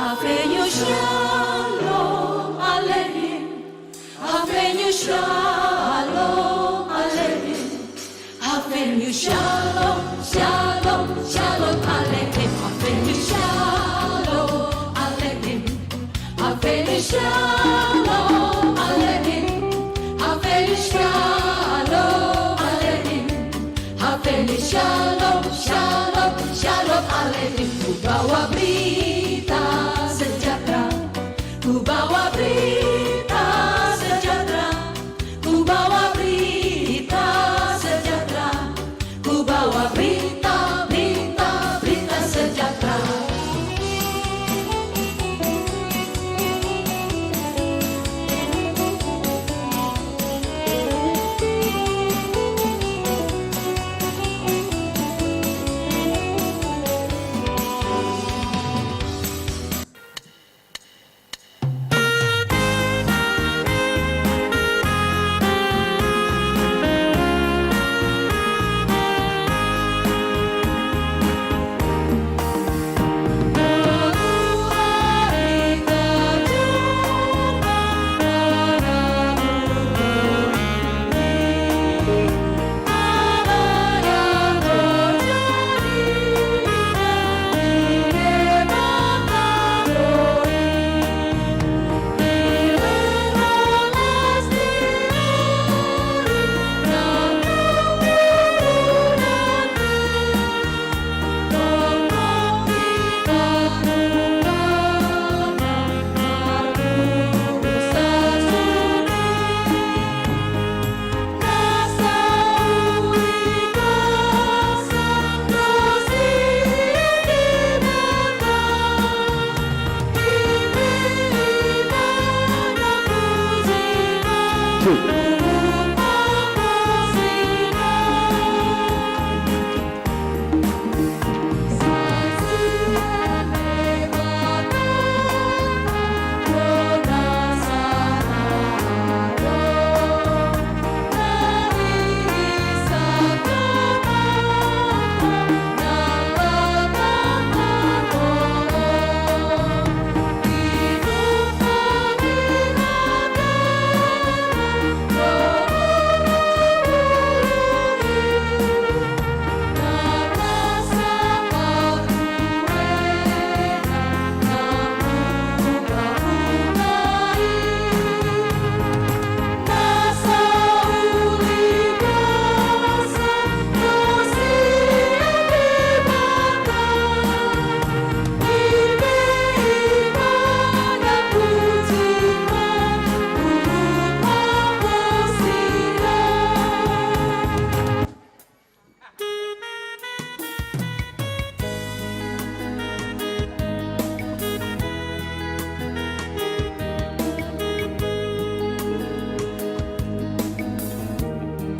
Avinu Shalom Aleichem. Avinu Shalom Aleichem. Avinu Shalom, Shalom, Shalom Aleichem. Avinu Shalom Aleichem. Avinu Shalom Aleichem. Avinu Shalom Aleichem. Avinu Shalom, Shalom, Shalom Aleichem. Kubawa berita sejahtera. Kubawa berita sejahtera. Kubawa berita sejahtera. Kubawa berita, berita, berita sejahtera.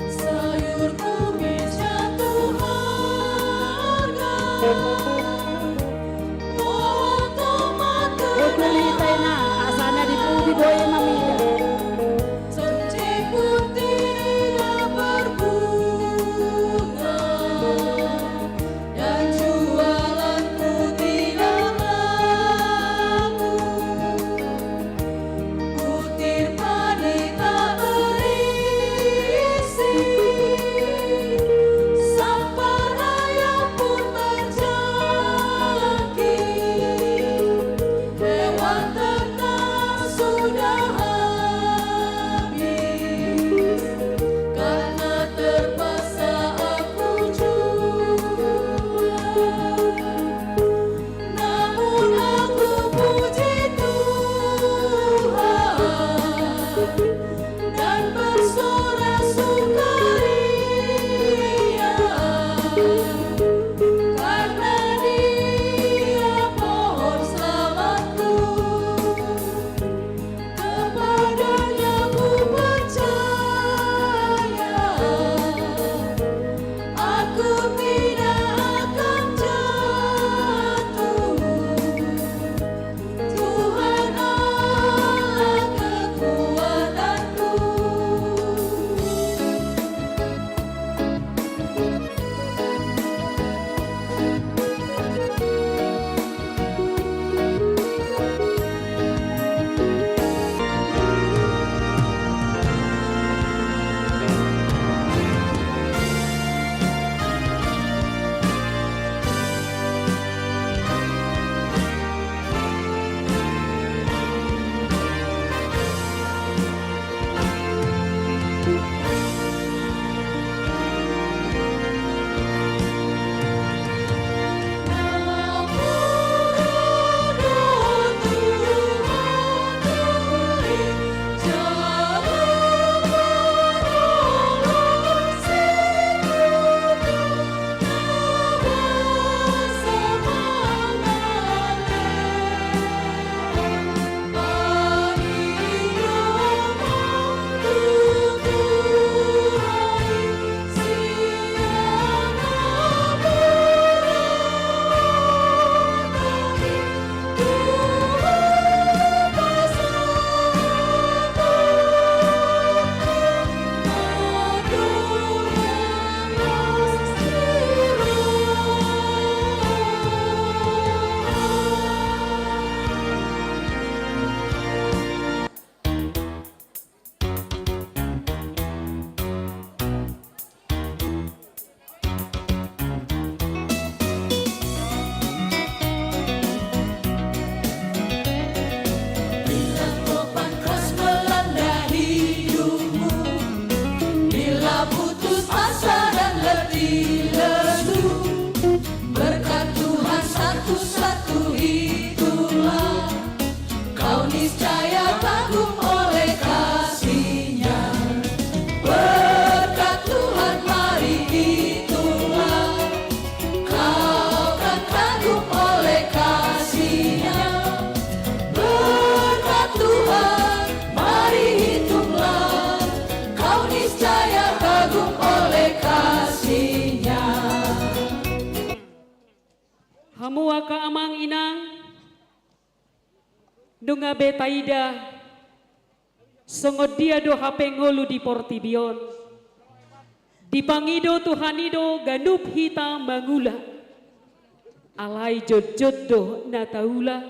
Sayur kumis jatuh harga. Pohon tomat kena harga. Asana di pudi boy mamida. Janjiku tidak berbunga dan jualanku tidak laku. Butir padi tak berisi, sampah raya pun terjangkit. Hewan ternak sudah habis, karena terpaksa aku jual. Namun aku puji Tuhan dan bersorak sukaria, karena Dia pohon selamatku. Kepada-Nya ku percaya, aku tidak akan jatuh. Tuhan Allah kekuatanku. Hamu angka amang inang, nunga be taida songon dia do hape ngolu di portibi on. Dipangido Tuhan i do ganup hita mangula. Alai jotjot do na taula,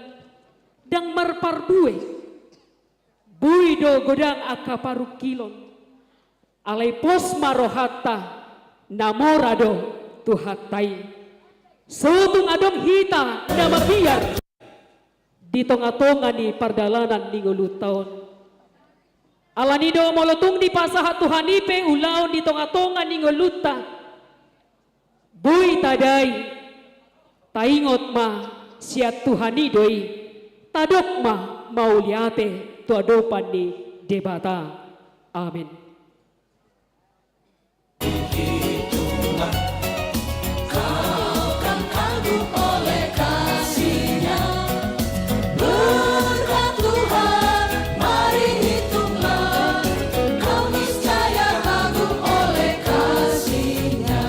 ndang marparbue. Boi do godang angka parungkilon. Alai pos ma rohanta, na mora do Tuhanta i. So tung adong hita na mabiar di tongatonga ni pardalanan ni ngolunta on. Alani do molo tung dipasahat Tuhan i pe ulaon di tongatonga ni ngolunta, boi tadai, taingot ma sian Tuhan i do i, tadok ma mauliate tu adopan ni Debata. Amen. Kau kan kagum oleh kasih-Nya. Berkat Tuhan, mari hitunglah. Kau niscaya kagum oleh kasih-Nya.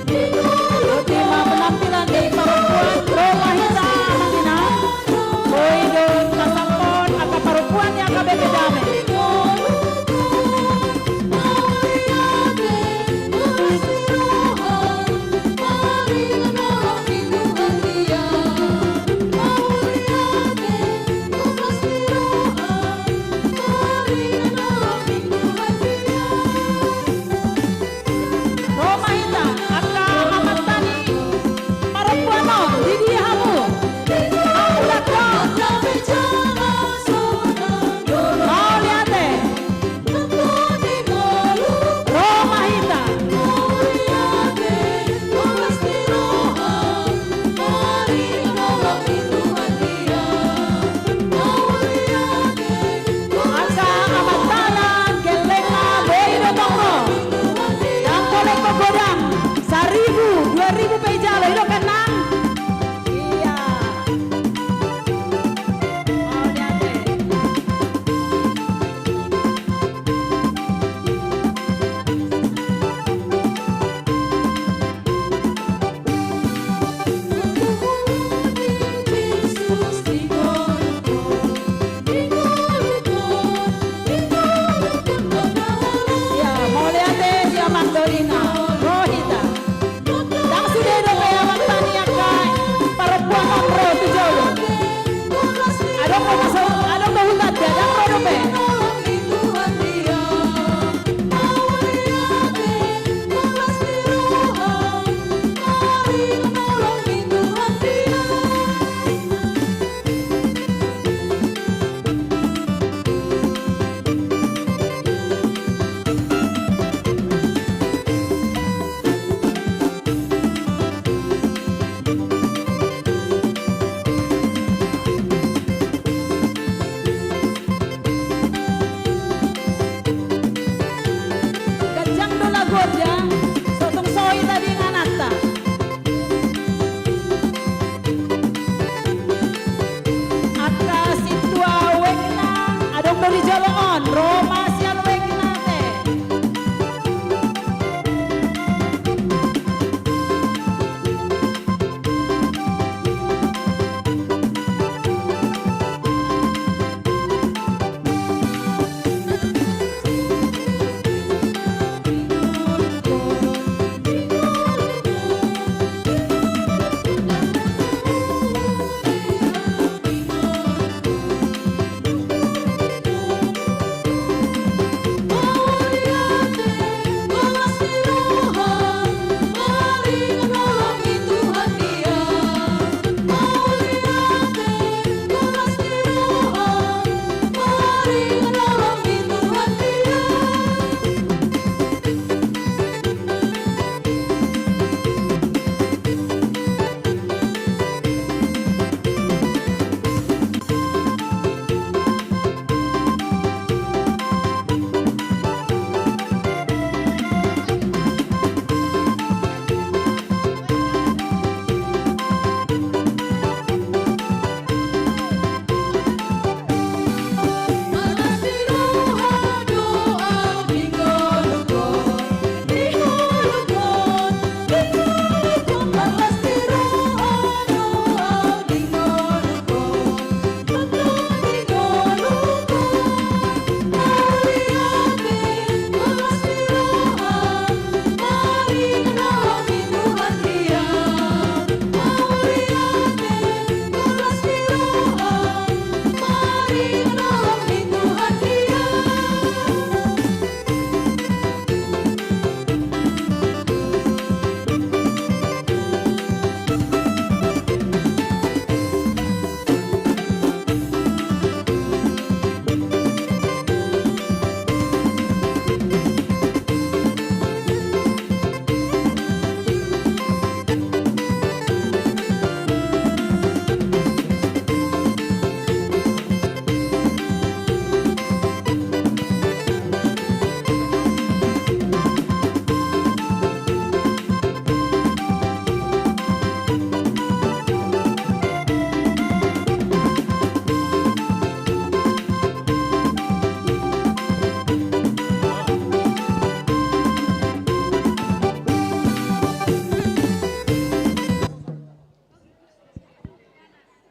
Ikuti ma penampilan ni parompuan, ro ma hita amang inang. Boi do tasampon angka parompuan ni angka bere dame. Ro ma hita, angka amanta ni parompuan on, di dia hamu? Ahu do. Mauliate. Ro ma hita. Angka amanta na gellengna boi do tong ro. Ndang pola ingkon godang. Saribu, dua ribu pe ijalo, i do kan nang? Ia. Mauliate. Ia, mauliate di amang doli na ro hita. Ndang sude dope amanta ni angka parompuan on ro tu jolo. Adong do masa, adong do huta dia, ndang ro dope. Ganjang do lagu on dia, so tung so hita di ingananta. Angka sintua wekna, adong do di jolo on, ro ma sian wekna te.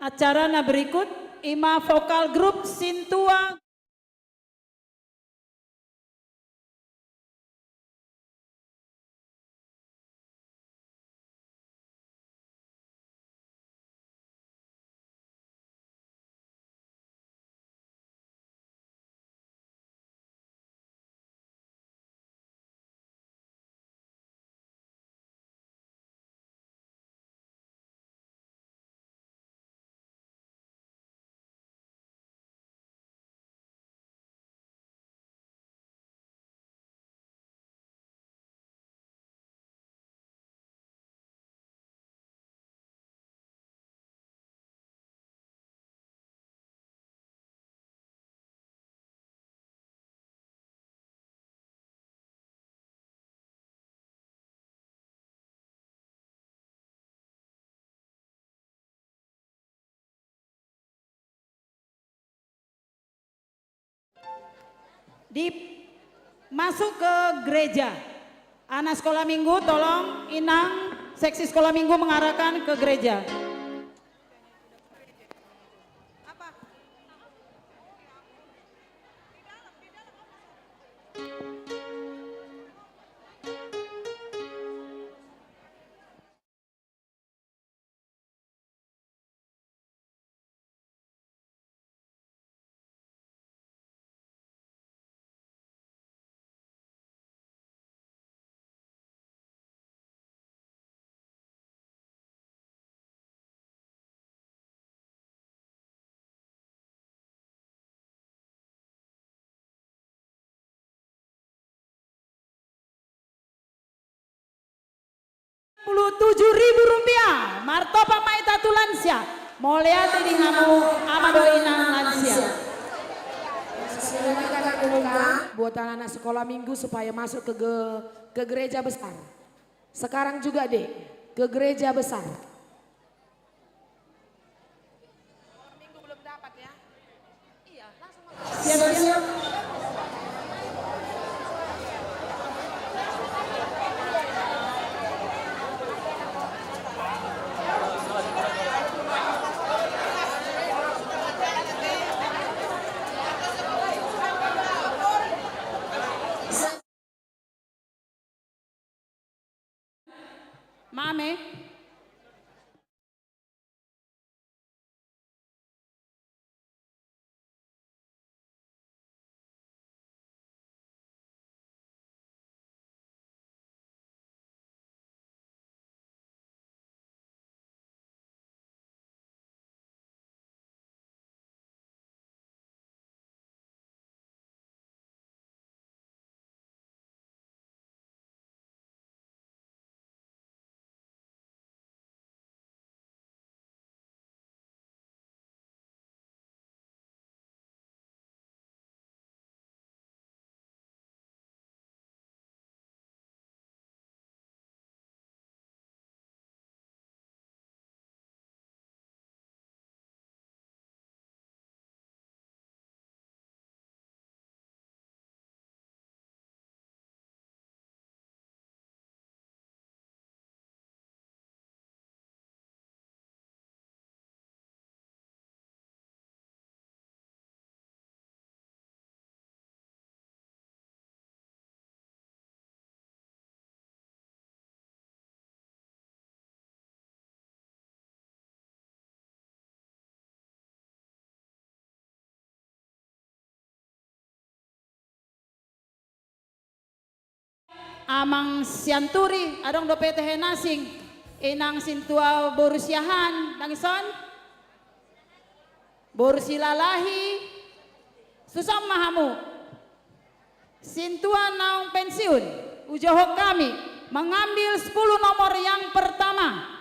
Acara na berikut, ima vokal grup Sintua. Di, masuk ke gereja. Anak sekolah minggu, tolong inang seksi sekolah minggu mengarahkan ke gereja. Puluh tujuh ribu rupiah, martopak ma hita tu lansia. Mauliate di hamu ama dohot inang lansia. Buat anak-anak sekolah minggu supaya masuk ke ge-, ke gereja besar. Sekarang juga, Dek, ke gereja besar. Minggu belum dapat, ya? Iya, langsung masuk. Siap, siap. Mame. Amang Sianturi, adong dope tehe na asing. Inang sintua boru Siahaan, ndang dison? Boru Silalahi, suson ma hamu. Sintua naung pensiun, ujungkon hami mengambil sepuluh nomor yang pertama.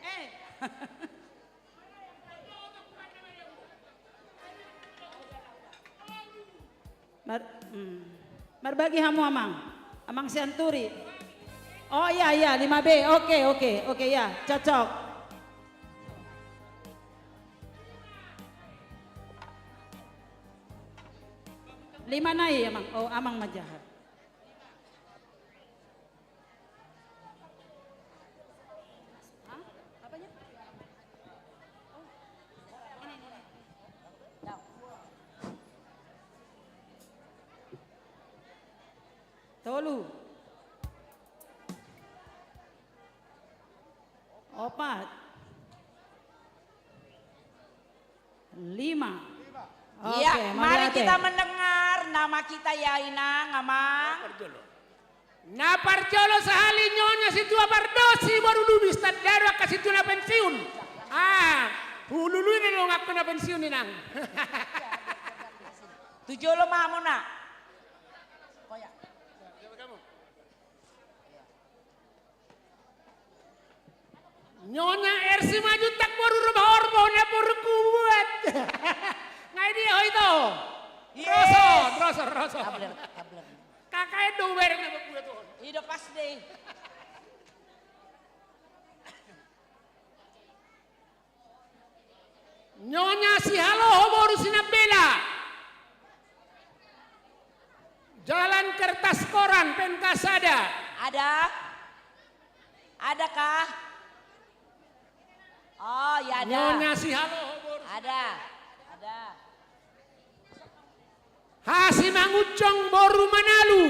Eh. Mar-, hmm. Marbagi hamu, Amang. Amang Sianturi. Oh, iya, iya, lima B. Oke, oke, oke, ya, cocok. Lima nai, Amang. Oh, Amang manjaha. Hah? Apanya? Oh, ini, ini, ini. Tolu. Opat. Lima. Iya, oke, mari mauliate. Kita mendengar nama kita ya, Inang, Amang. Na parjolo. Na parjolo sahali Nyonya Situa Pardosi boru Lubis, tanda ro angka situa na pensiun. Ah, hulului do donganku na pensiun, Inang. Tu jolo ma hamu, Nak. Koyak. Nyonya R. Simanjuntak boru Rumah Orbo, na boru kuat. Ngai dia ho ito. Yes. Roson, roson, roson. Tablet, tablet. Kakak itu bareng na boru kuat tuh. Ido pas deh. Nyonya Sihaloho boru Sinambela. Jalan Kertas Koran, Pemda sada. Ada? Adakah? Oh, ya ada. Nyonya Sihaloho boru. Ada. Ada. Hasimangunsong boru Manalu.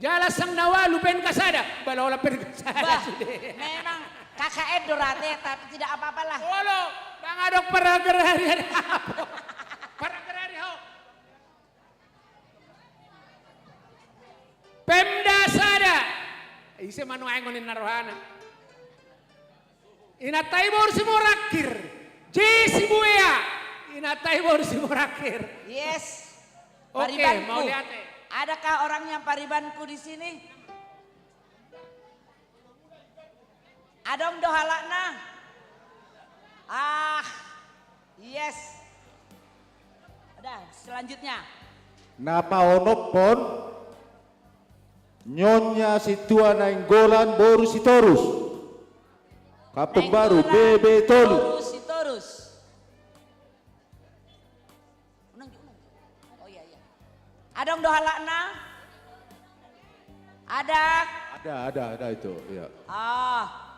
Jalan Sang Nawalu, Pemda sada. Bala ola Pemda sada. Bah, sude. Memang K K N do rate, tapi tidak apa-apalah. Olo, bang adong paragrari ada apa? Paragrari ho. Pemda sada. Ise manuaengon ninna rohana. Inanta i boru Simorangkir. J. Sibuea. Inanta i boru Simorangkir. Yes. Oke, paribanku. Mauliate. Adakah orang yang paribanku di sini? Adong do halakna? Ah, yes. Udah, selanjutnya. Na paonomhon. Nyonya Situa Nainggolan boru Sitorus. Kampung Baru, Nainggolan B B tolu. Boru Sitorus. Unang, unang. Oh iya, iya. Adong do halakna? Ada? Ada, ada, ada itu, iya. Ah.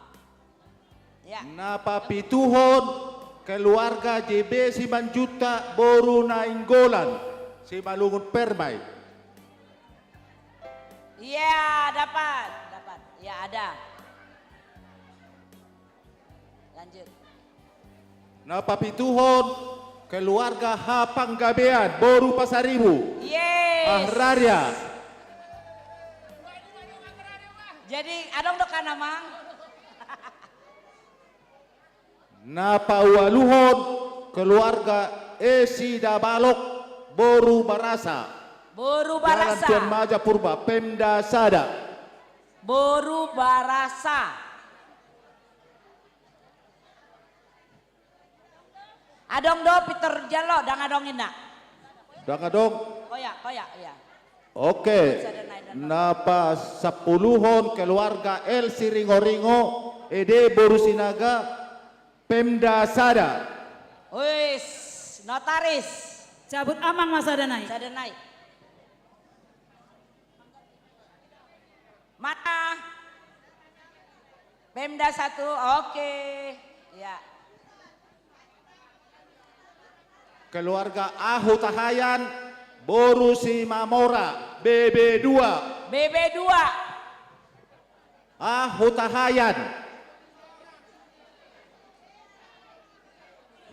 Ya. Na papituhon keluarga J B Simanjuntak boru Nainggolan, Simalungun Permai. Iya, dapat, dapat. Ya, ada. Lanjut. Na papituhon keluarga H. Panggabean boru Pasaribu. Yes. Agraria. Jadi, adong do kan, Amang? Na paualuhon keluarga E. Sidabalok boru Barasa. Boru Barasa. Jalan Tuan Maja Purba, Pemda sada. Boru Barasa. Adong do Peter Jalo, ndang adong inna. Ndang adong. Koyak, koyak, iya. Oke. Sada nai, dan na pasampuluhon keluarga L. Siringoringo, Ede boru Sinaga, Pemda sada. Wis, notaris. Cabut Amang ma sada nai. Sada nai. Mana? Pemda satu, oke. Ya. Keluarga A. Hutahayan, boru Simamora, B B dua. B B dua. A. Hutahayan.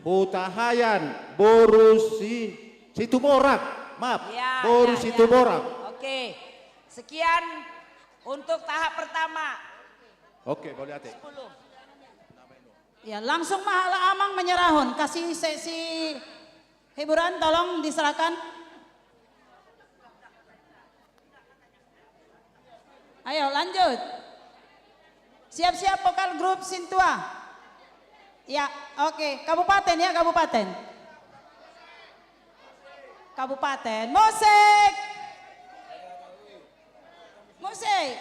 Hutahayan, boru Si-, Situmorang. Maaf, ya, boru ya, ya. Situmorang. Oke. Sekian untuk tahap pertama. Oke, mauliate. Sepuluh. Ya, langsung ma halak Amang menyerahon. Kasih seksi hiburan, tolong diserahkan. Ayo, lanjut. Siap-siap vokal grup Sintua. Ya, oke. Kabupaten ya, kabupaten. Kabupaten. Musik. Musik.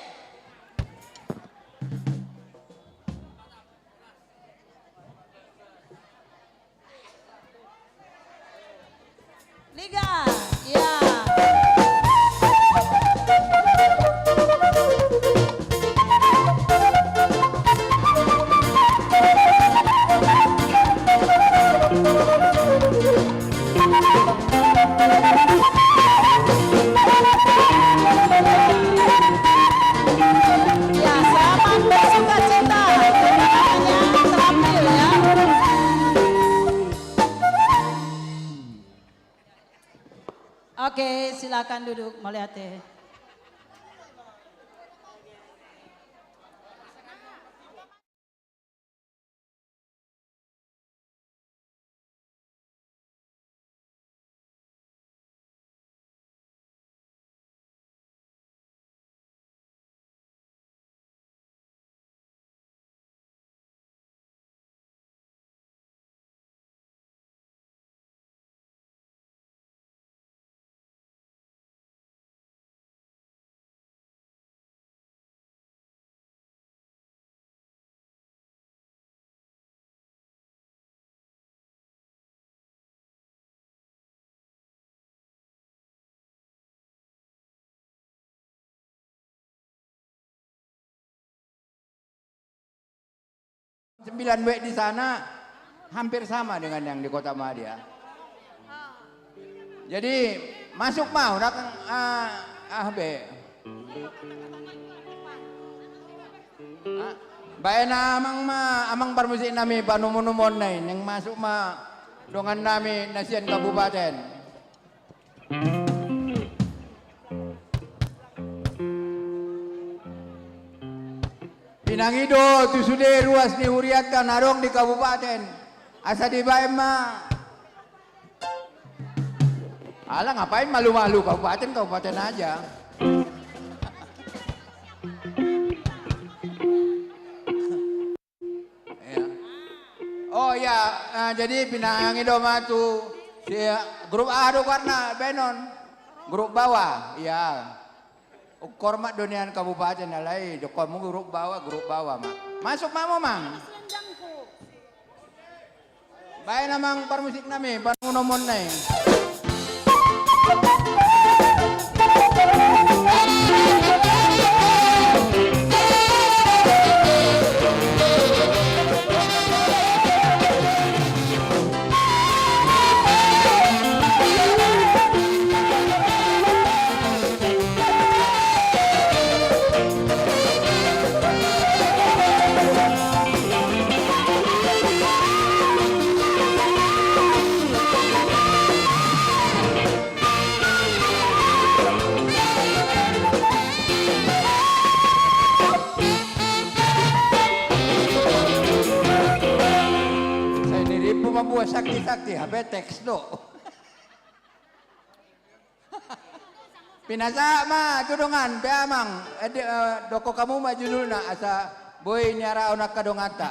Liga, ya. Oke, silakan duduk, mauliate. Sembilan W di sana hampir sama dengan yang di Kota Madya. Jadi, masuk ma, unang, ah, ah, be. Ah, baen amang ma, amang parmusik nami, panumu-numuon nai, naeng masuk ma dongan nami na sian kabupaten. Pinangido tu sude ruas ni hurianta na adong di kabupaten, asa dibaen ma. Ala ngapain malu-malu, kabupaten, kabupaten aja. Iya. Oh iya, eh, jadi pinangido ma tu si, eh, grup aha do goarna baenon? Grup bawah, iya. Hormat do nian kabupaten, alai dohononmu grup bawah, grup bawah ma. Masuk ma, amang. Baen amang parmusik nami, panumu-numuon nai. Sai nirimpu ma buat sakti-sakti, hape teks do. Pinasahat ma tu dongan pe, amang, eh, di, eh, dokkon hamu ma judulna asa boi niarahon angka donganta.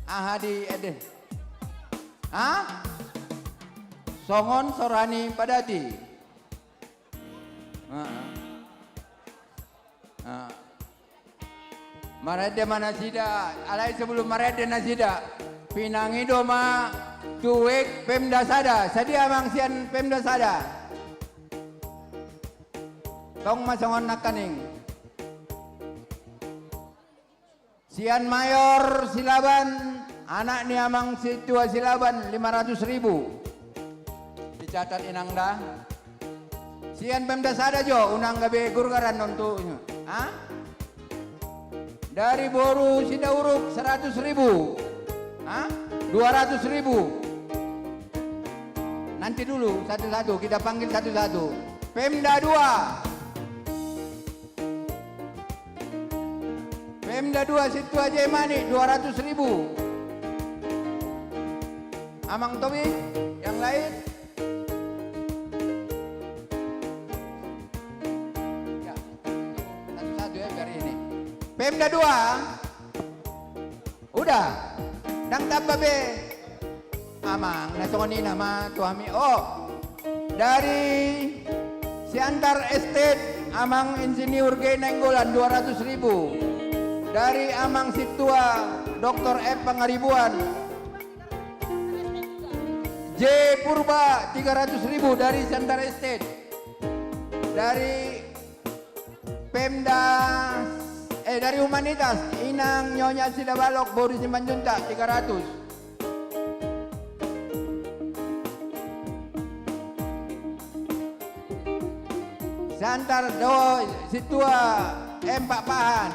Aha di, eh, di. Ha? Songon Sorani Padati. Heeh. Heeh. Marende ma nasida, alai sebelum marende nasida, pinangido ma tu Wek Pemda Sada, sadia amang sian Pemda Sada? Tong ma songon nangkaning. Sian Mayor Silaban, anak ni amang Sintua Silaban, lima ratus ribu. Dicatat inang da. Sian Pemda Sada jo, unang gabe gurgaran on tu. Ha? Dari boru Sidauruk, seratus ribu. Ha? Dua ratus ribu. Nanti dulu, satu-satu, kita panggil satu-satu. Pemda Dua. Pemda Dua Sintua Jemani, dua ratus ribu. Amang Tobi, yang lain? Ya, satu-satu ya, biar ini. Pemda Dua. Udah. Ndang tamba be. Amang, na songon i nama tu hami. Oh. Dari Siantar Estate, Amang Insinyur G Nainggolan, dua ratus ribu. Dari Amang Sintua Doktor F Pangaribuan, J Purba, tiga ratus ribu dari Siantar Estate. Dari Pemda, eh, dari Humanitas, Inang Nyonya Sidabalok, boru Simanjuntak, tiga ratus. Siantar Dua Sintua M Pakpahan.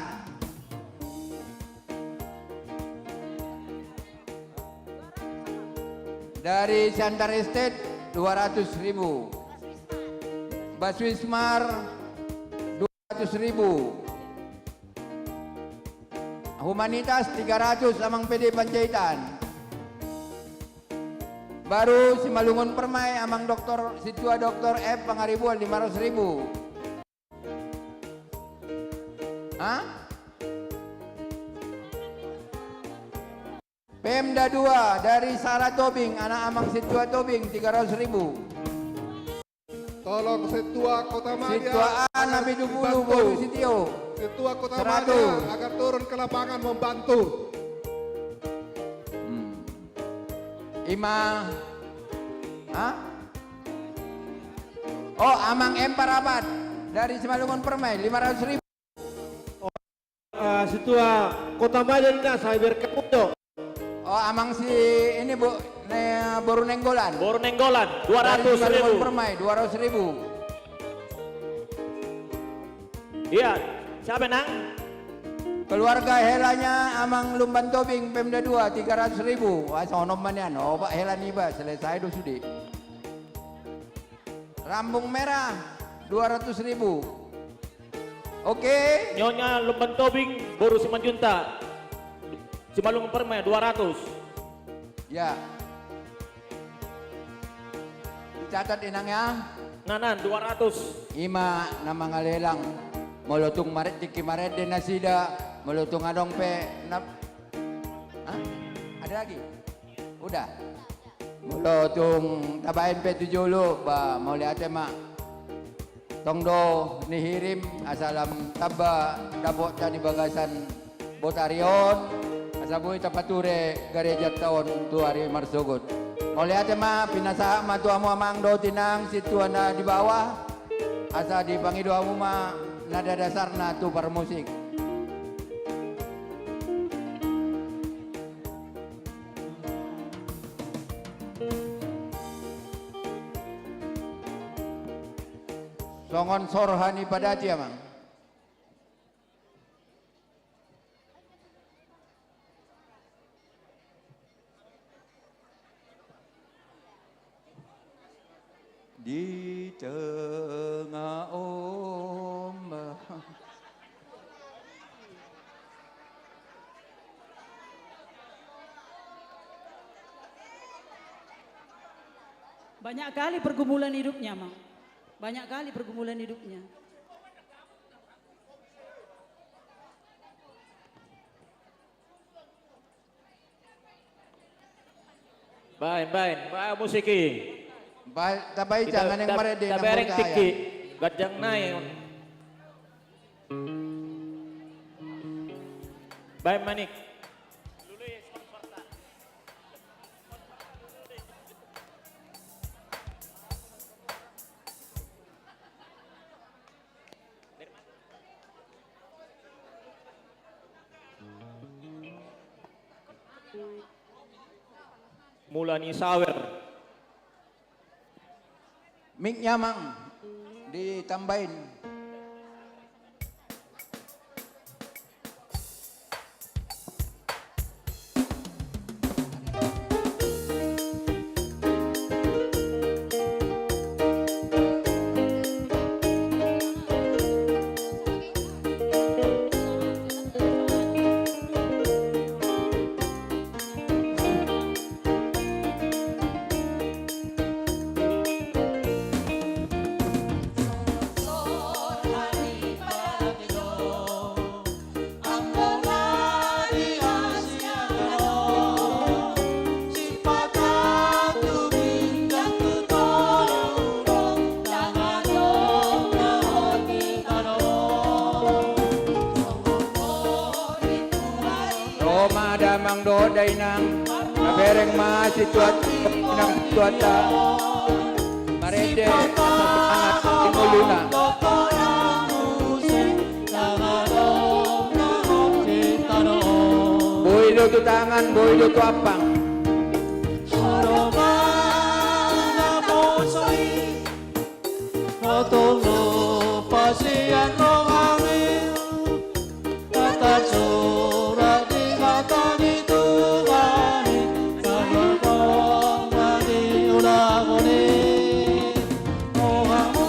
Dari Siantar Estate, dua ratus ribu. Baswismar, dua ratus ribu. Humanitas, tiga ratus, Amang P D Panjaitan. Baru Simalungun Permai, Amang Doktor, Sintua Doktor F Pangaribuan, lima ratus ribu. Hah? Pemda dua dari Sara Tobing, anak Amang Sintua Tobing, tiga ratus ribu. Tolong Sintua Kota Madia, Sintua A, agar Nabi Dubulu, dibantu. Boru Sitio. Sintua Kota Seratus. Madia agar turun ke lapangan membantu. Hmm. Ima. Hah? Oh, Amang M Parapat dari Simalungun Permai, lima ratus ribu. Ah, Sintua Kota Madia ninna, sai berkat do. Oh, Amang si ini, Bu, ne, Boru Nainggolan. Boru Nainggolan, dua ratus ribu. Dari Simalungun Permai, dua ratus ribu. Iya, siapa, Nang? Keluarga helanya Amang Lumban Tobing, Pemda dua, tiga ratus ribu. Wah, sonon ma nian. Oh, Pak, hela niba, selesai do sude. Rambung Merah, dua ratus ribu. Oke. Nyonya Lumban Tobing, Boru Simanjuntak. Simalungun Permai, dua ratus. Ya. Dicatat, Inang, ya. Nah, nah, dua ratus. Ima na mangalelang. Molo tung mare-, tingki marende nasida, molo tung adong pe na-, hah? Ada lagi? Udah. Molo tung tabaen pe tu jolo, ba, mauliate ma. Tong do nihirim, asa lam tamba dapotta di bagasan botari on, asa boi tapature garejanta on tu ari marsogot. Mauliate ma, pinasahat ma tu hamu amang dohot inang sintua na di bawah, asa dipangido hamu ma nada dasarna tu parmusik. Songon sorha ni padati, amang. Di tengah ombak. Banyak kali pergumulan hidupnya, Mang. Banyak kali pergumulan hidupnya. Baen, baen, baen musik i. Ba-, tabai. Kita jangan yang ta-, marende, tabereng nang tingki. Ganjang nai. Baen, Manik. Mula ni sawer. Mic-nya, Mang, ditambain. Ro ma damang dohot dainang, tabereng ma situat, inang situata. Marende, semangat di ngoluna. Boi do tu tangan, boi do tu ampang. Adong na poso i, adong na pasian roha i. Tarsurat di hata ni Tuhan i, sabar dong na di ulaon i. O hamu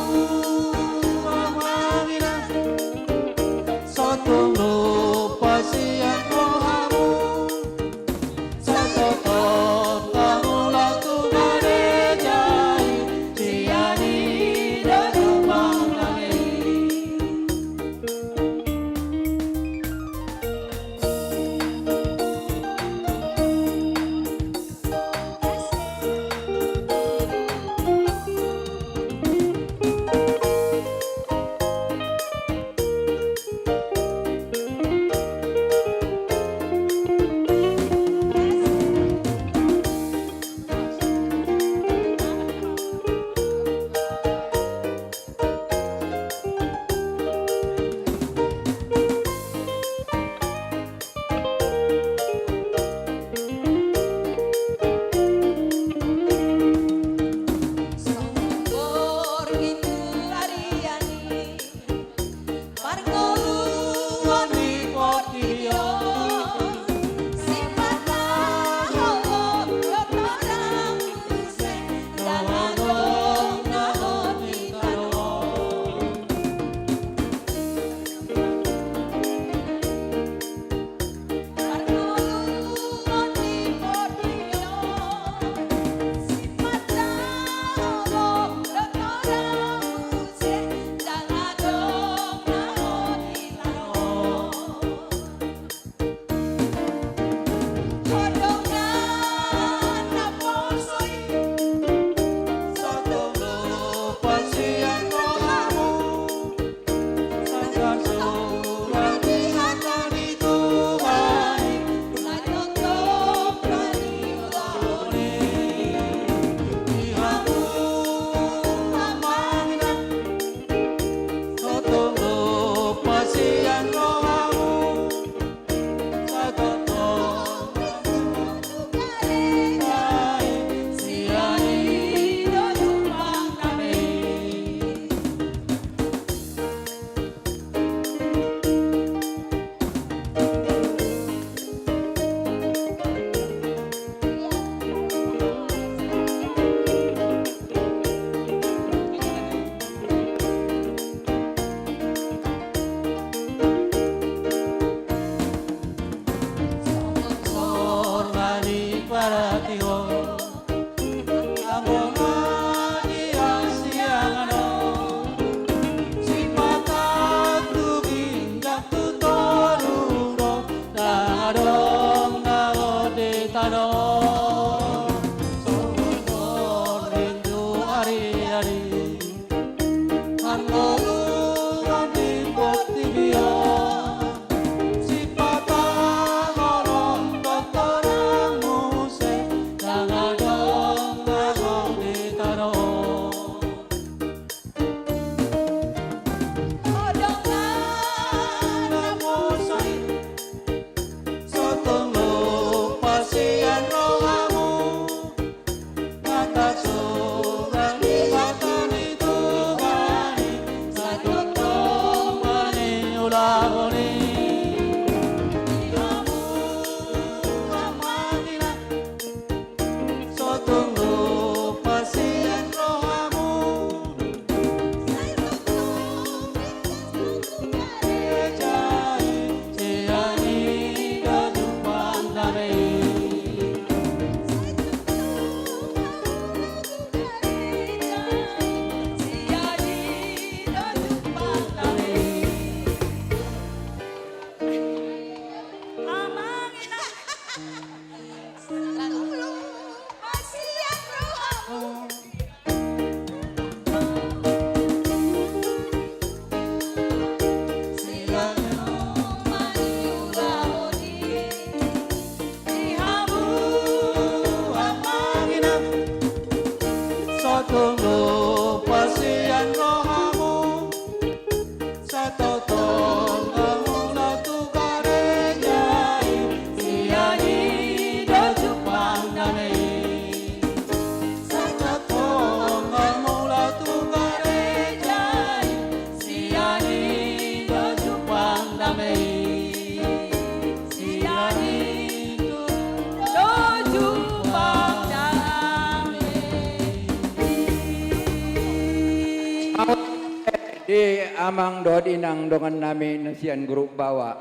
Di amang dohot inang dongan nami na sian grup bawah.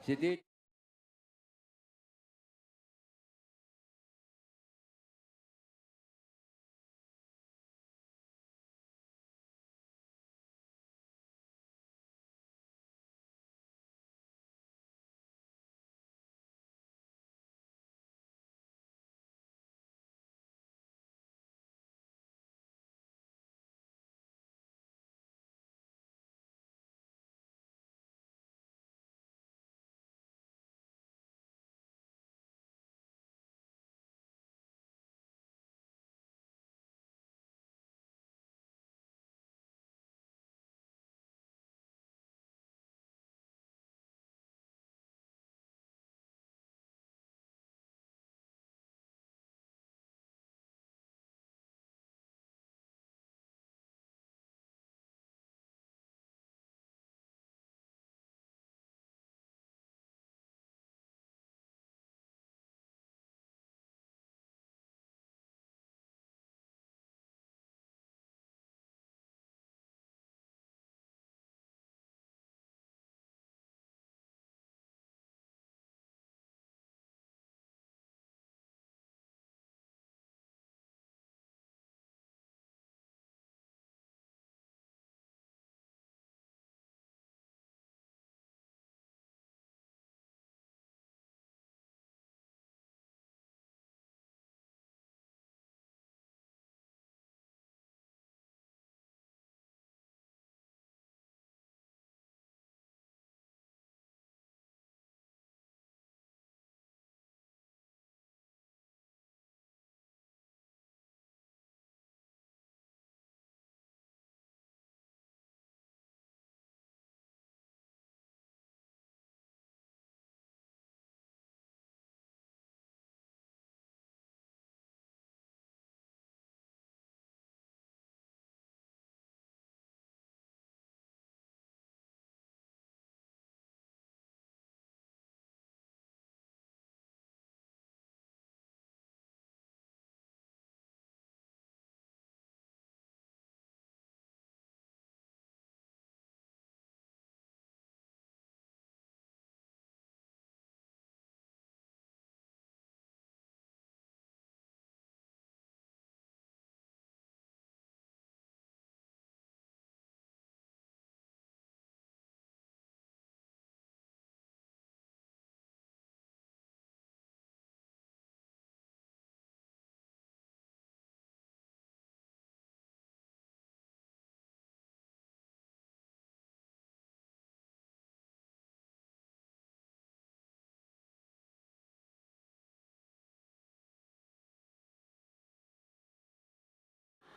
Siti.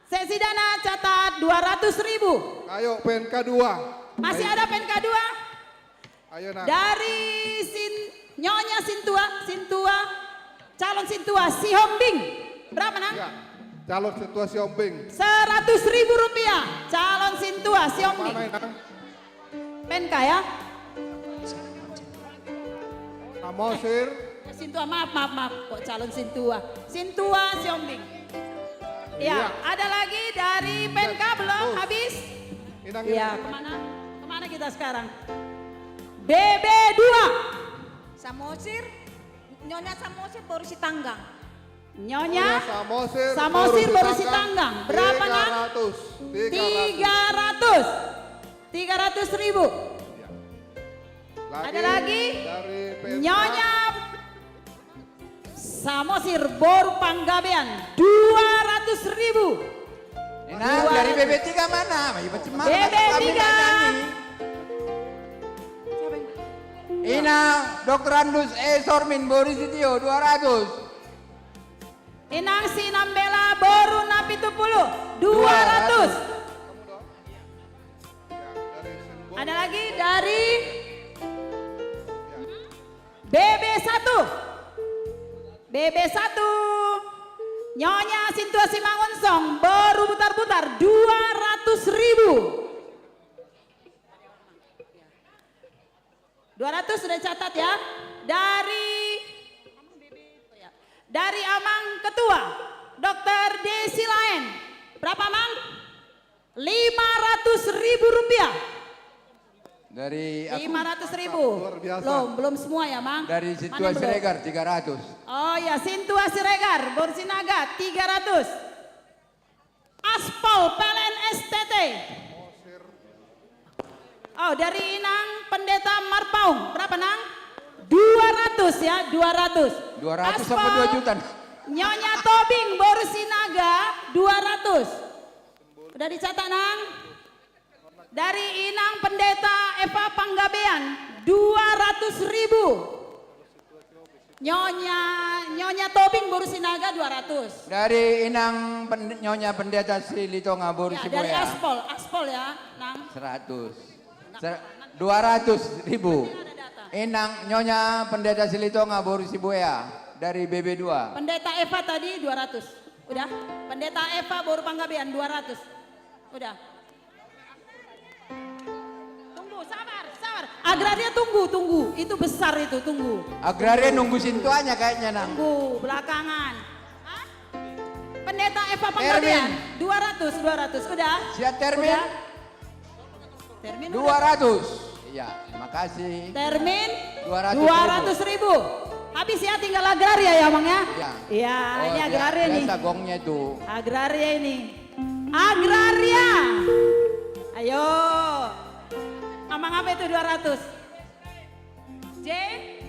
Sesi dana catat dua ratus ribu. Ayo, P N K dua. Masih ada P N K dua? Ayo, nah. Dari Sin-, Nyonya Sintua, Sintua, calon Sintua Sihombing. Berapa, Nang? Ya, calon Sintua Sihombing. Seratus ribu rupiah, calon Sintua Sihombing. Mana, Nang? P N K ya? Samosir. Eh, Sintua, maaf, maaf, maaf. Kok calon Sintua? Sintua Sihombing. Ya, iya. Ada lagi dari P N K belum habis? Inang, ya, inang, inang. Kemana? Kemana kita sekarang? B B dua. Samosir, Nyonya Samosir boru Sitanggang. Nyonya Samosir, Samosir boru Sitanggang. Berapa, Nang? Tiga ratus. Tiga ratus. Tiga ratus ribu. Ya. Ada lagi? Lagi dari P N K. Nyonya Samosir boru Panggabean, dua ratus ribu. Inang, dua ratus. Dari B B tiga mana? Ayo, macam mana? B B tiga. Siapa ini? Inang Doktorandus E Sormin boru Sitio, dua ratus. Inang Sinambela boru Napitupulu, dua ratus. Dua ratus. Ada lagi dari B B satu. B B satu. Nyonya Sintua Simangunsong boru Butarbutar, dua ratus ribu. Dua ratus sudah catat ya. Dari, dari Amang Ketua, Doktor Desi Laen. Berapa, Mang? Lima ratus ribu rupiah. Dari aku. Lima ratus ribu. Luar biasa. Belum, belum semua ya, Mang. Dari Sintua Siregar, tiga ratus. Oh ya, Sintua Siregar, Boru Sinaga, tiga ratus. Aspol, P L N S T T. Oh, dari Inang Pendeta Marpaung. Berapa, Nang? Dua ratus ya, dua ratus. Dua ratus apa dua juta? Aspol, Nyonya Tobing, Boru Sinaga, dua ratus. Udah dicatat, Nang? Dari Inang Pendeta Eva Panggabean, dua ratus ribu. Nyonya, Nyonya Tobing, Boru Sinaga, dua ratus. Dari Inang Pen-, Nyonya Pendeta Silitonga, Boru Sibuea. Ya, dari Aspol, Aspol ya, Nang. Seratus. Ser-, dua ratus ribu. Inang Nyonya Pendeta Silitonga, Boru Sibuea, dari B B dua. Pendeta Eva tadi dua ratus. Udah. Pendeta Eva, Boru Panggabean, dua ratus. Udah. Tunggu, sabar, sabar. Agraria tunggu, tunggu. Itu besar itu, tunggu. Agraria nunggu sintuanya kayaknya, Nang. Tunggu, belakangan. Hah? Pendeta Eva Panggabean, dua ratus, dua ratus. Udah? Siap, Termin? Udah. Termin udah? Dua ratus. Iya, makasih. Termin? Dua ratus ribu. Dua ratus ribu. Habis ya, tinggal Agraria ya, Mang ya? Iya. Iya, oh, ini Agraria nih. Biasa gongnya itu. Agraria ini. Agraria. Ayo. Amang apa itu dua ratus? J?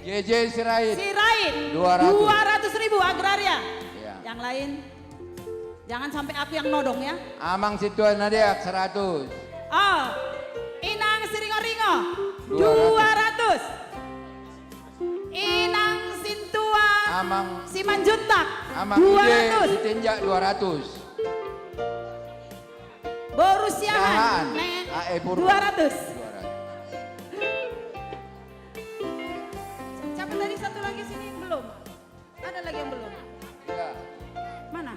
J J Sirait. Sirait. Dua ratus. Dua ratus ribu, Agraria. Iya. Yang lain? Jangan sampai aku yang nodong ya. Amang Sintua Nadeak, seratus. Oh. Inang Siringoringo, dua ratus. Dua ratus. Inang Sintua Simanjuntak, Amang Ide, dua ratus. Sitinjak, dua ratus. Boru Siahaan, Siahaan. Ne, A E Purba. Dua ratus. Dua ratus. Siapa tadi satu lagi sini? Belum. Ada lagi yang belum? Ya. Mana?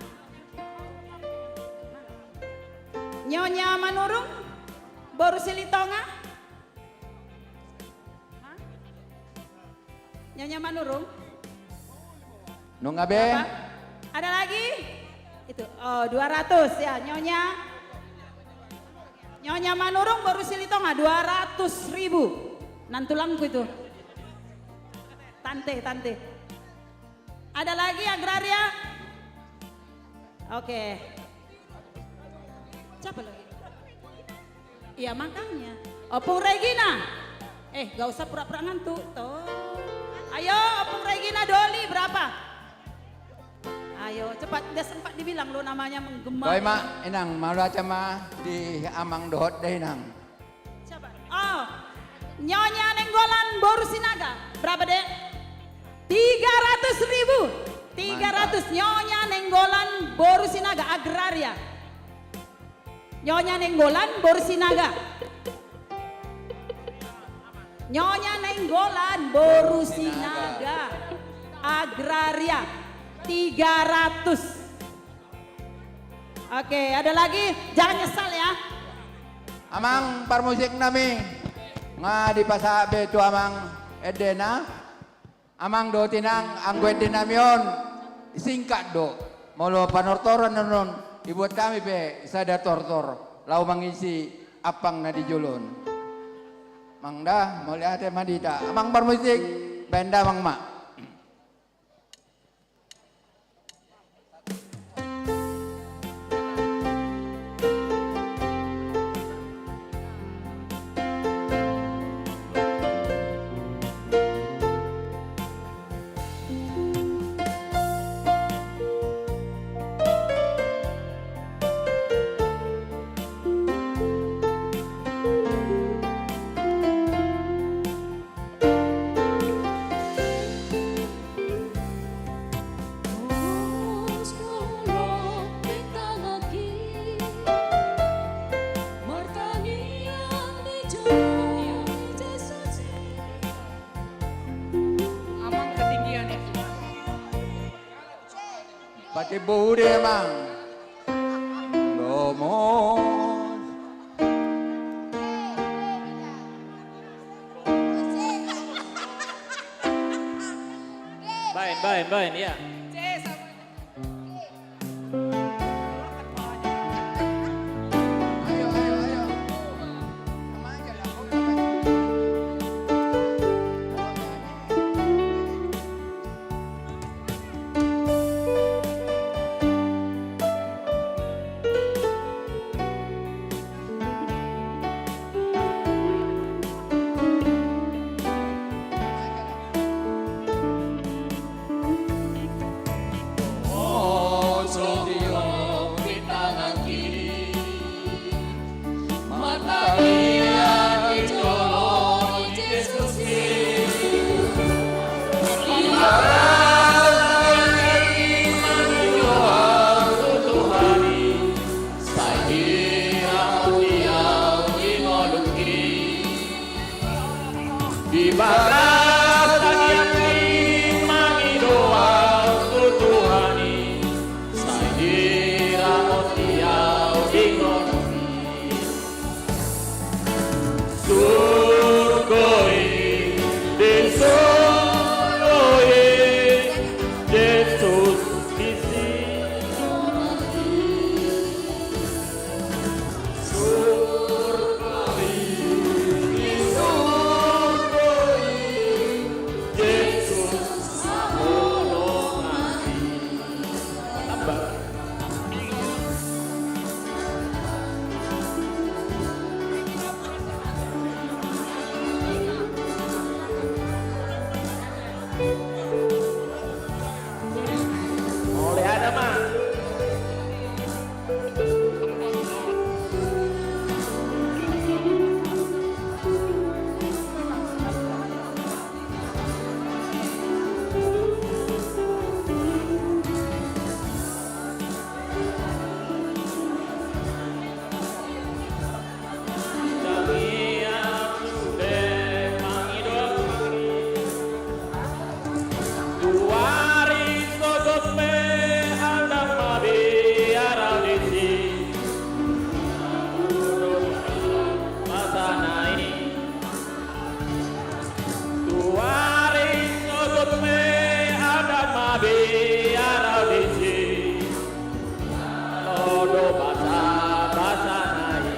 Nyonya Manurung, Boru Silitonga. Hah? Nyonya Manurung? Nunga be. Berapa? Ada lagi? Itu. Oh, dua ratus ya, Nyonya. Nyonya Manurung, Boru Silitonga, dua ratus ribu. Nantulangku itu. Tante, tante. Ada lagi, Agraria? Oke. Siapa lagi? Iya, makanya. Ompung Regina. Eh, gak usah pura-pura ngantuk. Tuh. Ayo, Ompung Regina Doli, berapa? Ayo, cepat. Dia sempat dibilang lo namanya menggema. Baik, Mak. Inang, malu aja, Mak. Di Amang dohot deh, Inang. Siapa? Oh, Nyonya Nenggolan, Boru Sinaga. Berapa, Dek? Tiga ratus ribu. Tiga ratus. Mantap. Nyonya Nenggolan, Boru Sinaga, Agraria. Nyonya Nenggolan, Boru Sinaga. Nyonya Nenggolan, Boru Sinaga, Agraria. Tiga ratus. Oke, ada lagi? Jangan nyesal ya. Amang parmusik nami, nga dipasahat be tu amang endena. Amang dohot inang, anggo ende nami on singkat do. Molo panortoran on, dibuat hami pe sada tortor laho mangisi ampang na di jolo on. Amang da, mauliate ma di hita. Amang parmusik, baen damang ma. Amang ketinggian ya. Pakai bau dia, Mang. Gomos. Baen, baen, baen, ya. Ayo, Surgo i, di surgo i, Jesus disi. Surgo i, di surgo i, Jesus haholongan i. Tambah. Mauliate ma. Tuari sogot pe andang mabiar au disi. Basana i. Tuari sogot pe andang mabiar au disi. Olo do basa, basana i.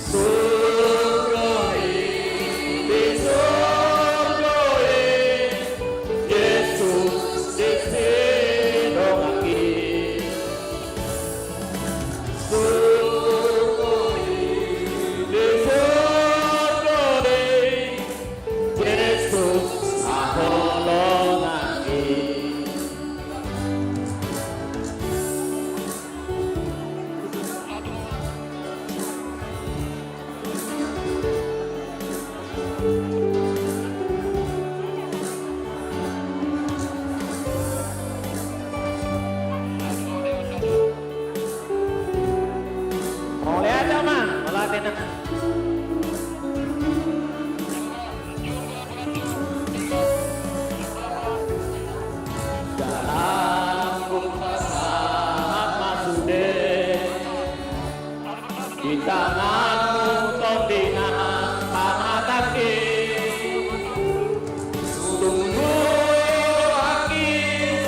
Surgo i, di surgo i, Jesus disi donganki. Surgo i, di surgo i, Jesus haholonganki. Mauliate ma, mauliate na. Dalan pasahat ma sude. Di tanganmu tondingan pangatangki. Tung do anggi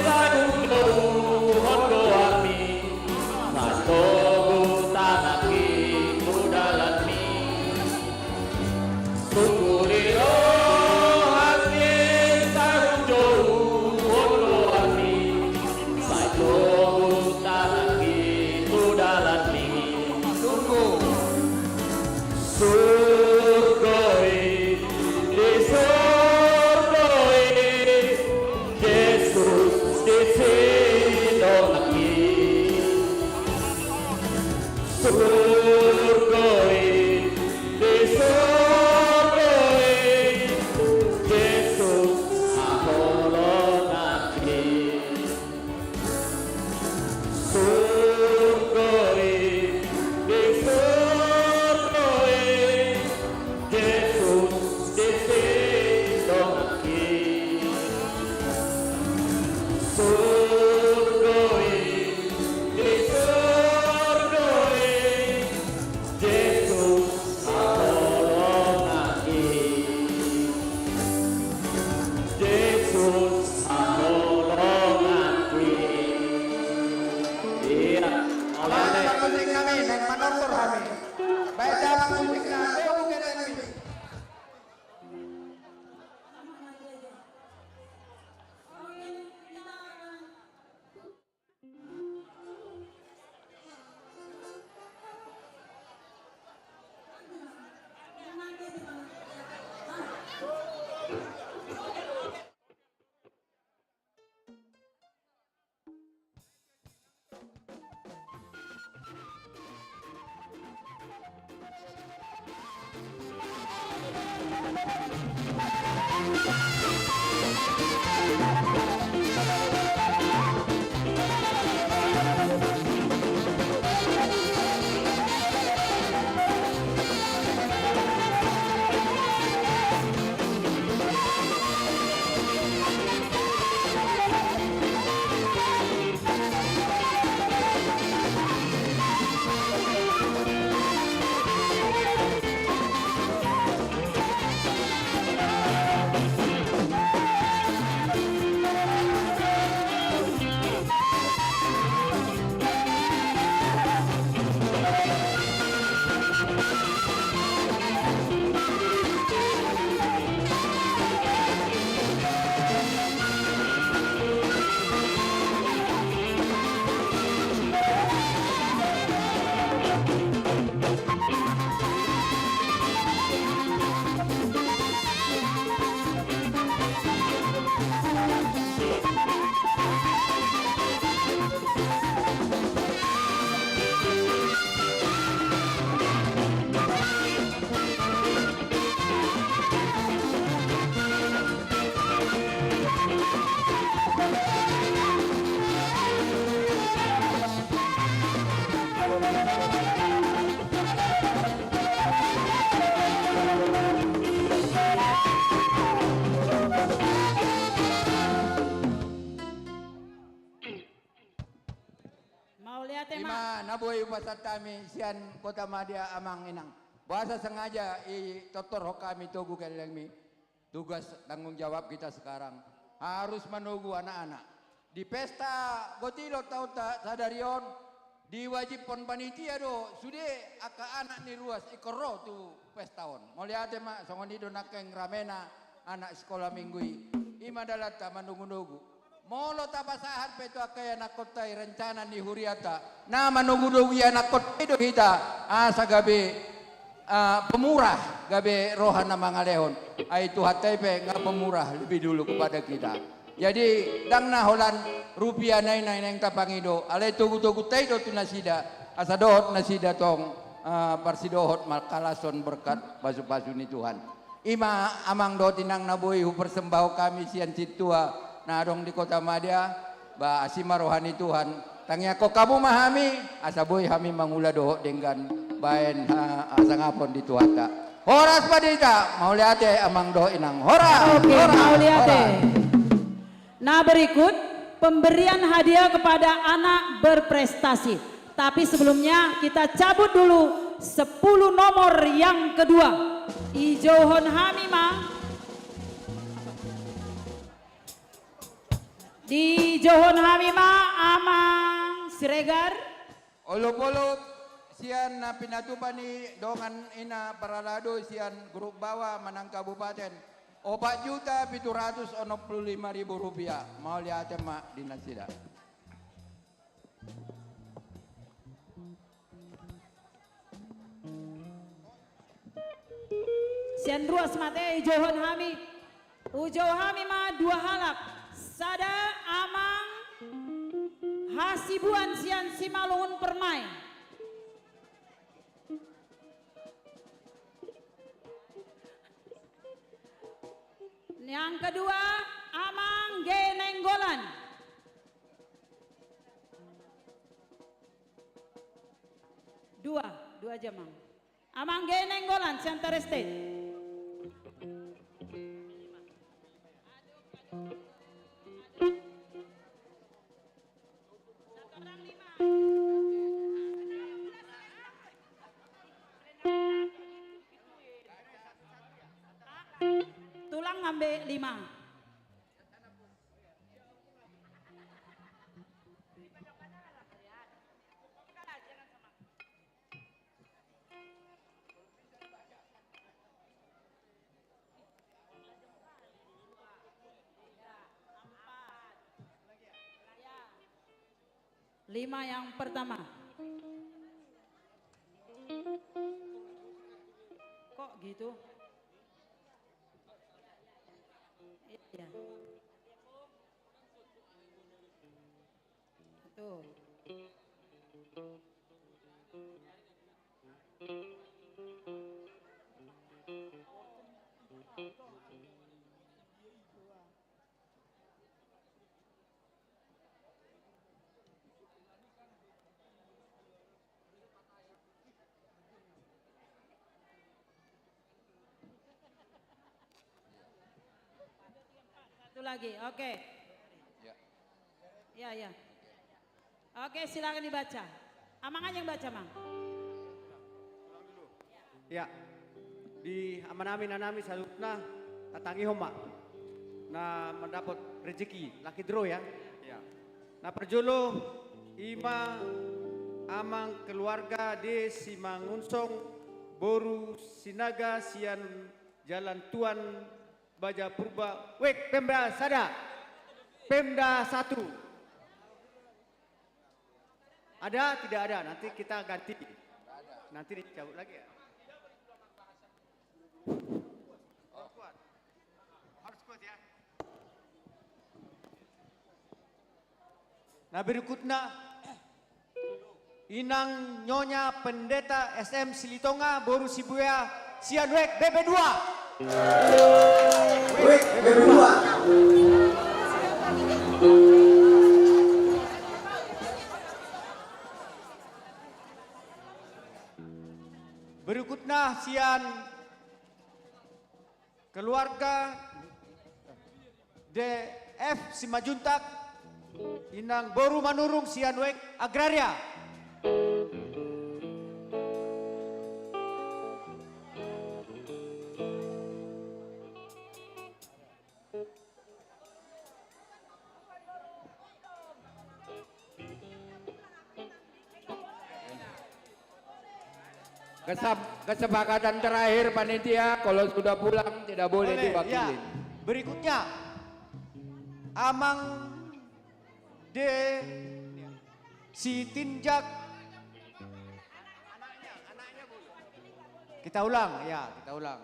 sai hujouhon goarmi. Sai togu tanganki tu dalanmi. Tung do anggi sai hujouhon goarmi. Sai togu tanganki tu dalanmi. Tunggu. Surgo i, di surgo i, Jesus disi donganki. Surgo i, di surgo i, Jesus haholonganki. Surgo i, di surgo i, Jesus disi donganki. Surgo i, di surgo i, Jesus haholonganki. Jesus haholonganki. Ia, mauliate. Baen ma musik nami, naeng manortor hami. Baen damang musik na, o, bukan nami. Mauliate ma. Ima na boi hupasahat hami sian Kota Madya, amang inang. Boasa sengaja i tortorhon hami togu gellengmi. Tugas tanggung jawab kita sekarang harus manogu anak-anak. Di pesta gotilon taonta sadari on, diwajibhon panitia do sude angka anak ni ruas ingkon ro tu pesta on. Mauliate ma, songon i do nangkin ramena anak sikola minggu i. Ima dalanta manogunogu. Molo tapasahat pe tu angka ianakkonta i rencana ni hurianta, na manogunogu ianakkonta i do hita, asa gabe ah, pemurah gabe roha na mangalehon. Ai Tuhanta i pe nga pemurah lebih dulu kepada kita. Jadi, ndang na holan rupiahna i na naeng tapangido, alai togutogunta i do tu nasida, asa dohot nasida tong, ah, parsidohot mangkalashon berkat pasupasu ni Tuhan. Ima amang dohot inang na boi hupersembahon hami sian sintua na adong di Kota Madya, ba asi ma roha ni Tuhan. Tangiangkon hamu ma hami, asa boi hami mangula dohot denggan baen hasangapon di Tuhanta. Horas ma di hita, mauliate amang dohot inang. Horas. Oke, horas, mauliate. Horas. Nah, berikut pemberian hadiah kepada anak berprestasi. Tapi sebelumnya kita cabut dulu sepuluh nomor yang kedua. Dijouhon hami ma. Dijouhon hami ma, Amang Siregar. Olopolop sian na pinatupa ni dongan ina parhalado sian grup bawah manang kabupaten, opat juta pitu ratus onom pulu lima ribu rupiah. Mauliate ma di nasida. Sian ruas ma ate dijouhon hami. Hujou hami ma dua halak. Sada Amang Hasibuan sian Simalungun Permai. Yang kedua Amang G Nainggolan. Dua, dua aja, Mang. Amang G Nainggolan, Siantar Estate. Tulang ngambil lima. Lima yang pertama. Kok gitu? Iya. Tuh. Satu lagi, oke. Ya. Ya, ya. Oke, silakan dibaca. Amang aja yang baca, Mang. Ya, di amanami, inanami saluhutna, tatangihon ma na mandapot rezeki, lucky draw ya. Ya. Na parjolo ima Amang keluarga D Simangunsong boru Sinaga sian Jalan Tuan Baja Purba, wek, Pemda sada. Pemda satu. Ada? Tidak ada. Nanti kita ganti. Nanti dicabut lagi ya. Harus kuat ya. Na berikutna, Inang Nyonya Pendeta S M Silitonga boru Sibuea sian wek B P dua. Wek B P dua. Berikutna sian keluarga D F Simanjuntak Inang boru Manurung sian Wek Agraria. Kesep-, kesepakatan terakhir panitia, kalau sudah pulang tidak boleh diwakilin. Boleh, ya. Berikutnya, Amang D. Sitinjak. Kita ulang, ya, kita ulang.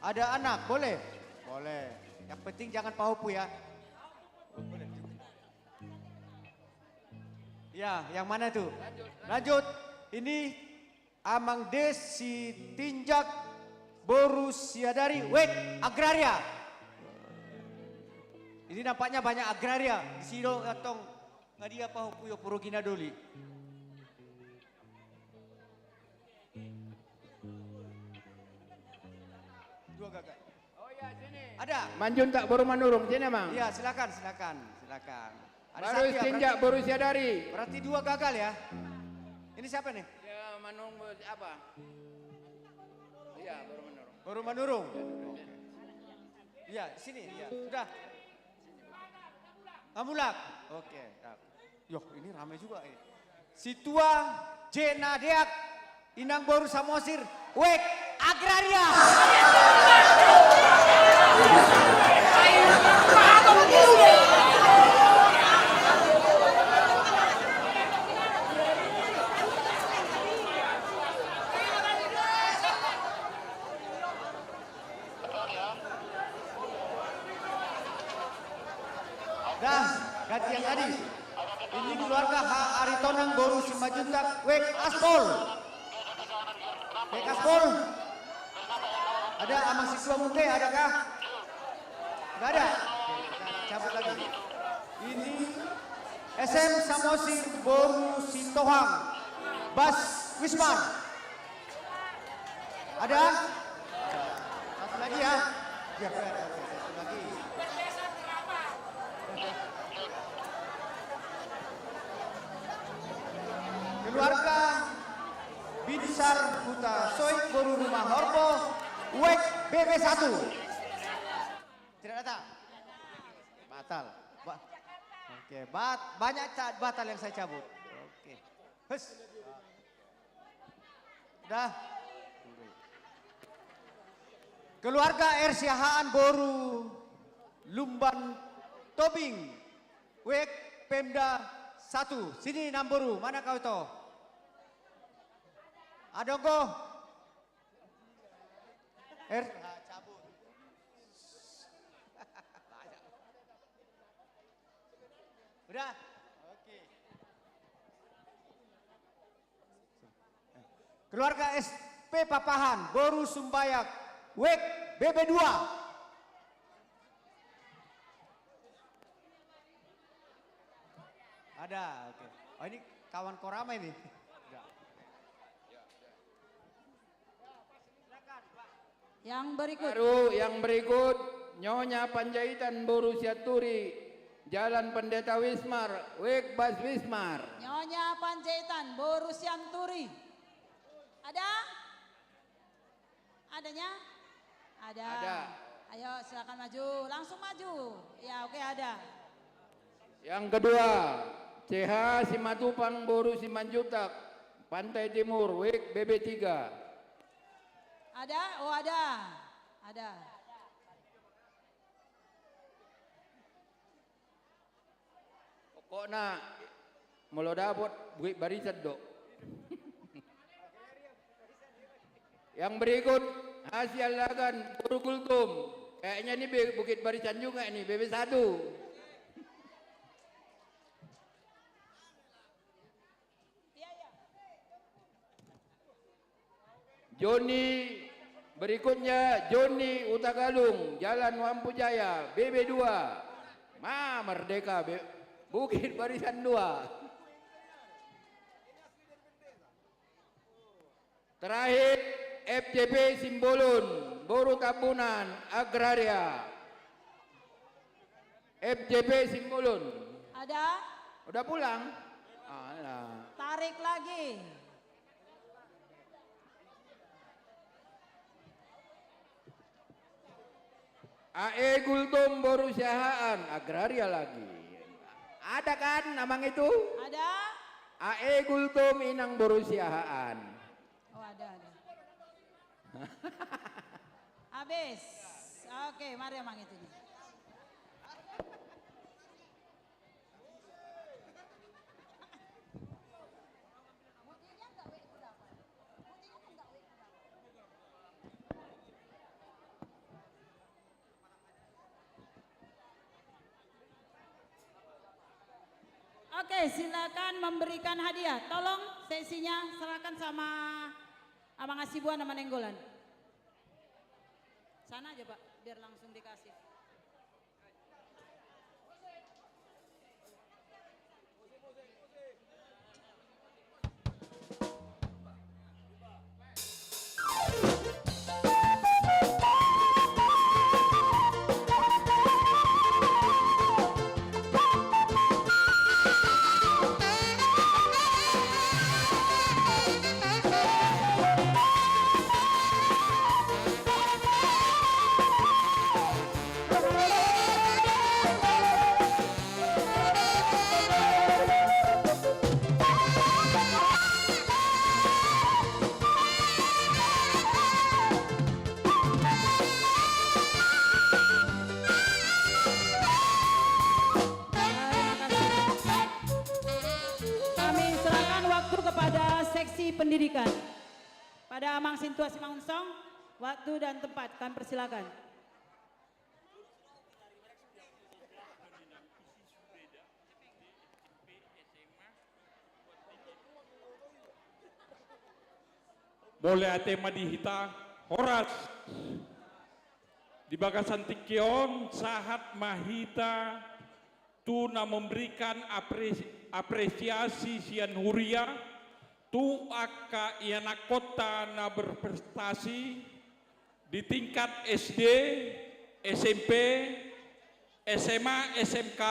Ada anak, boleh? Boleh. Yang penting jangan pahopu, ya. Ya, yang mana itu? Lanjut. Ini Amang D. Sitinjak boru Siadari, Wek Agraria. Ini nampaknya banyak agraria. Di sini antong nga dia pahopu, yo puru gina doli. Dua gagal. Oh iya, sini. Ada. Manjuntak boru Manurung, sini, Mang. Iya, silakan, silakan, silakan. Ada satu ya, Sitinjak berarti, boru Siadari. Berarti dua gagal ya. Ini siapa nih? Ya, Manurung apa? Iya, boru Manurung. Boru Manurung. Iya, sini, iya. Sudah. Hamulak. Oke, ya. Yoh, ini rame juga, eh. Situa Jena Deak, Inang boru Samosir, Wek Agraria. Dah, ganti yang tadi. Ini keluarga H. Aritonang boru Simanjuntak, Wek Aspol. Wek Aspol. Ada Amang Situa Munde, adakah? Nggak ada. Oke, kita cabut lagi. Ini S M Samosir boru Sitohang, Bas Wismar. Ada? Satu lagi ya. Ya, oke, satu lagi. Keluarga Binsar Huta Soik boru Rumah Horbo, Wek B B satu. Tidak datang. Batal. Ba-, oke, bat-, banyak ca-, batal yang saya cabut. Oke. Hus. Dah. Keluarga R. Siahaan boru Lumban Tobing, Wek Pemda satu. Sini, Namboru, mana kau itu? Adong ko? R. Udah? Oke. Keluarga S P Papahan, boru Sumbayak, Wek B B dua. Ada, oke. Oh, ini kawan Korama ini. Udah. Yang berikut. Baru yang berikut, Nyonya Panjaitan boru Sianturi, Jalan Pendeta Wismar, Wek Bas Wismar. Nyonya Panjaitan boru Sianturi. Ada? Adanya? Ada. Ada. Ayo, silakan maju. Langsung maju. Ya, oke, ada. Yang kedua, C H Simatupang boru Simanjuntak, Pantai Timur, Wek B B tiga. Ada? Oh, ada. Ada. Pokokna, molo dapot, Bukit Barisan do. Yang berikut, H. Siahaan boru Gultom. Kayaknya ini B-, Bukit Barisan juga ini, B B satu. Joni, berikutnya Joni Hutagalung, Jalan Wampu Jaya, B B dua. Ma, Merdeka, B-, Bukit Barisan dua. Terakhir, F J P Simbolon, boru Tambunan, Agraria. F J P Simbolon. Ada? Udah pulang? Alah. Tarik lagi. A E Gultom boru Siahaan, agraria lagi. Ada kan amang itu? Ada. A E Gultom inang boru Siahaan. Oh, ada, ada. Habis. Oke, mari amang itu. Oke, silakan memberikan hadiah. Tolong seksinya serahkan sama Amang Hasibuan sama Nainggolan. Sana aja, Pak, biar langsung dikasih. Kami serahkan waktu kepada seksi pendidikan. Pada Amang Sintua Simangunsong, waktu dan tempat kami persilakan. Mauliate ma di hita, horas. Di bagasan tingki on, sahat ma hita tu na memberikan apres-, apresiasi sian huria tu angka ianakkonta na berprestasi di tingkat S D, S M P, S M A, S M K,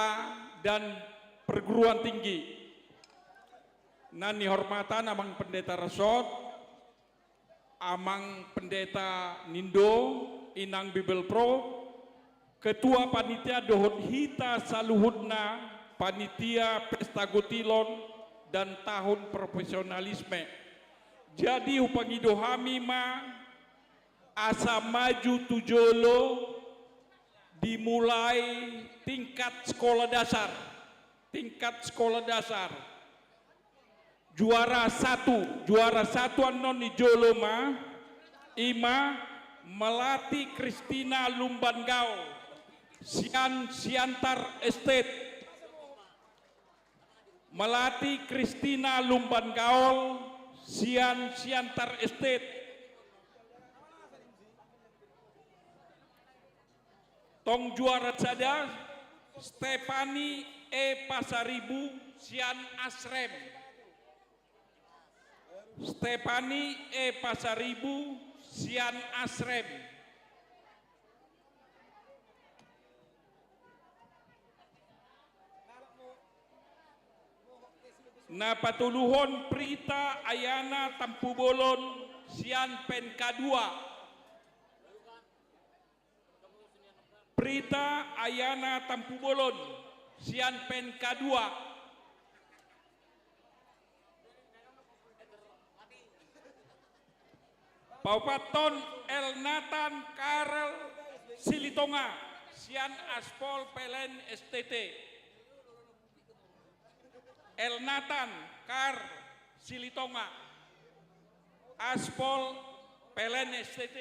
dan perguruan tinggi. Na nihormatan Amang Pendeta Resort, Amang Pendeta Nindo, Inang Bibelvrouw, Ketua Panitia dohot hita saluhutna Panitia Pesta Gotilon dan Tahun Profesionalisme. Jadi hupangido hami ma asa maju tu jolo, dimulai tingkat sekolah dasar, tingkat sekolah dasar. Juara satu, juara satu annon di jolo ma, ima Melati Kristina Lumban Gaol, sian Siantar Estate. Melati Kristina Lumban Gaol, sian Siantar Estate. Tong juara sada, Stefani E Pasaribu, sian Asrem. Stefani E Pasaribu, sian Asrem. Na patoluhon, Prita Ayana Tampubolon, sian P M K dua. Prita Ayana Tampubolon, sian P M K dua. Paopathon, Elnatan Karl Silitonga, sian Aspol P L N S T T. Elnatan Karl Silitonga, Aspol P L N S T T.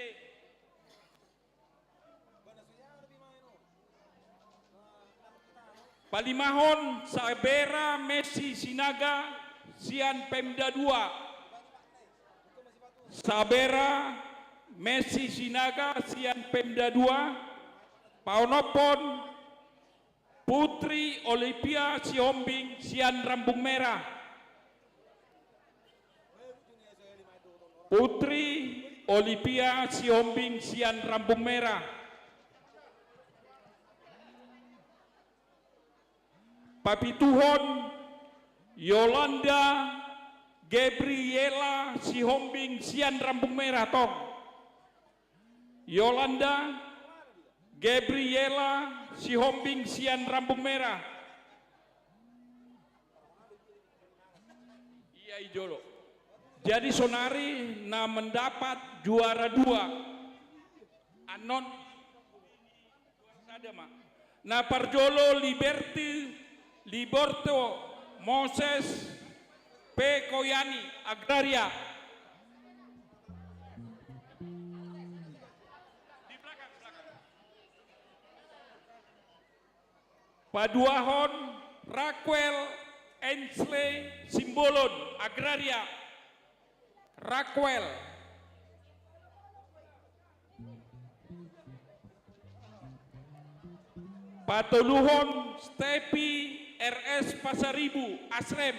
Palimahon, Sabera Messi Sinaga, sian Pemda dua. Sabera Messi Sinaga, sian Pemda dua. Paonomhon, Putri Olivia Sihombing, sian Rambung Merah. Putri Olivia Sihombing, sian Rambung Merah. Papituhon, Yolanda Gabriela Sihombing sian Rambung Merah, tong. Yolanda Gabriela Sihombing sian Rambung Merah. Ia i jolo. Jadi sonari na mendapat juara dua. Annon. Sada ma. Na parjolo Liberty, Liberto Moses Pekoyani, Agraria. Di belakang, belakang. Paduahon Raquel Ensley Simbolon, Agraria. Raquel. Patoluhon Stepi R S Pasaribu, Asrem.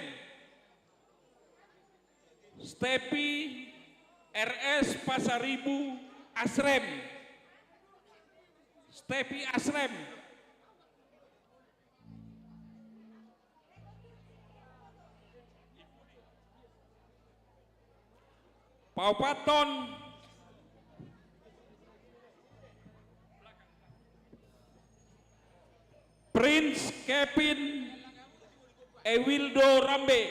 Stepi R S Pasaribu, Asrem. Stepi, Asrem. Paopathon Prince Kevin Ewildo Rambe.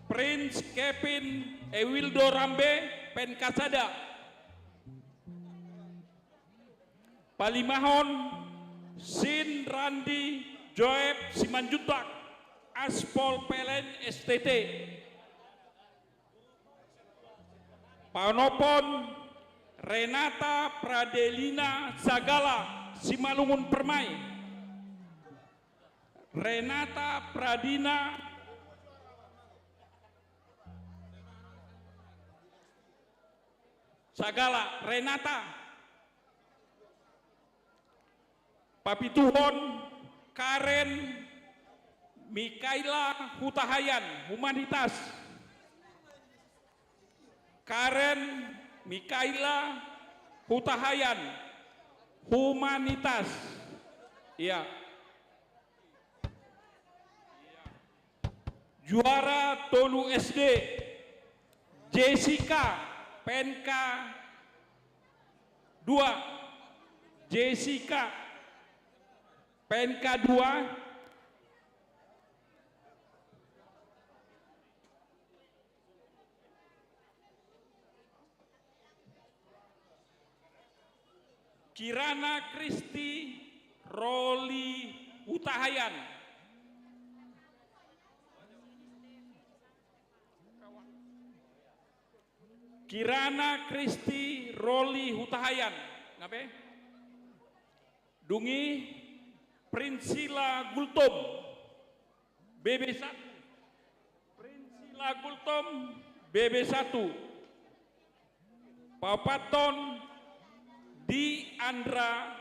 Prince Kevin Ewildo Rambe, P N K sada. Palimahon Sin Randi Joeb Simanjuntak, Aspol P L N S T T. Paonomhon Renata Pradelina Sagala, Simalungun Permai. Renata Pradina Sagala, Renata. Papituhon Karen Mikaela Hutahayan, Humanitas. Karen Mikaela Hutahayan, Humanitas. Ia. Juara tolu S D, Jessica, P N K dua. Jessica, P N K dua. Kirana Kristi Roli Hutahayan. Kirana Kristi Roli Hutahayan. Napa? Dung i Prinsila Gultom, B B satu. Prinsila Gultom, B B satu. Paopathon Diandra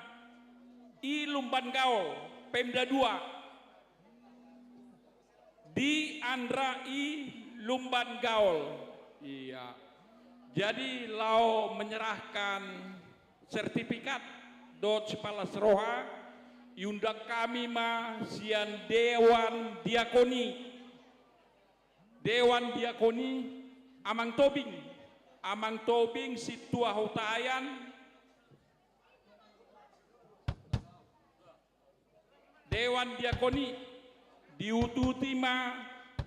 I Lumban Gaol, Pemda dua. Diandra I Lumban Gaol. Ia. Jadi laho menyerahkan sertifikat dohot sipalas roha, iundang hami ma sian Dewan Diakoni. Dewan Diakoni, Amang Tobing. Amang Tobing, Sintua Hutahayan. Dewan Diakoni diututi ma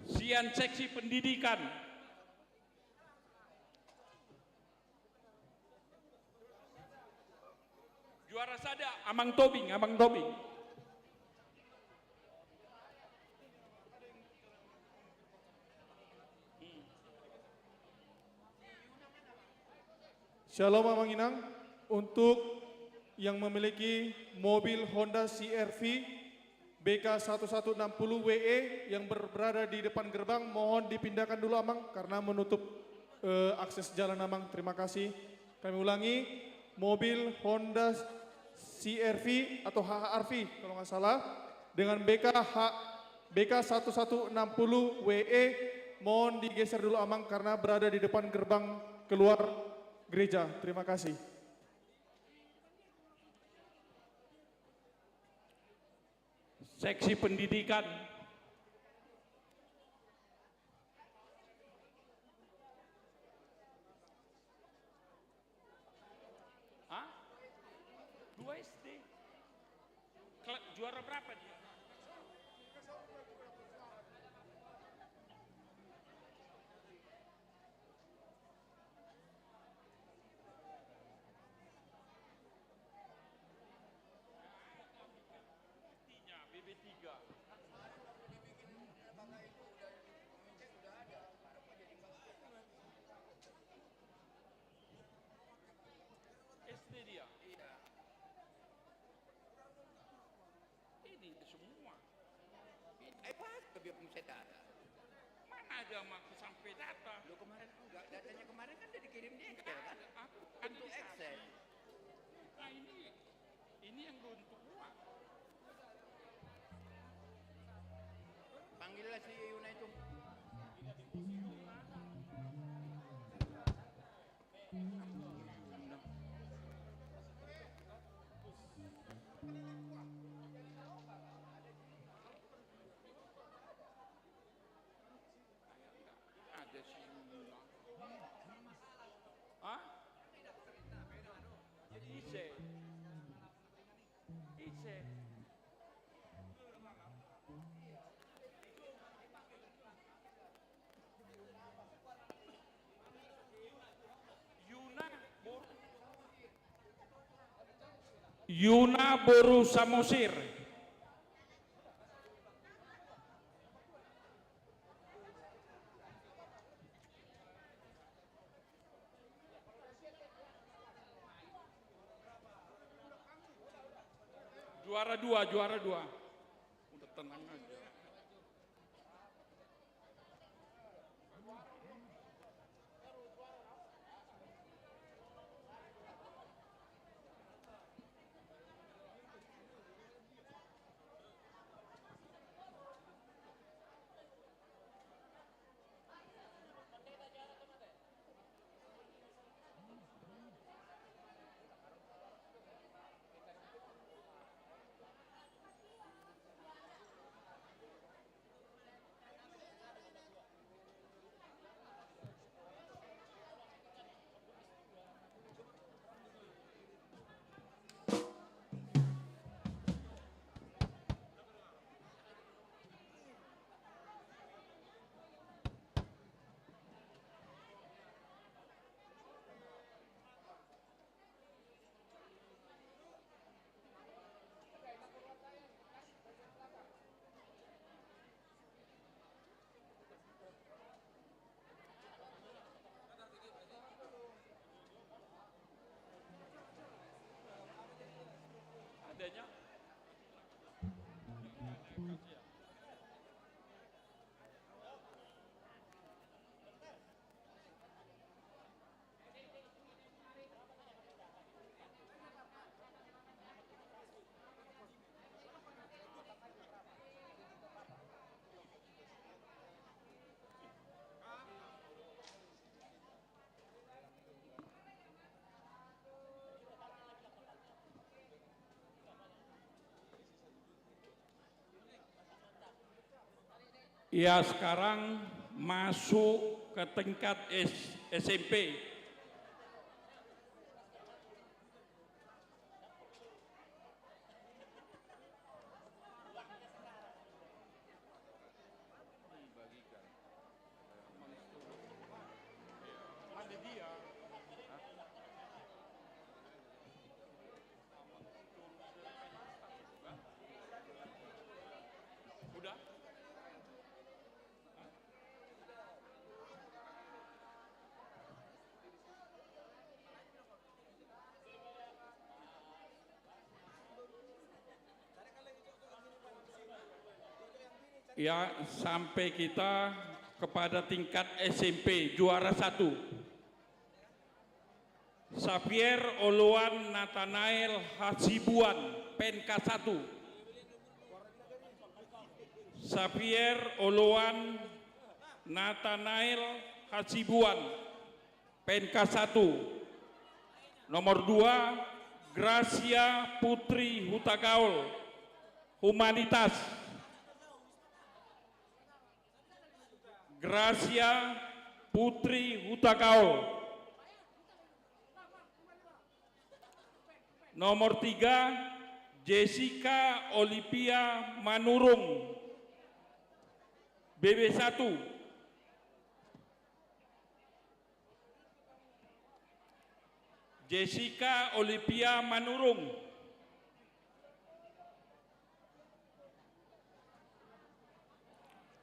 sian Seksi Pendidikan. Juara sada, Amang Tobing, Amang Tobing. Shalom Amang Inang, untuk yang memiliki mobil Honda C R V B K satu satu enam puluh W E yang ber-, berada di depan gerbang, mohon dipindahkan dulu Amang karena menutup, eh, akses jalan Amang. Terima kasih. Kami ulangi, mobil Honda C R V atau H H R V kalau nggak salah, dengan B K H, B K satu satu enam puluh W E, mohon digeser dulu Amang karena berada di depan gerbang keluar gereja. Terima kasih. Seksi pendidikan. Hah? Dua S D. Kela-, juara berapa dia? Artinya B B tiga. S D dia. Ini semua. Eh, pas ke dia pusat data. Mana ada mak sampai data? Lo kemarin enggak, datanya kemarin kan udah dikirim di Excel kan? Aku untuk Excel. Nah, ini, ini yang belum terbuat. Panggillah si Yuna itu. Ada si Yuna. Hah? Ise. Ise. Yuna boru, Yuna boru Samosir. Juara dua, juara dua. Udah tenang aja. Adanya. Ya, sekarang masuk ke tingkat S-, S M P. Udah? Ya, sampai kita kepada tingkat S M P, juara satu. Xavier Oloan Nathanael Hasibuan, P N K satu. Xavier Oloan Nathanael Hasibuan, P N K satu. Nomor dua, Gracia Putri Hutagaol, Humanitas, Gracia Putri Hutagaol. Nomor tiga, Jessica Olivia Manurung, B B satu. Jessica Olivia Manurung.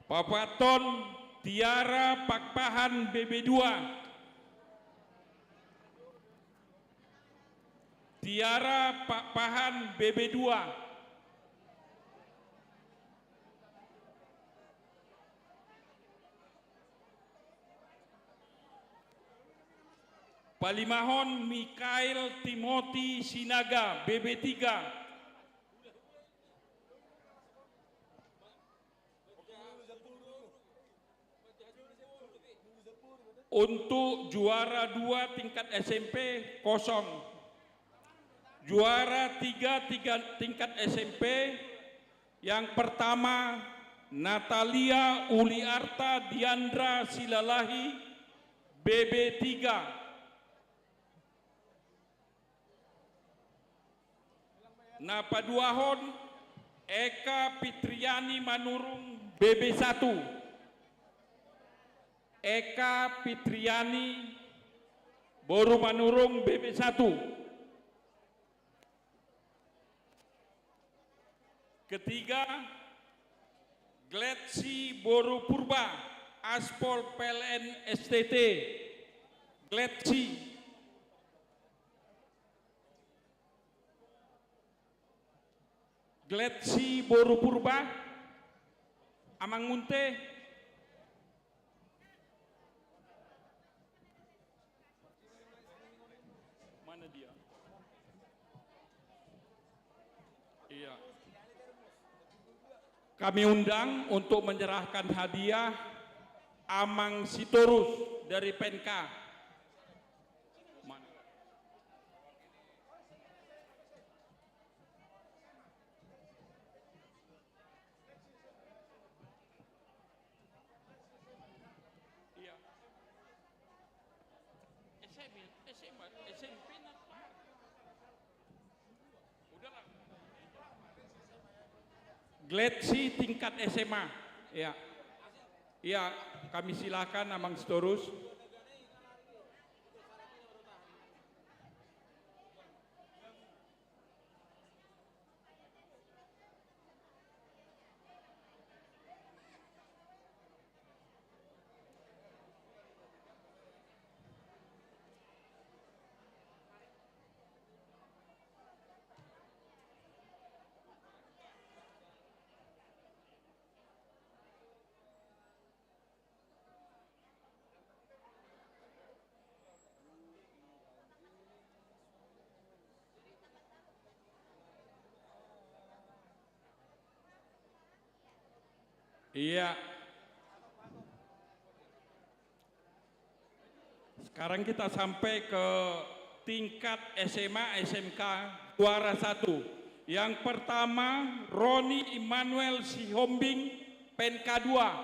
Papathon, Tiara Pakpahan, B B dua. Tiara Pakpahan, B B dua. Palimahon, Mikael Timothy Sinaga, B B tiga. Untuk juara dua tingkat S M P, kosong. Juara tiga, tiga tingkat S M P, yang pertama, Natalia Uliarta Diandra Silalahi, B B tiga. Na paduahon, Eka Fitriani Manurung, B B satu. Eka Fitriani boru Manurung, B B satu. Ketiga, Gletsi boru Purba, Aspol P L N S T T. Gletsi. Gletsi boru Purba, Amang Munte. Mana dia? Iya. Kami undang untuk menyerahkan hadiah Amang Sitorus dari P N K. Mana? Iya. S M I, S M A, S M P na. Udahlah. Gletsi tingkat S M A. Iya. Iya, kami silakan Amang Sitorus. Iya. Sekarang kita sampai ke tingkat S M A, S M K, juara satu. Yang pertama, Roni Immanuel Sihombing, P N K dua.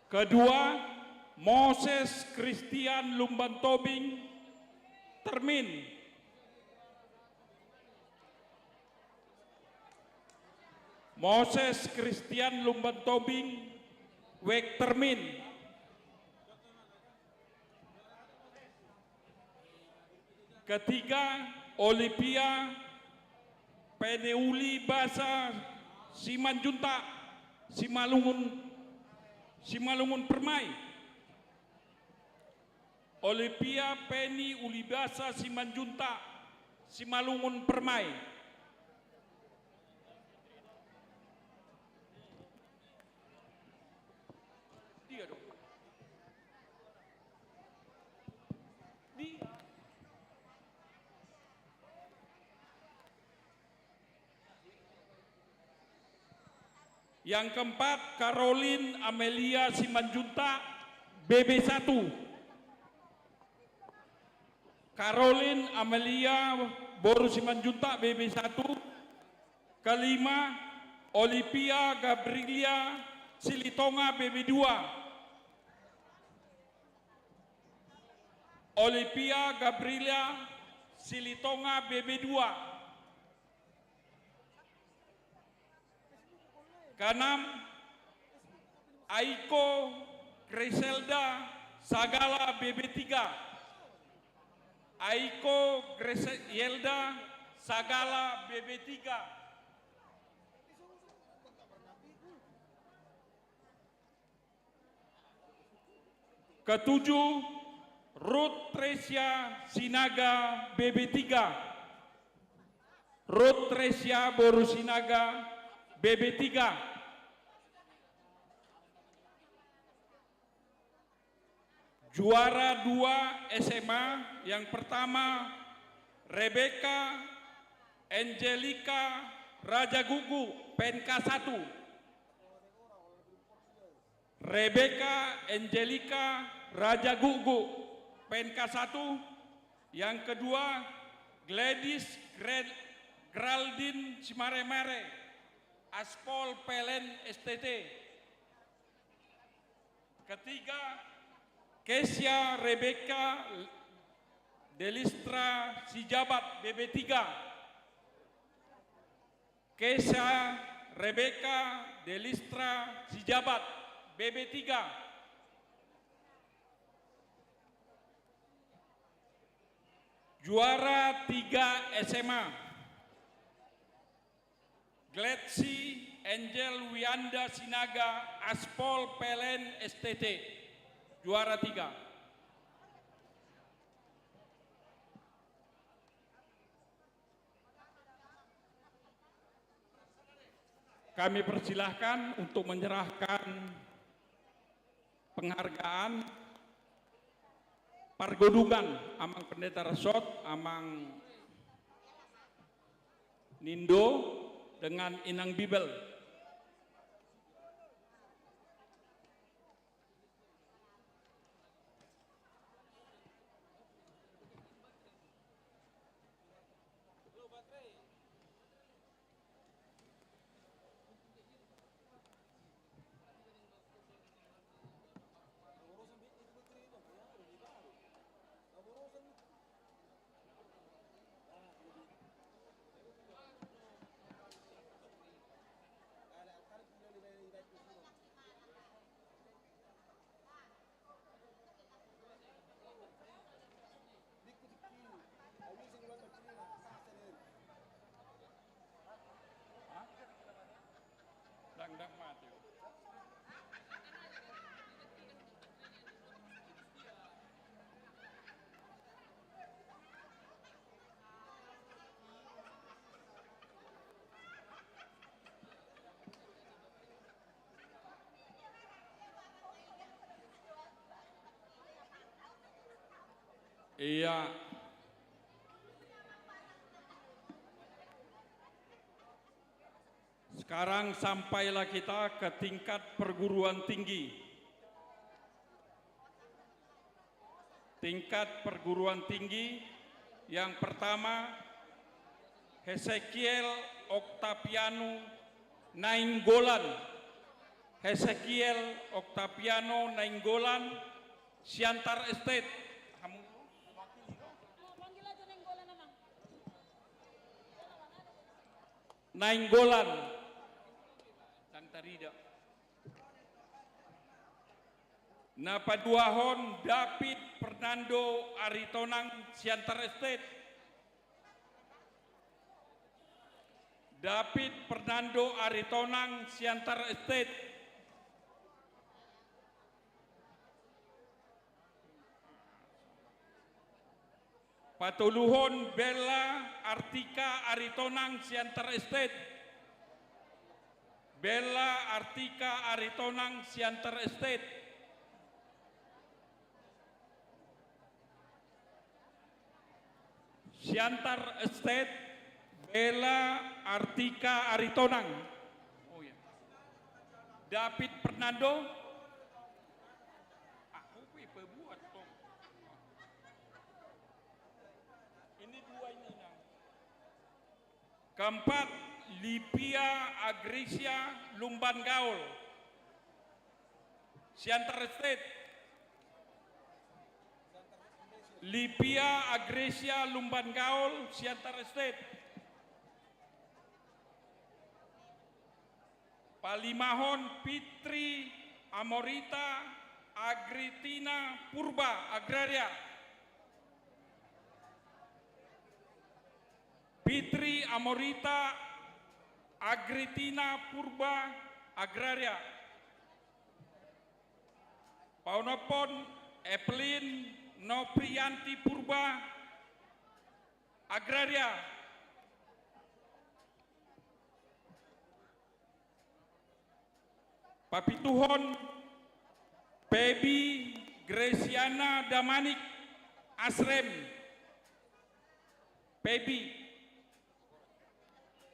Kedua, Moses Christian Lumban Tobing, Termin. Moses Christian Lumban Tobing, W E K Termin. Ketiga, Olivia Peneuli Basa Simanjuntak, Simalungun, Simalungun Permai. Olivia Peni Ulibasa Simanjuntak, Simalungun Permai. Dia dong. Di. Yang keempat, Caroline Amelia Simanjuntak, B B satu. Caroline Amelia boru Simanjuntak B B satu. Kelima, Olivia Gabrilia Silitonga B B dua. Olivia Gabrilia Silitonga B B dua. Keenam, Aiko Griselda Sagala B B tiga. Aiko Griselda Sagala B B tiga. Ketujuh, Ruth Tresia Sinaga B B tiga. Ruth Tresia boru Sinaga B B tiga. Juara dua S M A, yang pertama Rebecca Angelica Rajagugu, P N K satu. Rebecca Angelica Rajagugu, P N K satu. Yang kedua, Gladys Gra-, Graldin Simaremare, Aspol P L N S T T. Ketiga, Kesia Rebecca Delistra Sijabat, B B tiga. Kesia Rebecca Delistra Sijabat, B B tiga. Juara tiga S M A, Gladsi Angel Wianda Sinaga, Aspol P L N S T T. Juara tiga. Kami persilahkan untuk menyerahkan penghargaan pargodungan Amang Pendeta Resort, Amang Nindo dengan Inang Bibel. Hah? Ndang, ndang mate. Iya. Sekarang sampailah kita ke tingkat perguruan tinggi. Tingkat perguruan tinggi yang pertama, Hesekiel Oktaviano Nainggolan. Hesekiel Oktaviano Nainggolan, Siantar Estate. Hamu? Nainggolan. Ndang tarida. Na paduahon, David Fernando Aritonang, Siantar Estate. David Fernando Aritonang, Siantar Estate. Patoluhon, Bella Artika Aritonang, Siantar Estate. Bella Artika Aritonang, Siantar Estate. Siantar Estate, Bella Artika Aritonang. Oh iya. David Fernando. Aku pe pebuat tong. Ini dua ini, Nang. Keempat, Livia Agresia Lumban Gaol, Siantar Estate. Livia Agresia Lumban Gaol, Siantar Estate. Palimahon, Fitri Amorita Agritina Purba, Agraria. Fitri Amorita Agritina Purba, Agraria. Paonomhon, Evelyn Noprianti Purba, Agraria. Papituhon, Pebi Gresiana Damanik, Asrem. Pebi.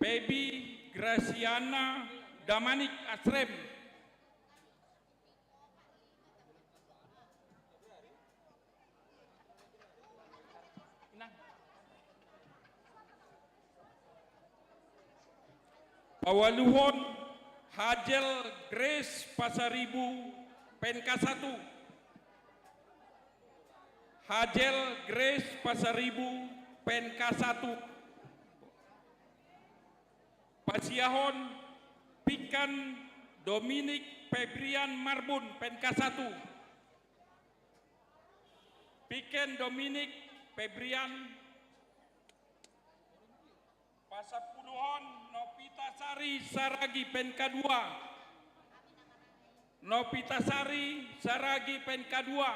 Pebi Gresiana Damanik, Asrem. Pawaluhon, Hajel Grace Pasaribu, P N K satu. Hajel Grace Pasaribu, P N K satu. Pasiahon, Pikan Dominik Febrian Marbun, P N K satu. Piken Dominik Febrian. Pasampuluhon, Novita Sari Saragi, P N K dua. Novita Sari Saragi, P N K dua.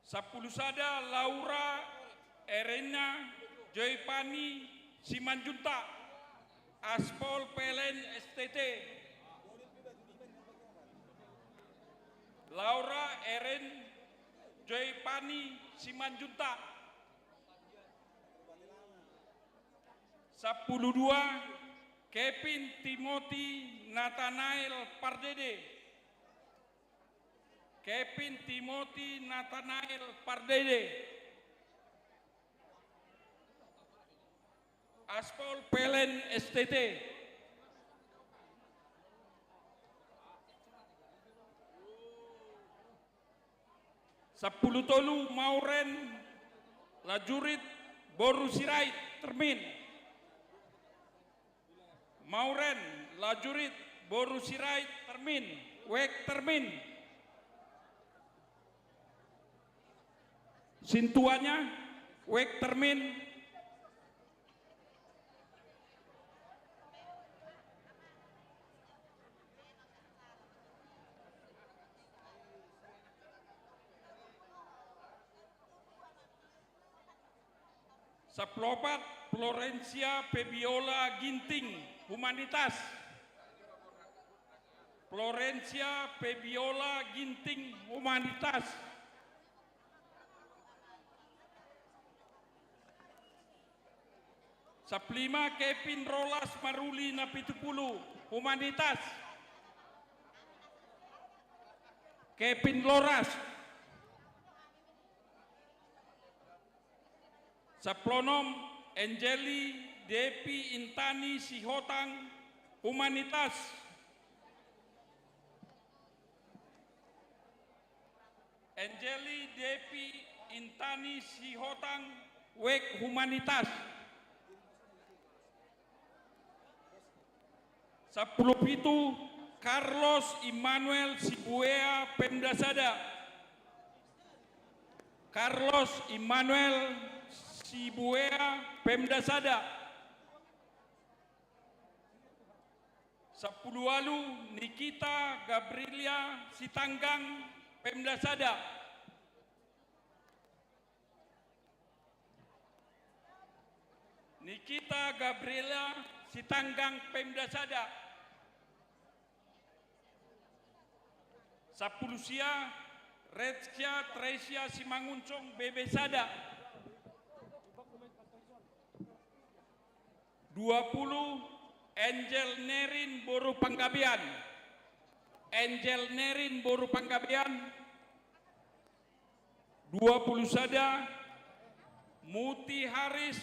Sampulu sada, Laura Erena Joypani Simanjuntak, Aspol P L N S T T. Laura Eren Joypani Simanjuntak. Sampulu dua, Kevin Timothy Nathanael Pardede. Kevin Timothy Nathanael Pardede. Aspol P L N S T T. Sampulu tolu, Mauren Lajurit boru Sirait, termin. Mauren Lajurit boru Sirait, termin. Wek, termin. Sintuannya, wek, termin. Sampulu opat, Florencia Febiola Ginting, Humanitas. Florencia Febiola Ginting, Humanitas. Sampulu lima, Kevin Rolas Maruli Napitupulu, Humanitas. Kevin Loras. Sampulu onom, Angeli Devi Intani Sihotang, Humanitas. Angeli Devi Intani Sihotang, wek, Humanitas. Sampulu pitu, Carlos Immanuel Sibuea, Pemda Sada. Carlos Immanuel Sibuea, Pemda Sada. Sampulu ualu, Nikita Gabriela Sitanggang, Pemda Sada. Nikita Gabriela Sitanggang, Pemda Sada. Sampulu sia, Retsia Tresia Simangunsong, B B Sada. Dua pulu, Angel Nerin boru Panggabean. Angel Nerin boru Panggabean. Dua pulu sada, Mutiharis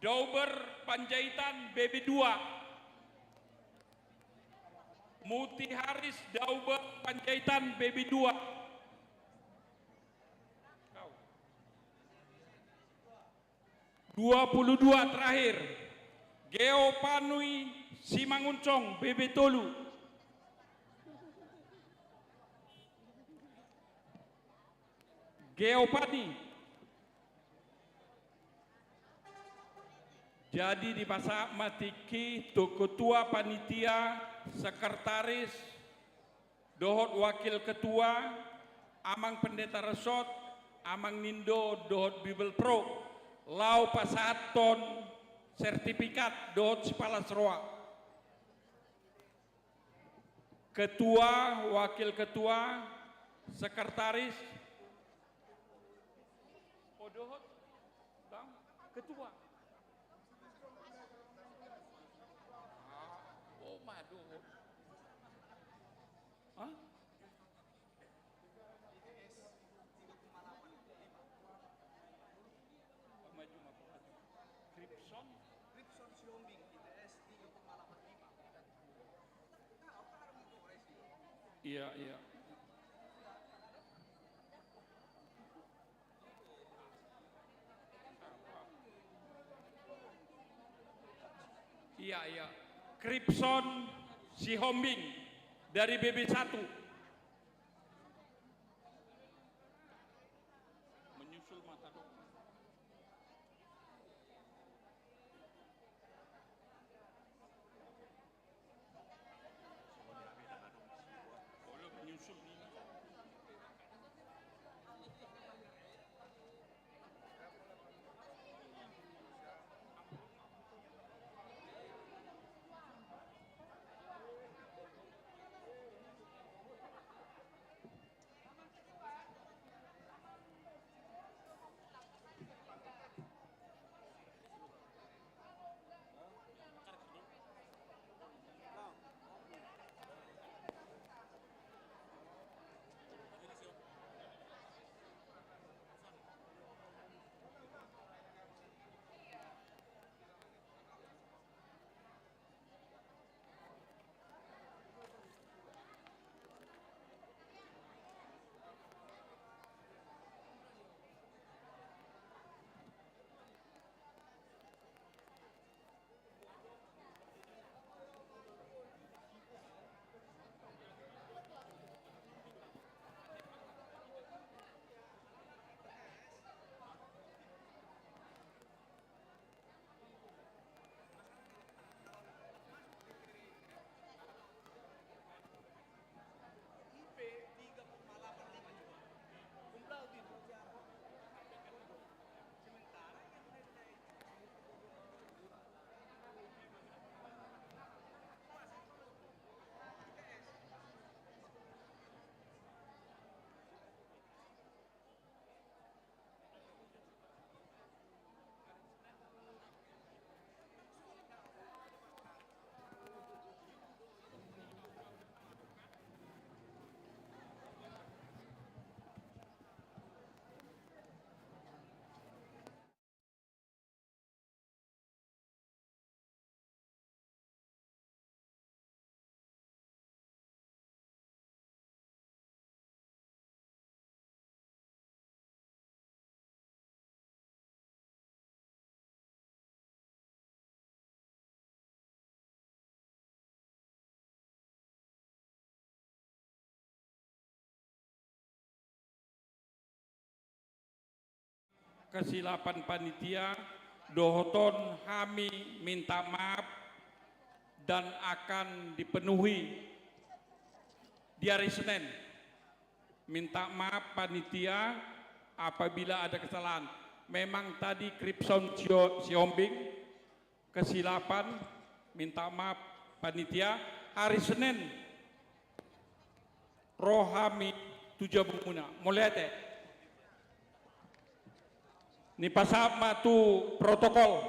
Dauber Panjaitan B B dua. Mutiharis Dauber Panjaitan B B dua. Dua puluh dua terakhir. Geopanui Simangunsong B B tolu. Geopani. Jadi dipasahat ma tingki tu ketua panitia, sekretaris, dohot wakil ketua, amang pendeta resort, amang nindo dohot bibelvrouw, laho pasahathon sertifikat dohot sipalas roha. Ketua, wakil ketua, sekretaris. O dohot, bang, ketua. Ah, o ma dohot. Hah? Maju, maju, maju. Kripson. Kripson Sihombing, I T S tiga koma delapan lima. Iya, iya. Iya, iya. Kripson Sihombing dari B B satu. Menyusul mata dok. Kesilapan panitia, dohoton hami minta maaf dan akan dipenuhi di hari Senin. Minta maaf panitia apabila ada kesalahan. Memang tadi Kripson Sio-, Sihombing, kesilapan, minta maaf panitia, hari Senin ro hami tu jabumuna. Mauliate. Nipasahat ma tu protokol.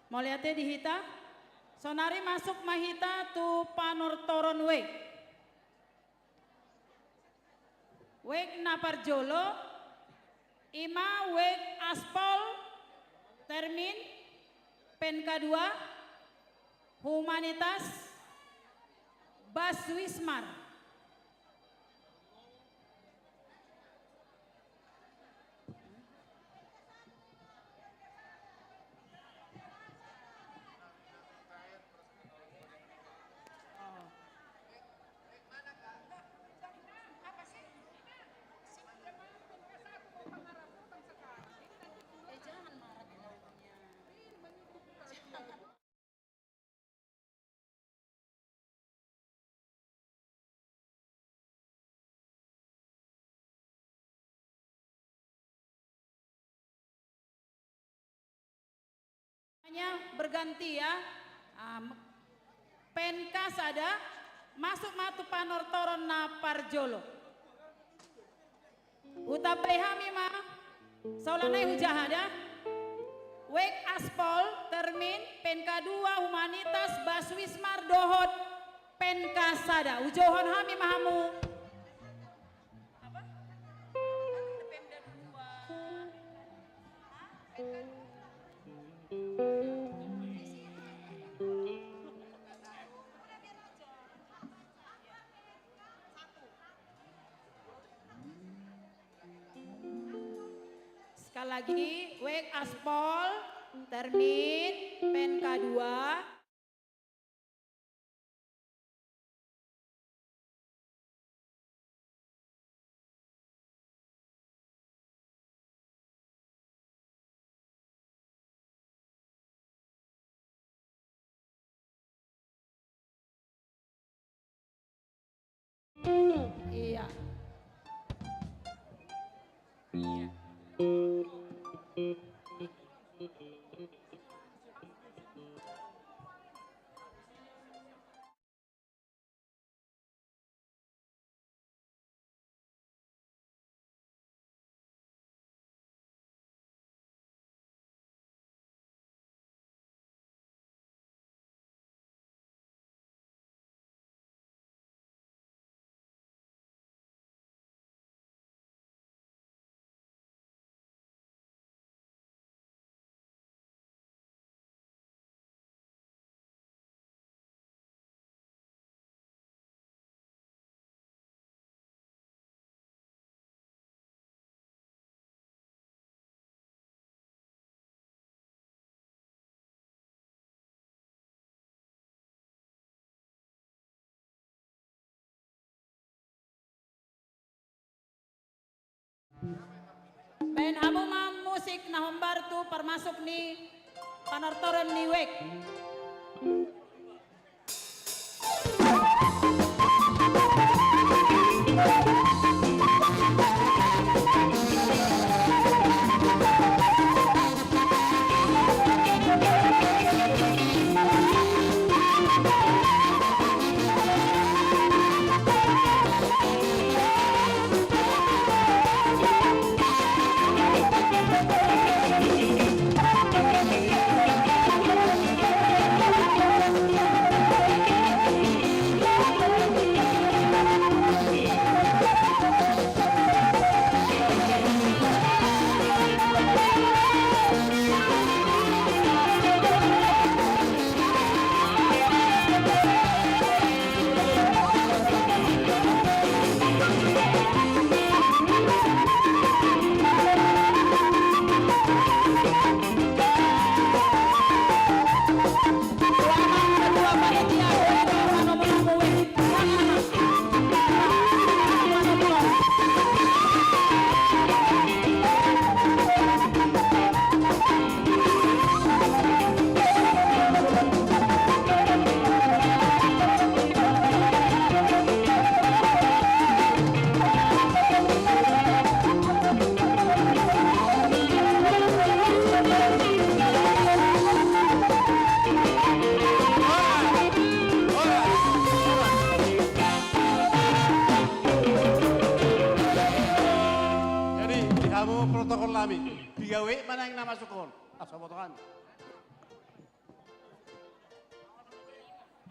Mauliate di hita. Saonari masuk ma hita tu panortoron wijk. Wijk na parjolo, i ma wijk aspol, termin, P N K dua, humanitas, Bas Wismar. Berganti ya. Ah, m-, P N K sada, masuk ma tu panortoron na parjolo. Hutambai hami ma, saulana i hujaha da. Wijk aspol, termin, P N K dua, humanitas, Bas Wismar dohot P N K sada. Hujouhon hami ma hamu. Apa? Pemda dua. Sekali lagi, wijk aspol, termin, P N K dua. Iya. Baen hamu ma musik na hombar tu parmasuk ni panortoron ni wijk. Jadi, di hamu protokol nami, piga wijk ma naeng na masuk on. Asa boto hami.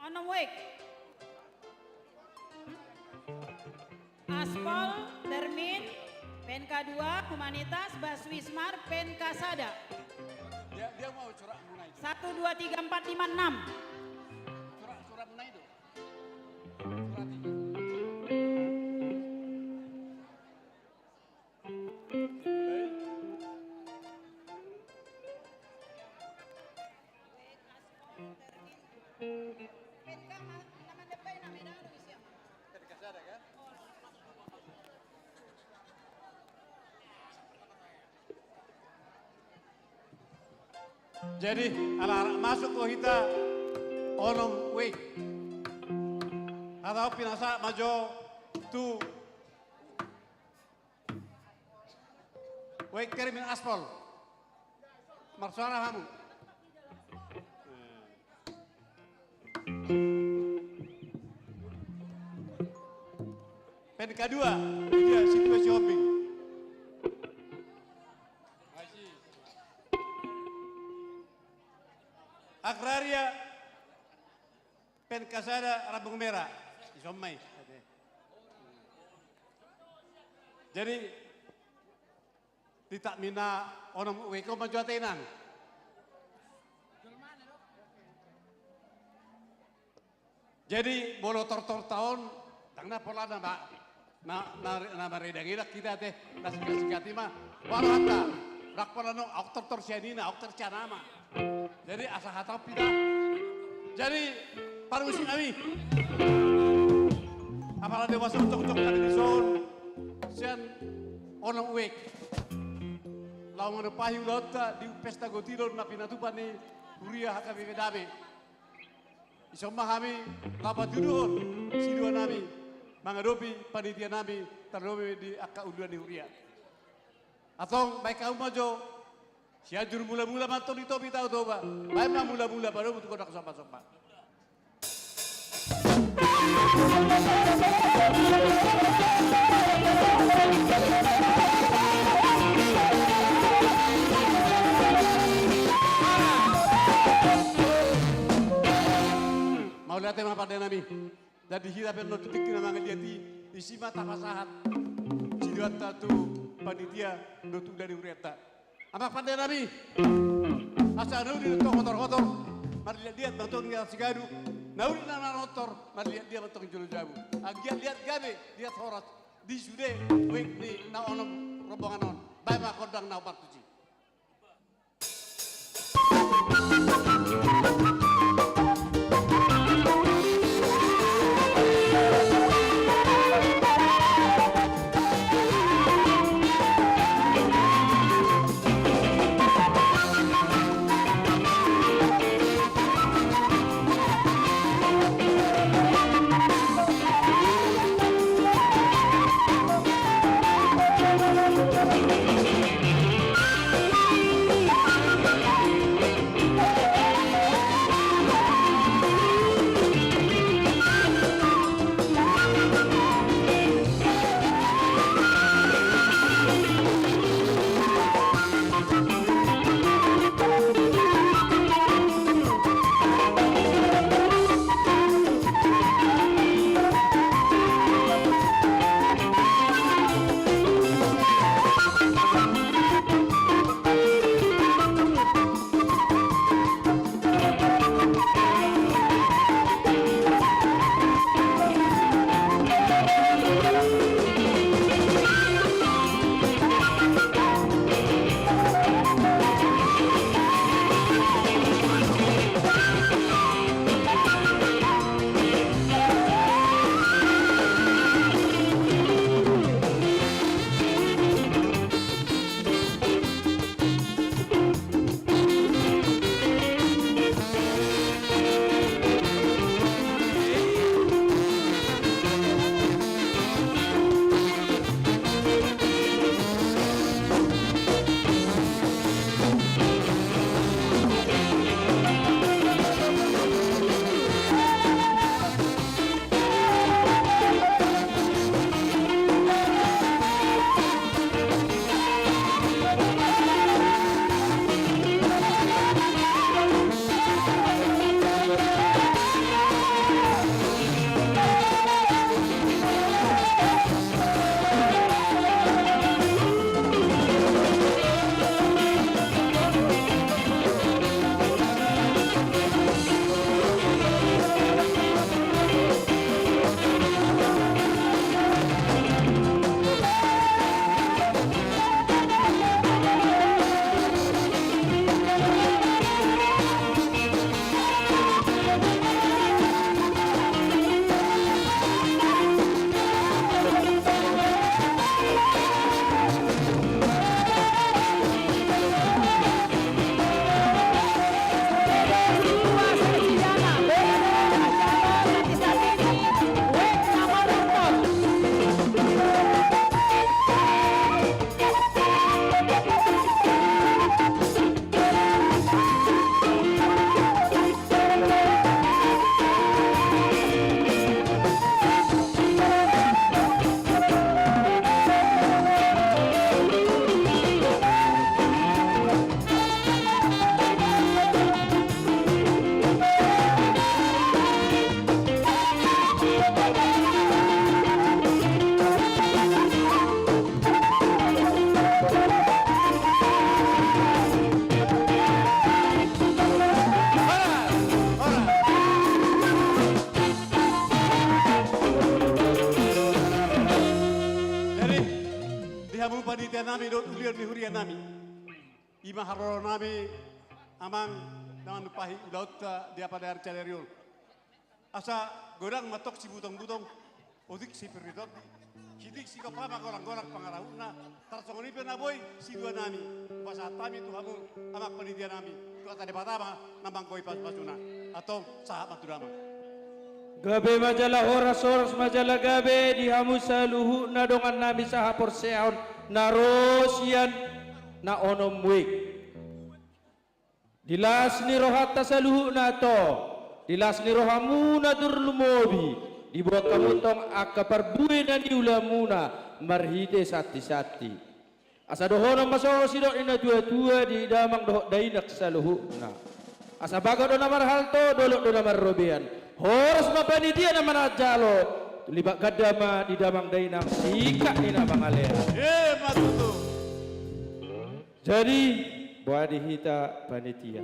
Onom Wijk. Aspol, Termin, P N K dua, Humanitas, Bas Wismar, P N K sada. Dia, dia mau corak mulai. Satu, dua, tiga, empat, lima, enam. Corak, corak mulai itu. Corak tiga. Jadi, ala, ala masuk do hita onom Wijk. Hata on pinasahat ma jo tu Wijk Termin Aspol. Marsuara hamu. P N K dua, dia situasi hobi. Agraria, P N K sada, Rambung Merah. Ison ma i. Jadi, di tangan na onom Wijk on ma jo ate, Inang. Jadi, molo tortorta on, ndang na pola na, na, na, na maredang i, ndang hita ate, na singkat-singkat i ma. Boha rohanta, ndang pola na, ahu tortor sian ina, ahu tortor sian ama. Jadi, asa hata on pita. Jadi, parmusik nami. Apala dia masuk cok-cok kali dison. Sian onom Wijk. Laho manumpahi ulaonta di pesta gotilon na pinatupa ni huria H K B P Dame. Ison ma hami laho patuduhon sidua nami mangadopi panitia nami tarlobi di angka unduk ni huria. Antong baen hamu ma jo Sianjur mula-mula ma antong di Toba, Toba. Baen ma mula-mula, baru tu gondang somba-somba. Mauliate ma pande nami. Jadi hita pe on di tingki na mangaliat i, disi ma tapasahat sidoanta tu panitia dohot unduk ni hurianta. Amang pande nami, asa na uli do antong hotor-hotor, marliat-liat ma antong di atas gabu, na uli na manontor, marliat-liat ma antong di jolo jabu. Anggiat liat gabe, liat horas, di sude Wijk ni na onom rombongan on. Baen ma gondang na hombar tusi. nami dohot ulian ni huria nami. I ma haroro nami, amang, na manumpahi ulaonta di apala ni ari sadari on. Asa godang ma tong sibutong-butong, otik sipir ni tondi, hitik sigompa ma golang-golang pangarahutna, tarsongon i pe na boi sidua nami, hupasahat hami tu hamu, amang panitia nami, tu hata Debata ma na manggohi pasu-pasuna. Antong sahat ma tu damang. Gabe ma jala horas, horas ma jala gabe di hamu saluhutna dongan nami sahaporseaon na ro sian na onom wik. Di las ni rohanta saluhutna to, di las ni rohamuna dur lumobi, diboan hamu tong angka parbue na niulamuna marhite santi-santi. Asa dohonon ma songon sidok ni na tua-tua di damang dohot dainang saluhutna. Asa bagot do na marhalto, dolok do na marrobean. Horas ma panitia na manjalo, lipat ganda ma di damang dainang singkat ni na mangalean. Ima tutu. Jadi, boha di hita panitia?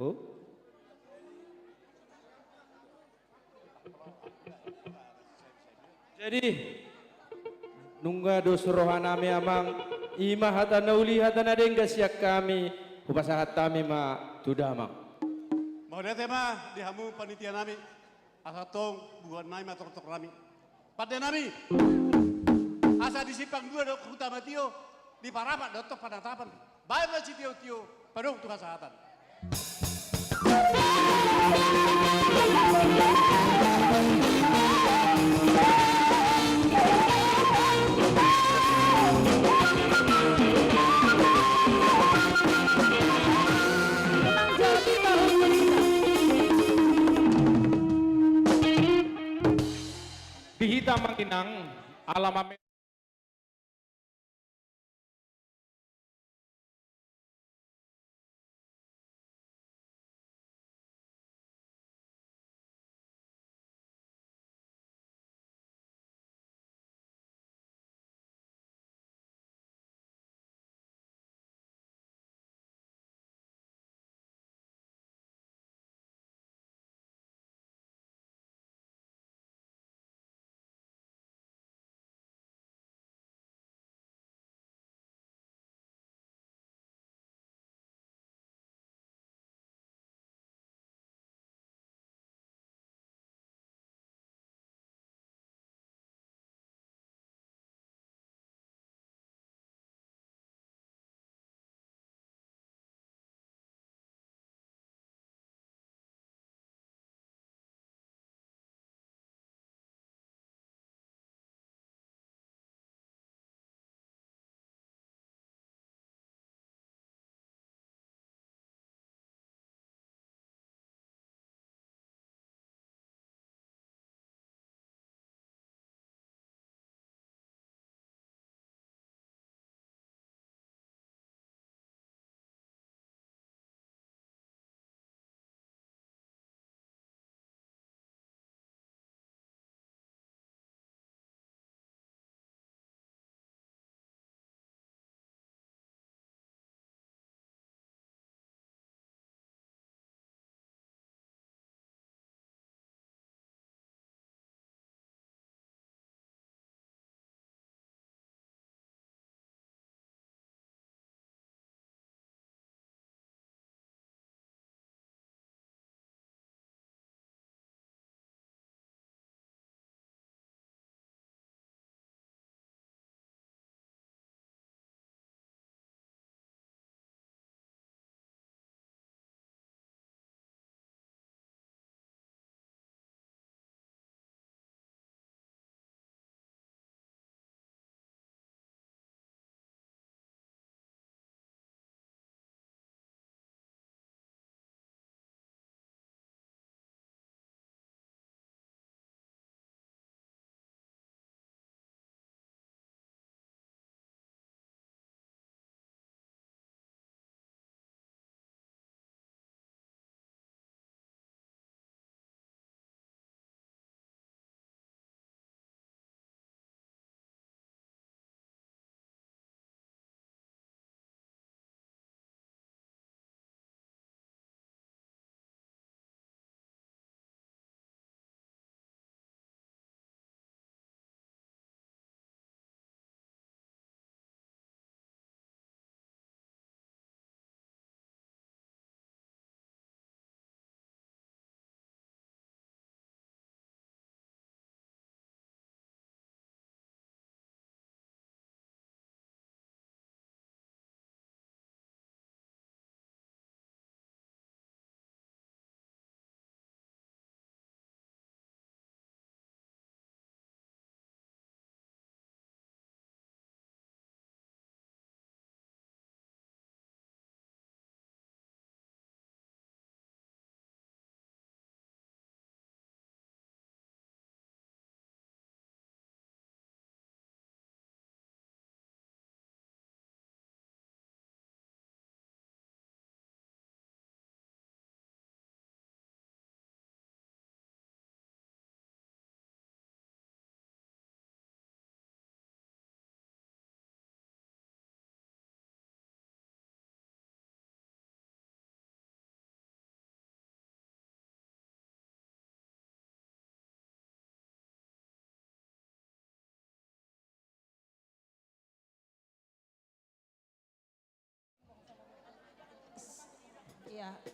Oh? Jadi, nunga dos roha nami amang, ima hata na uli hata na denggan sian hami, hupasahat hami ma tu damang. Mauliate ma di hamu panitia nami, asa tong buhan nami ma tongtong nami. Pande nami. Asa di simpang dua do huta matio, di parapat do tong panatapan. Baen ma sitio-tio, padong tu hasahatan. Di hita manginang, ala mame-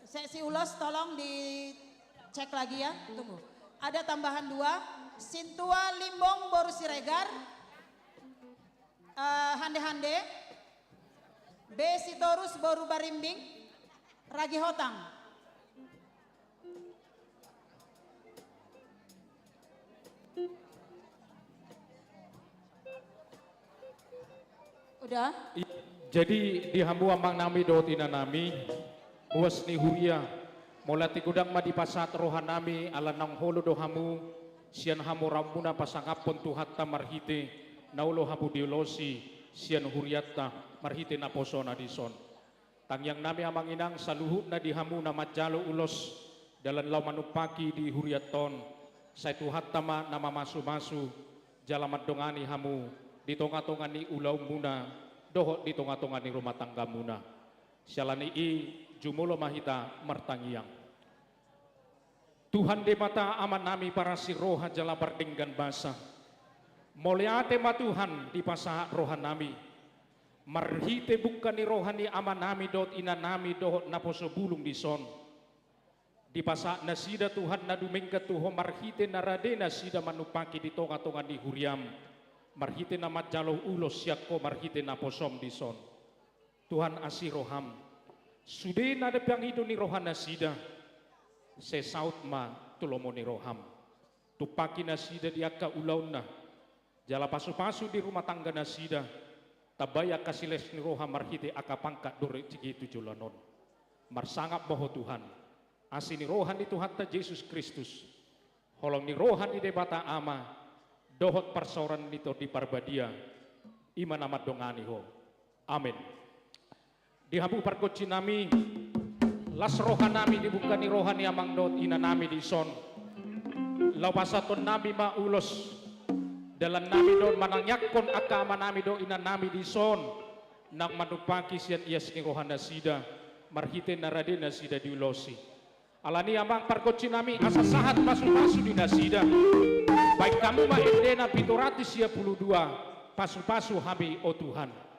Seksi ulos tolong dicek lagi ya, tunggu. Ada tambahan dua, Sintua Limbong boru Siregar, eh, hande-hande, B Sitorus boru Barimbing, ragi hotang. Udah? I-, jadi di hamu amang nami dohot ina nami, uas ni huria, mauliate godang ma dipasahat roha nami ala naung olo do hamu sian hamoraonmuna pasangaphon Tuhanta marhite na olo hamu diulosi sian hurianta marhite naposona dison. Tangiang nami amang inang, saluhutna di hamu na manjalo ulos dalan laho manumpaki di hurianta on, sai Tuhanta ma na mamasu-masu jala mandongani hamu di tonga-tonga ni ulaonmuna dohot di tonga-tonga ni rumah tanggamuna. Siala ni i, jumolo ma hita martangiang. Tuhan Debata Ama nami parasi roha jala pardenggan basa, mauliate ma Tuhan dipasahat roha nami marhite bungka ni roha ni ama nami dohot ina nami dohot naposo bulung dison. Dipasahat nasida Tuhan na dumenggan tu Ho marhite na rade nasida manumpaki di tonga-tonga ni huriam, marhite na manjalo ulos sian Ho marhite naposom dison. Tuhan, asi roham. Sude na pangido ni roha nasida, sai saut ma tu lomo ni roham. Tumpaki nasida di angka ulaonna, jala pasu-pasu di rumah tangga nasida, tambai angka silas ni roha marhite angka pangkat dohot rezeki tu joloan on. Marsangap ma Ho Tuhan, asi ni roha ni Tuhanta Jesus Kristus, holong ni roha ni Debata Ama, dohot parsaoran ni Tondi Parbadia, i ma na mandongani ho. Amen. Di hamu pargonsi nami, las roha nami di bungka ni roha ni amang dohot ina nami dison. Laho pasahaton nami ma ulos dalan nami dohot manangiangkon angka ama nami dohot ina nami dison, naung manumpaki sian ias ni roha nasida, marhite na rade nasida diulosi. Alani amang pargonsi nami, asa sahat pasu-pasu di nasida. Baen hamu ma endena pitu ratus sia pulu dua, pasu-pasu hami o Tuhan.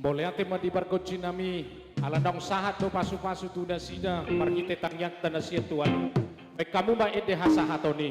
Mauliate ma di pargonsi nami, ala naung sahat do pasupasu tu nasida marhite tangiangta na sian Tuhan. Baen hamu ma ende hasahaton i.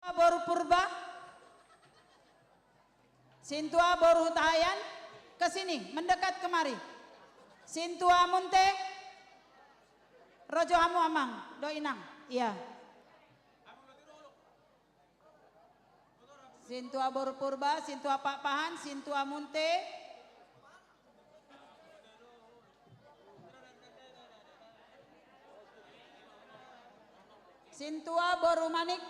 Boru Purba. Sintua boru Hutahaean. Ke sini, mendekat kemari. Sintua Munte. Ro jo hamu amang dohot inang. Iya. Sintua boru Purba, sintua Pakpahan, sintua Munte. Sintua boru Manik.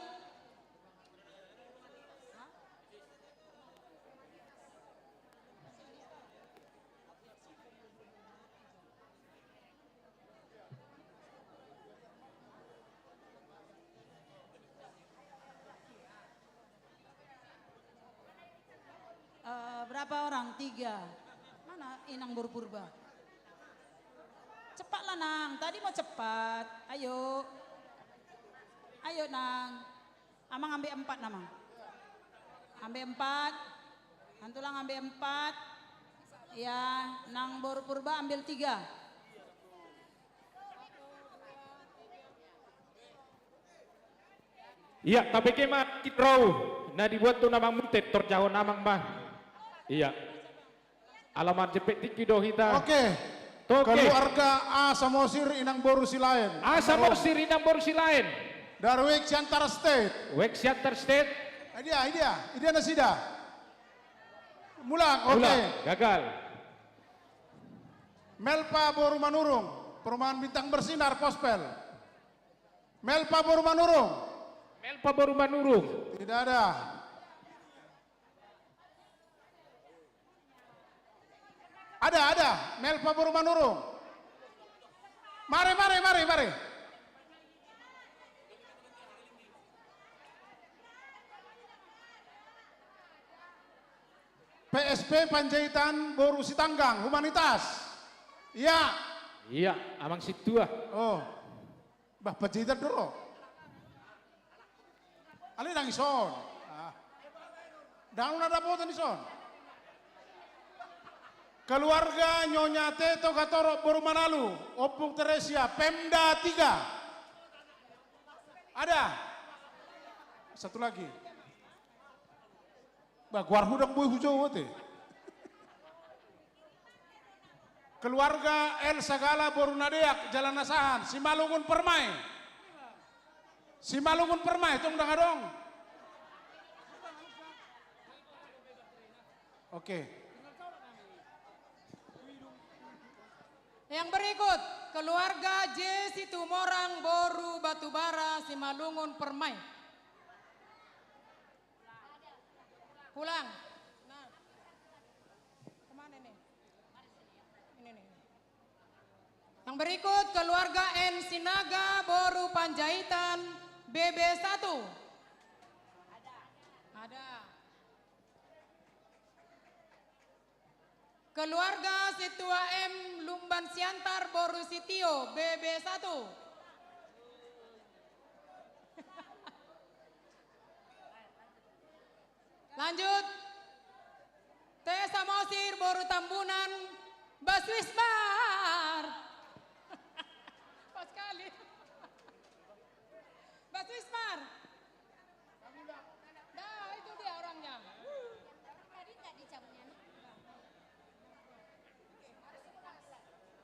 Eh, berapa orang? Tiga. Mana inang boru Purba? Cepatlah, Nang. Tadi mau cepat. Ayo. Ayo, Nang. Amang ambil empat, Amang. Ambil empat. Hantulang ambil empat. Ya, nang boru Purba ambil tiga. Iya, tabege ma tingki rau na dibuat tu Amang Munte, torjahon Amang ma. Iya. Ala marjempek tingki do hita. Oke. Oke. Keluarga A Samosir, inang boru Silaen. A Samosir, inang boru Silaen. Dari Wek Siantar State. Wek Siantar State. Idia, idia, idia nasida. Mulak, oke. Mulak, gagal. Melpa boru Manurung, perumahan Bintang Bersinar, Pospel. Melpa boru Manurung. Melpa boru Manurung. Tidak ada. Ada, ada. Melpa boru Manurung. Mari, mari, mari, mari. P S P Panjaitan boru Sitanggang, Humanitas. Iya. Iya, Amang Sintua. Oh. Bah, Panjaitan do ro. Alai ndang dison. Ah. Ndang na dapotan dison. Keluarga Nyonya Teto Gatorop boru Manalu, Ompung Teresia, Pemda tiga. Ada. Satu lagi. Bah, goarhu ndang boi hujou ate. Keluarga El Sagala boru Nadeak, Jalan Asahan, Simalungun Permai. Simalungun Permai, tong ndang adong. Oke. Yang berikut, keluarga J Situmorang boru Batubara, Simalungun Permai. Pulang. Nah. Kemana nih? Ini nih. Yang berikut, keluarga N Sinaga boru Panjaitan, B B satu. Ada. Keluarga Sintua M Lumban Siantar boru Sitio, B B satu. Lanjut. T Samosir boru Tambunan, Bas Wismar. Pas sekali. Bas Wismar. Nah, itu dia orangnya.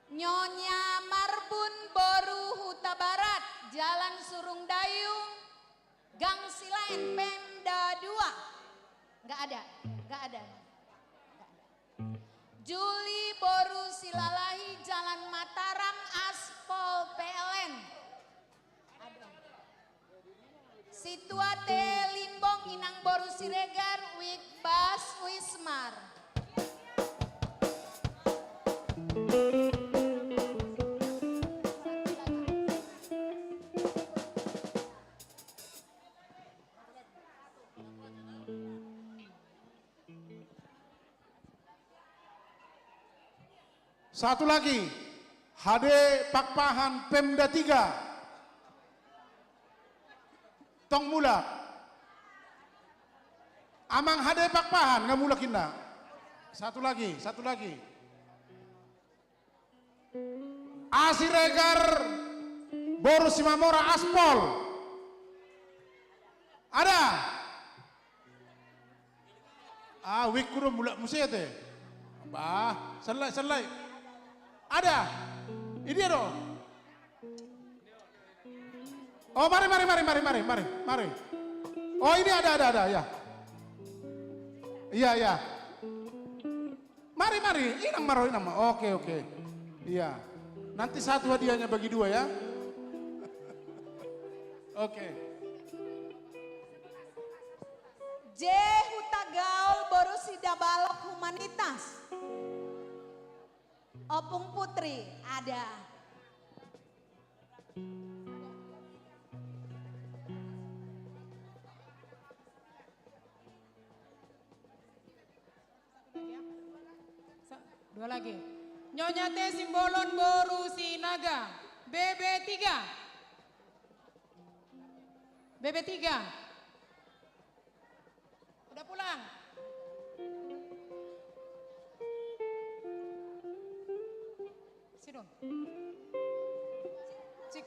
Nyonya Marbun boru Hutabarat, Jalan Surungdayung, Gang Silaen, Pemda dua. Nggak ada, nggak ada. Nggak ada. Juli boru Silalahi, Jalan Mataram, Aspol P L N. Aduh. Sintua T Limbong, inang boru Siregar, Wik Bas Wismar. Satu lagi, H D Pakpahan, Pemda tiga. Tong mulak. Amang H D Pakpahan, nga mulak inna. Satu lagi, satu lagi. A Siregar boru Simamora, Aspol. Ada. Ah, wikku do mulak muse te. Bah, sallai, sallai. Ada. Idia do. Oh, mari, mari, mari. Oh, ini ada, ada, ada, ya. Iya, iya. Mari, mari, inang ma ro, inang ma. Oke, oke. Iya. Nanti satu hadiahnya bagi dua ya. Oke. J Hutagaol, boru Sidabalok, Humanitas. Opung Putri, ada. Sa-, dua lagi. Nyonya T Simbolon, boru Sinaga, B B tiga. B B tiga. Udah pulang. Sidung. Cik,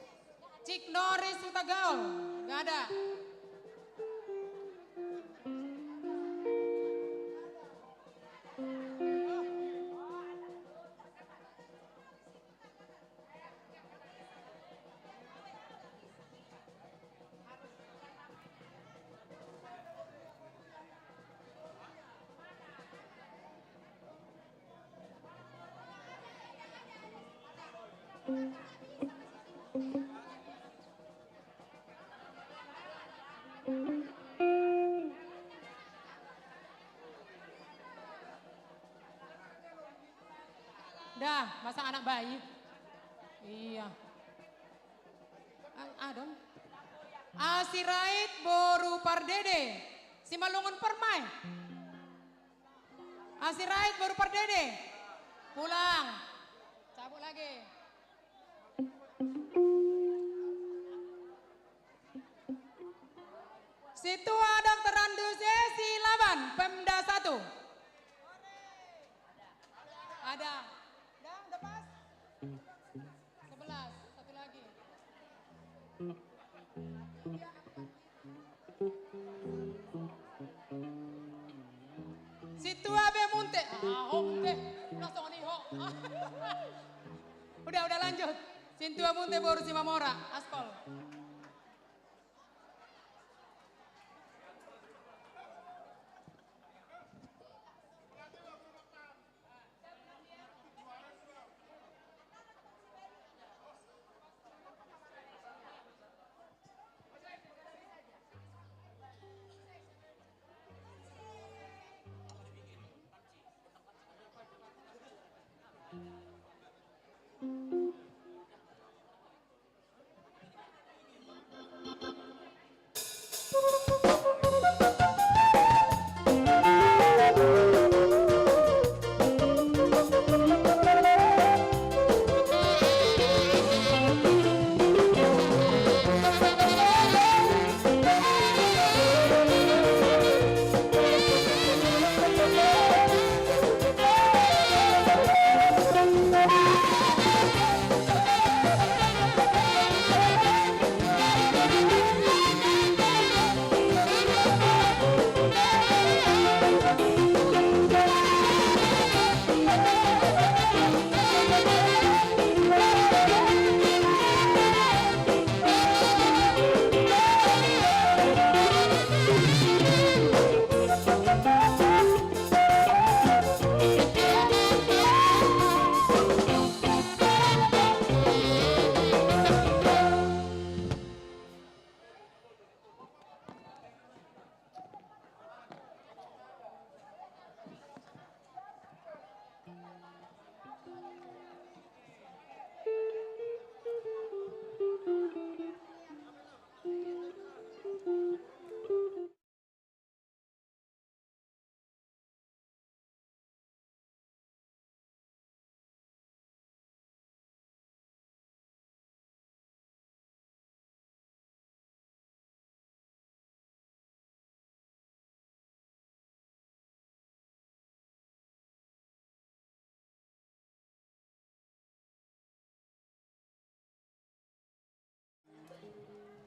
Cik Noris Hutagaol, nggak ada. Dah, masa anak bayi? Iya. Ah, ah, dong. Asirait boru Pardede. Simalungun Permai. Asirait boru Pardede. Pulang. Cabut lagi. Sintua Dokter Anduse Silaban, Pemda satu. Ada. Dah, udah pas. Sebelas, satu lagi. Sintua be Munte. Ah, ho Munte. Langsung ni ho. Udah, udah lanjut. Sintua Munte boru Simamora, Aspol.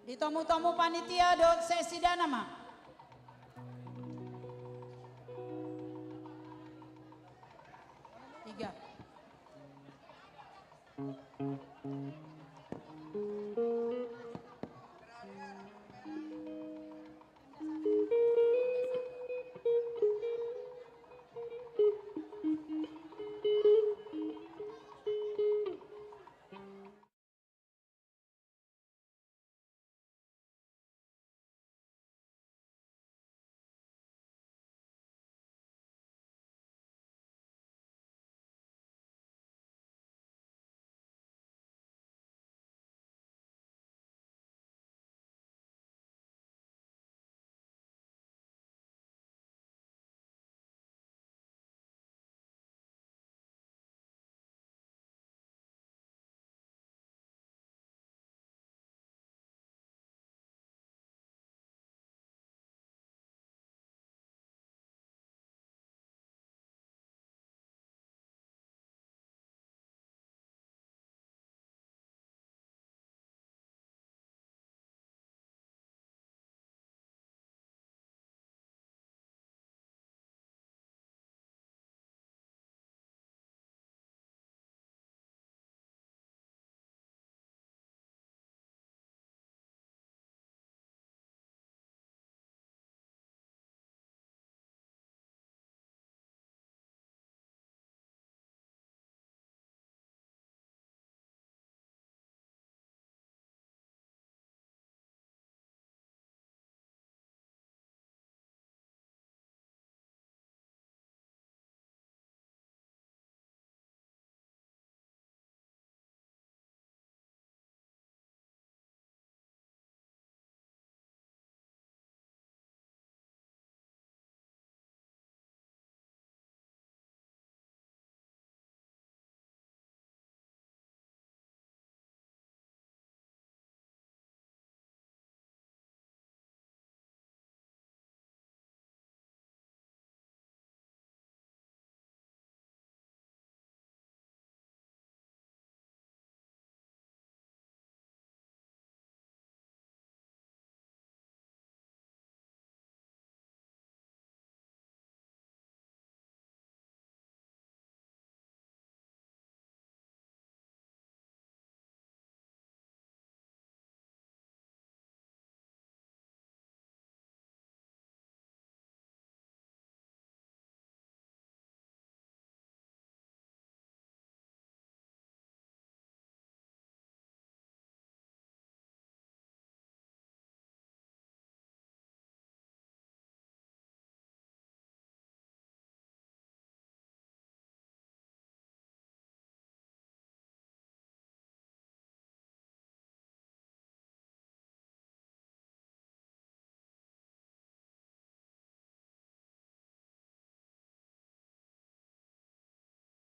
Ditomu-tomu panitia dohot seksidana ma. Tiga.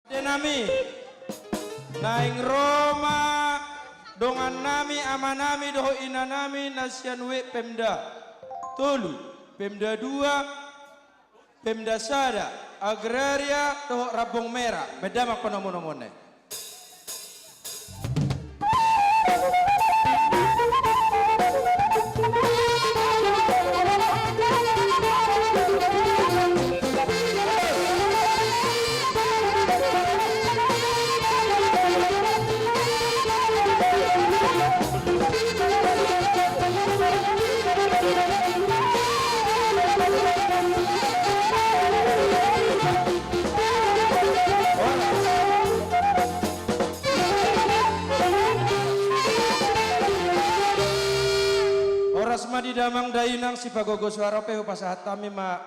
Ate nami, naeng ro ma dongan nami, ama nami dohot ina nami na sian Wik Pemda tolu, Pemda dua, Pemda sada, Agraria dohot Rambong Merah, baen damang panomunomuon i. Horas ma di damang dainang, sipagogo suara pe hupasahat hami ma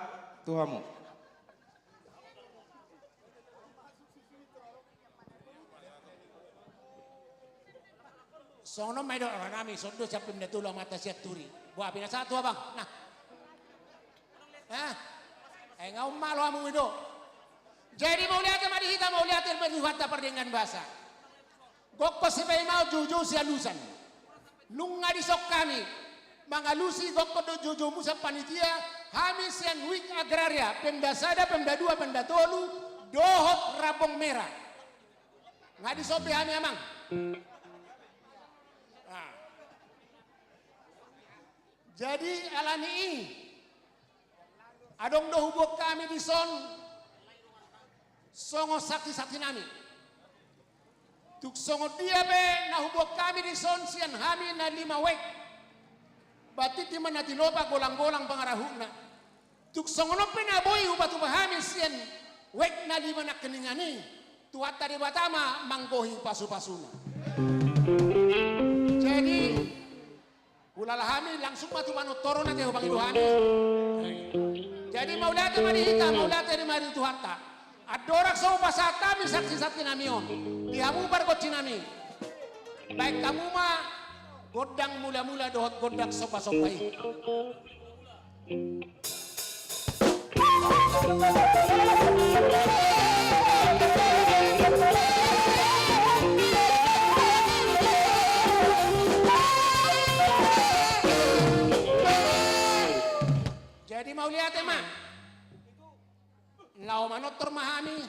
tu hamu. Songon on ma i do roha nami, songon do sian Pemda tolu, amanta Sianturi. Boha, pinasahat tu abang. Nah. Hah? Eh, nga umalo hamu i do. Jadi mauliate ma di hita, mauliate ma di Tuhanta pardenggan basa. Gokhon sipaima on, joujou sialusan. Nunga dison hami mangalusi gokhon dohot joujoumu sian panitia, hami sian Wik Agraria, Pemda sada, Pemda dua, Pemda tolu, dohot Rambong Merah. Nga dison be hami, amang. Ah. Jadi alani i, adong do huboan hami dison songon saksi-saksi nami. Tung songon dia pe na huboan hami dison sian hami na lima wijk, batik di mana tilopa golang-golang pangarahutna. Tung songon on pe na boi hupatupa hami sian wijk na lima nangkiningan i, Tuhanta Debata ma manggohi pasu-pasuna. Jadi, hulala hami langsung ma tu manortor on ate, hupangido hami. Jadi mauliate ma di hita, mauliate ma di Tuhanta. Andorang so hupasahat hami saksi-saksi nami on di hamu pargonsi nami, baen hamu ma gondang mula-mula dohot gondang somba-somba i. Jadi mauliate ma. Laho manortor ma hami.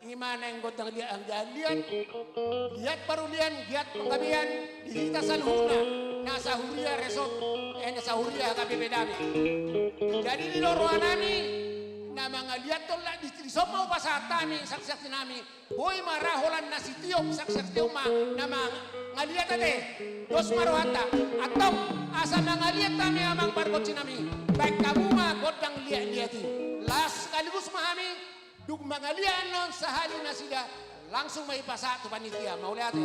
I ma naeng gondang liat anggiat liat, liat parulian, giat panggabean, di hita saluhutna na sahuria resort, eh, na sahuria H K B P Dame. Jadi di roha nami na mangaliat on, laos dison ma hupasahat hami saksi-saksi nami, boi ma ra holan na sitiop, saksi-saksi on ma na mangaliat ate. Dos ma rohanta. Antong asa mangaliat hami amang pargonsi nami, baen hamu ma gondang liat-liat i. Laos sekaligus ma hami dung mangaliat annon sahali nasida, langsung ma hupasahat tu panitia, mauliate.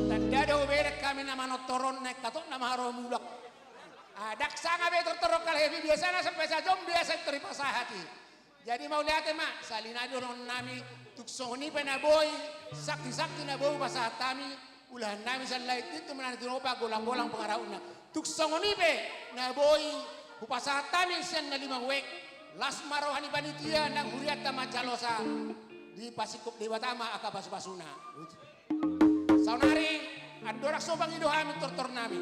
Tanda do hubereng hami na manortor on, naeng hatop nama haroa mulak. Ah, ndang sanga be tortor on, kal heavy biasana sampe sajom biasa tor dipasahat i. Jadi mauliate ma, sahali nai dohonon nami, tung songon i pe na boi saksi-saksi na boi hupasahat hami, ulaon nami sian lae tintu, di mana tilopa golang-golang pangarahutna. Tung songon i pe na boi hupasahat hami sian na lima wijk, las ma roha ni panitia nang hurianta manjalosa, dipasingkop Debata ma angka pasu-pasuna. Saonari andorang so pangido hami tortor nami.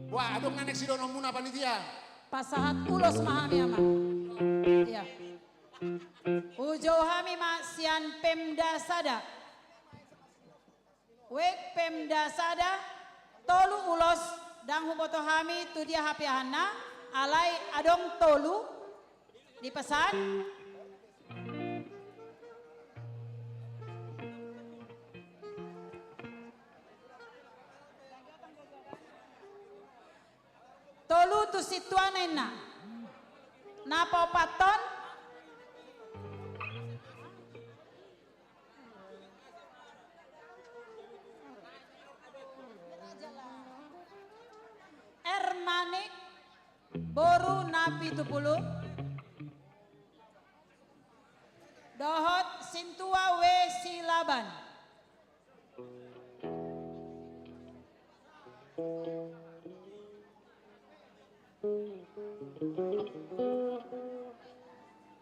Wah, adong na naeng sidohononmuna panitia? Pasahat ulos ma hami, amang. Iya. Hujou hami ma sian Pemda Sada. Wijk Pemda Sada, tolu ulos, ndang huboto hami tu dia hapeahanna, alai adong tolu dipasahat. Tolu tu sintua ninna. Na paopathon. Ermanik boru Napitupulu. Dohot sintua W. Silaban.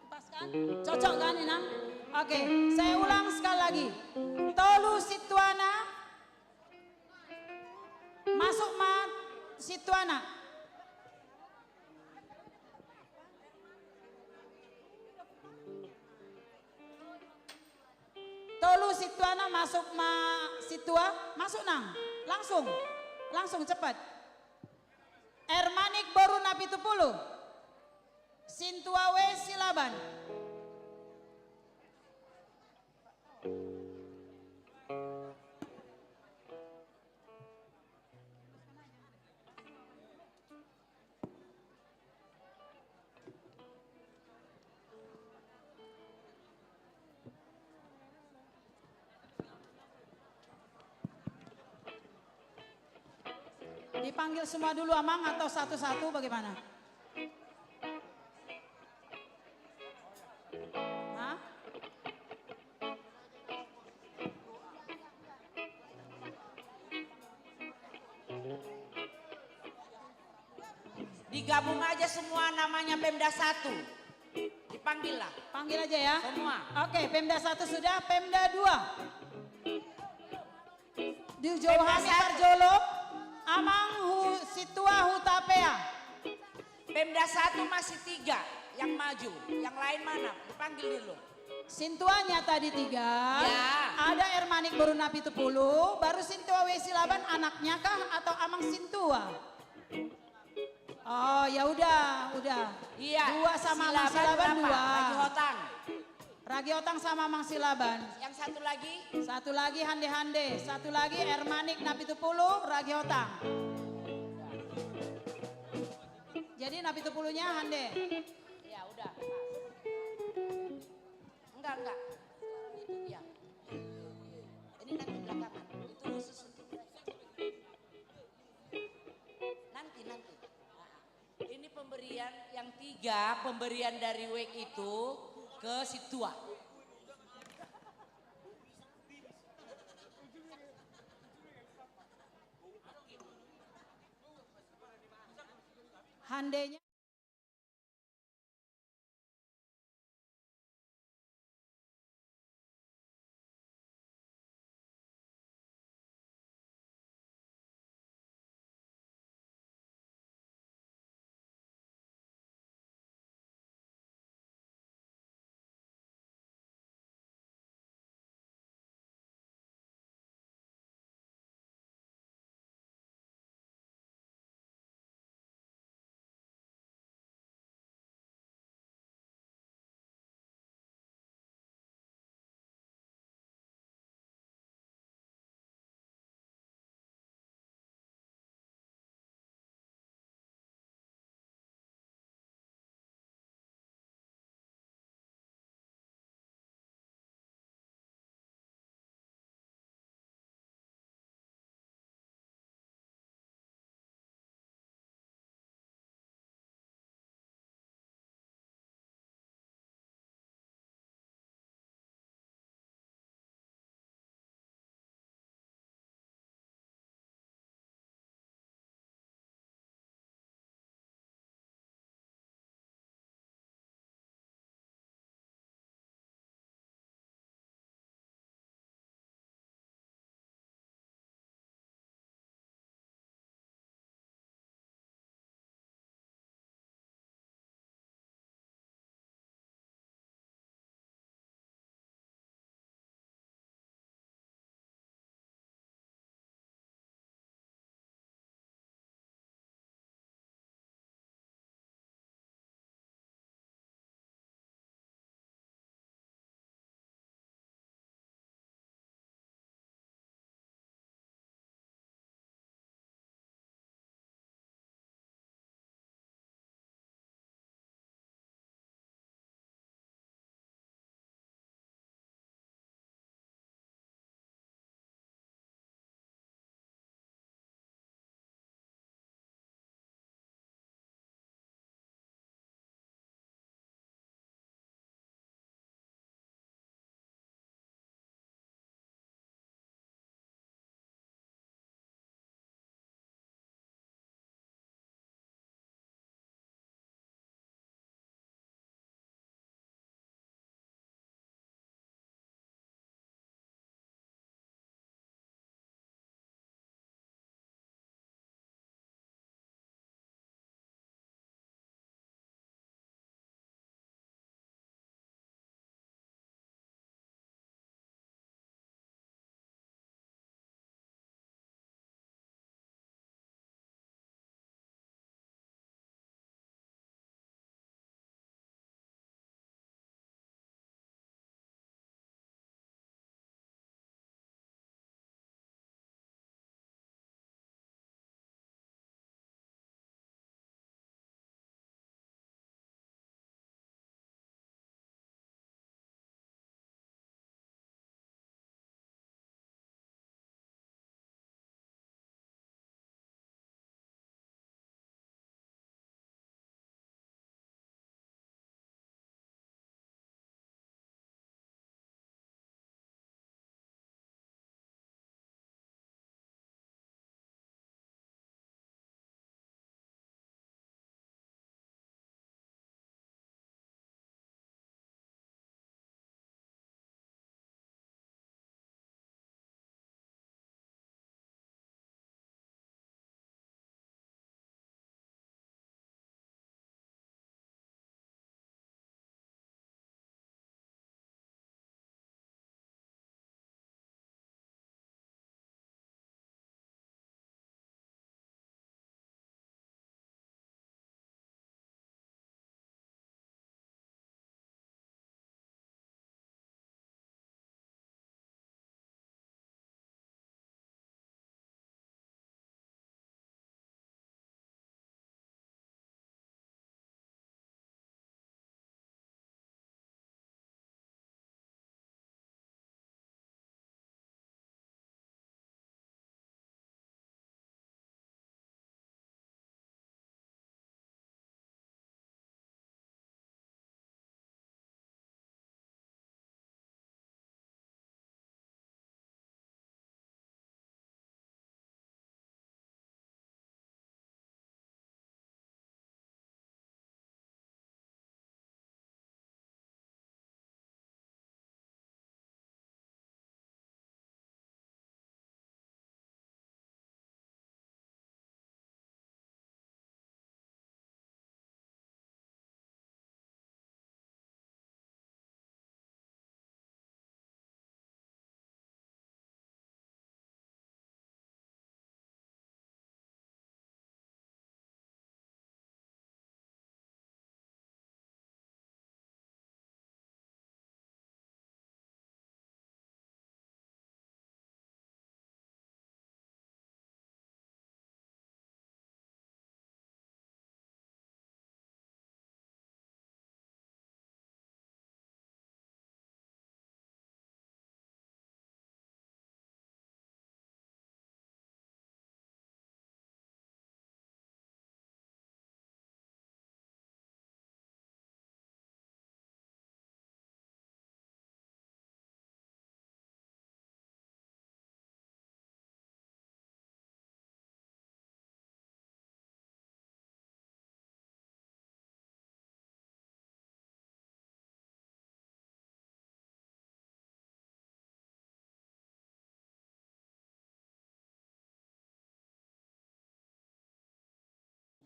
Pas kan? Cocok kan, Inang? Oke, saya ulang sekali lagi. Tolu sintuana. Masuk ma sintuana. Sintua na masuk ma sintua, masuk nang. Langsung. Langsung cepat. Ermanik boru Napitupulu. Sintua W Silaban. Dipanggil semua dulu, Amang, atau satu-satu bagaimana? Hah? Digabung aja semua namanya Pemda satu. Dipanggil lah. Panggil aja ya. Semua. Oke, Pemda satu sudah, Pemda dua. Di Johani Pemda satu. Parjolo, Amang Hu-, Sintua Hutapea. Pemda satu masih tiga yang maju, yang lain mana? Dipanggil dulu. Sintuanya tadi tiga. Ya. Ada Ermanik boru Napitupulu, baru Sintua W Silaban, anaknya kah atau Amang Sintua? Oh, ya udah, udah. Iya. Dua sama Amang Silaban, Silaban, dua. Ragi Hotang. Ragi Hotang sama Amang Silaban. Yang satu lagi? Satu lagi Hande-Hande, satu lagi Ermanik Napitupulu, Ragi Hotang. Jadi Napitupulunya Hande. Ya udah. Enggak, enggak. Itu dia. Ini nanti belakangan. Itu khusus untuk nanti, nanti. Ini pemberian yang tiga, pemberian dari Wek itu ke Sintua. Handenya.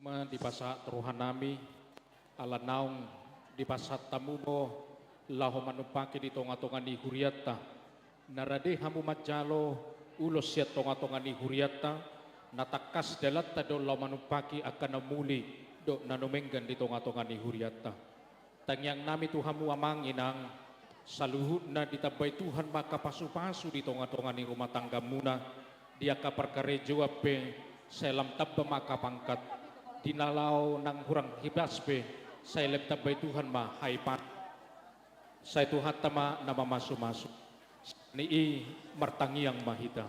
Ma dipasahat rohanami, ala naung dipasahat hamu do laho manumpaki di tonga-tonga ni hurianta. Na rade hamu manjalo ulos sian tonga-tonga ni hurianta, na tangkas dalanta do laho manumpaki angka na muli dohot na numenggan di tonga-tonga ni hurianta. Tangiangnami tu hamu amang inang, saluhutna ditambai Tuhan ma angka pasu-pasu di tonga-tonga ni rumah tanggamuna, di angka parkarejoan pe, sai lam tamba ma angka pangkat, di na laho nang hurang hibas pe, sai lam tambai Tuhan ma haipan. Sai Tuhanta ma na mamasu-masu. Ni i martangiang ma hita.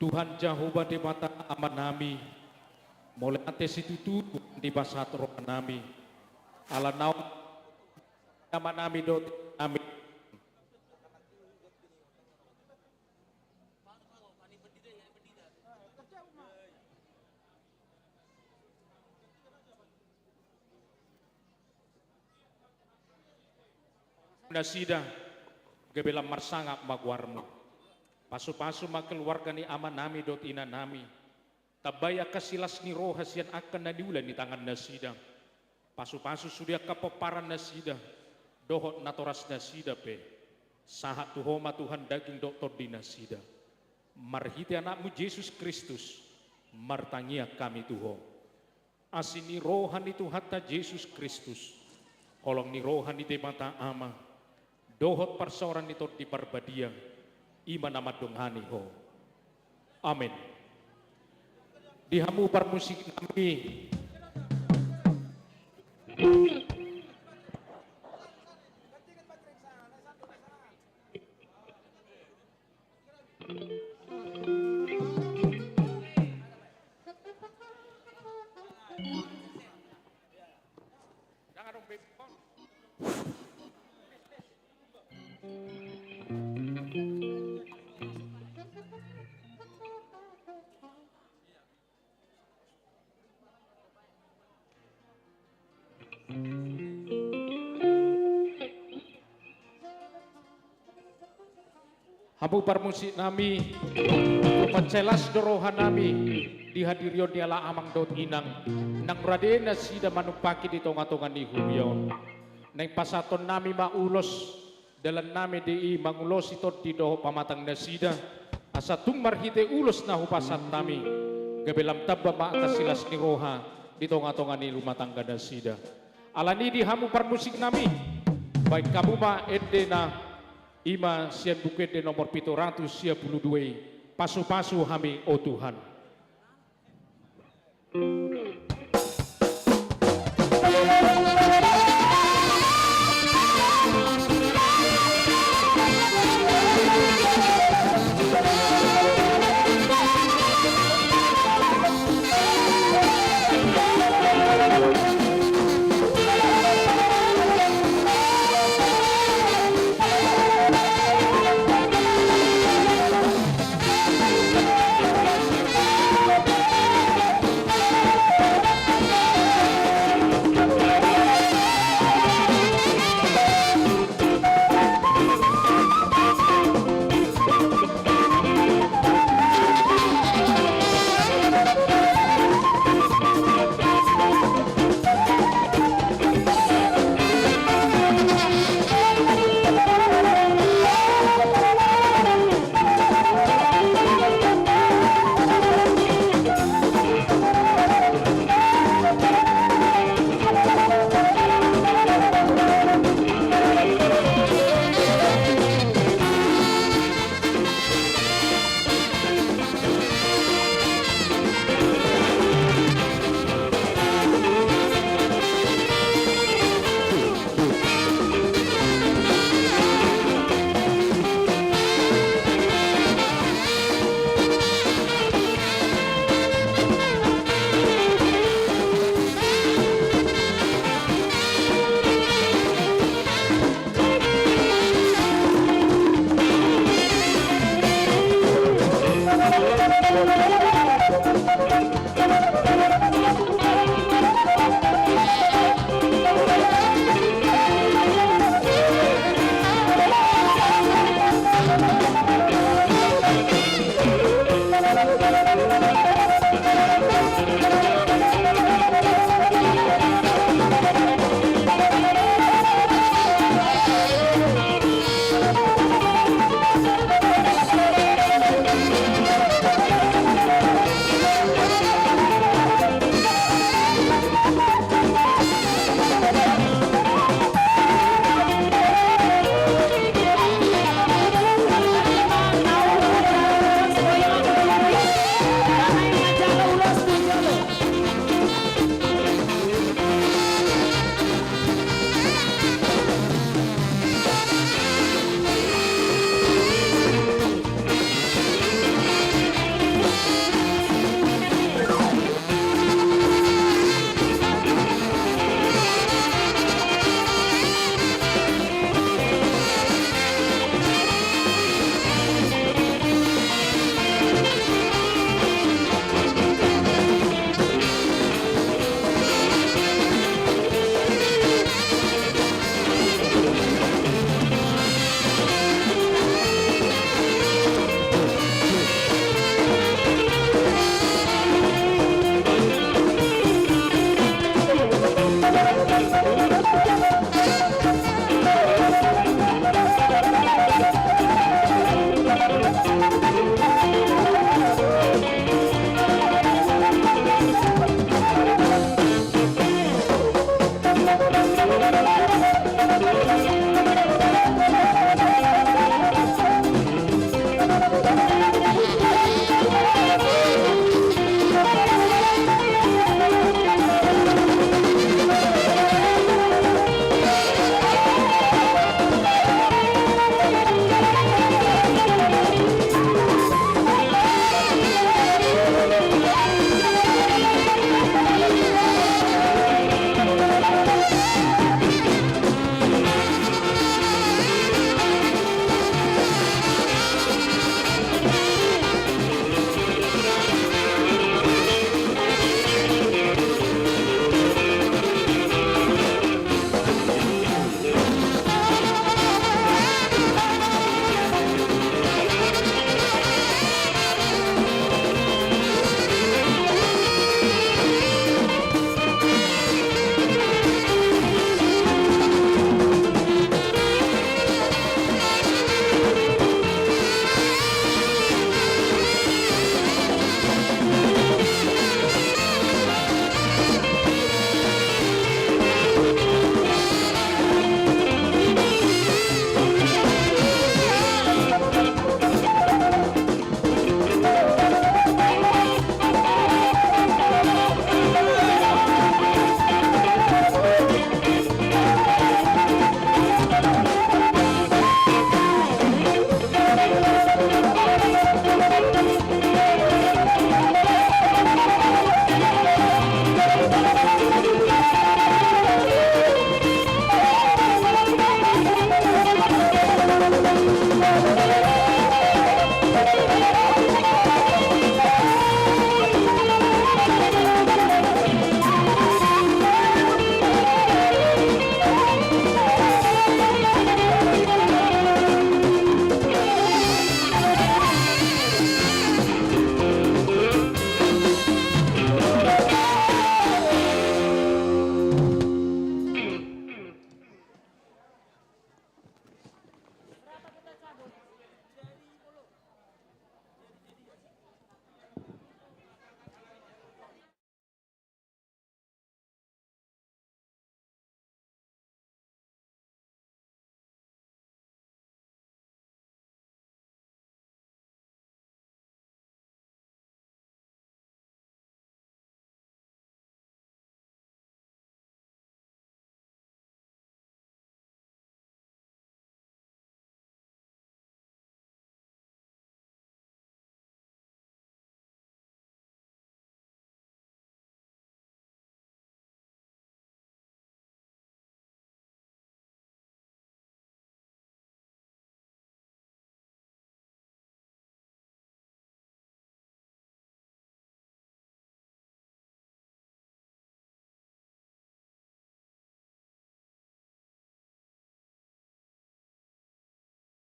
Tuhan Jahowa Debata Amanami, mauliate situtu dipasahat rohanami. Ala naung amanami dohot inanami. Nasida, gabe lam marsangap ma goarmu. Pasu-pasu ma keluarga ni amanami dohot inanami. Tambai angka silas ni roha sian angka na niula ni tangan nasida. Pasu-pasu sude angka pomparan nasida, dohot natoras nasida pe. Sahat tu Ho ma Tuhan daging dohot tondi nasida. Marhite Anakmu Jesus Kristus, martangiang hami tu Ho. Asi ni roha ni Tuhanta Jesus Kristus, holong ni roha ni Debata Ama, dohot parsaoran ni Tondi Parbadia, i ma na mandongani ho. Amen. Di hamu parmusiknami. Hamu parmusiknami, pansai las do rohanami di hadirion ni ala amang dohot inang, naung rade nasida manumpaki di tonga-tonga ni huria on. Naeng pasahatonnami ma ulos, dalannami di i mangulosi tondi dohot pamatang nasida, asa tung marhite ulos na hupasahat hami, gabe lam tamba ma angka silas ni roha di tonga-tonga ni rumah tangga nasida. Alani di hamu parmusiknami, baen hamu ma endena, i ma sian Buku Ende nomor pitu ratus sia pulu dua i, Pasu-pasu Hami, o Tuhan.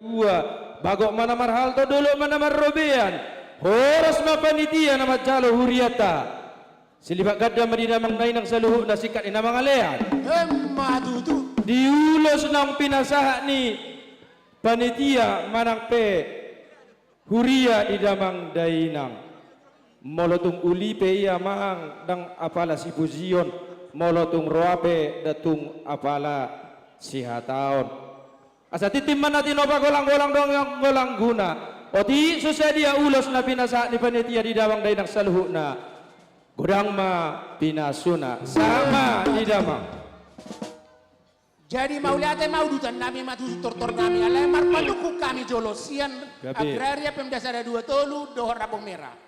Ua, bagok ma na marhalto, dolok ma na marrobean. Horas ma panitia na manjalo hurianta. Silipat ganda ma di damang dainang saluhutna, singkat ni na mangalean. Emma tutu. Di ulos naung pinasahat ni panitia manang pe huria di damang dainang. Molo tung uli pe i amang, ndang apala sipujion, molo tung roa pe ndang tung apala sihataon. Asa tintin ma na tinopa, golang-golang dongan, golang guna. Otik so sadia ulos na pinasahat ni panitia di damang dainang saluhutna, godang ma pinasuna. Sahat ma di damang. Jadi mauliate ma udutan nami, ma tutu tortor nami, alai marpanungkun hami jolo sian Gabe. Agraria Pemda sada dua tolu dohot Rambung Merah.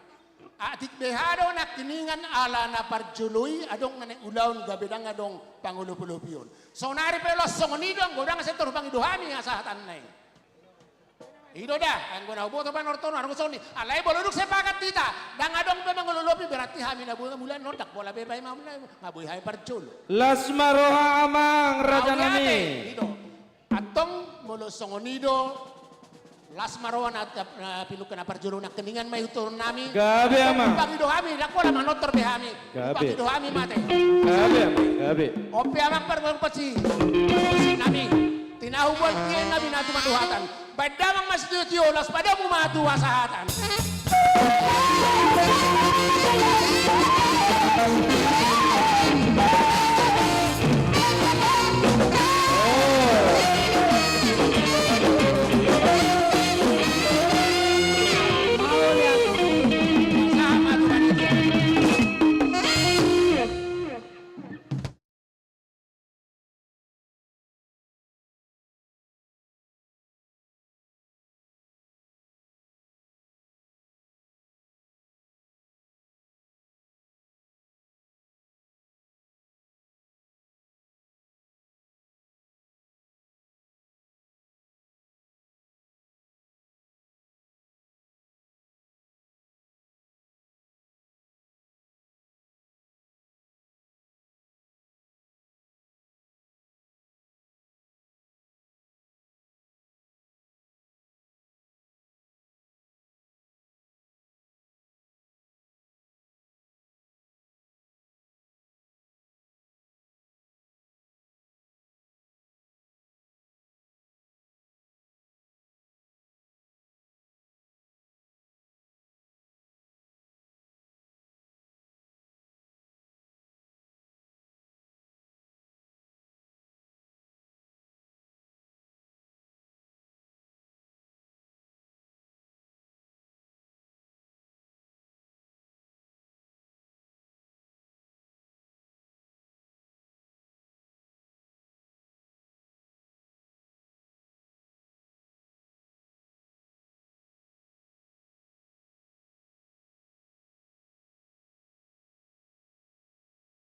Atik beha do nangkiningan ala na parjolo i adong na naeng ulaon gabe ndang adong pangolopolopion. Saonari pe laos songon i do, anggo ndang sai tor pangido hami hasahatanna i. I do da, anggo na huboto panortor on adong songon i. Alai molo dung sepakat hita, ndang adong pe mangololopi, berarti hami na boi mulak on ndang pola be paima, na boi hami parjolo. Las ma roha amang raja nami. Mauliate, i do. Antong molo songon i do, las ma roha na, na pilungkon na parjolo nangkiningan ma i hutoron nami. Gabe amang. Pangido hami, ndang pola manortor be hami. Gabe. Pangido hami mate. Gabe amang, gabe. On pe amang parpasi nami. Tinahu buan kian nami na tumatuhatan. Baen damang ma sitiotio, laos padomu ma tu hasahatan.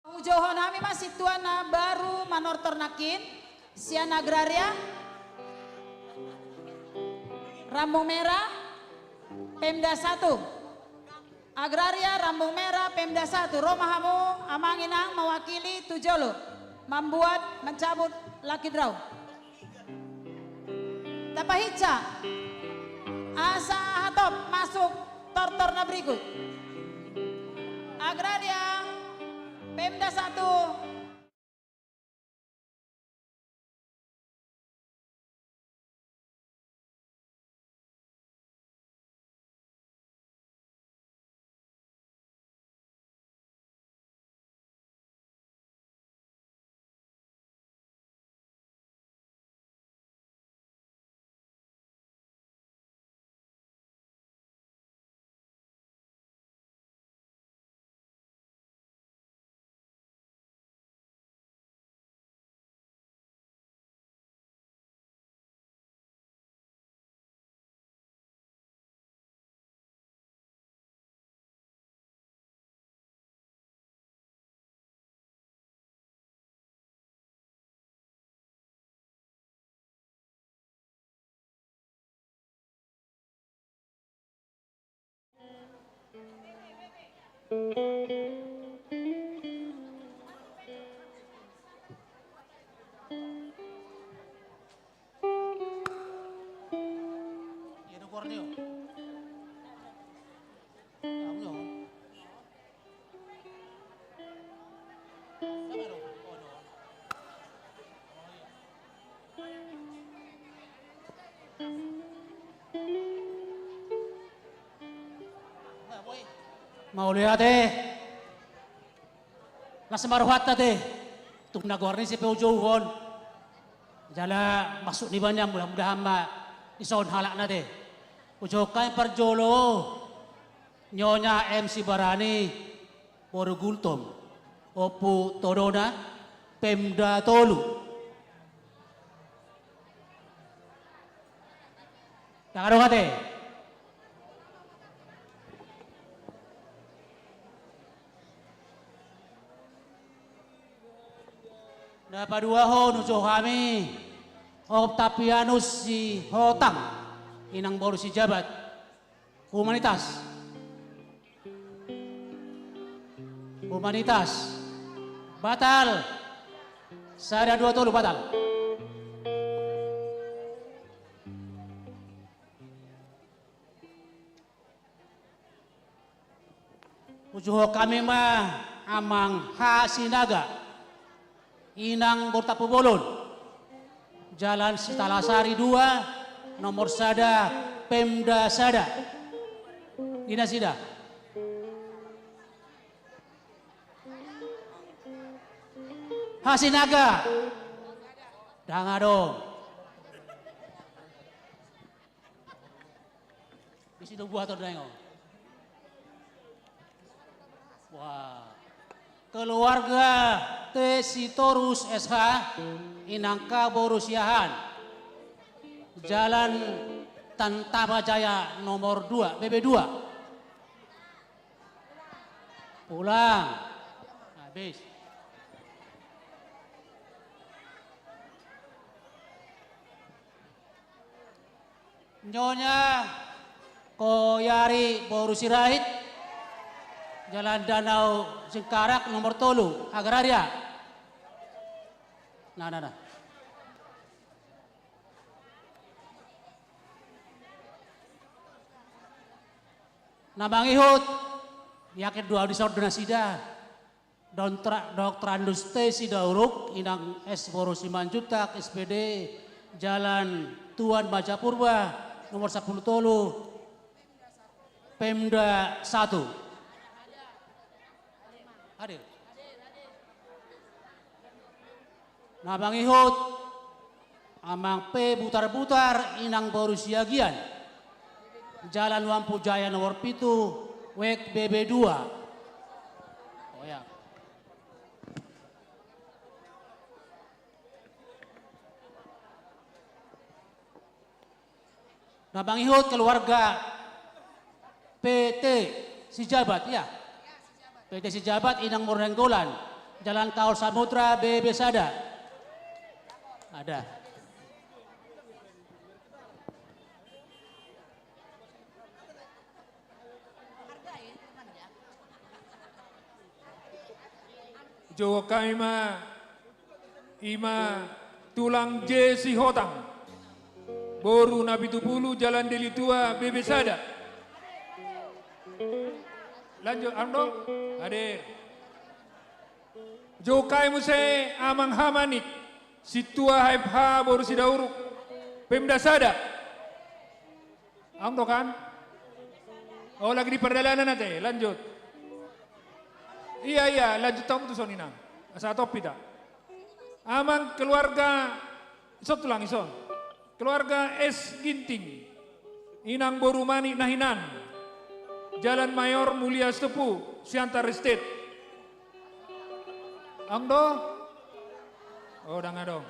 Hujohon hami ma sintua na baru manortor nangkin, sian Agraria Rambung Merah, Pemda satu. Agraria Rambung Merah, Pemda satu, ro ma hamu amang inang mewakili tu jolo, membuat, mencabut lucky draw. Tapahinsa asa hatop masuk tortor na berikut. Agraria Pemda satu. Mauliate. Las ma rohanta te. Tung na goarna ise pe hujouhon. Jala maksud niba nian mudah-mudahan ma dison halakna te. Hujouhon hami parjolo. Nyonya M C Barani, boru Gultom, Ompu Todona, Pemda tolu. Dang adong ate. Na paduahon hujou hami, Octavianus Sihotang, inang boru Sijabat. Humanitas. Humanitas. Batal. Sada, dua, tolu, batal. Hujouhon hami ma Amang H. Sinaga, inang boru Tampubolon, Jalan Sitalasari dua, nomor sada, Pemda sada. Di nasida. H. Sinaga. Dang adong. Isi do buat on daeng on. Wah. Keluarga T. Sitorus S H, inang K boru Siahaan. Jalan Tantama Jaya nomor dua, B B dua. Pulang. Habis. Nyonya Koyari boru Sirait, Jalan Danau Singkarak nomor tolu, Agraria. Nah, nah, nah. Na mangihut, yakin do au dison do nasida. Doktor, doktor Andus T. Sidauruk, inang S boru Simanjuntak, S P D, Jalan Tuan Majapurba, nomor sapuluh tolu, Pemda satu. Hadir. Na mangihut, Amang P. Butarbutar, inang boru Siagian, Jalan Wampu Jaya nomor pitu, W B B dua. Oh ya. Na mangihut keluarga P T Sijabat, ya. P T Sijabat, inang boru Nainggolan, Jalan Kaol Samudra, B B sada. Ada. Hujou hami ma, i ma tulang J. Sihotang, boru Napitupulu, Jalan Deli Tua, B B sada. Lanjut, adong do? Hadir. Hujou hami muse Amang Hamanik, Sintua H F H, boru Sidauruk, Pemda sada. Adong do kan? Oh, lagi di pardalanan ate, lanjut. Iya, iya, lanjut hamu tu son, inang. Asa hatop hita. Amang keluarga, ison tulang, ison. Keluarga S. Ginting. Inang boru Manik na hinan. Jalan Mayor Mulia Sitopu, Siantar Estate. Adong do? Oh, dang adong.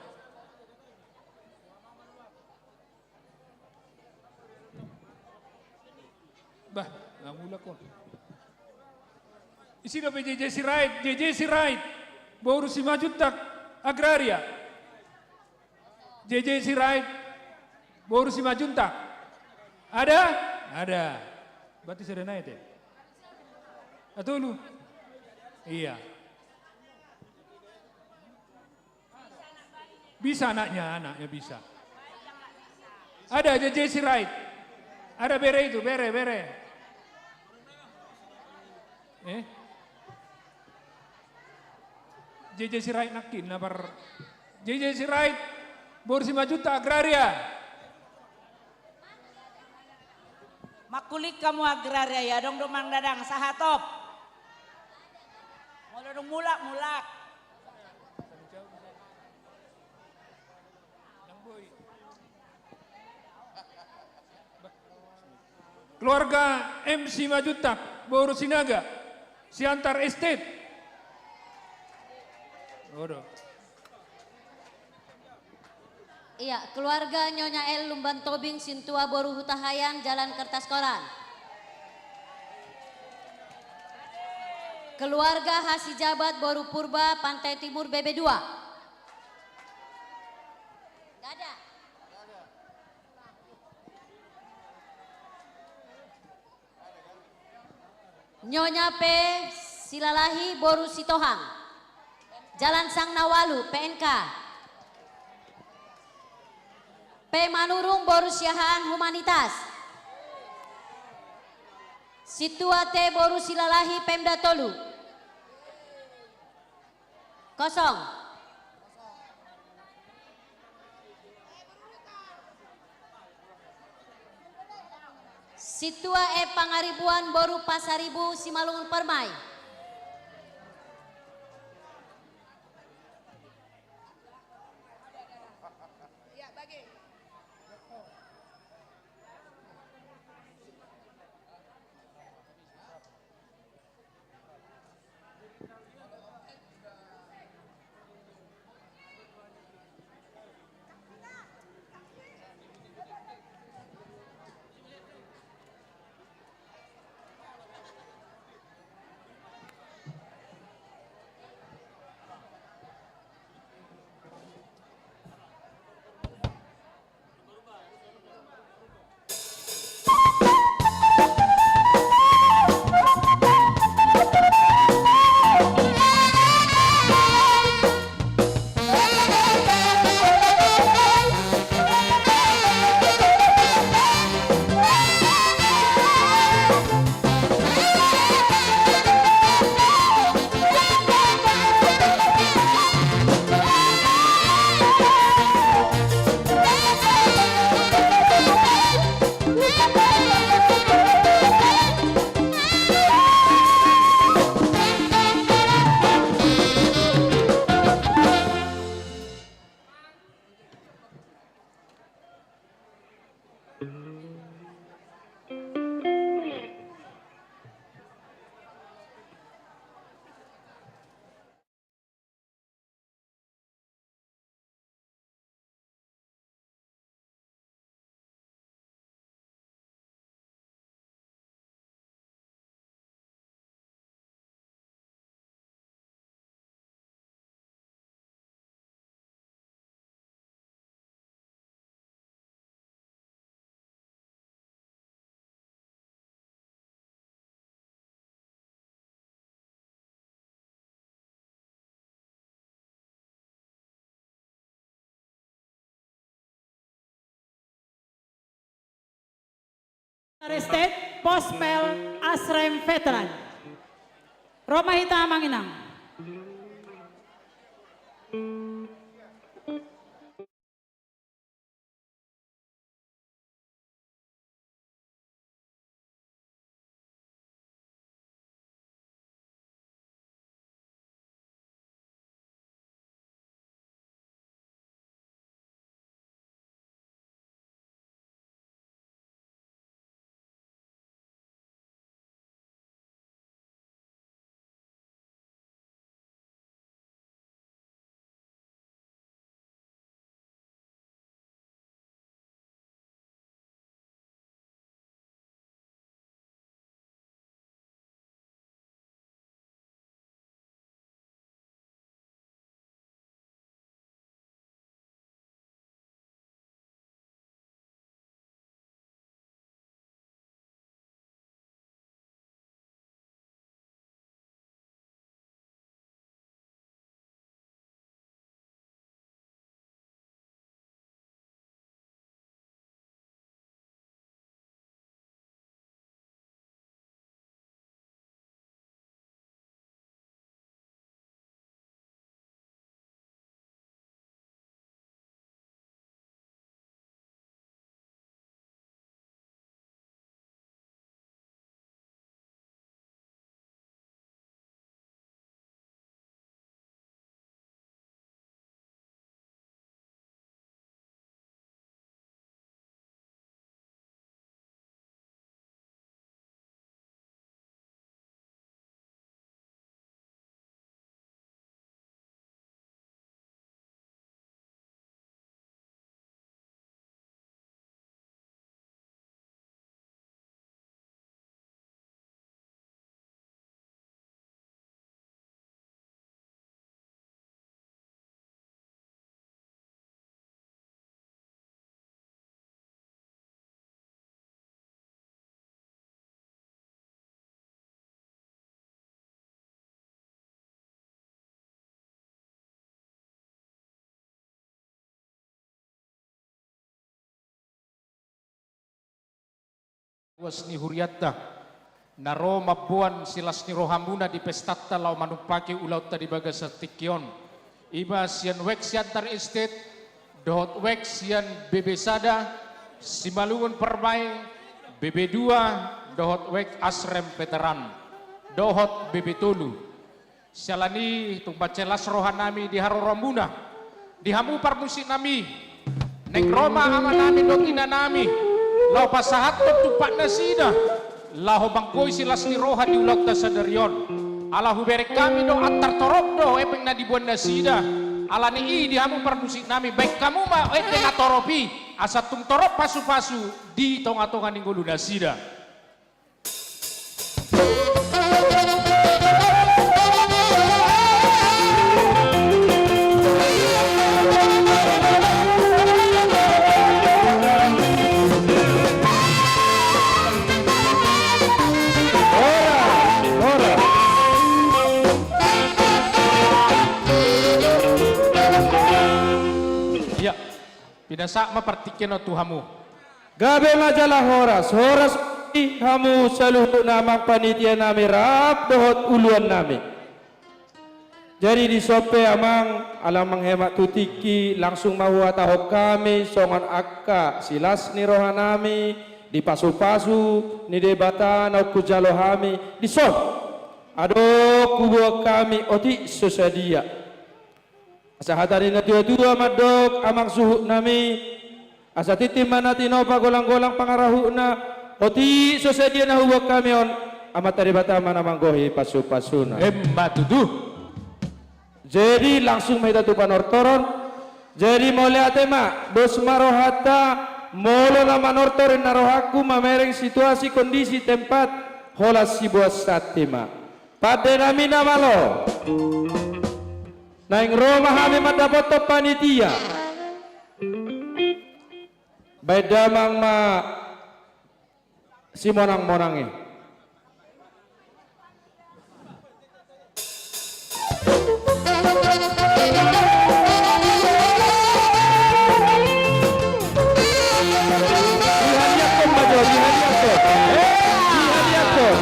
Bah, na mulak on. Isi dope J J Sirait, J J Sirait, boru Simanjuntak, Agraria. J J Sirait, boru Simanjuntak. Ada? Ada. Berarti sada nai ate. Atolu. Iya. Bisa anaknya, anaknya bisa. Ada J J Sirait. Ada bere itu, bere, bere. Eh? J J Sirait nangkin, na par-, J J Sirait, boru Simanjuntak, Agraria. Mangkuling hamu Agraria, ia adong do Mang Dadang, sahatop. Molo dung mulak, mulak. Keluarga M Simanjuntak, boru Sinaga, Siantar Estate. Waduh. Iya, keluarga Nyonya L Lumban Tobing, Sintua, boru Hutahaean, Jalan Kertas Koran. Keluarga Hasijabat, boru Purba, Pantai Timur, B B dua. Gak ada. Nyonya P Silalahi, boru Sitohang, Jalan Sang Naualu, P N K. P Manurung, boru Siahaan, Humanitas. Sintua T, boru Silalahi, Pemda tolu. Kosong. Sintua E Pangaribuan, boru Pasaribu, Simalungun Permai. Real Estate, Pospel, Asrem Veteran. Ro ma hita, Amang Inang. Ruas ni hurianta na ro mamboan silas ni rohamuna di pestanta laho manumpaki ulaonta di bagasan tingki on. I ma sian Wek Siantar Estate dohot Wek sian B B Sada Simalungun Permai, B B dua dohot Wek Asrem Veteran dohot B B tolu. Siala ni i tung mansai las rohanami di haroramuna, di hamu parmusiknami. Naeng ro ma amanami dohot inanami laho pasahathon tumpak nasida laho manggohi silas ni roha di ulaonta sadari on. Ala hubereng hami do antar torop do epeng na diboan nasida. Ala ni i di hamu parmusiknami, baen hamu ma ende na torop i asa tung torop pasupasu di tongatonga ni ngolu nasida. Ia, pinasahat ma partingkian on tu hamu. Gabe ma jala horas, horas ma di hamu saluhutna amang panitianami rap dohot uluannami. Jadi dison pe amang, ala manghemat tu tingki, langsung ma huhatahon hami songon angka silas ni rohanami di pasupasu ni Debata naung hujalo hami dison. Adong huboan hami otik so sadia. Asa hata ni natuatua mandok amang suhutnami, asa tintin ma na tinopa, golanggolang pangarahutna, otik so sadia na huboan hami on, Amanta Debata ma na manggohi pasupasuna. Emma tutu. Jadi langsung ma hita tu panortoron. Jadi mauliate ma, dos ma rohanta, molo na manortor ninna rohangku mamereng situasi kondisi tempat, holan siboan santi ma. Pandenami na malo. Naeng ro ma hami mandapothon panitia. Baen damang ma simonangmonang i. Dihadiahkon ma jo, dihadiahkon. Dihadiahkon.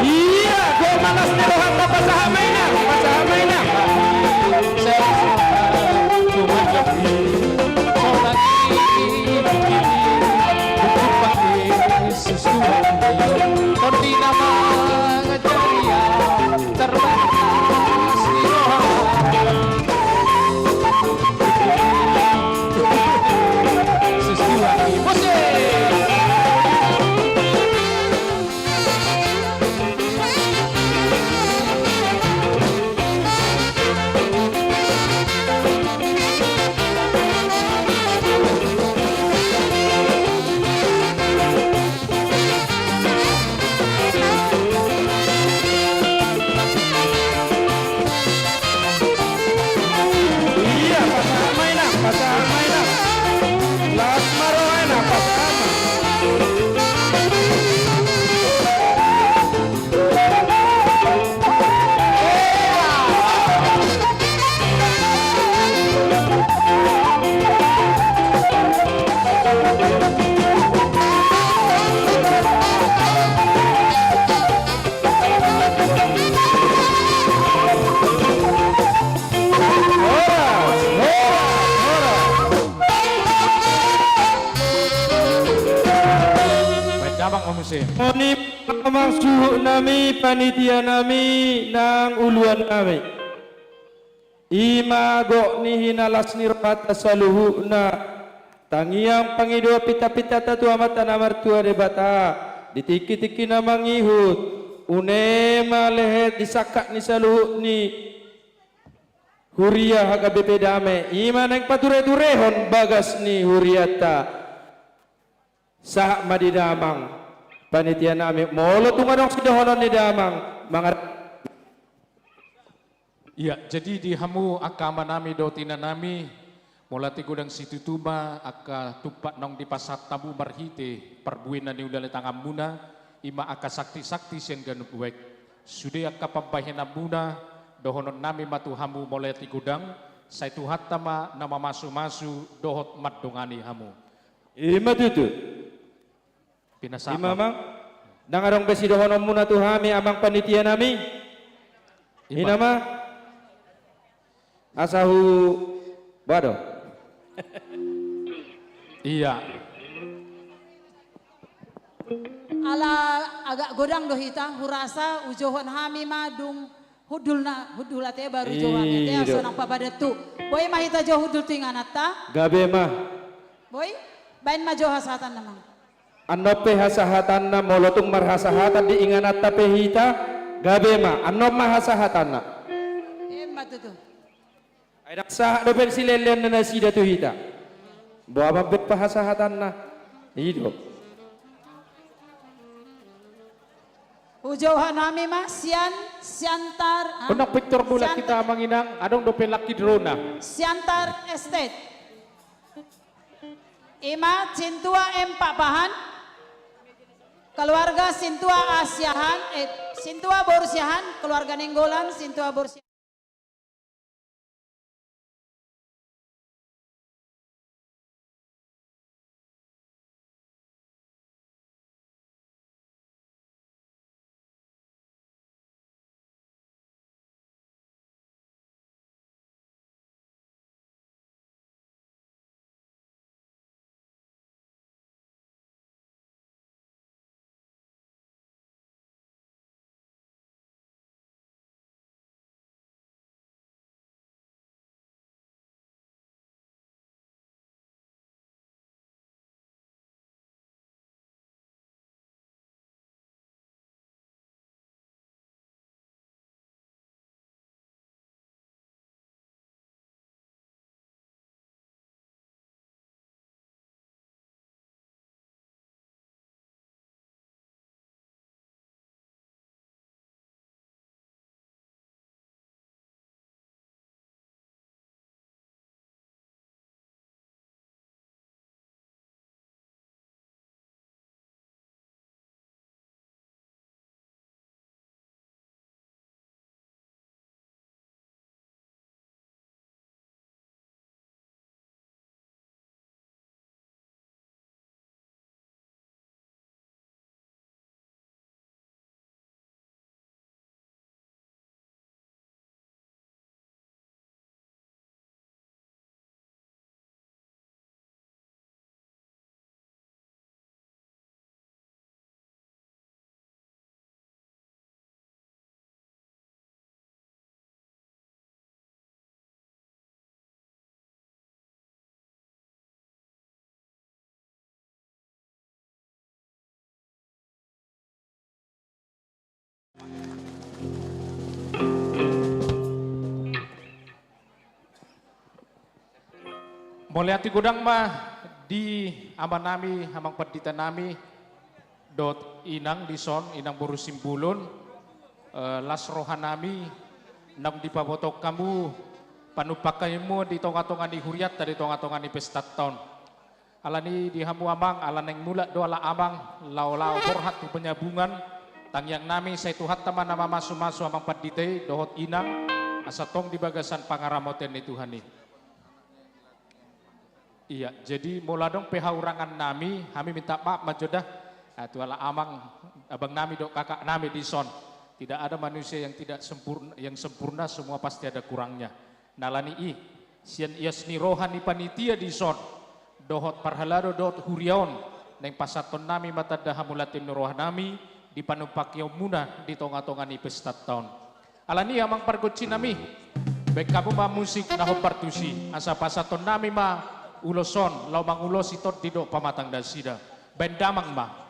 Ia, gok ma las ni rohanta, pasahat ma inang, pasahat ma inang. Ia, pasahat ma inang, pasahat ma inang. Las ma roha inang, pasahat ma. Baen damang ma muse. Songon i ma amang suhutnami, panitianami nang uluannami. I ma gok ni hinalas ni rohanta saluhutna. Tangiang pangidoan pintapintanta tu Amanta na martua Debata di tingkitingki na mangihut. Une ma lehet di sangkap ni saluhut ni huria H K B P Dame, i ma naeng patureturehon bagas ni hurianta. Sahat ma di damang panitia nami, molo tung adong sidohonon ni damang mangar- Ia, jadi di hamu angka ama nami dohot ina nami, molo ate godang situtu ma angka tumpak naung dipasahat hamu marhite parbue na niula ni tanganmuna, i ma angka sakti-sakti sian ganup uek. Sude angka pambahenanmuna, dohonon nami ma tu hamu molo ate godang, sai Tuhanta ma na mamasumasu dohot mandongani hamu. I ma tutu. Pinasahat ma. I ma, amang. Ndang adong be sidohononmuna tu hami, amang panitia nami? I ma. Ina ma. Asa hu-, boha do? Ia. Ala agak godang do hita, hurasa hujouhon hami ma dung hundul na, hundul ate baru jou hami ate. I do. Asa unang papadan tu. Boi ma hita jou hundul tu ingananta. Gabe ma. Boi, baen ma jou hasahatanna, amang. Annon pe hasahatanna, molo tung marhasahatan di ingananta pe hita, gabe ma, annon ma hasahatanna. I ma tutu. Ai ndang sahat dope sileleonna nasida tu hita. Boha ma be hasahatanna. I do. Hujouhon hami ma sian Siantar, ah, unang pintor bulat Siantar. Hita, amang inang, adong dope lucky draw-na. Siantar Estate. I ma Sintua M Pakpahan, keluarga Sintua A Siahaan, eh, Sintua boru Siahaan, keluarga Nainggolan, Sintua boru Siahaan. Mauliate godang ma di amanami, amang pandita nami, dohot inang dison, inang boru Simbolon, eh, las rohanami, naung dipabotohon hamu, panumpahion muna di tongatonga ni hurianta, di tongatonga ni pestanta on. Alani di hamu amang, ala naeng mulak do ala amang, laolao borhat tu panyabungan, tangiangnami sai Tuhanta ma na mamasumasu amang pandita i, dohot inang, asa tong di bagasan pangaramotion ni Tuhan i. Ia, jadi molo adong pe haurangannami, hami minta maaf ma jo da, ah, tu ala amang, abangnami dohot kakaknami dison. Tidak ada manusia yang tidak sempurna, yang sempurna, semua pasti ada kurangnya. Na alani i, sian ias ni roha ni panitia dison, dohot parhalado dohot huria on, naeng pasahatonnami ma tanda hamuliateon ni rohanami, di panumpahion muna di tongatonga ni pestanta on. Alani i amang pargonsinami. Baen hamu ma musik na hombar tusi, asa pasahatonnami ma ulos on laho mangulosi tondi dohot pamatang nasida. Baen damang ma.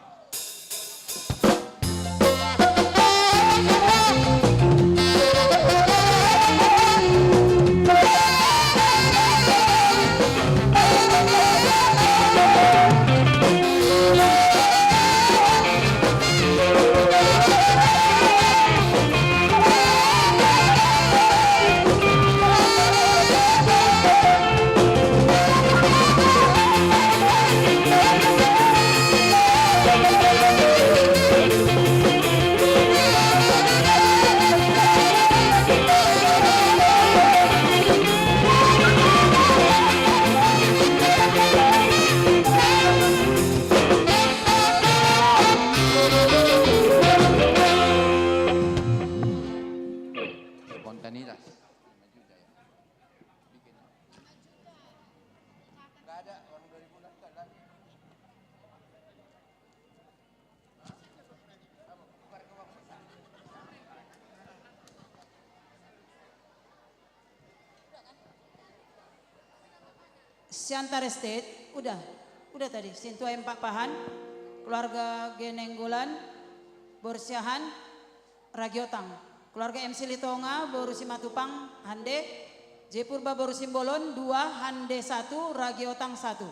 Spontanitas. Siantar Estate, udah, udah tadi. Sintua Empat Pahan, keluarga Genenggolan, boru Siahaan, Ragiotang. Keluarga M C Litonga, boru Simatupang, hande. J Purba, boru Simbolon, dua, hande satu, Ragiotang satu.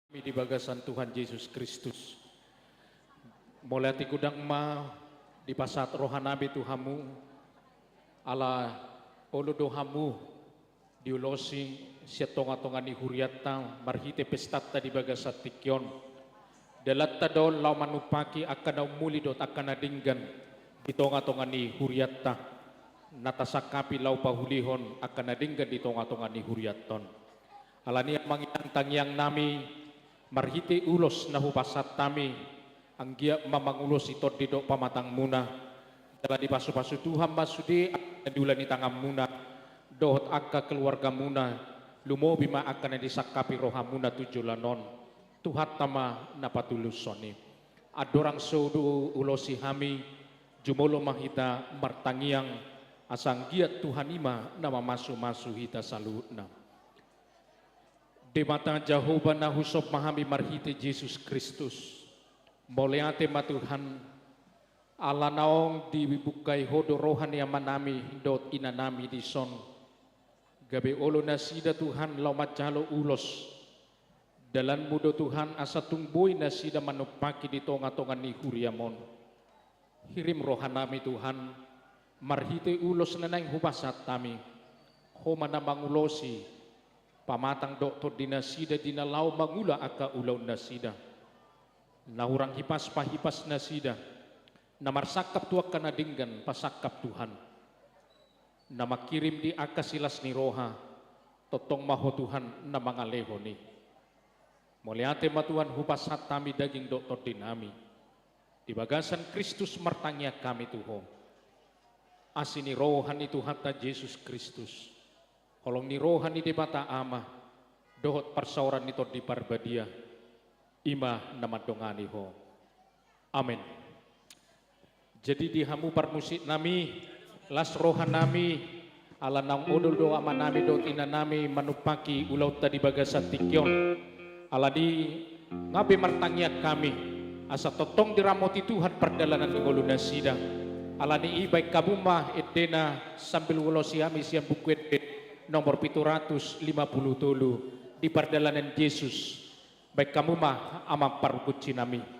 Di bagasan Tuhan Jesus Kristus. Mauliate godang ma dipasahat rohanami tu hamu, ala olo do hamu diulosi sian tonga-tonga ni hurianta marhite pestanta di bagasan tingki on. Dalanta do on laho manumpaki angka na umuli dohot angka na denggan di tonga-tonga ni hurianta. Na tasangkapi laho paulihon angka na denggan di tonga-tonga ni hurianta on. Alani i amang inang tangiang nami, marhite ulos na hupasahat hami, anggiat ma mangulosi tondi dohot pamatangmuna, jala dipasu-pasu Tuhan ma sude angka na niula ni tanganmuna, dohot angka keluargamuna, lumobi ma angka na disangkapi rohamuna tu joloan on, Tuhanta ma na patulushon i. Andorang so diulosi hami, jumolo ma hita martangiang, asa anggiat Tuhan i ma na mamasu-masu hita saluhutna. Debata Jahowa na husomba hami marhite Jesus Kristus. Mauliate ma Tuhan, ala naung dibungkai Ho do roha ni amanami dohot inanami dison. Gabe olo nasida Tuhan laho manjalo ulos. Dalanmu do Tuhan asa tung boi nasida manumpaki di tonga-tonga ni huriam on. Hirim rohanami Tuhan, marhite ulos na naeng hupasahat hami, Ho ma na mangulosi pamatang dohot tondi nasida di na laho mangula angka ulaon nasida. Na hurang hipas pahipas nasida, na marsangkap tu angka na denggan pasangkap Tuhan. Na mangkirim di angka silas ni roha, tongtong ma Ho Tuhan na mangalehon i. Mauliate ma Tuhan hupasahat hami daging dohot tondinami. Di bagasan Kristus martangiang hami tu Ho. Asi ni roha ni Tuhanta Jesus Kristus, holong ni roha ni Debata Ama, dohot parsaoran ni Tondi Parbadia, i ma na mandongani ho. Amen. Jadi di hamu parmusiknami, las rohanami, ala naung odol do amanami dohot inanami manumpaki ulaonta di bagasan tingki on. Alani i, nga pe martangiang hami, asa tongtong diramoti Tuhan pardalanan ni ngolu nasida. Alani i baen hamu ma endena sambil huulosi hami sian Buku Ende nomor pitu ratus lima puluh tolu, di pardalanan Jesus. Baen hamu ma, amang pargonsinami.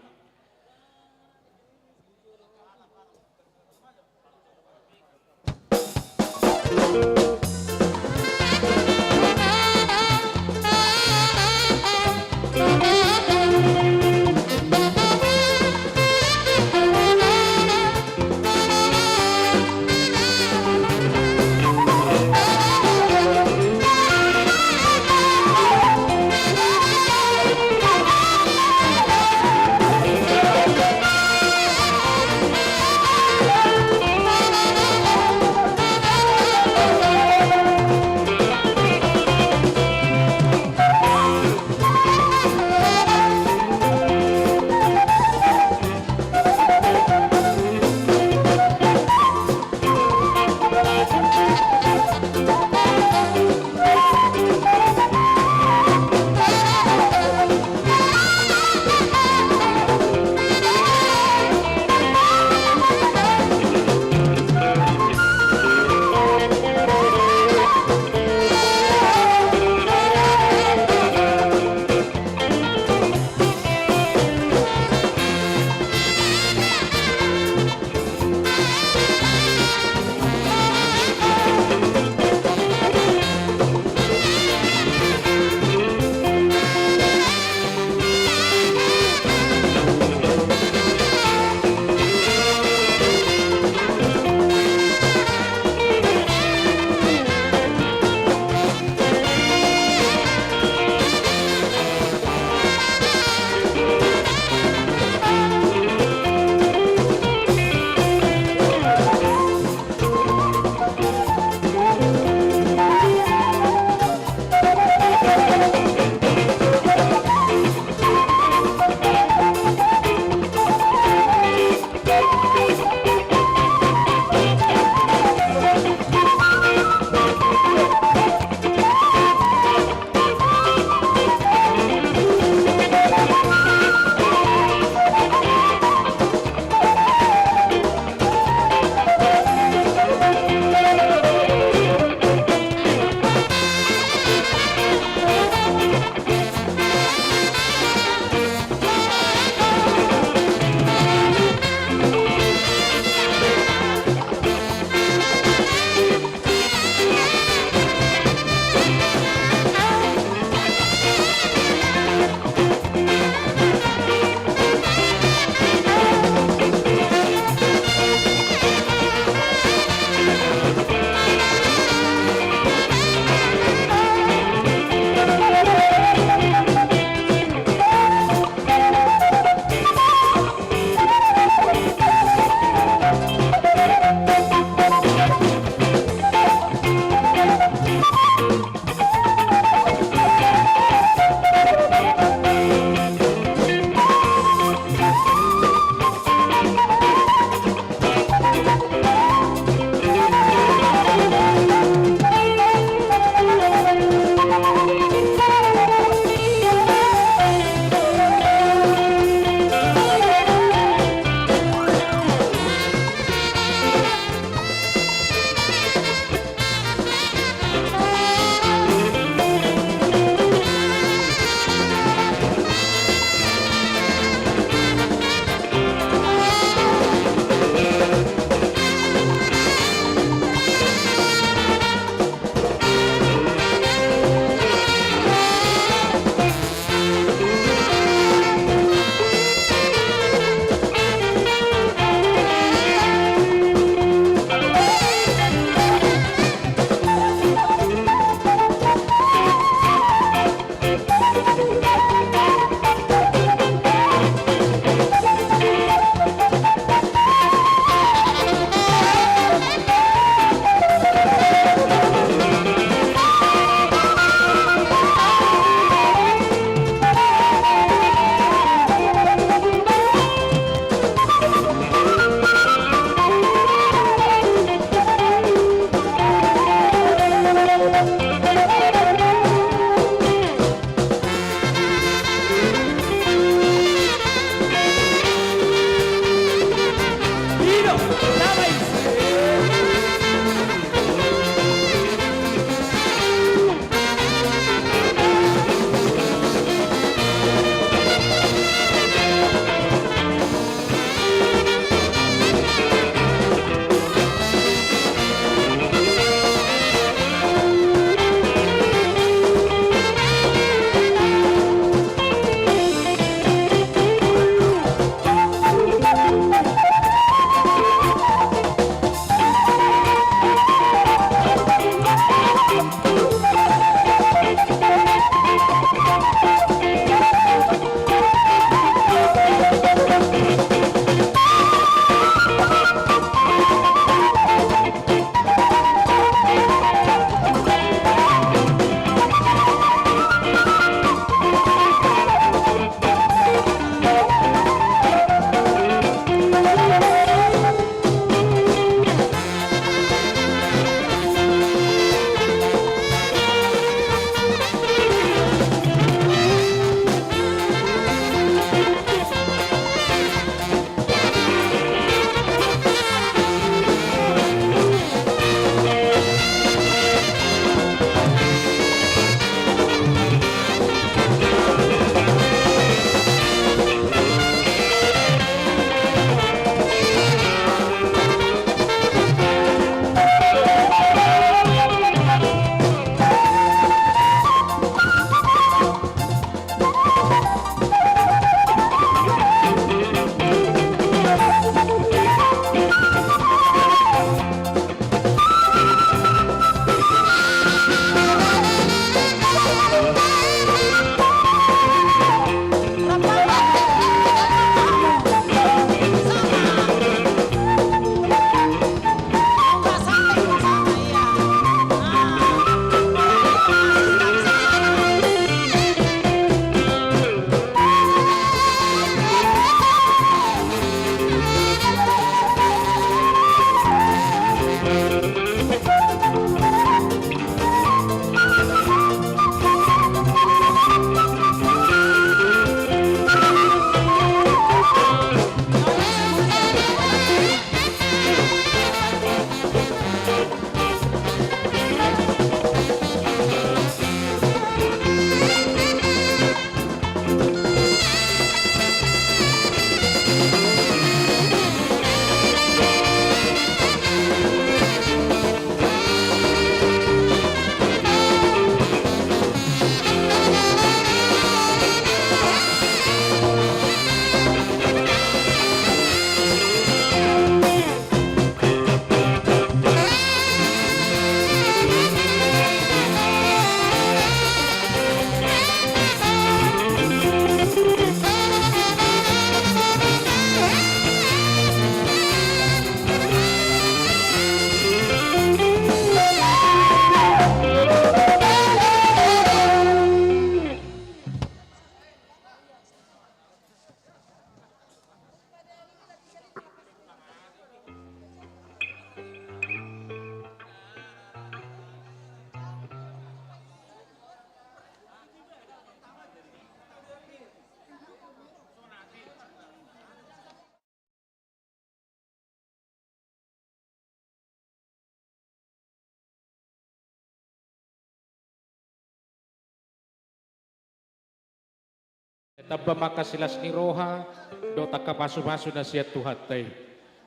Tamba ma angka silas ni roha dohot angka pasupasu na sian Tuhanta i.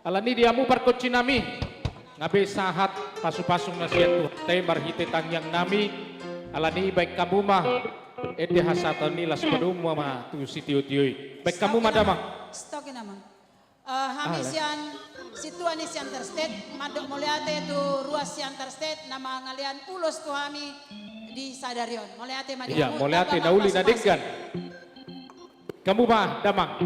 Alani i di hamu pargonsi nami, nga be sahat pasupasu na sian Tuhanta i marhite tangiang nami. Alani i baen hamu ma ende hasahatan i, laos padomu ma tu sitiotio i. Baen hamu ma damang. Stok i nama. Eh, hami sian sintua ni Siantar State mandok mauliate tu ruas Siantar State na mangalean ulos tu hami di sadari on. Mauliate ma di hamu. Iya, mauliate na uli na denggan. Hamu ma damang.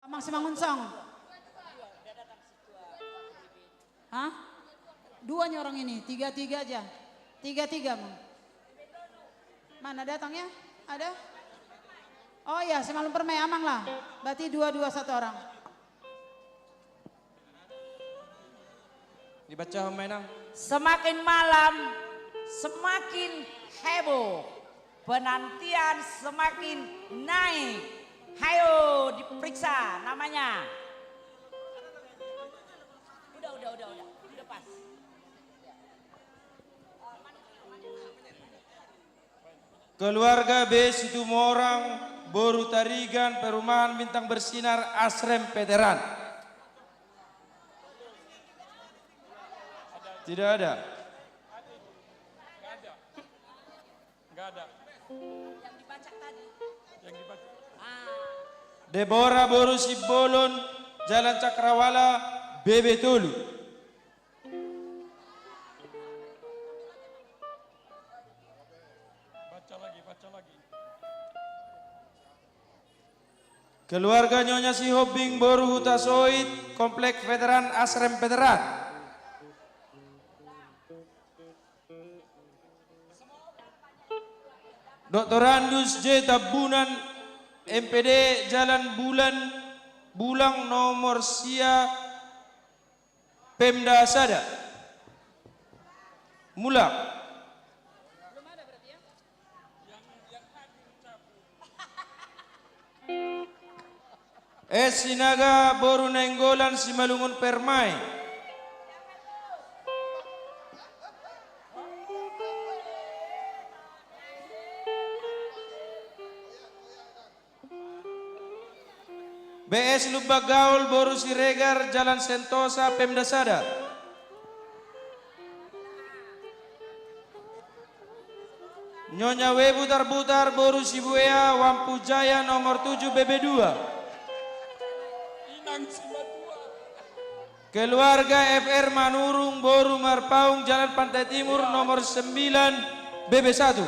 Amang Simangunsong. Hah? Dua ni orang ini, tiga-tiga aja. Tiga-tiga, Mang. Mana datangnya? Ada? Oh iya, Simalungun Permai, Amang lah. Berarti dua-dua satu orang. Dibaca, Om Enang. Semakin malam, semakin heboh. Penantian semakin naik. Hayo, diperiksa namanya. Udah, udah, udah, udah. Udah pas. Keluarga B Situmorang, boru Tarigan, perumahan Bintang Bersinar, Asrem, Veteran. Tidak ada. Debora, boru Simbolon, Jalan Cakrawala, B B tolu. Baca lagi, baca lagi. Keluarga Nyonya Sihombing, boru Hutasoit, Komplek Veteran, Asrem, Veteran. Doktorandus J Tambunan, M P D, Jalan Bulan, Bulang nomor sia, Pemda sada. Mulak. S Sinaga, boru Nainggolan, Simalungun Permai. B S Lumban Gaol, boru Siregar, Jalan Sentosa, Pemda sada. Nyonya W Butarbutar, boru Sibuea, Wampu Jaya, nomor tujuh, B B dua. Keluarga F R Manurung, boru Marpaung, Jalan Pantai Timur, nomor sembilan, B B satu.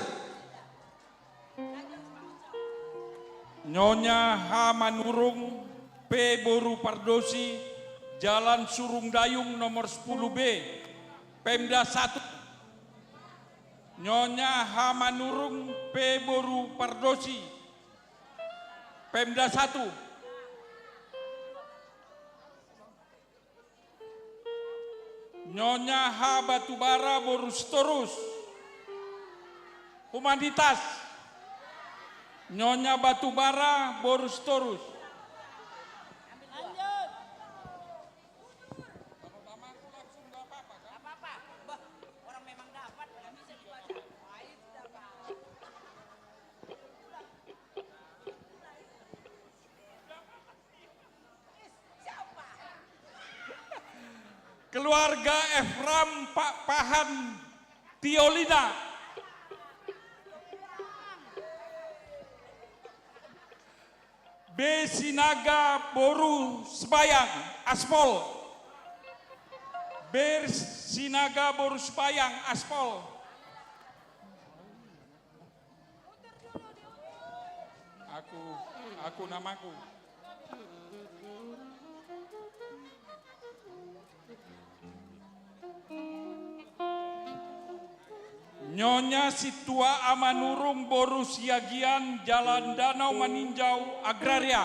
Nyonya H. Manurung, P boru Pardosi, Jalan Surung Dayung nomor sepuluh B, Pemda satu. Nyonya H. Manurung, P boru Pardosi, Pemda satu. Nyonya H. Batubara boru Sitorus, Humanitas. Nyonya Batubara boru Sitorus. Keluarga Efram Pakpahan, Tiolina. B Sinaga boru Sibayan, Aspol. B Sinaga boru Sibayan, Aspol. Aku, aku namaku. Nyonya Sintua A. Manurung boru Siagian, Jalan Danau Maninjau, Agraria.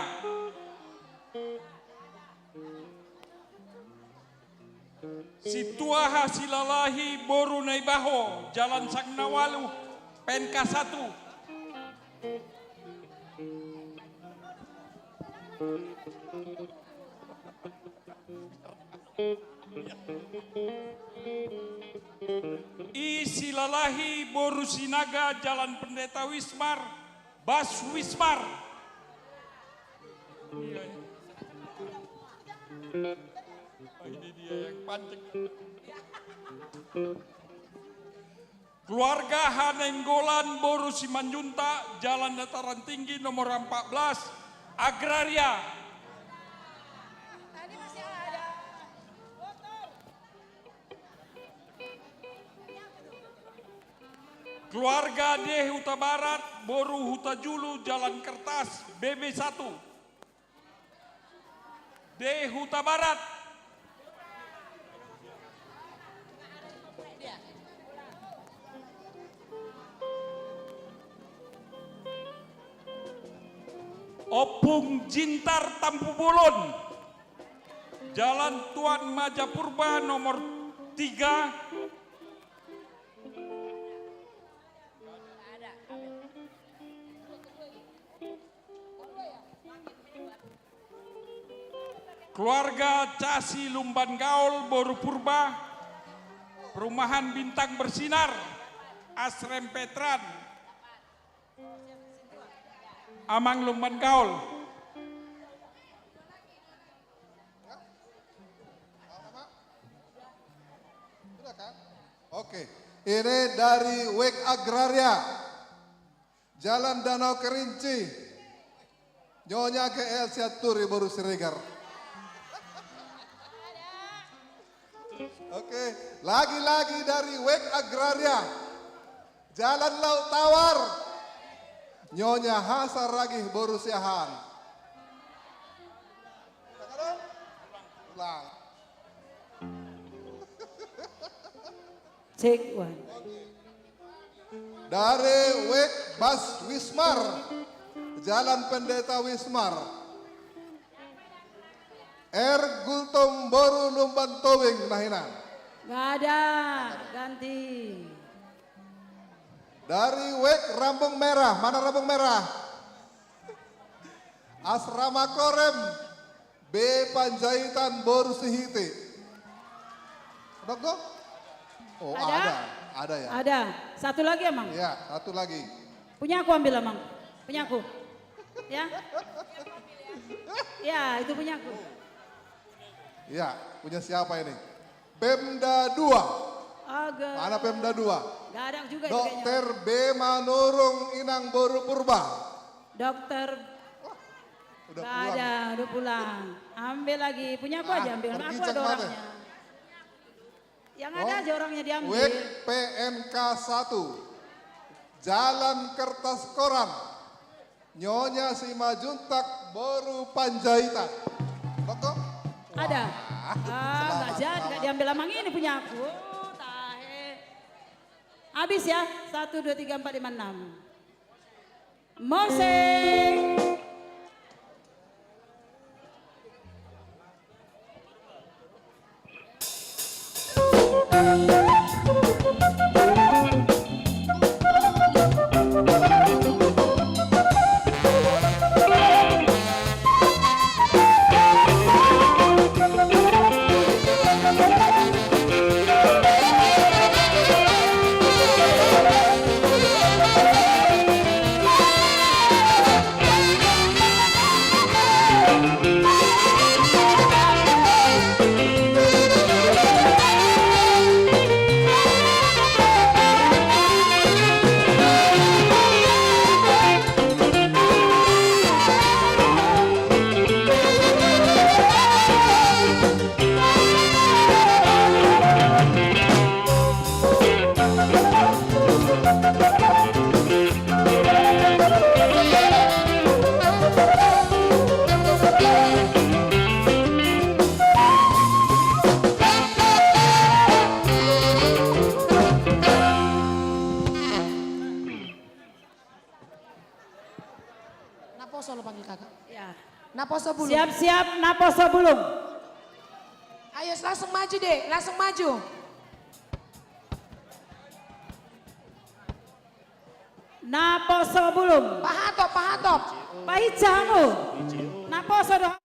Sintua H. Silalahi boru Naibaho, Jalan Sanganawalu, P N K satu. I Silalahi boru Sinaga, Jalan Pendeta Wismar, Bas Wismar. Iya, iya. Oh, ini dia yang pancing. Keluarga H. Nainggolan boru Simanjuntak, Jalan Dataran Tinggi nomor empat belas, Agraria. Keluarga D. Hutabarat boru Hutajulu, Jalan Kertas, B B satu. D. Hutabarat. Ompung Jintar Tampubolon, Jalan Tuan Majapurba nomor tiga. Keluarga Casi Lumban Gaol boru Purba, Perumahan Bintang Bersinar, Asrem Petran, Amang Lumban Gaol. Oke, ini dari Wek Agraria. Jalan Danau Kerinci. Nyonya G L Sianturi boru Siregar. Oke, lagi-lagi dari Wek Agraria. Jalan Laut Tawar. Nyonya H. Saragih boru Siahaan. Ulang. Cek, one. Dari Wek Bas Wismar, Jalan Pendeta Wismar. R. Gultom boru Lumban Tobing, na hinan. Nggak ada, ganti. Dari Wek Rambung Merah, mana Rambung Merah? Asrama Korem, B. Panjaitan boru Sihite. Dok, dok? Oh, ada? Ada. Ada ya? Ada. Satu lagi, Amang. Iya, satu lagi. Punya aku ambil, Amang. Punya aku. Ya. Ya, itu punya aku. Iya, punya siapa ini? Pemda dua. Agar. Mana Pemda dua? Nggak ada juga itu kayaknya. Dokter B. Manurung, Inang boru Purba. Dokter. Wah, udah pulang. Nggak ada, udah pulang. Ambil lagi. Punya aku aja, ambil. Ah, pergi, aku ada orangnya. Yang ada aja orangnya diambil. Wek P N K satu. Jalan Kertas Koran. Nyonya Simanjuntak boru Panjaitan. Rokok? Ada. Ah, nggak jadi, nggak diambil amang ini punya aku. Oh, tahe. Habis ya. Satu, dua, tiga, empat, lima, enam. Musik. Naposo lo panggil kakak. Ya. Naposo bulung. Siap-siap, naposo bulung. Ayo, langsung maju deh, langsung maju. Naposo bulung. Pahatop, pahatop. Pahinsa hamu. Naposo do.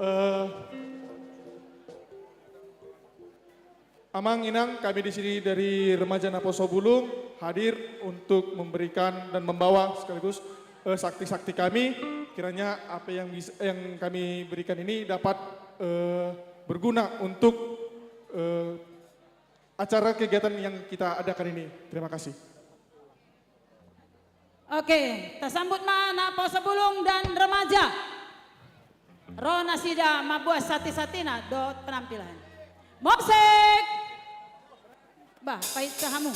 Eh, Amang, Inang, kami di sini dari Remaja Naposo Bulung hadir untuk memberikan dan membawa sekaligus, eh, sakti-sakti kami. Kiranya apa yang bis-, yang kami berikan ini dapat, eh, berguna untuk, eh, acara kegiatan yang kita adakan ini. Terima kasih. Oke, tasambut ma naposobulung dan remaja. Ro nasida mamboan santi-santina dohot penampilan. Musik! Bah, paica hamu.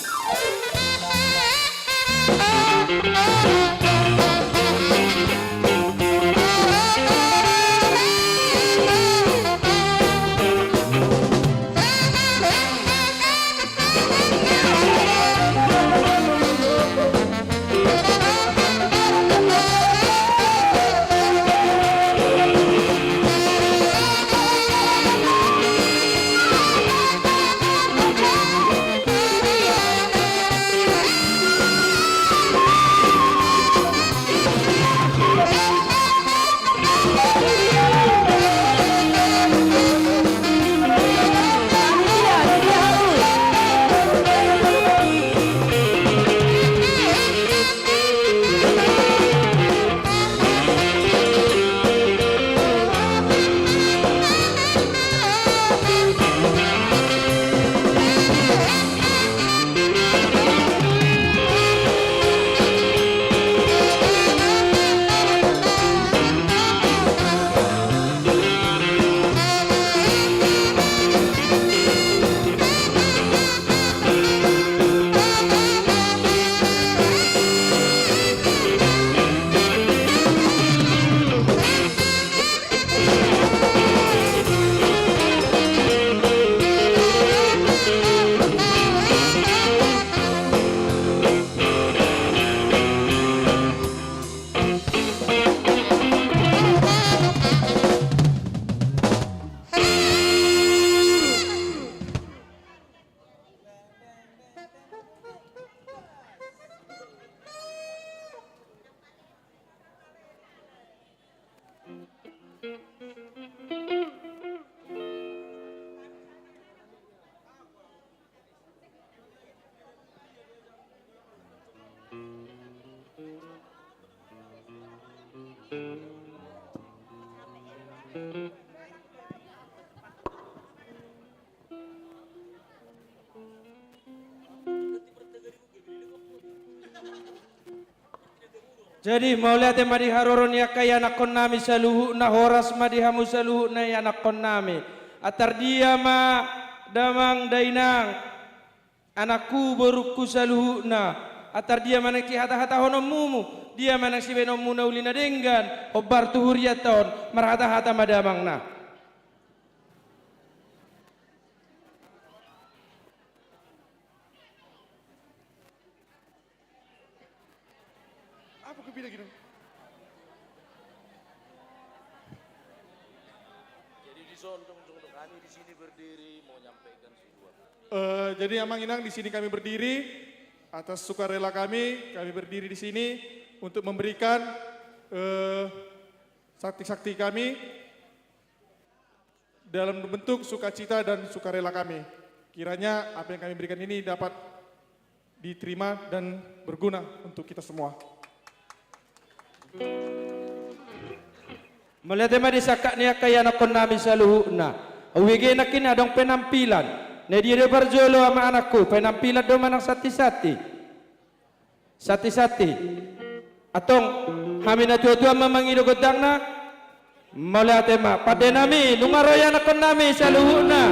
Jadi, mauliate ma di haroro ni angka ianakkonnami saluhutna, horas ma di hamu saluhutna ianakkonnami. Antar dia ma damang dainang, anakku borungku saluhutna. Antar dia ma naeng sihatahataononmu, dia ma naeng sibaenonmu na uli na denggan, hombar tu hurianta on, marhatahata ma damang na. Apa kau bilang gitu? Jadi di son, dong, dong, dong, kami di sini berdiri mau nyampaikan sebuah. Eh, jadi amang inang, di sini kami berdiri atas sukarela kami, kami berdiri di sini untuk memberikan, eh, sakti-sakti kami dalam bentuk sukacita dan sukarela kami. Kiranya apa yang kami berikan ini dapat diterima dan berguna untuk kita semua. Mauliate ma di sangkap ni angka ianakkonnami saluhutna. Au bege nangkin adong penampilan. Na dia do parjolo, amang, anakku, penampilan do manang santi-santi? Santi-santi. Antong, hami natuatua ma mangido gondangna. Mauliate ma, pandenami, nunga ro ianakkonnami saluhutna.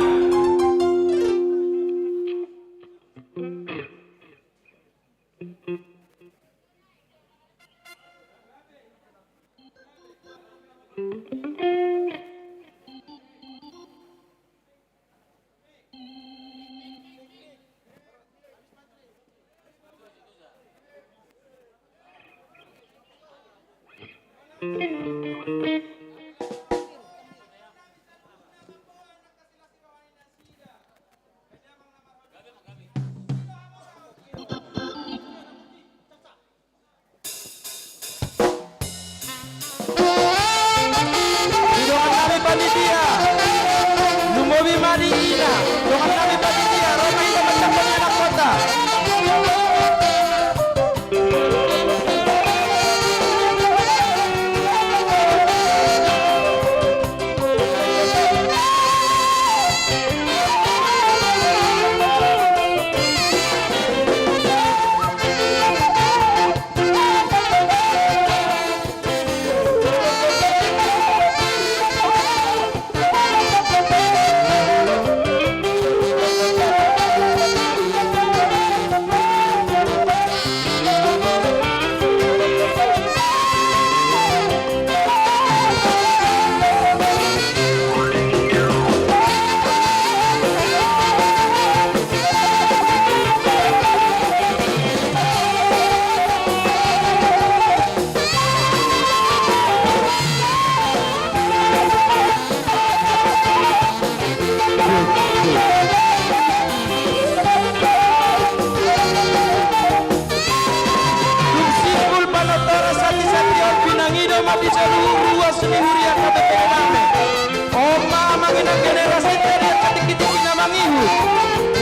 Ruas ni huria K P P Dame. On ma amang inang generasi dari angka tingki-tingki na mangihut.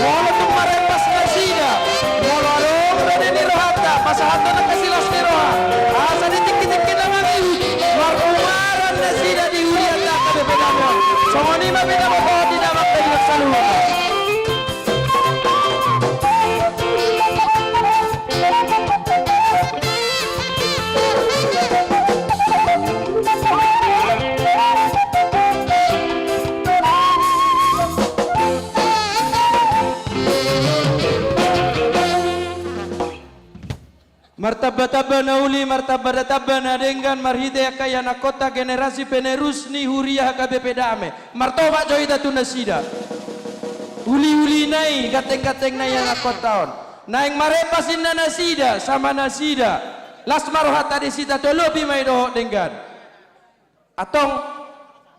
Molo tung marempas nasida, molo adong rade ni rohanta, pasahathon angka silas ni roha, asa di tingki-tingki na mangihut marhumaran nasida di hurianta K P P Dame. Songon i ma binaboto di damang dainang saluhutna. Martamba-tamba na uli, martamba-tamba na denggan, marhite angka ianakhonta generasi penerus ni huria H K B P Dame. Martopak jo hita tu nasida. Uli-ulina i, ganteng-gantengna ianakhonta on. Naeng marempas inna nasida, sama nasida. Las ma rohanta di sita, tolopi ma i dohot denggan. Antong,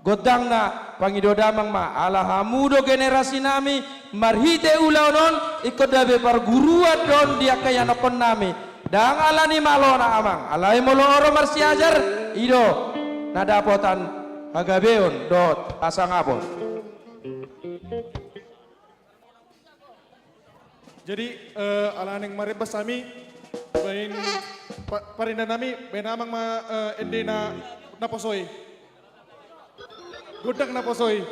gondangna pangido damang ma, ala hamu do generasinami, marhite ulaon on, ingkon gabe parguruan do on di angka ianakhonnami. Ndang ala ni malona amang, alai molo ro marsiajar, i do na dapotan hagabeon dohot hasangapon. Jadi, eh, ala naeng marempas hami, baen pa-, parendeannami, baen amang ma, eh, ende na, naposo i. Gondang naposo i.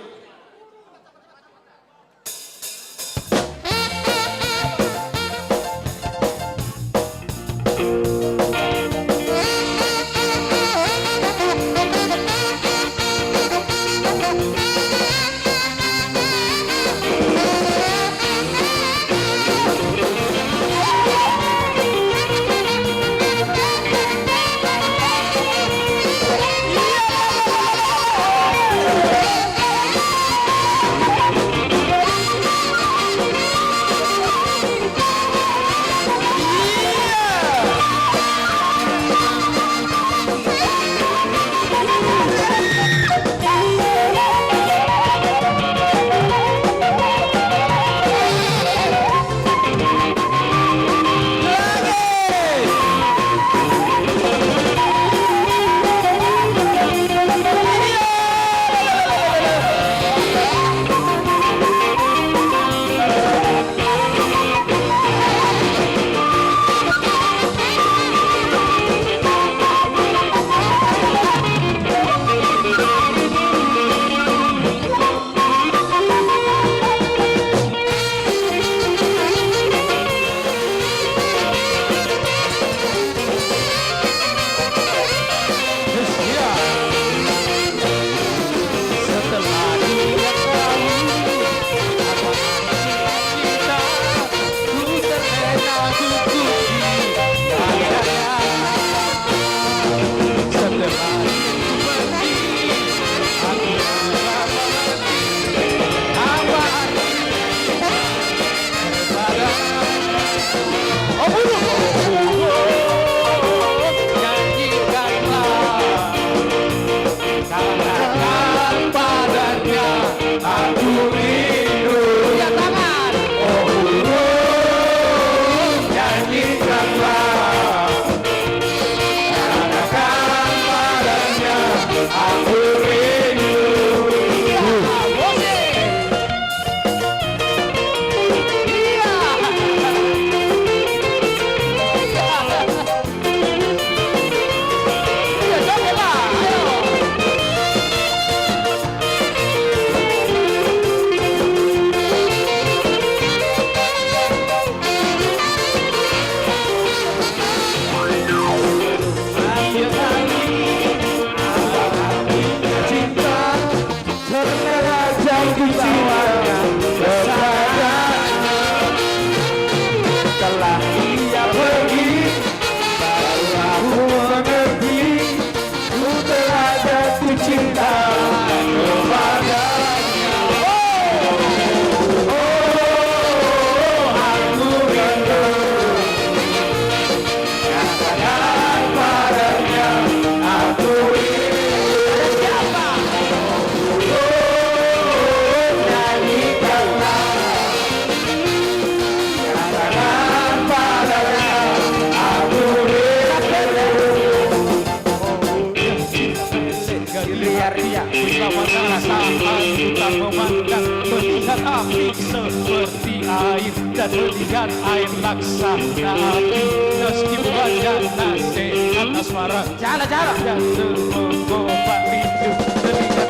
Liar dia. Bersama-sama kita memandang, melihat api seperti air dan melihat air laksana api. Meski buahnya nasi atas warang. Jala, jala. Dan semua rindu melihat.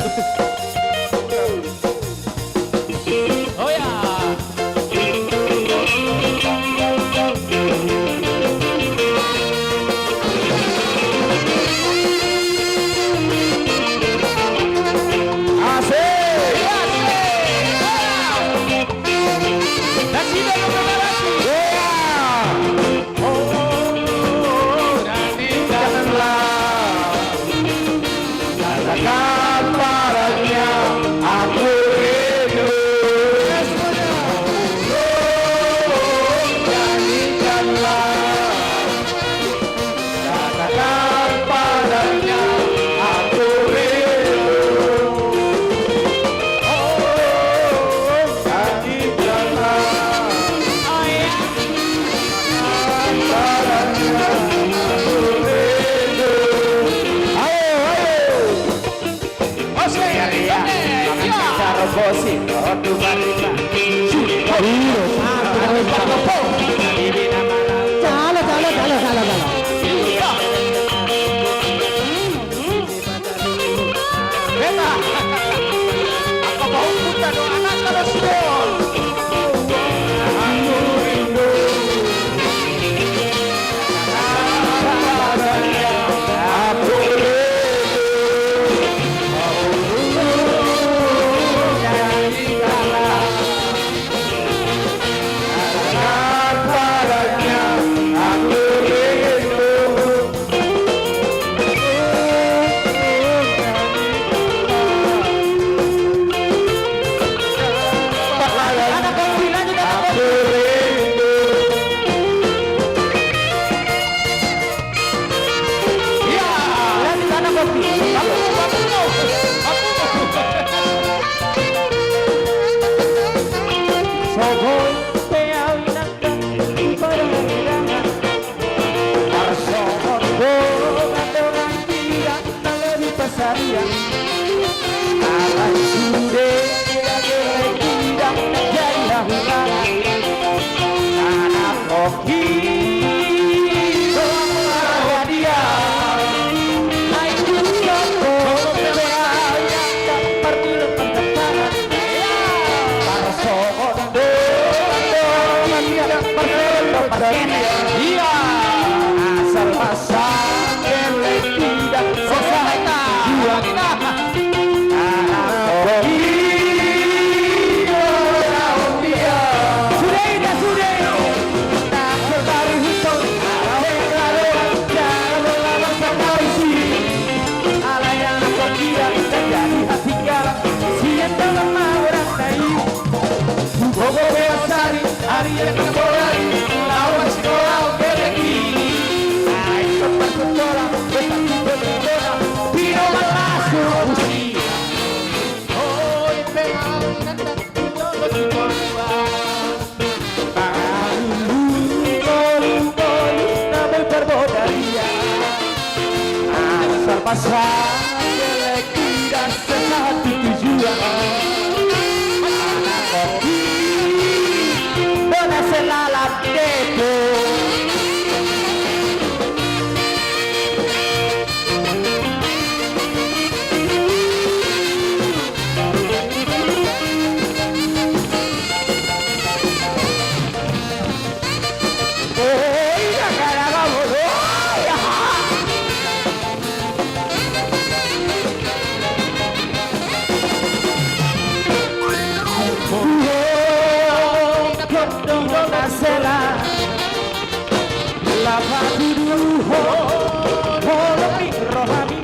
Oh ya. Asik. Katakan padanya, aku rindu. Nyanyikanlah. Katakan padanya, aku rindu. Oh, nyanyikanlah. Parsongon dongan-dongan hita na lobi pasarian. Ala sude hita gelek hita na jadi hahurang. Anak koki doang marhadiah. Ai tu toko pembeayan dan parmilo pantangan. Parsongon dongan-dongan hita na lobi pasarian. Ia asal pasang gelek hita. Asal pasang gelek hita sesatu tujuan. Anak koki bona selalat depo. Laho tuduhon holong ni rohami.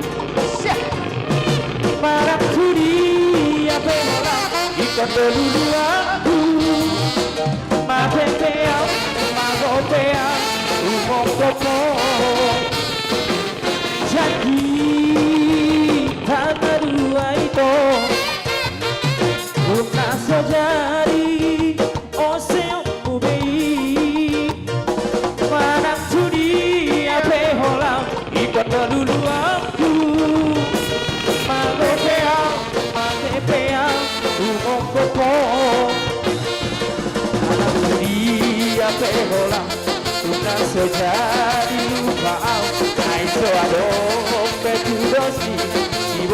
Manang tu dia pe holan, ingkon do luluanku. Mapepean, magopean, umongkopon. Jagi tanda dua ito. Unang so jadi oseonmu be i. Manang tu dia pe holan, ingkon do luluanku.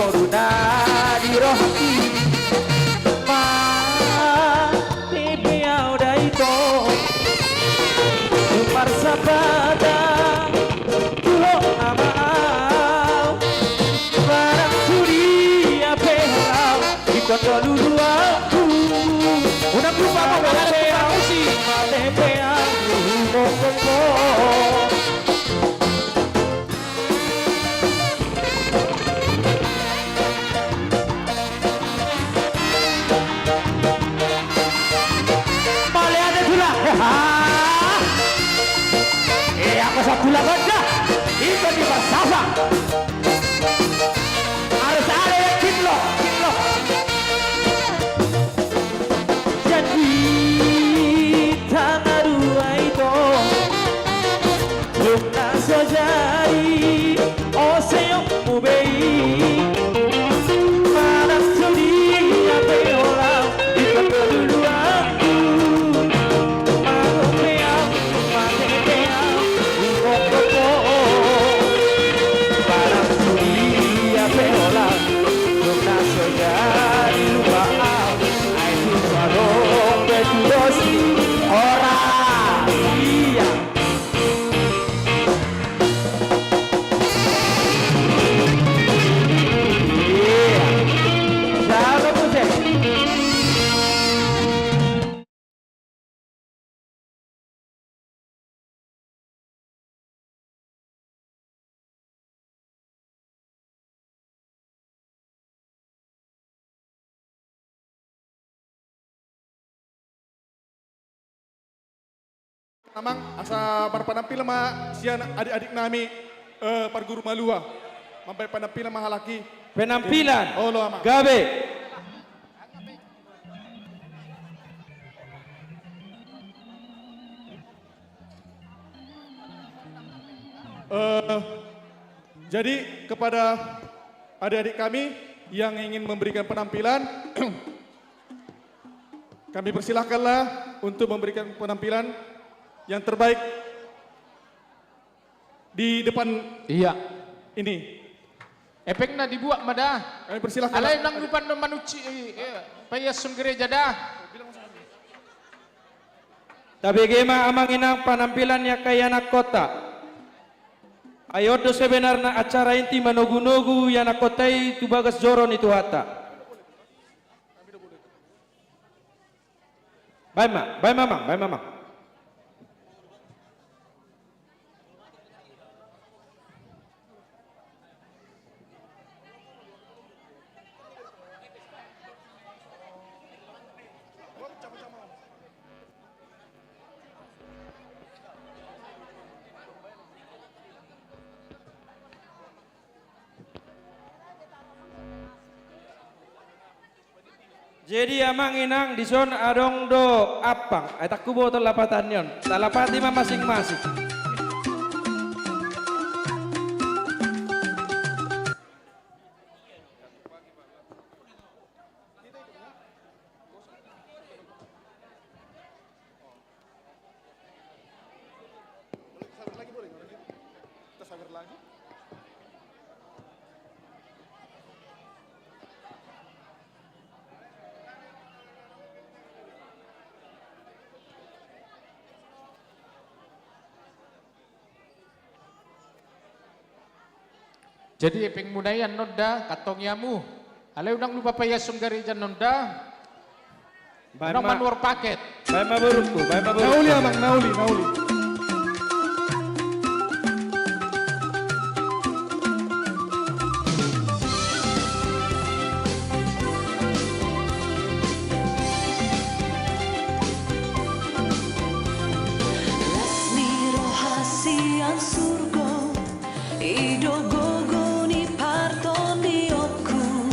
Boru na di rohangki, mate pe au da ito. Tung marsapata tu ho ama au, manang tu dia pe ho laho, ingkon do luluanku. Unang lupa mangkatai pe au, mate pe au, mongkon ho. Mauliate tulang. Eh, anggo so tulang on da, ingkon di parsasang. Harus ada yang kitlok, kitlok. Jadi tangga dua ito, tung na so jadi, ose ompu be i. Manang tu dia pe ho laho, ingkon do luluanku. Mago pe au, mate pe au, ingkon ho. Manang tu dia pe ho laho, tung na so jadi lupa au. Ai tung adong pe tudos ni ora. Ia. Ia. Siapa tu, Cek? Amang, asa marpanampilan ma sian adik-adik nami, eh, parguru malua. Mambaen panampilan ma halak i. Penampilan. Olo, Amang. Gabe. Eh, jadi kepada adik-adik kami yang ingin memberikan penampilan, kami persilahkanlah untuk memberikan penampilan yang terbaik di depan. Ia. Ini. Epengna dibuat ma da. Kami persilahkan. Alai unang lupa do manunci, eh, paiashon gereja da. Tabege ma amang inang panampilan ni angka ianakkonta. Ai on do sebenarna acara inti manogunogu ianakkonta i tu bagas joro ni Tuhanta. Baen ma, baen ma, Amang, baen ma, Amang. Jadi amang inang, dison adong do ampang, ai ndang huboto lapatan ni on. Talapati ma masing-masing. Jadi epengmuna i annon da, kantongi hamu. Alai unang lupa paiashon gereja annon da. Unang manuhor paket. Baen ma borungku, baen ma borungku. Na uli amang, na uli, na uli. Las ni roha sian surgo. I do gogo ni partondionku,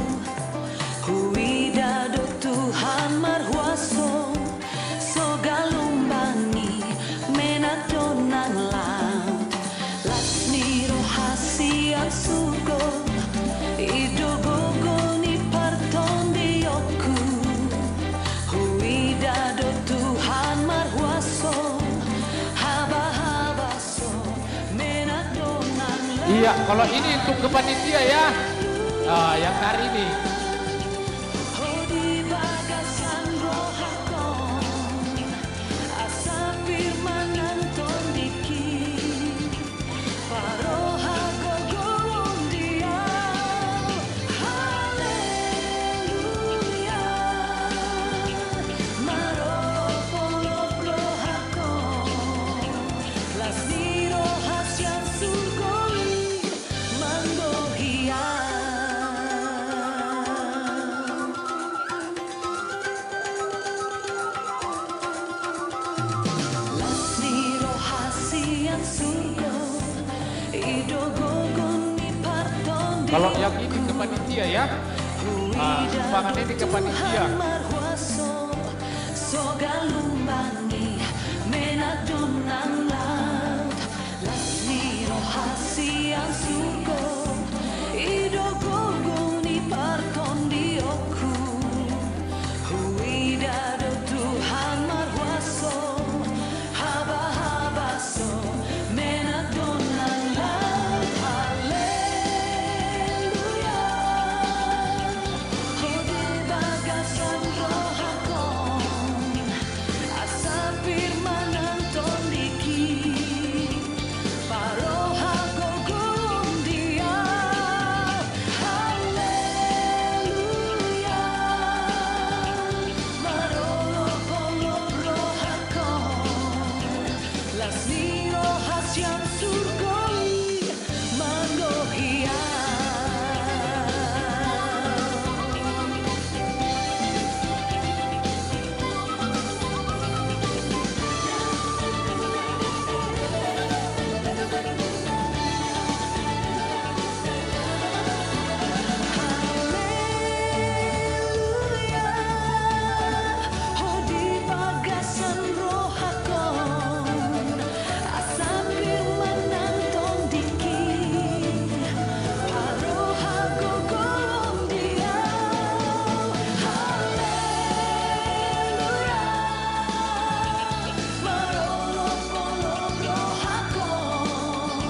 huida do Tuhan marhuaso, so galumbang i menak do nang laut. Las ni roha sian surgo, i do gogo ni partondionku, huida do Tuhan marhuaso, habahaba. Iya, kalau ini untuk ke panitia ya. Ah, yang hari ini. Ho di bagasan rohangkon, asa pir manang tondingki, paroha gogo on di au. Haleluya. Marolopolop rohangkon, las ni roha sian surgo i manggohi au. Las ni roha sian surgo i do gogo ni partondion. Kalau yang ini ke panitia ya. Ah, sumbangan ini ke panitia. Tuhan marhuaso, so galung bangi, menat do nang laut. Las ni roha sian surgo i do gogo ni partondionku. Huida do Tuhan marhuaso, habahabaso, menat do nang laut. Haleluya. Ho di bagasan rohangkon, asa pir manang tondingki, paroha gogo on di au. Haleluya. Marolopolop rohangkon, las ni roha sian surgo i manggohi au. Haleluya. Ho di bagasan rohangkon, asa pir manang tondingki, paroha gogo on di au. Haleluya. Marolopolop rohangkon,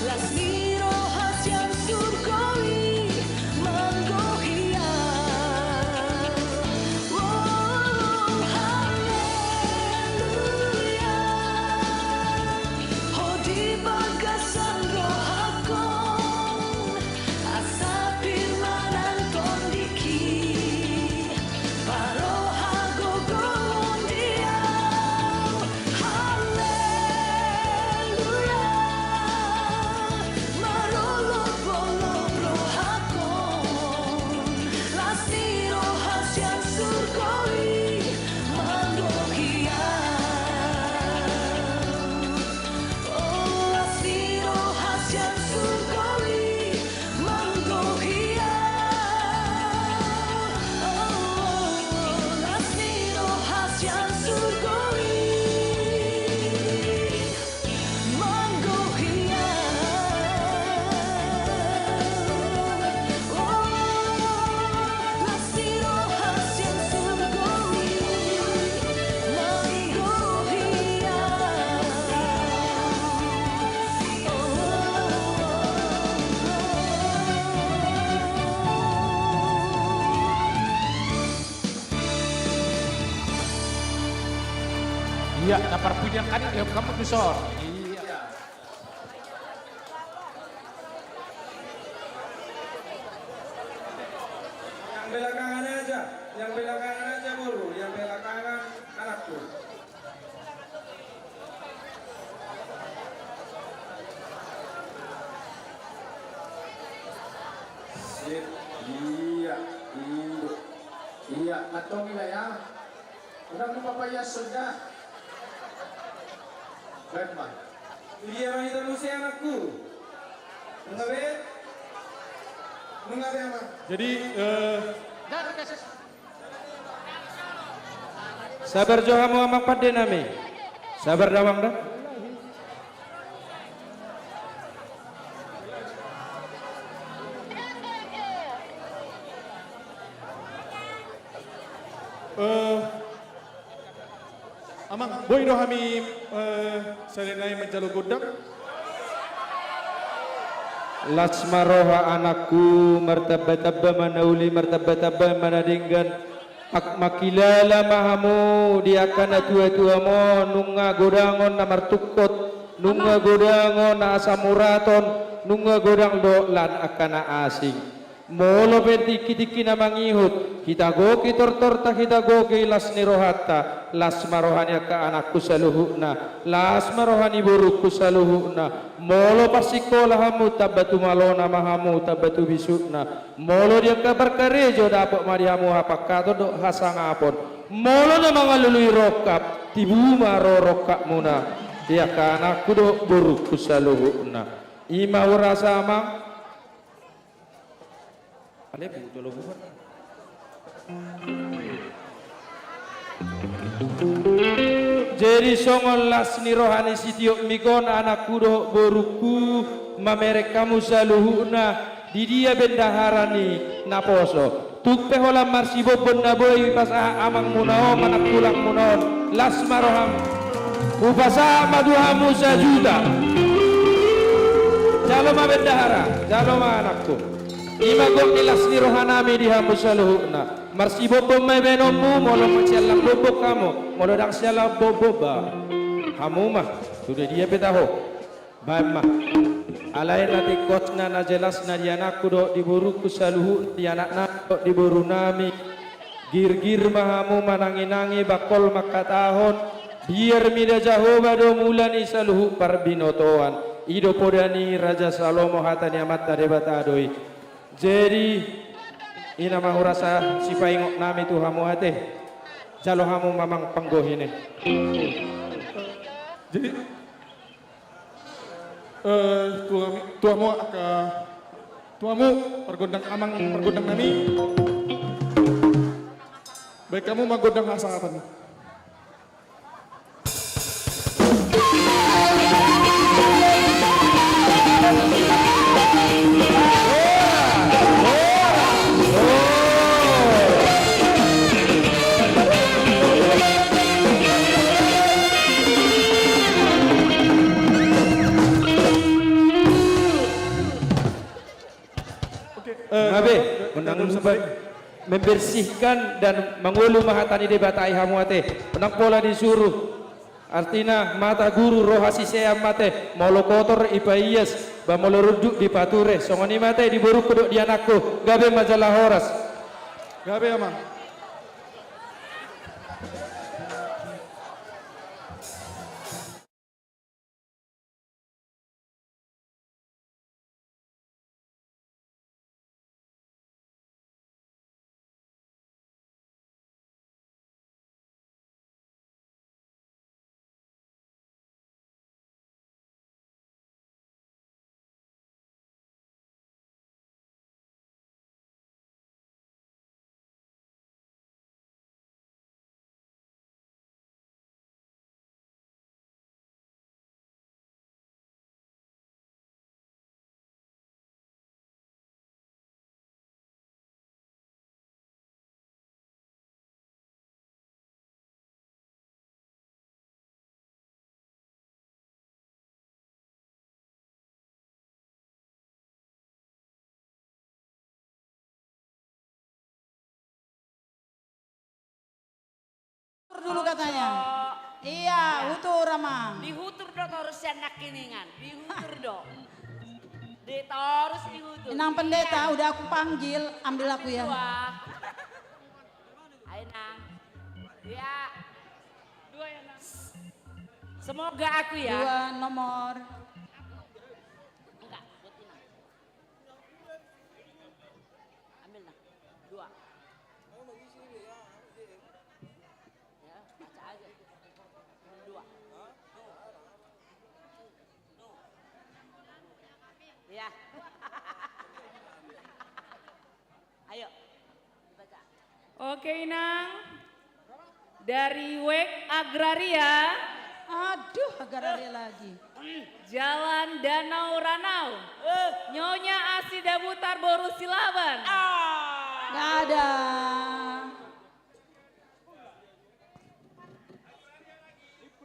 las ni roha sian surgo i manggohi au. Oh, haleluya. Ho di bagasan rohangkon, asa pir manang tondingki, paroha gogo on di au. Haleluya. Marolopolop rohangkon, las ni roha sian surgo i manggohi au. Oh, las ni roha sian surgo i manggohi au. Oh, las ni roha sian surgo i manggohi au. Oh, las ni roha sian surgo i manggohi au. Iya, na parpunguan kan i, hamu tu son. Iya. Yang belakangan aja, yang belakangan aja, boru, yang belakangan, anakku. Sip, iya, induk. Iya, antong ida ya. Unang lupa paias sonda. Baen ma. Dia ma hita muse, anakku. Nunga be? Nunga be, amang. Jadi, eh, sabar jo hamu, amang pande nami. Sabar damang da. Eh, amang, boi do hami, eh, sahali nai manjalo gondang? Las ma roha anakku, martambatamba ma na uli, martambatamba ma na denggan. Mangkilala ma hamu di angka natuatuam on, nunga godang on na martungkot, nunga godang on na asam uraton, nunga godang do lan angka na asing. Molo pe tingkitingki na mangihut, hita goki tortorta, hita goki las ni rohanta, las ma roha ni angka anakku saluhutna, las ma roha ni borungku saluhutna. Molo parsikola hamu, tamba tumalona ma hamu, tamba tubisukna. Molo di angka parkarejo, dapot ma di hamu hapangkaton dohot hasangapon. Molo na mangalului rongkap, tibu ma ro rongkapmuna di angka anakku dohot borungku saluhutna. I ma hurasa, Amang. Ale, bu, jolo bubar. Jadi songon las ni roha ni sitiop mik on, anakku dohot borungku, mamereng hamu saluhutna, di dia bendahara ni naposo. Tung pe holan marsibombon na boi pasahat amangmuna on, manang tulangmuna on, las ma roham. Hupasahat ma tu hamu sajuta. Jalo ma bendahara, jalo ma anakku. I ma gok ni las ni rohanami di hamu saluhutna. Marsibombon ma baenonmu, molo sian lam bombon hamu, molo ndang sian lam bombon ba hamu ma, sude dia pe taho. Baen ma. Alai na tingkosna, na jelasna di anakku dohot di borungku saluhut, di anaknami dohot di borunami. Girgir ma hamu mananginangi, bangkol mangkatahon, biar mida Jahowa do mula ni saluhut parbinotoan. I do poda ni Raja Salomo, hata ni Amanta Debata do i. Jadi, i na ma hurasa sipaingot nami tu hamu ate. Jalo hamu ma amang panggohi ni. Jadi, eh, tu hamu, tu hamu angka, tu hamu pargondang amang, pargondang nami. Baen hamu ma gondang hasangapon. Oke, eh, gabe, kalau, kalau, unang kalau lupa sampai membersihkan dan mangolu ma hata ni Debata i hamu ate. Unang pola disuruh. Artina, mata guru, roha sisean ma ate. Molo kotor, ipaias, ba molo runduk, dipature. Songon i ma ate di borungku dohot di anakku. Gabe ma jala horas. Gabe, Amang. Hutur dulu katanya. Iya, hutur, Amang. Dihutur do torus sian nangkiningan. Dihutur do. Di torus dihutur. Inang pendeta, udah aku panggil, ambil aku ya. Ayo, Nang. Ya. Dua ya, Nang. Semoga aku ya. Dua nomor. Enggak, buat Inang. Ambil, Nang. Dua. Ya, baca aja. Dua. Ya. Ayo. Oke, Inang. Dari Wek Agraria. Aduh, Agraria lagi. Jalan Danau Ranau. Eh. Nyonya Asida Butar boru Silaban. Ah. Nggak ada.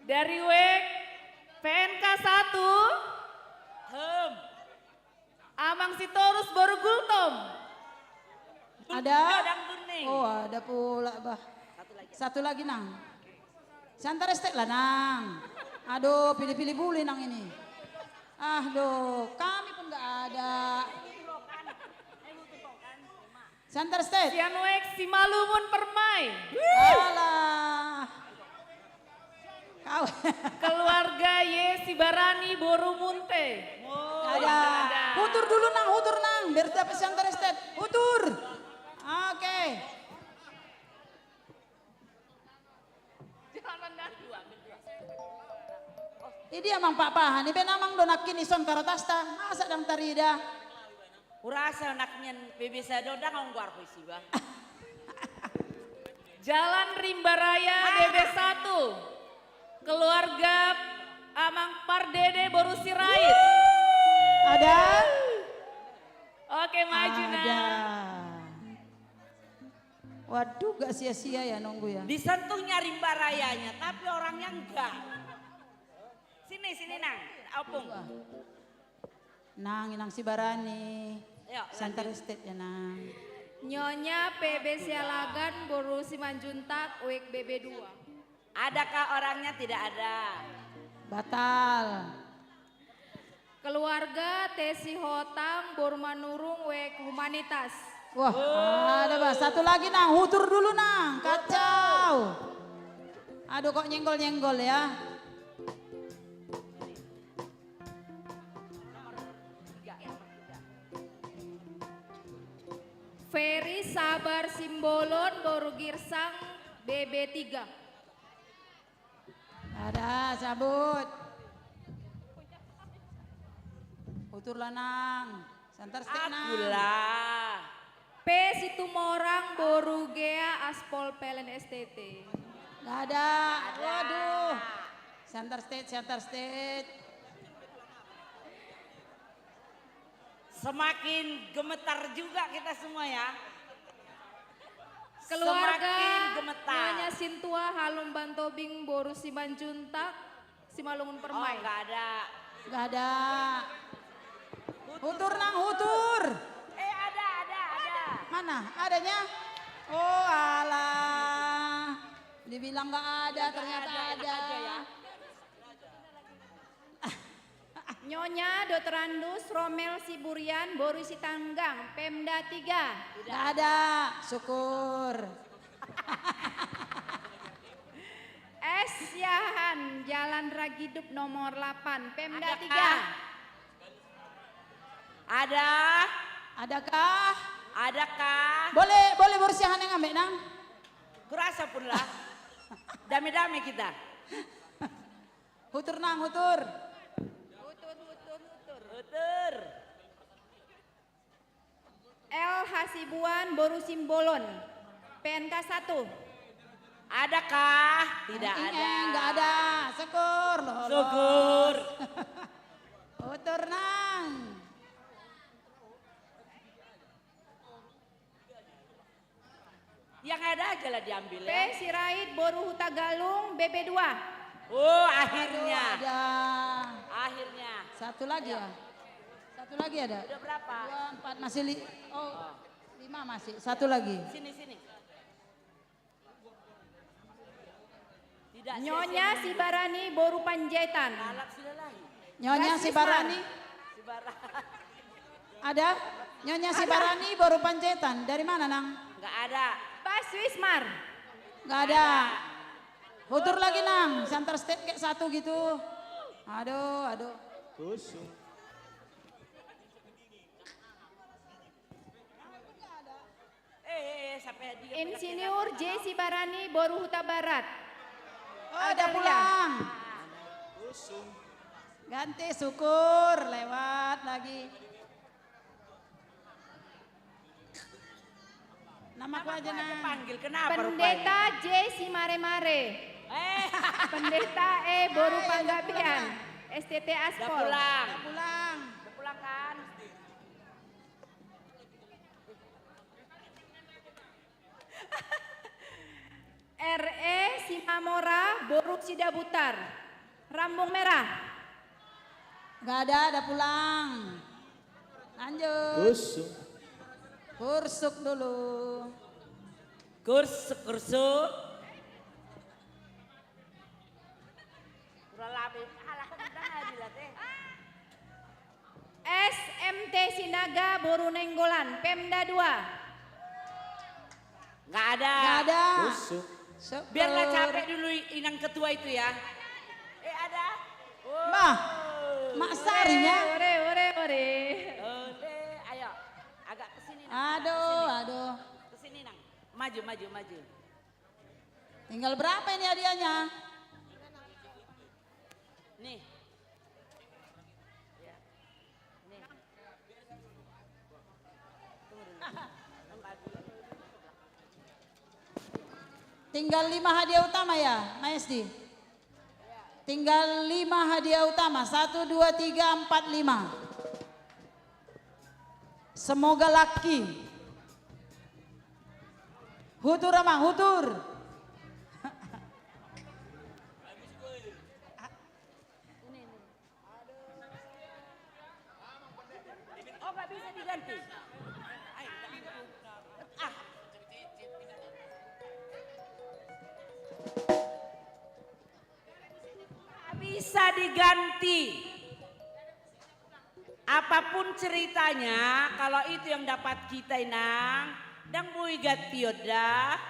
Dari Wek P N K satu. Hem. Ama Nang Sitorus boru Gultom. Ada? Godang Durning. Oh, ada pula, bah. Satu lagi. Satu lagi, Nang. Siantar Estate lah, Nang. Aduh, pilih-pilih bule, Nang, ini. Aduh, kami pun nggak ada. Siantar Estate. Sian Wek Simalungun Permai. Alah. Kau. Keluarga Y Sibarani boru Munte. Ada. Hutur dulu, Nang, hutur, Nang. Biar dapat Siantar Estate. Hutur. Oke. Idia amang Pak Pahan, ipe amang do nangkin ison karotasta, masa dang tarida. Hurasa nangkin P B sada dang, onggo arho isi ba. Jalan Rimba Raya, ah, B B satu. Keluarga Amang Pardede boru Sirait. Ada? Oke, maju, Nang. Ada. Waduh, gak sia-sia ya nunggu ya. Disentuhnya rimba rayanya, tapi orangnya enggak. Sini, sini, Nang. Opung. Nang, Inang Sibarani. Yuk, Siantar Estate ya, Nang. Nyonya P B Sialagan boru Simanjuntak, Wek B B dua. Adakah orangnya? Tidak ada. Batal. Keluarga T Sihotang boru Manurung, Wek Humanitas. Wah, ada, bah. Satu lagi, Nang. Hutur dulu, Nang. Kacau. Aduh, kok nyenggol-nyenggol ya. Ferry Sabar Simbolon boru Girsang, B B tiga. Ada, cabut. Hutur lah, Nang. Siantar Estate, Nang. Aku lah. P Situmorang boru Gea, Aspol P L N S T T. Gak ada. Waduh. Siantar Estate, Siantar Estate. Semakin gemetar juga kita semua ya. Keluarga semakin gemetar. Nyonya Sintua Halumban Tobing boru Simanjuntak, Simalungun Permai. Oh, nggak ada. Nggak ada. Hutur. Hutur, Nang, hutur. Eh, ada, ada, ada. Mana? Adanya? Oh, alah. Dibilang nggak ada, nggak ternyata ada, ada. Enak aja ya. Nyonya Doktorandus Romel Siburian boru Sitanggang, Pemda tiga. Tidak ada, syukur. S Siahaan, Jalan Ragidup nomor delapan, Pemda tiga. Ada? Adakah? Adakah? Boleh, boleh boru Siahaan yang ambek, Nang? Kurasa pun lah. Dame-dame kita. Hutur, Nang, hutur. Hutur, hutur, hutur. Hutur. L Hasibuan boru Simbolon, P N K satu. Adakah? Tidak ada. Nggak ada. Syukur, lolos. Syukur. Hutur, Nang. Yang ada aja lah diambil ya. P Sirait boru Hutagalung, B B dua. Oh, akhirnya. Aduh, ada. Akhirnya. Satu lagi ya? Satu lagi ada? Udah berapa? Dua, empat, masih li-, oh, lima masih. Satu lagi. Sini, sini. Tidak. Nyonya Sibarani boru Panjaitan. Nyonya Sibarani. Ada? Nyonya Sibarani boru Panjaitan. Dari mana, Nang? Nggak ada. Bas Wismar. Nggak ada. Hutur lagi, Nang. Siantar Estate kayak satu gitu. Aduh, aduh. Kosong. Insinyur J Sibarani boru Hutabarat. Oh, ada pulang. Ganti, syukur, lewat lagi. Nama ku aja, Nang. Panggil, kenapa rupanya? Pendeta J Simaremare. Eh. Pendeta E boru Panggabean. S T T Aspol. Udah pulang. Udah pulang. Udah pulang kan? R E Simamora boru Sidabutar, Rambung Merah. Nggak ada, ada pulang. Lanjut. Kursuk. Kursuk dulu. Kursuk, kursuk. Kurang lebih. Alah, kan udah nggak dilatih. S M T Sinaga Boru Nainggolan, Pemda dua. Nggak ada. Nggak ada. Biarlah capek dulu i-, inang ketua itu ya. Eh, ada. Mah, Mak Sari nya. Ore, ore, ore. Ore, ayo. Agak ke sini, Nang. Agak ke sini. Aduh, aduh. Ke sini, Nang. Maju, maju, maju. Tinggal berapa ini hadiahnya? Nih. Ya. Nih. Tunggu dulu. Tinggal lima hadiah utama ya, Maesdi? Tinggal lima hadiah utama. Satu, dua, tiga, empat, lima. Semoga laki. Hutur, Amang, hutur. Oh, nggak bisa diganti. Ah. Nggak bisa diganti. Apapun ceritanya, kalau itu yang dapat kita, Inang, ndang boi ganti on da.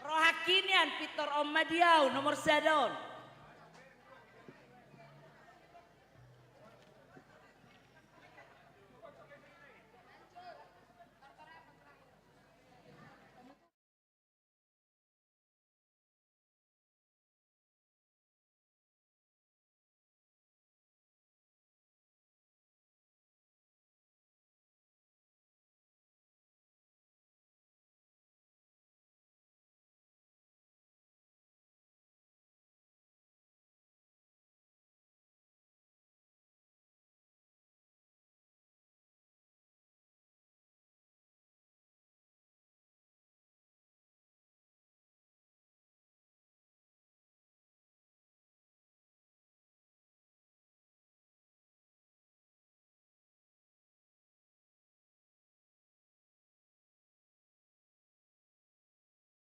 Rohakinian, pintor on ma di au, nomor sada on.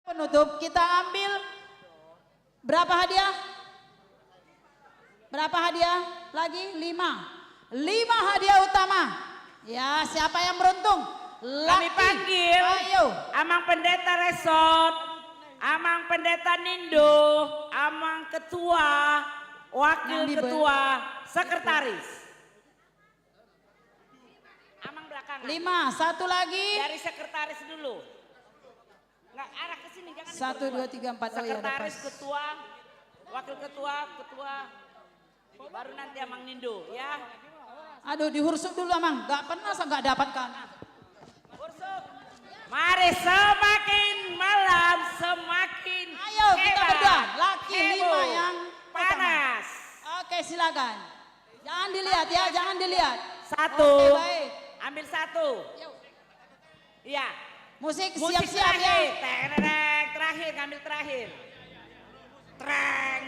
Penutup, kita ambil berapa hadiah? Berapa hadiah lagi? Lima. Lima hadiah utama. Ya, siapa yang beruntung? Kami panggil Amang Pendeta Resort, Amang Pendeta Nindo, Amang Ketua, Wakil Ketua, Sekretaris. Amang belakangan. Lima, satu lagi. Dari sekretaris dulu. Nggak, arah ke sini, jangan di luar. Satu, dua, tiga, empat. Oh, iya, ada. Sekretaris, ketua, wakil ketua, ketua. Baru nanti Amang Nindo, ya. Aduh, di Hursuk dulu, Amang. Nggak pernah saya nggak dapat kami. Hursuk. Mari, semakin malam semakin hebat. Ayo, kita berdua. Laki lima yang utama. Panas. Oke, silakan. Jangan dilihat ya, jangan dilihat. Satu. Oke, baik. Ambil satu. Yuk. Iya. Musik siap-siap ya. Musik terakhir. Tereng, terakhir, ngambil terakhir. Tereng.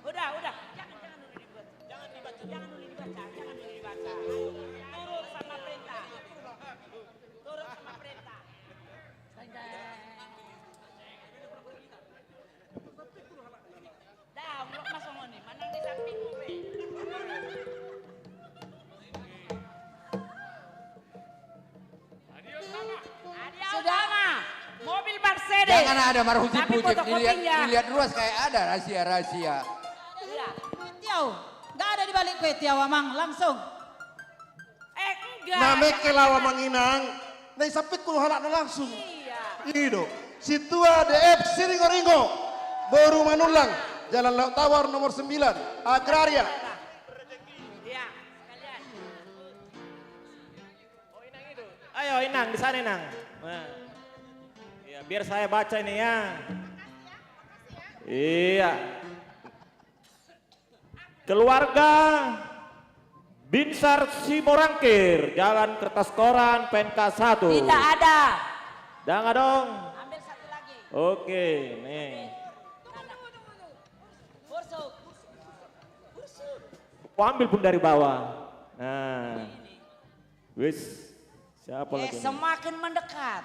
Udah, udah. Jangan, jangan dulu dibaca. Jangan dibaca, jangan dulu dibaca, jangan dulu dibaca. Turut sama perintah. Turut sama perintah. Tereng, tereng. Dah, unggok ma songon i, manang di sampingmu pe. Hadiah utama. Mobil Mercedes. Jangan ada marhujik-hujik. Tapi fotokopinya. Dilihat, dilihat ruas kayak ada rahasia-rahasia. Iya. Kue tiau. Nggak ada di balik kue tiau, Amang. Langsung. Eh, enggak. Na mengke laho, Amang Inang, na isampitku do halakna langsung. Iya. I do. Sintua D F Siringo-ringo, Boru Manullang, Jalan Laut Tawar nomor sembilan, Agraria. Iya, sekalian. Ayo, Inang, di sana, Inang. Nah. Iya, biar saya baca ini ya. Iya. Keluarga Binsar Simorangkir, Jalan Kertas Koran, P N K satu. Tidak ada. Dang adong. Ambil satu lagi. Oke, nih. Mana? Borsuk. Borsuk. Kau ambil pun dari bawah. Nah. Wis, siapa lagi ini? Semakin mendekat.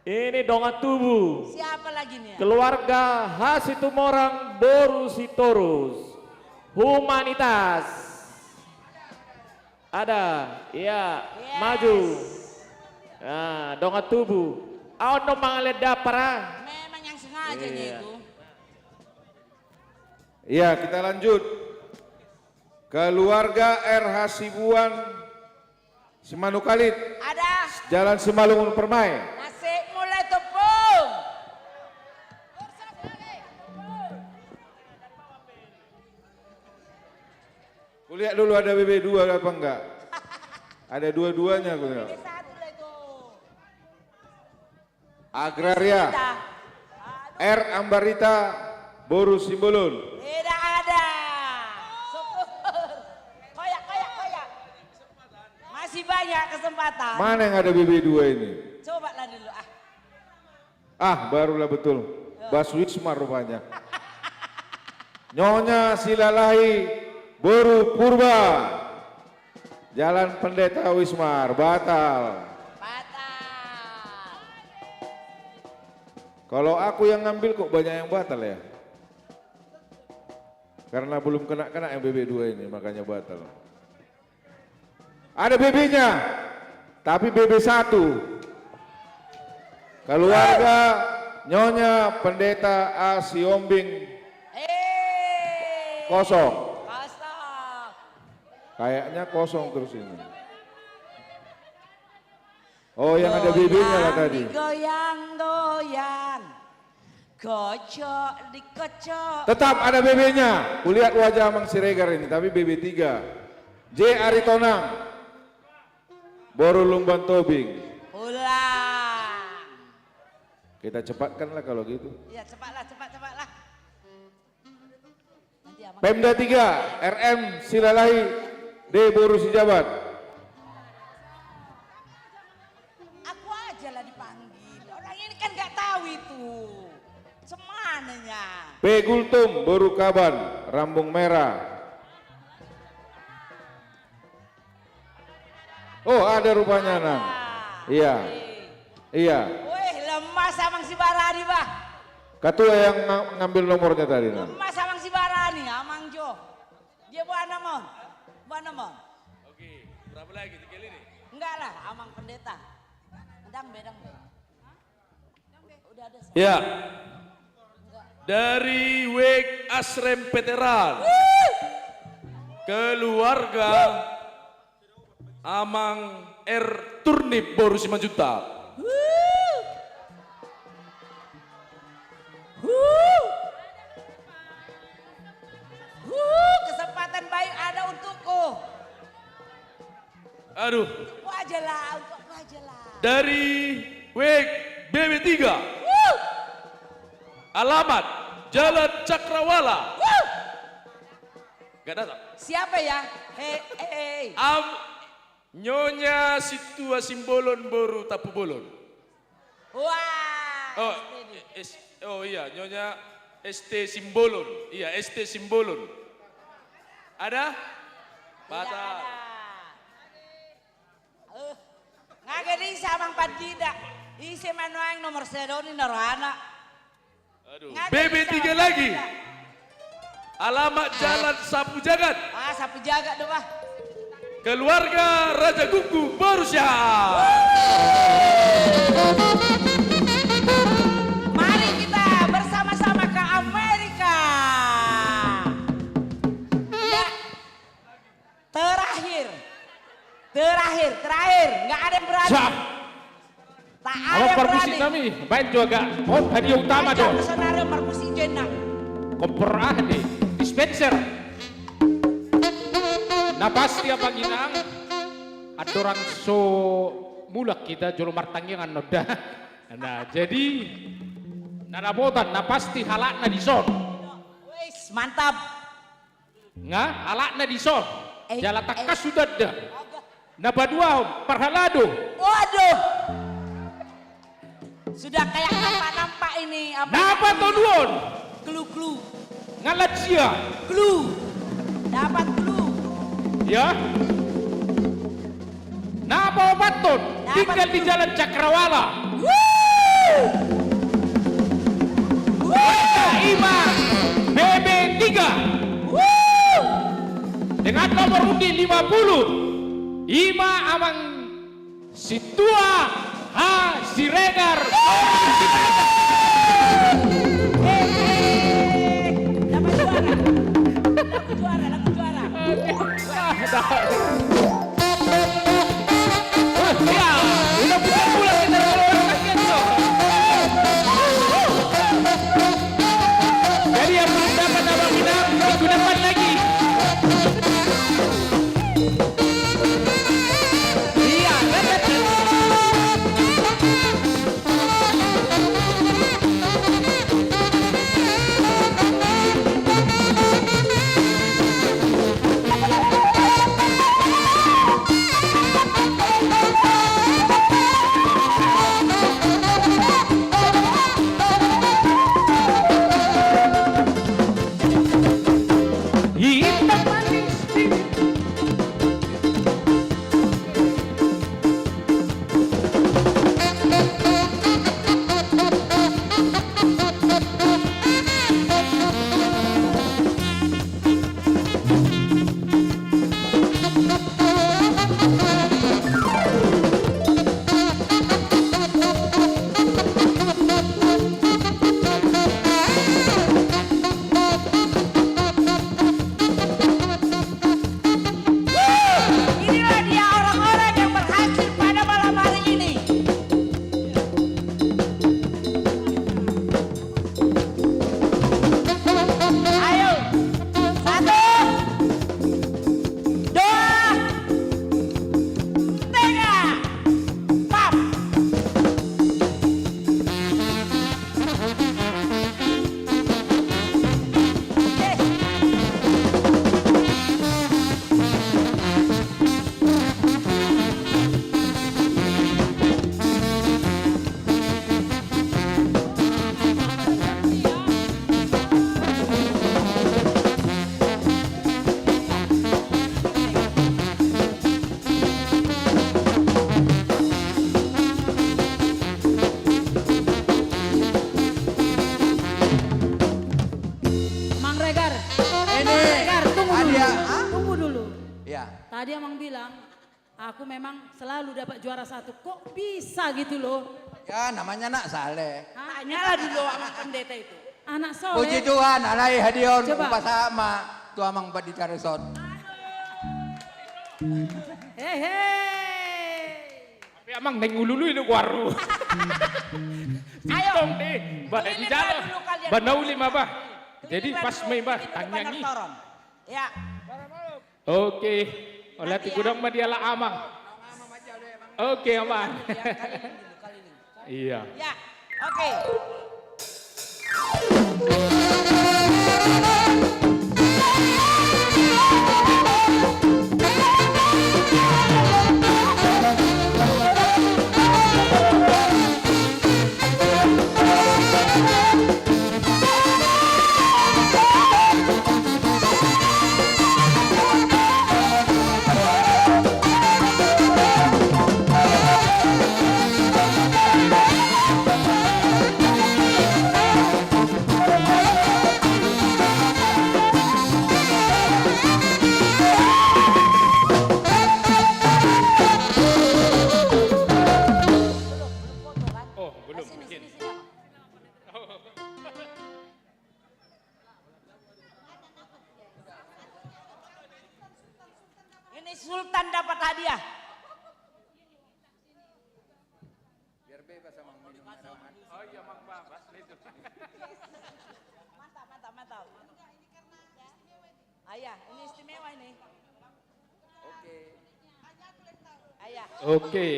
Ini dongan tubu. Siapa lagi nih? Keluarga Hasitumorang boru Sitorus. Humanitas. Ada, iya, maju. Nah, dongan tubu. Aon dong mangalenda para. Memang yang sengajanya itu. Iya, kita lanjut. Keluarga R H Sibuan, Simanungkalit. Ada. Jalan Simalungun Permai. Nasib mulai tepung. Kulihat dulu ada B B dua apa enggak? Ada dua-duanya kulihat. B B satu lah itu. Agraria. R Ambarita boru Simbolon. Tidak ada. Syukur. Koyak, koyak, koyak. Masih banyak kesempatan. Mana yang ada B B dua ini? Coba lah dulu ah. Ah, barulah betul. Bas Wismar rupanya. Nyonya Silalahi boru Purba. Jalan Pendeta Wismar, batal. Batal. Kalau aku yang ngambil kok banyak yang batal ya? Karena belum kena-kena yang B B dua ini, makanya batal. Ada B B-nya, tapi B B satu. Keluarga Nyonya Pendeta A Siombing. Eh. Kosong. Kosong. Kayaknya kosong terus ini. Oh, yang ada B B-nya lah tadi. Goyang, goyang. Kocok, dikocok. Tetap ada B B-nya. Kulihat wajah Amang Siregar ini, tapi B B tiga. J Aritonang. Boru Lumban Tobing. Pulang. Kita cepatkan lah kalau gitu. Iya, cepatlah, cepat, cepatlah. Pemda tiga, R M Silalahi, D boru Sijabat. Aku aja lah dipanggil. Orang ini kan nggak tahu itu. Semananya. P Gultom boru Kaban, Rambung Merah. Oh, ada rupanya, Nang. Iya. Iya. Weh, lemas Amang Sibarani, bah. Ketua yang nga-, ngambil nomornya tadi, Nang. Lemas Amang Sibarani, Amang Jo. Dia buat nama. Buat nama. Oke, berapa lagi? Tiga ini? Enggak lah, Amang Pendeta. Endang be, endang be. Ya. Dari Wek Asrem Veteran. Keluarga Amang R Turnip boru Simanjuntak. Kesempatan baik ada untukku. Aduh. Untukku aja lah, untukku aja lah. Dari Wek B B tiga. Alamat Jalan Cakrawala. Gak datang. Siapa ya? Hei, hei. Am, Nyonya Situa Simbolon boru Tampubolon. Wah. Oh, S T D. S-, oh iya, Nyonya S T Simbolon. Iya, S T Simbolon. Ada? Tidak ada. Eh, nga gabe ise Amang Pandita. Ise ma nuaeng nomor sada on i na rohana. Aduh. B B tiga lagi. Alamat Jalan Sapu Jagat. Ah, Sapu Jagat do, bah. Keluarga Raja Gunggung boru Siahaan. Mari kita bersama-sama ke Amerika. Ya. Terakhir. Terakhir, terakhir. Nggak ada yang berani. Siap. Tak ada yang berani. Parmusik nami, baen jo agak. Oh, hadiah utama do. Aja, saudara, parmusik jenang. Kompor ah di dispenser. Na pasti, Amang Inang, andorang so mulak hita jolo martangiangan nonda. Nah, jadi na dapotan na pasti halakna dison. Wis, mantap. Nga, halakna dison. Eh, jala tangkas hutanda. Na paduahon, parhalado. Waduh. Sudah kayak nampak-nampak ini, apa? Na patoluhon. Clue, clue. Nga lansia. Clue. Dapat clue. Ya. Na paopathon, tinggal di Jalan Cakrawala. Ima B B tiga. Dengan nomor undi lima puluh. Ima Amang Sintua Hasiregar. Dapat juara. Dapat juara, dapat juara. Ya, udah putar pulang kita kalau orang kasihan tuh. Jadi yang belum dapat Abang Minang, minggu depan lagi. Iya, dapat. Inilah dia orang-orang yang berhasil pada malam hari ini. Ayo. Satu. Dua. Tiga. Pap. Mang Regar, ini Mang Regar, tunggu dulu. Hadiah, ah? Tunggu dulu. Ya. Tadi Amang bilang, aku memang selalu dapat juara satu. Kok bisa gitu loh? Ya, namanya anak saleh. Hah? Tanyalah dulu sama pendeta itu. Anak soleh. Puji Tuhan, alai hadiah on. Coba. Umpasa ma tu Amang Pandita Reson. Hehe. Tapi Amang naeng ulului do goarhu. Ayo. Sintong deh. Bah, keliling dijalo. Dulu kalian. Bah, na uli ma, Bah. Jadi pas ma i, Bah, tangiang i. Ya. Oke. Ola, nanti ya. Godang ma dialap Amang. Oke, Amang. Ya, keliling dulu, keliling. Iya. Ya, oke. Oh, belum, mungkin. Ini Sultan dapat hadiah. Biar bebas sama minum air hangat. Oh iya, Mang Babas itu. Mantap, mantap, mantap. Ah, iya, ini istimewa ini. Oke. Oke.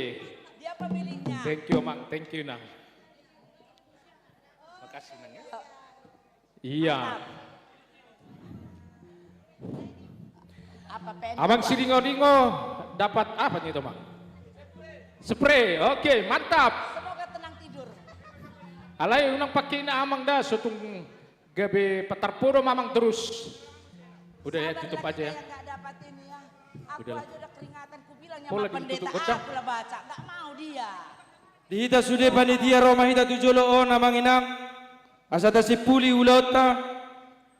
Dia pemiliknya. Thank you, Mang. Thank you, Nang. Makasih, Nang, ya. Iya. Mantap. Apa pen? Amang Siringo-ringo dapat apa nih, Mang? Spray. Oke, mantap. Semoga tenang tidur. Alai unang pake na Amang da, sotung gabe patar poda ma Amang terus. Udah ya, tutup aja ya. Sabar ya, kita yang nggak dapat ini ya. Aku aja udah keringatan, ku bilang sama pendeta, aku lah baca, nggak mau dia. Di hita sude panitia, ro ma hita tu jolo on, amang inang, asa tasimpuli ulaonta.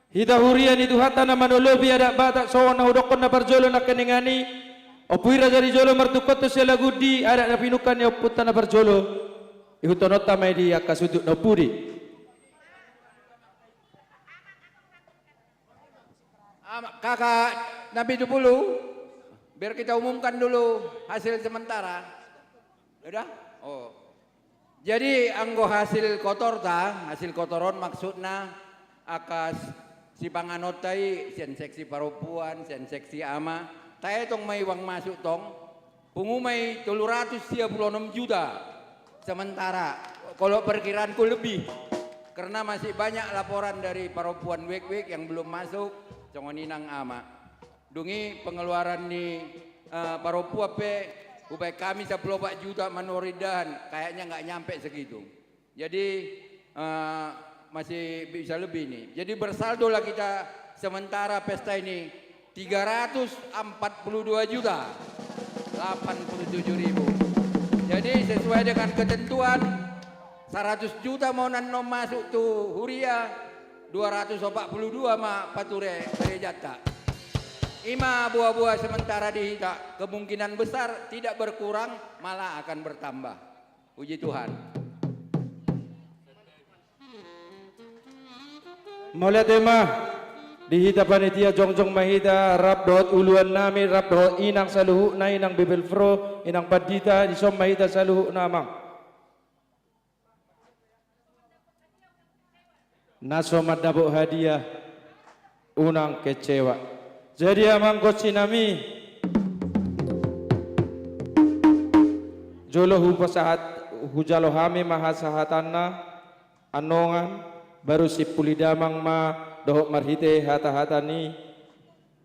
Hita huria ni Tuhanta na manolopi adat Batak, songon na hudokkon na parjolo nangkiningan i, Ompu i raja ni jolo martungkot tu sialagundi, adat na pinungka ni ompunta na parjolo, ihuthononta ma i di angka sundut na umpudi. Ah, kakak na pitu pulu, biar kita umumkan dulu hasil sementara. Udah? Oh. Jadi, anggo hasil kotorta, hasil kotor on maksudna angka s-, sipanganonta i, sian seksi parompuan, sian seksi ama, taetong ma i uang masuk tong, pungu ma i tolu ratus sia pulu onom juta sementara, kalau perkiraanku lebih, karena masih banyak laporan dari parompuan wek-wek yang belum masuk, songon i nang ama. Dung i pengeluaran ni, eh, parompuan pe, hubaen hami sampulu opat juta manuhor indahan, kayaknya nggak nyampe segitu. Jadi, eh, masih bisa lebih ini. Jadi bersaldolah kita sementara pesta ini tiga ratus empat puluh dua juta delapan puluh tujuh ribu. Jadi sesuai dengan ketentuan, seratus juta ma on annon masuk tu huria, dua ratus opat puluh dua ma pature gerejanta. I ma buah-buah sementara di hita, kemungkinan besar tidak berkurang, malah akan bertambah. Puji Tuhan. Mauliate ma di hita panitia, jongjong ma hita rap dohot uluan nami, rap dohot inang saluhutna, inang bibelvrouw, inang pandita, dison ma hita saluhutna, amang. Na so mandapot hadiah, unang kecewa. Jadi amang gonsi nami, jolo hupasahat, hujalo hami ma hasahatanna, annon baru simpuli damang ma dohot marhite hata-hata ni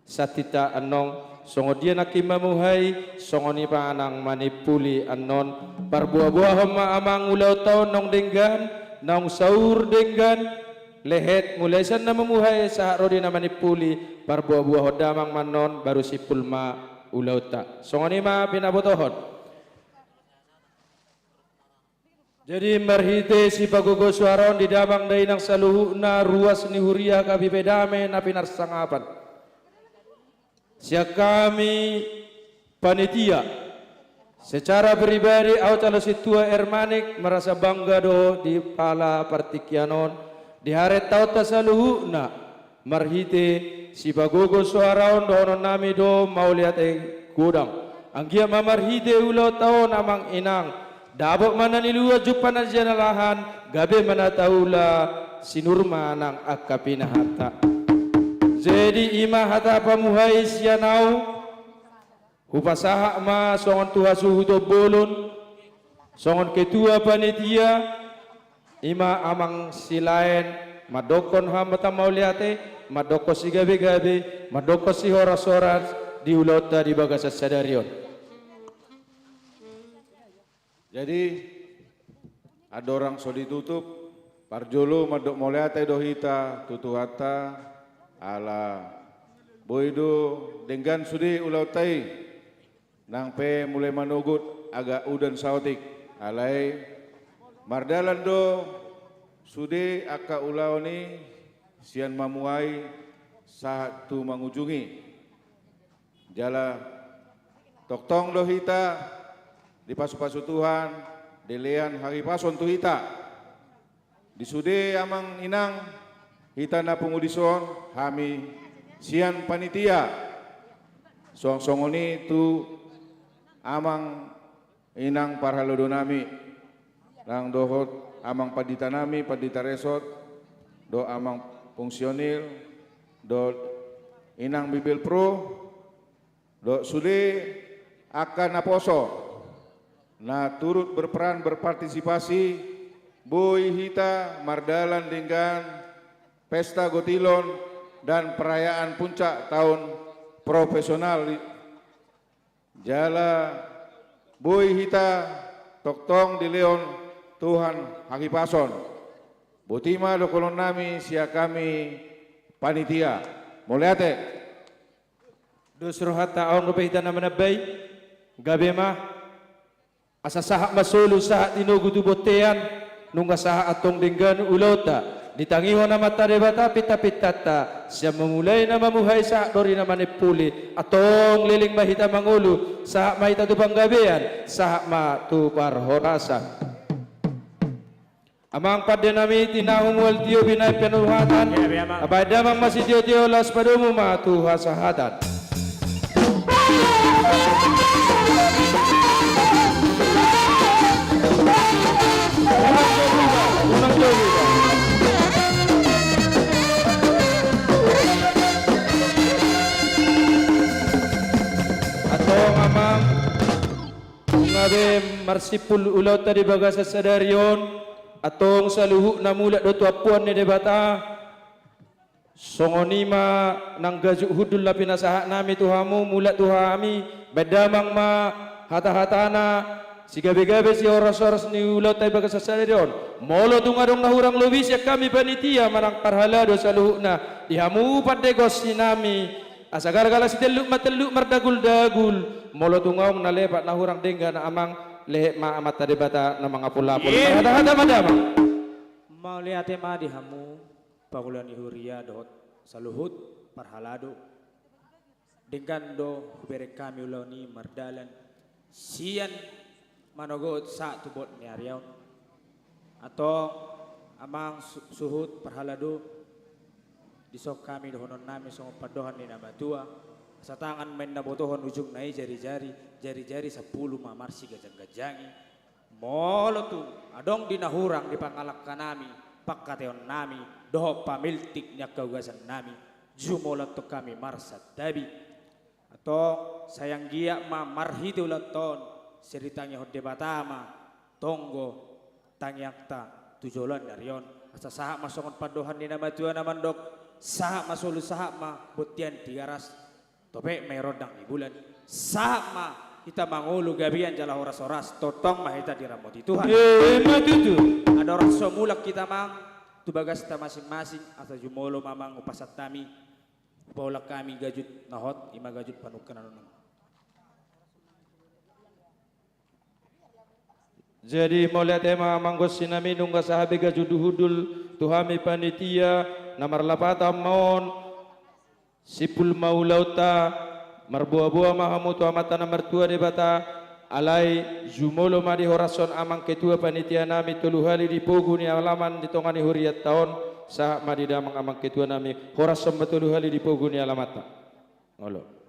santinta annon, songon dia nangkin mamuhai, songon i ma nang manimpuli annon. Parbuah-buahon ma amang ulaonta on naung denggan, naung saur denggan, lehet mulai sian na mamuhai sahat ro di na manimpuli, parbuah-buahon damang ma annon, baru simpul ma ulaonta. Songon i ma pinabotohon. Jadi marhite sipagogo suara on di damang dainang saluhutna, ruas ni huria, habibe dame na pinarsangapan. Sian hami panitia, secara pribadi au calon sintua R. Manik merasa bangga do di pala partingkian on, di harentaonta saluhutna, marhite sipagogo suara on dohonon nami do mauliate godang. Anggiat ma marhite ulaonta on amang inang, dapot ma na niluat, jumpang na jinalahan, gabe ma na taula, sinur ma nang angka pinahanta. Jadi i ma hata pamuhai sian au, hupasahat ma songon tu hasuhuton bolon, songon ketua panitia, i ma amang Silaen, mandokkon hata mauliate, mandokkon sigabe-gabe, mandokkon sihoras-horas di ulaonta di bagasan sadari on. Jadi, andorang so ditutup, parjolo mandok mauliate do hita tu Tuhanta, ala boi do denggan sude ulaonta i, nang pe mulai manogot agak udan saotik, alai mardalan do sude angka ulaon i sian mamuhai sahat tu mangujungi. Jala tongtong do hita dipasu-pasu Tuhan, dilean hahipason tu hita. Di sude amang inang, hita na pungu dison, hami sian panitia, suang songon i tu amang inang parhalado nami, nang dohot amang pandita nami, pandita resort, dohot amang fungsionil, dohot inang bibelvrouw, dohot sude angka naposo na turut berperan, berpartisipasi, boi hita mardalan denggan pesta gotilon dan perayaan puncak tahun profesional. Jala boi hita tongtong dilehon Tuhan hahipason. Boti ma dohonon nami sian hami panitia. Mauliate. Dos rohanta, on dope hita na manambai. Gabe ma. Asa sahat ma solu sahat tinogu tu bontean. Nunga sahat antong denggan ulaonta. Ditangihon Amanta Debata pintapintanta, sian mamulai na mamuhai sahat dori na manempuli. Antong leleng ma hita mangolu, sahat ma hita tu panggabean, sahat ma tu parhorasan. Amang pande nami, tinahu mual tio binahen panumatan. Iya, iya, Amang. Baen damang ma sitiotio, laos padomu ma tu hasahatan. Unang jolo, unang jolo. Antong Amang, nunga be marsimpul ulaonta di bagasan sadari on. Antong saluhutna mulak do tu ampuan ni Debata. Songon i ma nang gajut hundul na pinasahat nami tu hamu, mulak tu hami, baen damang ma hatahatana, sigabegabe sihorashoras ni ulaonta di bagasan sadari on. Molo tung adong na hurang lobi sian hami panitia manang parhalado saluhutna, di hamu pande gonsi nami, asa galgala sitelluk ma telluk mardaguldagul. Molo tung adong na lepat na hurang denggan Amang, lehet ma Amanta Debata na mangapulapul. Iya. Marhatahata ma damang. Mauliate ma di hamu pangula ni huria dohot saluhut parhalado. Denggan do hubereng hami ulaon i mardalan sian manogot sahat tu bod ni ari on. Antong Amang su-, suhut parhalado, dison hami dohonon nami songon pandohan ni na matua: Asa tangan ma inna botohon, ujungna i jarijari, jarijari sampulu ma marsigajangganjangi. Molo tung adong di na hurang di pangalangka nami, pangkataion nami dohot pamiltik ni angka ugasan nami, jumolo antong hami marsantabi. Antong sai anggiat ma marhite ulaonta on sai ditangihon Debata ma tonggo tangiangta tu joloan ni ari on. Asa sahat ma songon pandohan ni na matua na mandok: Sahat ma solu, sahat ma bontean Tigaras, topet ma i rondang ni bulan. Sahat ma hita mangolu gabean jala horashoras, tongtong ma hita diramoti Tuhan. Ima tutu. Andorang so mulak hita, Amang, tu bagasta masingmasing, asa jumolo ma, Amang, hupasahat hami, hupaulak hami gajut na hot, ima gajut panungkunan on. Jadi mauliate ma, Amang, gonsi nami, nunga sahat be gajut hundul tu hami panitia. Na marlapatan ma on, simpul ma ulaonta, marboaboa ma hamu tu Amanta na martua Debata. Alai jumolo ma dihorashon Amang Ketua Panitia nami tolu hali di pogu ni alaman di tonga ni hurianta on. Sahat ma di damang Amang Ketua nami, horashon ma tolu hali di pogu ni alamanta. Olo.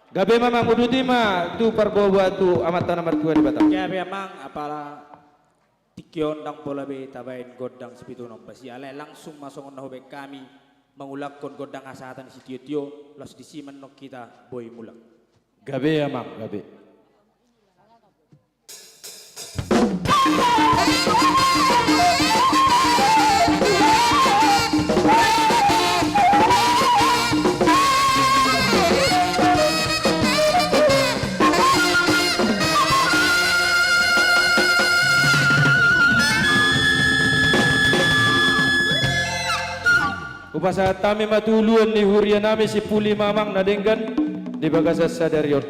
Gabe ma, Amang, uduti ma tu parboaboa tu Amanta na martua Debata. Gabe, Amang, apala tingki on ndang pola be tabaen gondang sipitu nombas i, alai langsung ma songon na hubaen hami mangulakhon gondang hasahatan sitiotio, laos disi ma annon hita boi mulak. Gabe, Amang, gabe. Hupasahat hami ma tu uluan ni huria nami, simpuli ma, Amang, na denggan di bagasan sadari on.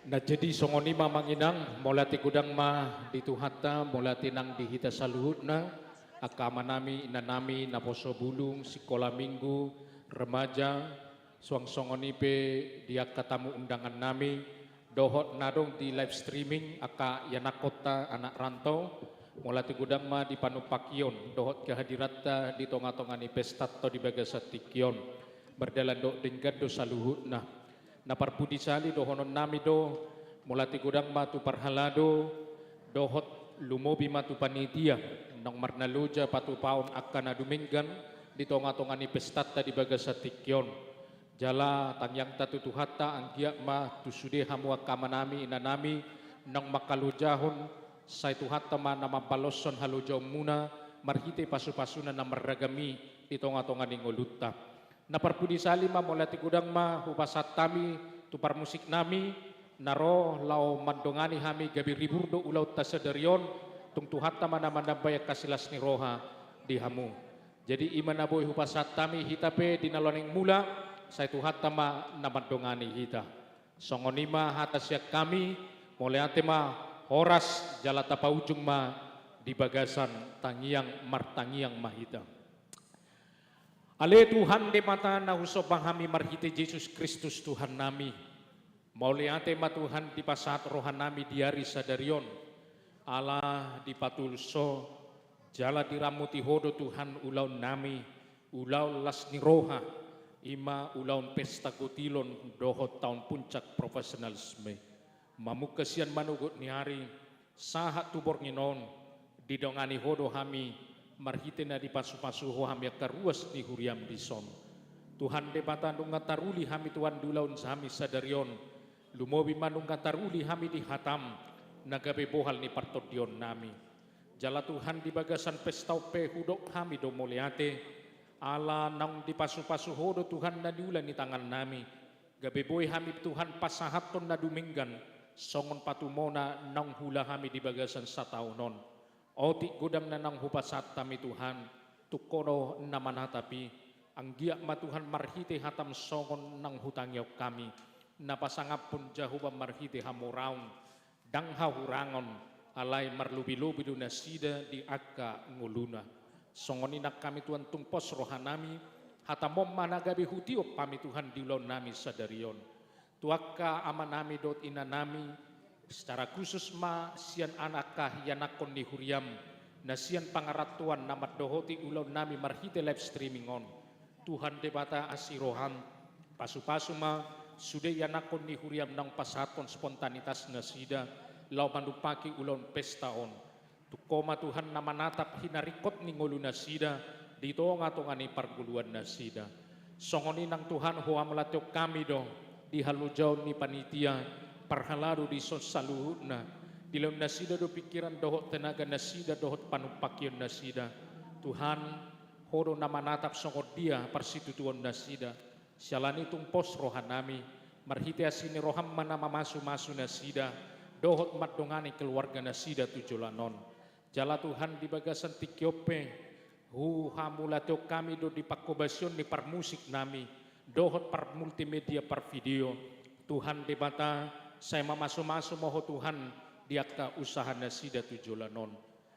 Na jadi songon i ma, Amang Inang, mauliate godang ma di Tuhanta, mauliate nang di hita saluhutna, angka amanami, inanami, naposo bulung, sikola minggu, remaja, suang songon i pe di angka tamu undangan nami, dohot na adong di live streaming, angka ianakkonta anak rantau, mauliate godang ma di panumpahion dohot kehadiranta di tongatonga ni pestanta di bagasan tingki on. Mardalan dohot denggan do saluhutna. Na parpudi sahali dohonon nami do, mauliate godang ma tu parhalado, dohot lumobi ma tu panitia, naung marnaloja patupaon angka na dumenggan di tongatonga ni pestanta di bagasan tingki on. Jala tangiangta tu Tuhanta, anggiat ma tu sude hamu angka amanami, inanami, naung mangkalojahon, sai Tuhanta ma na mambaloshon halojaonmuna, marhite pasupasuna na marragam i di tongatonga ni ngolunta. Na parpudi sahali ma, mauliate godang ma hupasahat hami tu parmusik nami, na ro laho mandongani hami, gabe ribur do ulaonta sadari on, tung Tuhanta ma na manambai angka silas ni roha. di hamu. Jadi i ma na boi hupasahat hami hita pe di na loas ni mula, sai Tuhanta ma na mandongani hita. Songon i ma hata sian hami, mauliate ma, horas jala tapaujung ma di bagasan tangiang, martangiang ma hita. Ale Tuhan Debata na husomba hami marhite Jesus Kristus Tuhannami. Mauliate ma Tuhan dipasahat rohanami di ari sadari on. Ala dipatulus Ho, jala diramoti Ho do Tuhan ulaonnami, ulaon las ni roha, i ma ulaon pesta gotilon dohot taon puncak profesionalisme. Mamungka sian manogot ni ari, sahat tu borngin on, didongani Ho do hami, marhite na dipasupasu Ho hami angka ruas ni huriaM dison. Tuhan Debata, nunga taruli hami Tuhan di ulaon hami sadari on, lumobi ma nunga taruli hami di hataM, na gabe bohal ni partondionnami. Jala Tuhan di bagasan pesta on pe hudok hami do mauliate, ala naung dipasupasu Ho do Tuhan na niula ni tangannami, gabe boi hami Tuhan pasahathon na dumenggan, songon patumona naung huula hami di bagasan sataon on. Otik godang na naung hupasahat hami Tuhan, tung Ho do na manatap i, anggiat ma Tuhan marhite hataM songon naung hutangihon hami, na pasangaphon Jahowa marhite hamoraon, ndang hahurangon, alai marlobilobi do nasida di angka ngoluna. Songon i nang hami Tuhan tung pos rohanami, hataM on ma na gabe hutiop hami Tuhan di ulaonnami sadari on. Tu angka amanami dohot inanami, secara khusus ma sian angka ianakhon ni huriaM, na sian pangarantoan na mandohoti ulaonnami marhite live streaming on. Tuhan Debata asi rohaM, pasupasu ma sude ianakhon ni huriaM naung pasahathon spontanitas nasida, laho manumpaki ulaon pesta on. Tung Ho ma Tuhan na manatap hinaringkot ni ngolu nasida, di tongatonga ni parngoluan nasida. Songon i nang Tuhan, huhamauliatehon hami do, di halojaon ni panitia, parhalado dison saluhutna, dilehon nasida do pingkiran dohot tenaga nasida dohot panumpakion nasida. Tuhan, Ho do na manatap songon dia parsitutuon nasida. Siala ni tung pos rohanami, marhite asi ni rohaM ma na mamasumasu nasida, dohot mandongani keluarga nasida tu joloan on. Jala Tuhan di bagasan tingki on pe, huhamauliatehon hami do di panghobasion ni parmusiknami, dohot parmultimedia parvideo. Tuhan Debata, sai mamasumasu ma Ho Tuhan, di angka usaha nasida tu joloan on.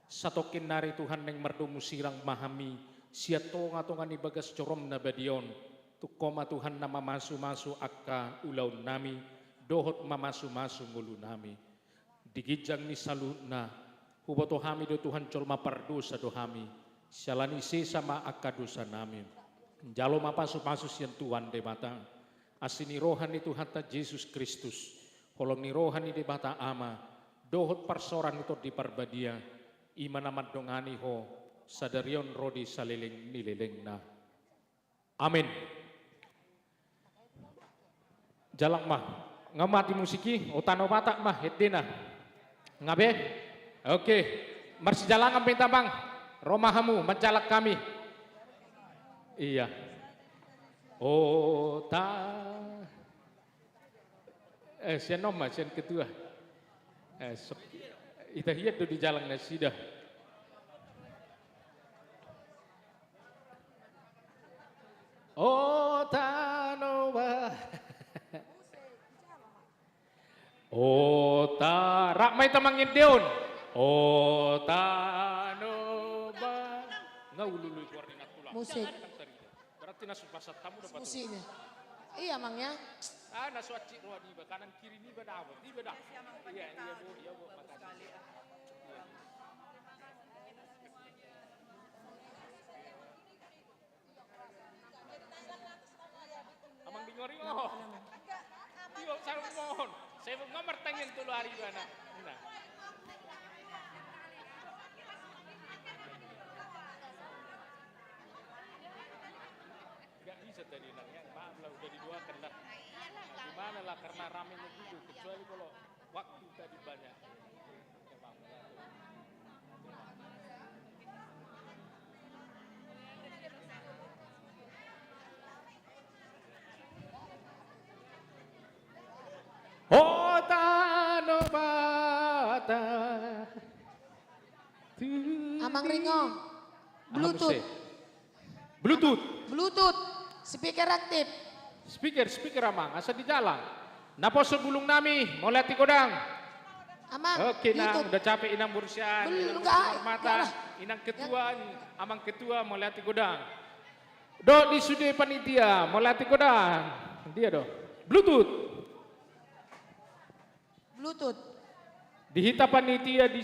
Satongkin nari Tuhan naeng mardomu sirang ma hami, sian tongatonga ni bagas joroM na badia on, tung Ho ma Tuhan na mamasumasu angka ulaonnami, dohot mamasumasu ngolunami. Di ginjang ni saluhutna, huboto hami do Tuhan jolma pardosa do hami, siala ni sesa ma angka dosanami. Jalo ma pasupasu sian Tuhan Debata, asi ni roha ni Tuhanta Jesus Kristus, holong ni roha ni Debata Ama, dohot parsaoran ni Tondi Parbadia, i ma na mandongani ho, sadari on ro di saleleng ni lelengna. Amen. Jalang ma. Nga mati musik i, O Tano Batak ma, hendena. Nga be? Oke. Marsijalangan be hita, Bang. Ro ma hamu, manjalang hami. Iya. O ta- Eh, sian on ma, sian ketua. Eh, so-, ita hian do di jalang nasida. O Tano Ba-, O Ta-, rap ma hita mangendehon. O Tano Ba-, nga ulului goar ni nantulang. Musik. Berarti na so pasahat hamu dapat. Musiknya. Iya, Mang, ya. Ah, na so acik roha niba, kanan kiri niba dapot, niba dapot. Iya, iya, Bu, iya, Bu, makasih. Iya. Amang Ringo-ringo. Iya, saya mohon. Saya mau martangiang tolu hari ibana. Nah. Nggak bisa tadi, Nang, ya. Maaf lah, udah didoakan lah. Nah, gimana lah, karena rame begitu, kecuali kalau waktu tadi banyak. O Tano Batak. Amang Ringo. Aha Bluetooth. Muse? Bluetooth. Bluetooth. Speaker aktif. Speaker, speaker, amang, asa di jalang. Naposo bulung nami, mauliate godang. Amang, oke, Nang, YouTube. Udah capek, Inang, boru sian, belum, Inang, enggak, Marmata, enggak lah. Inang ketua, enggak. Amang ketua, mauliate godang. Dok di sude panitia, mauliate godang. Dia do. Bluetooth. Bluetooth. Di hita panitia di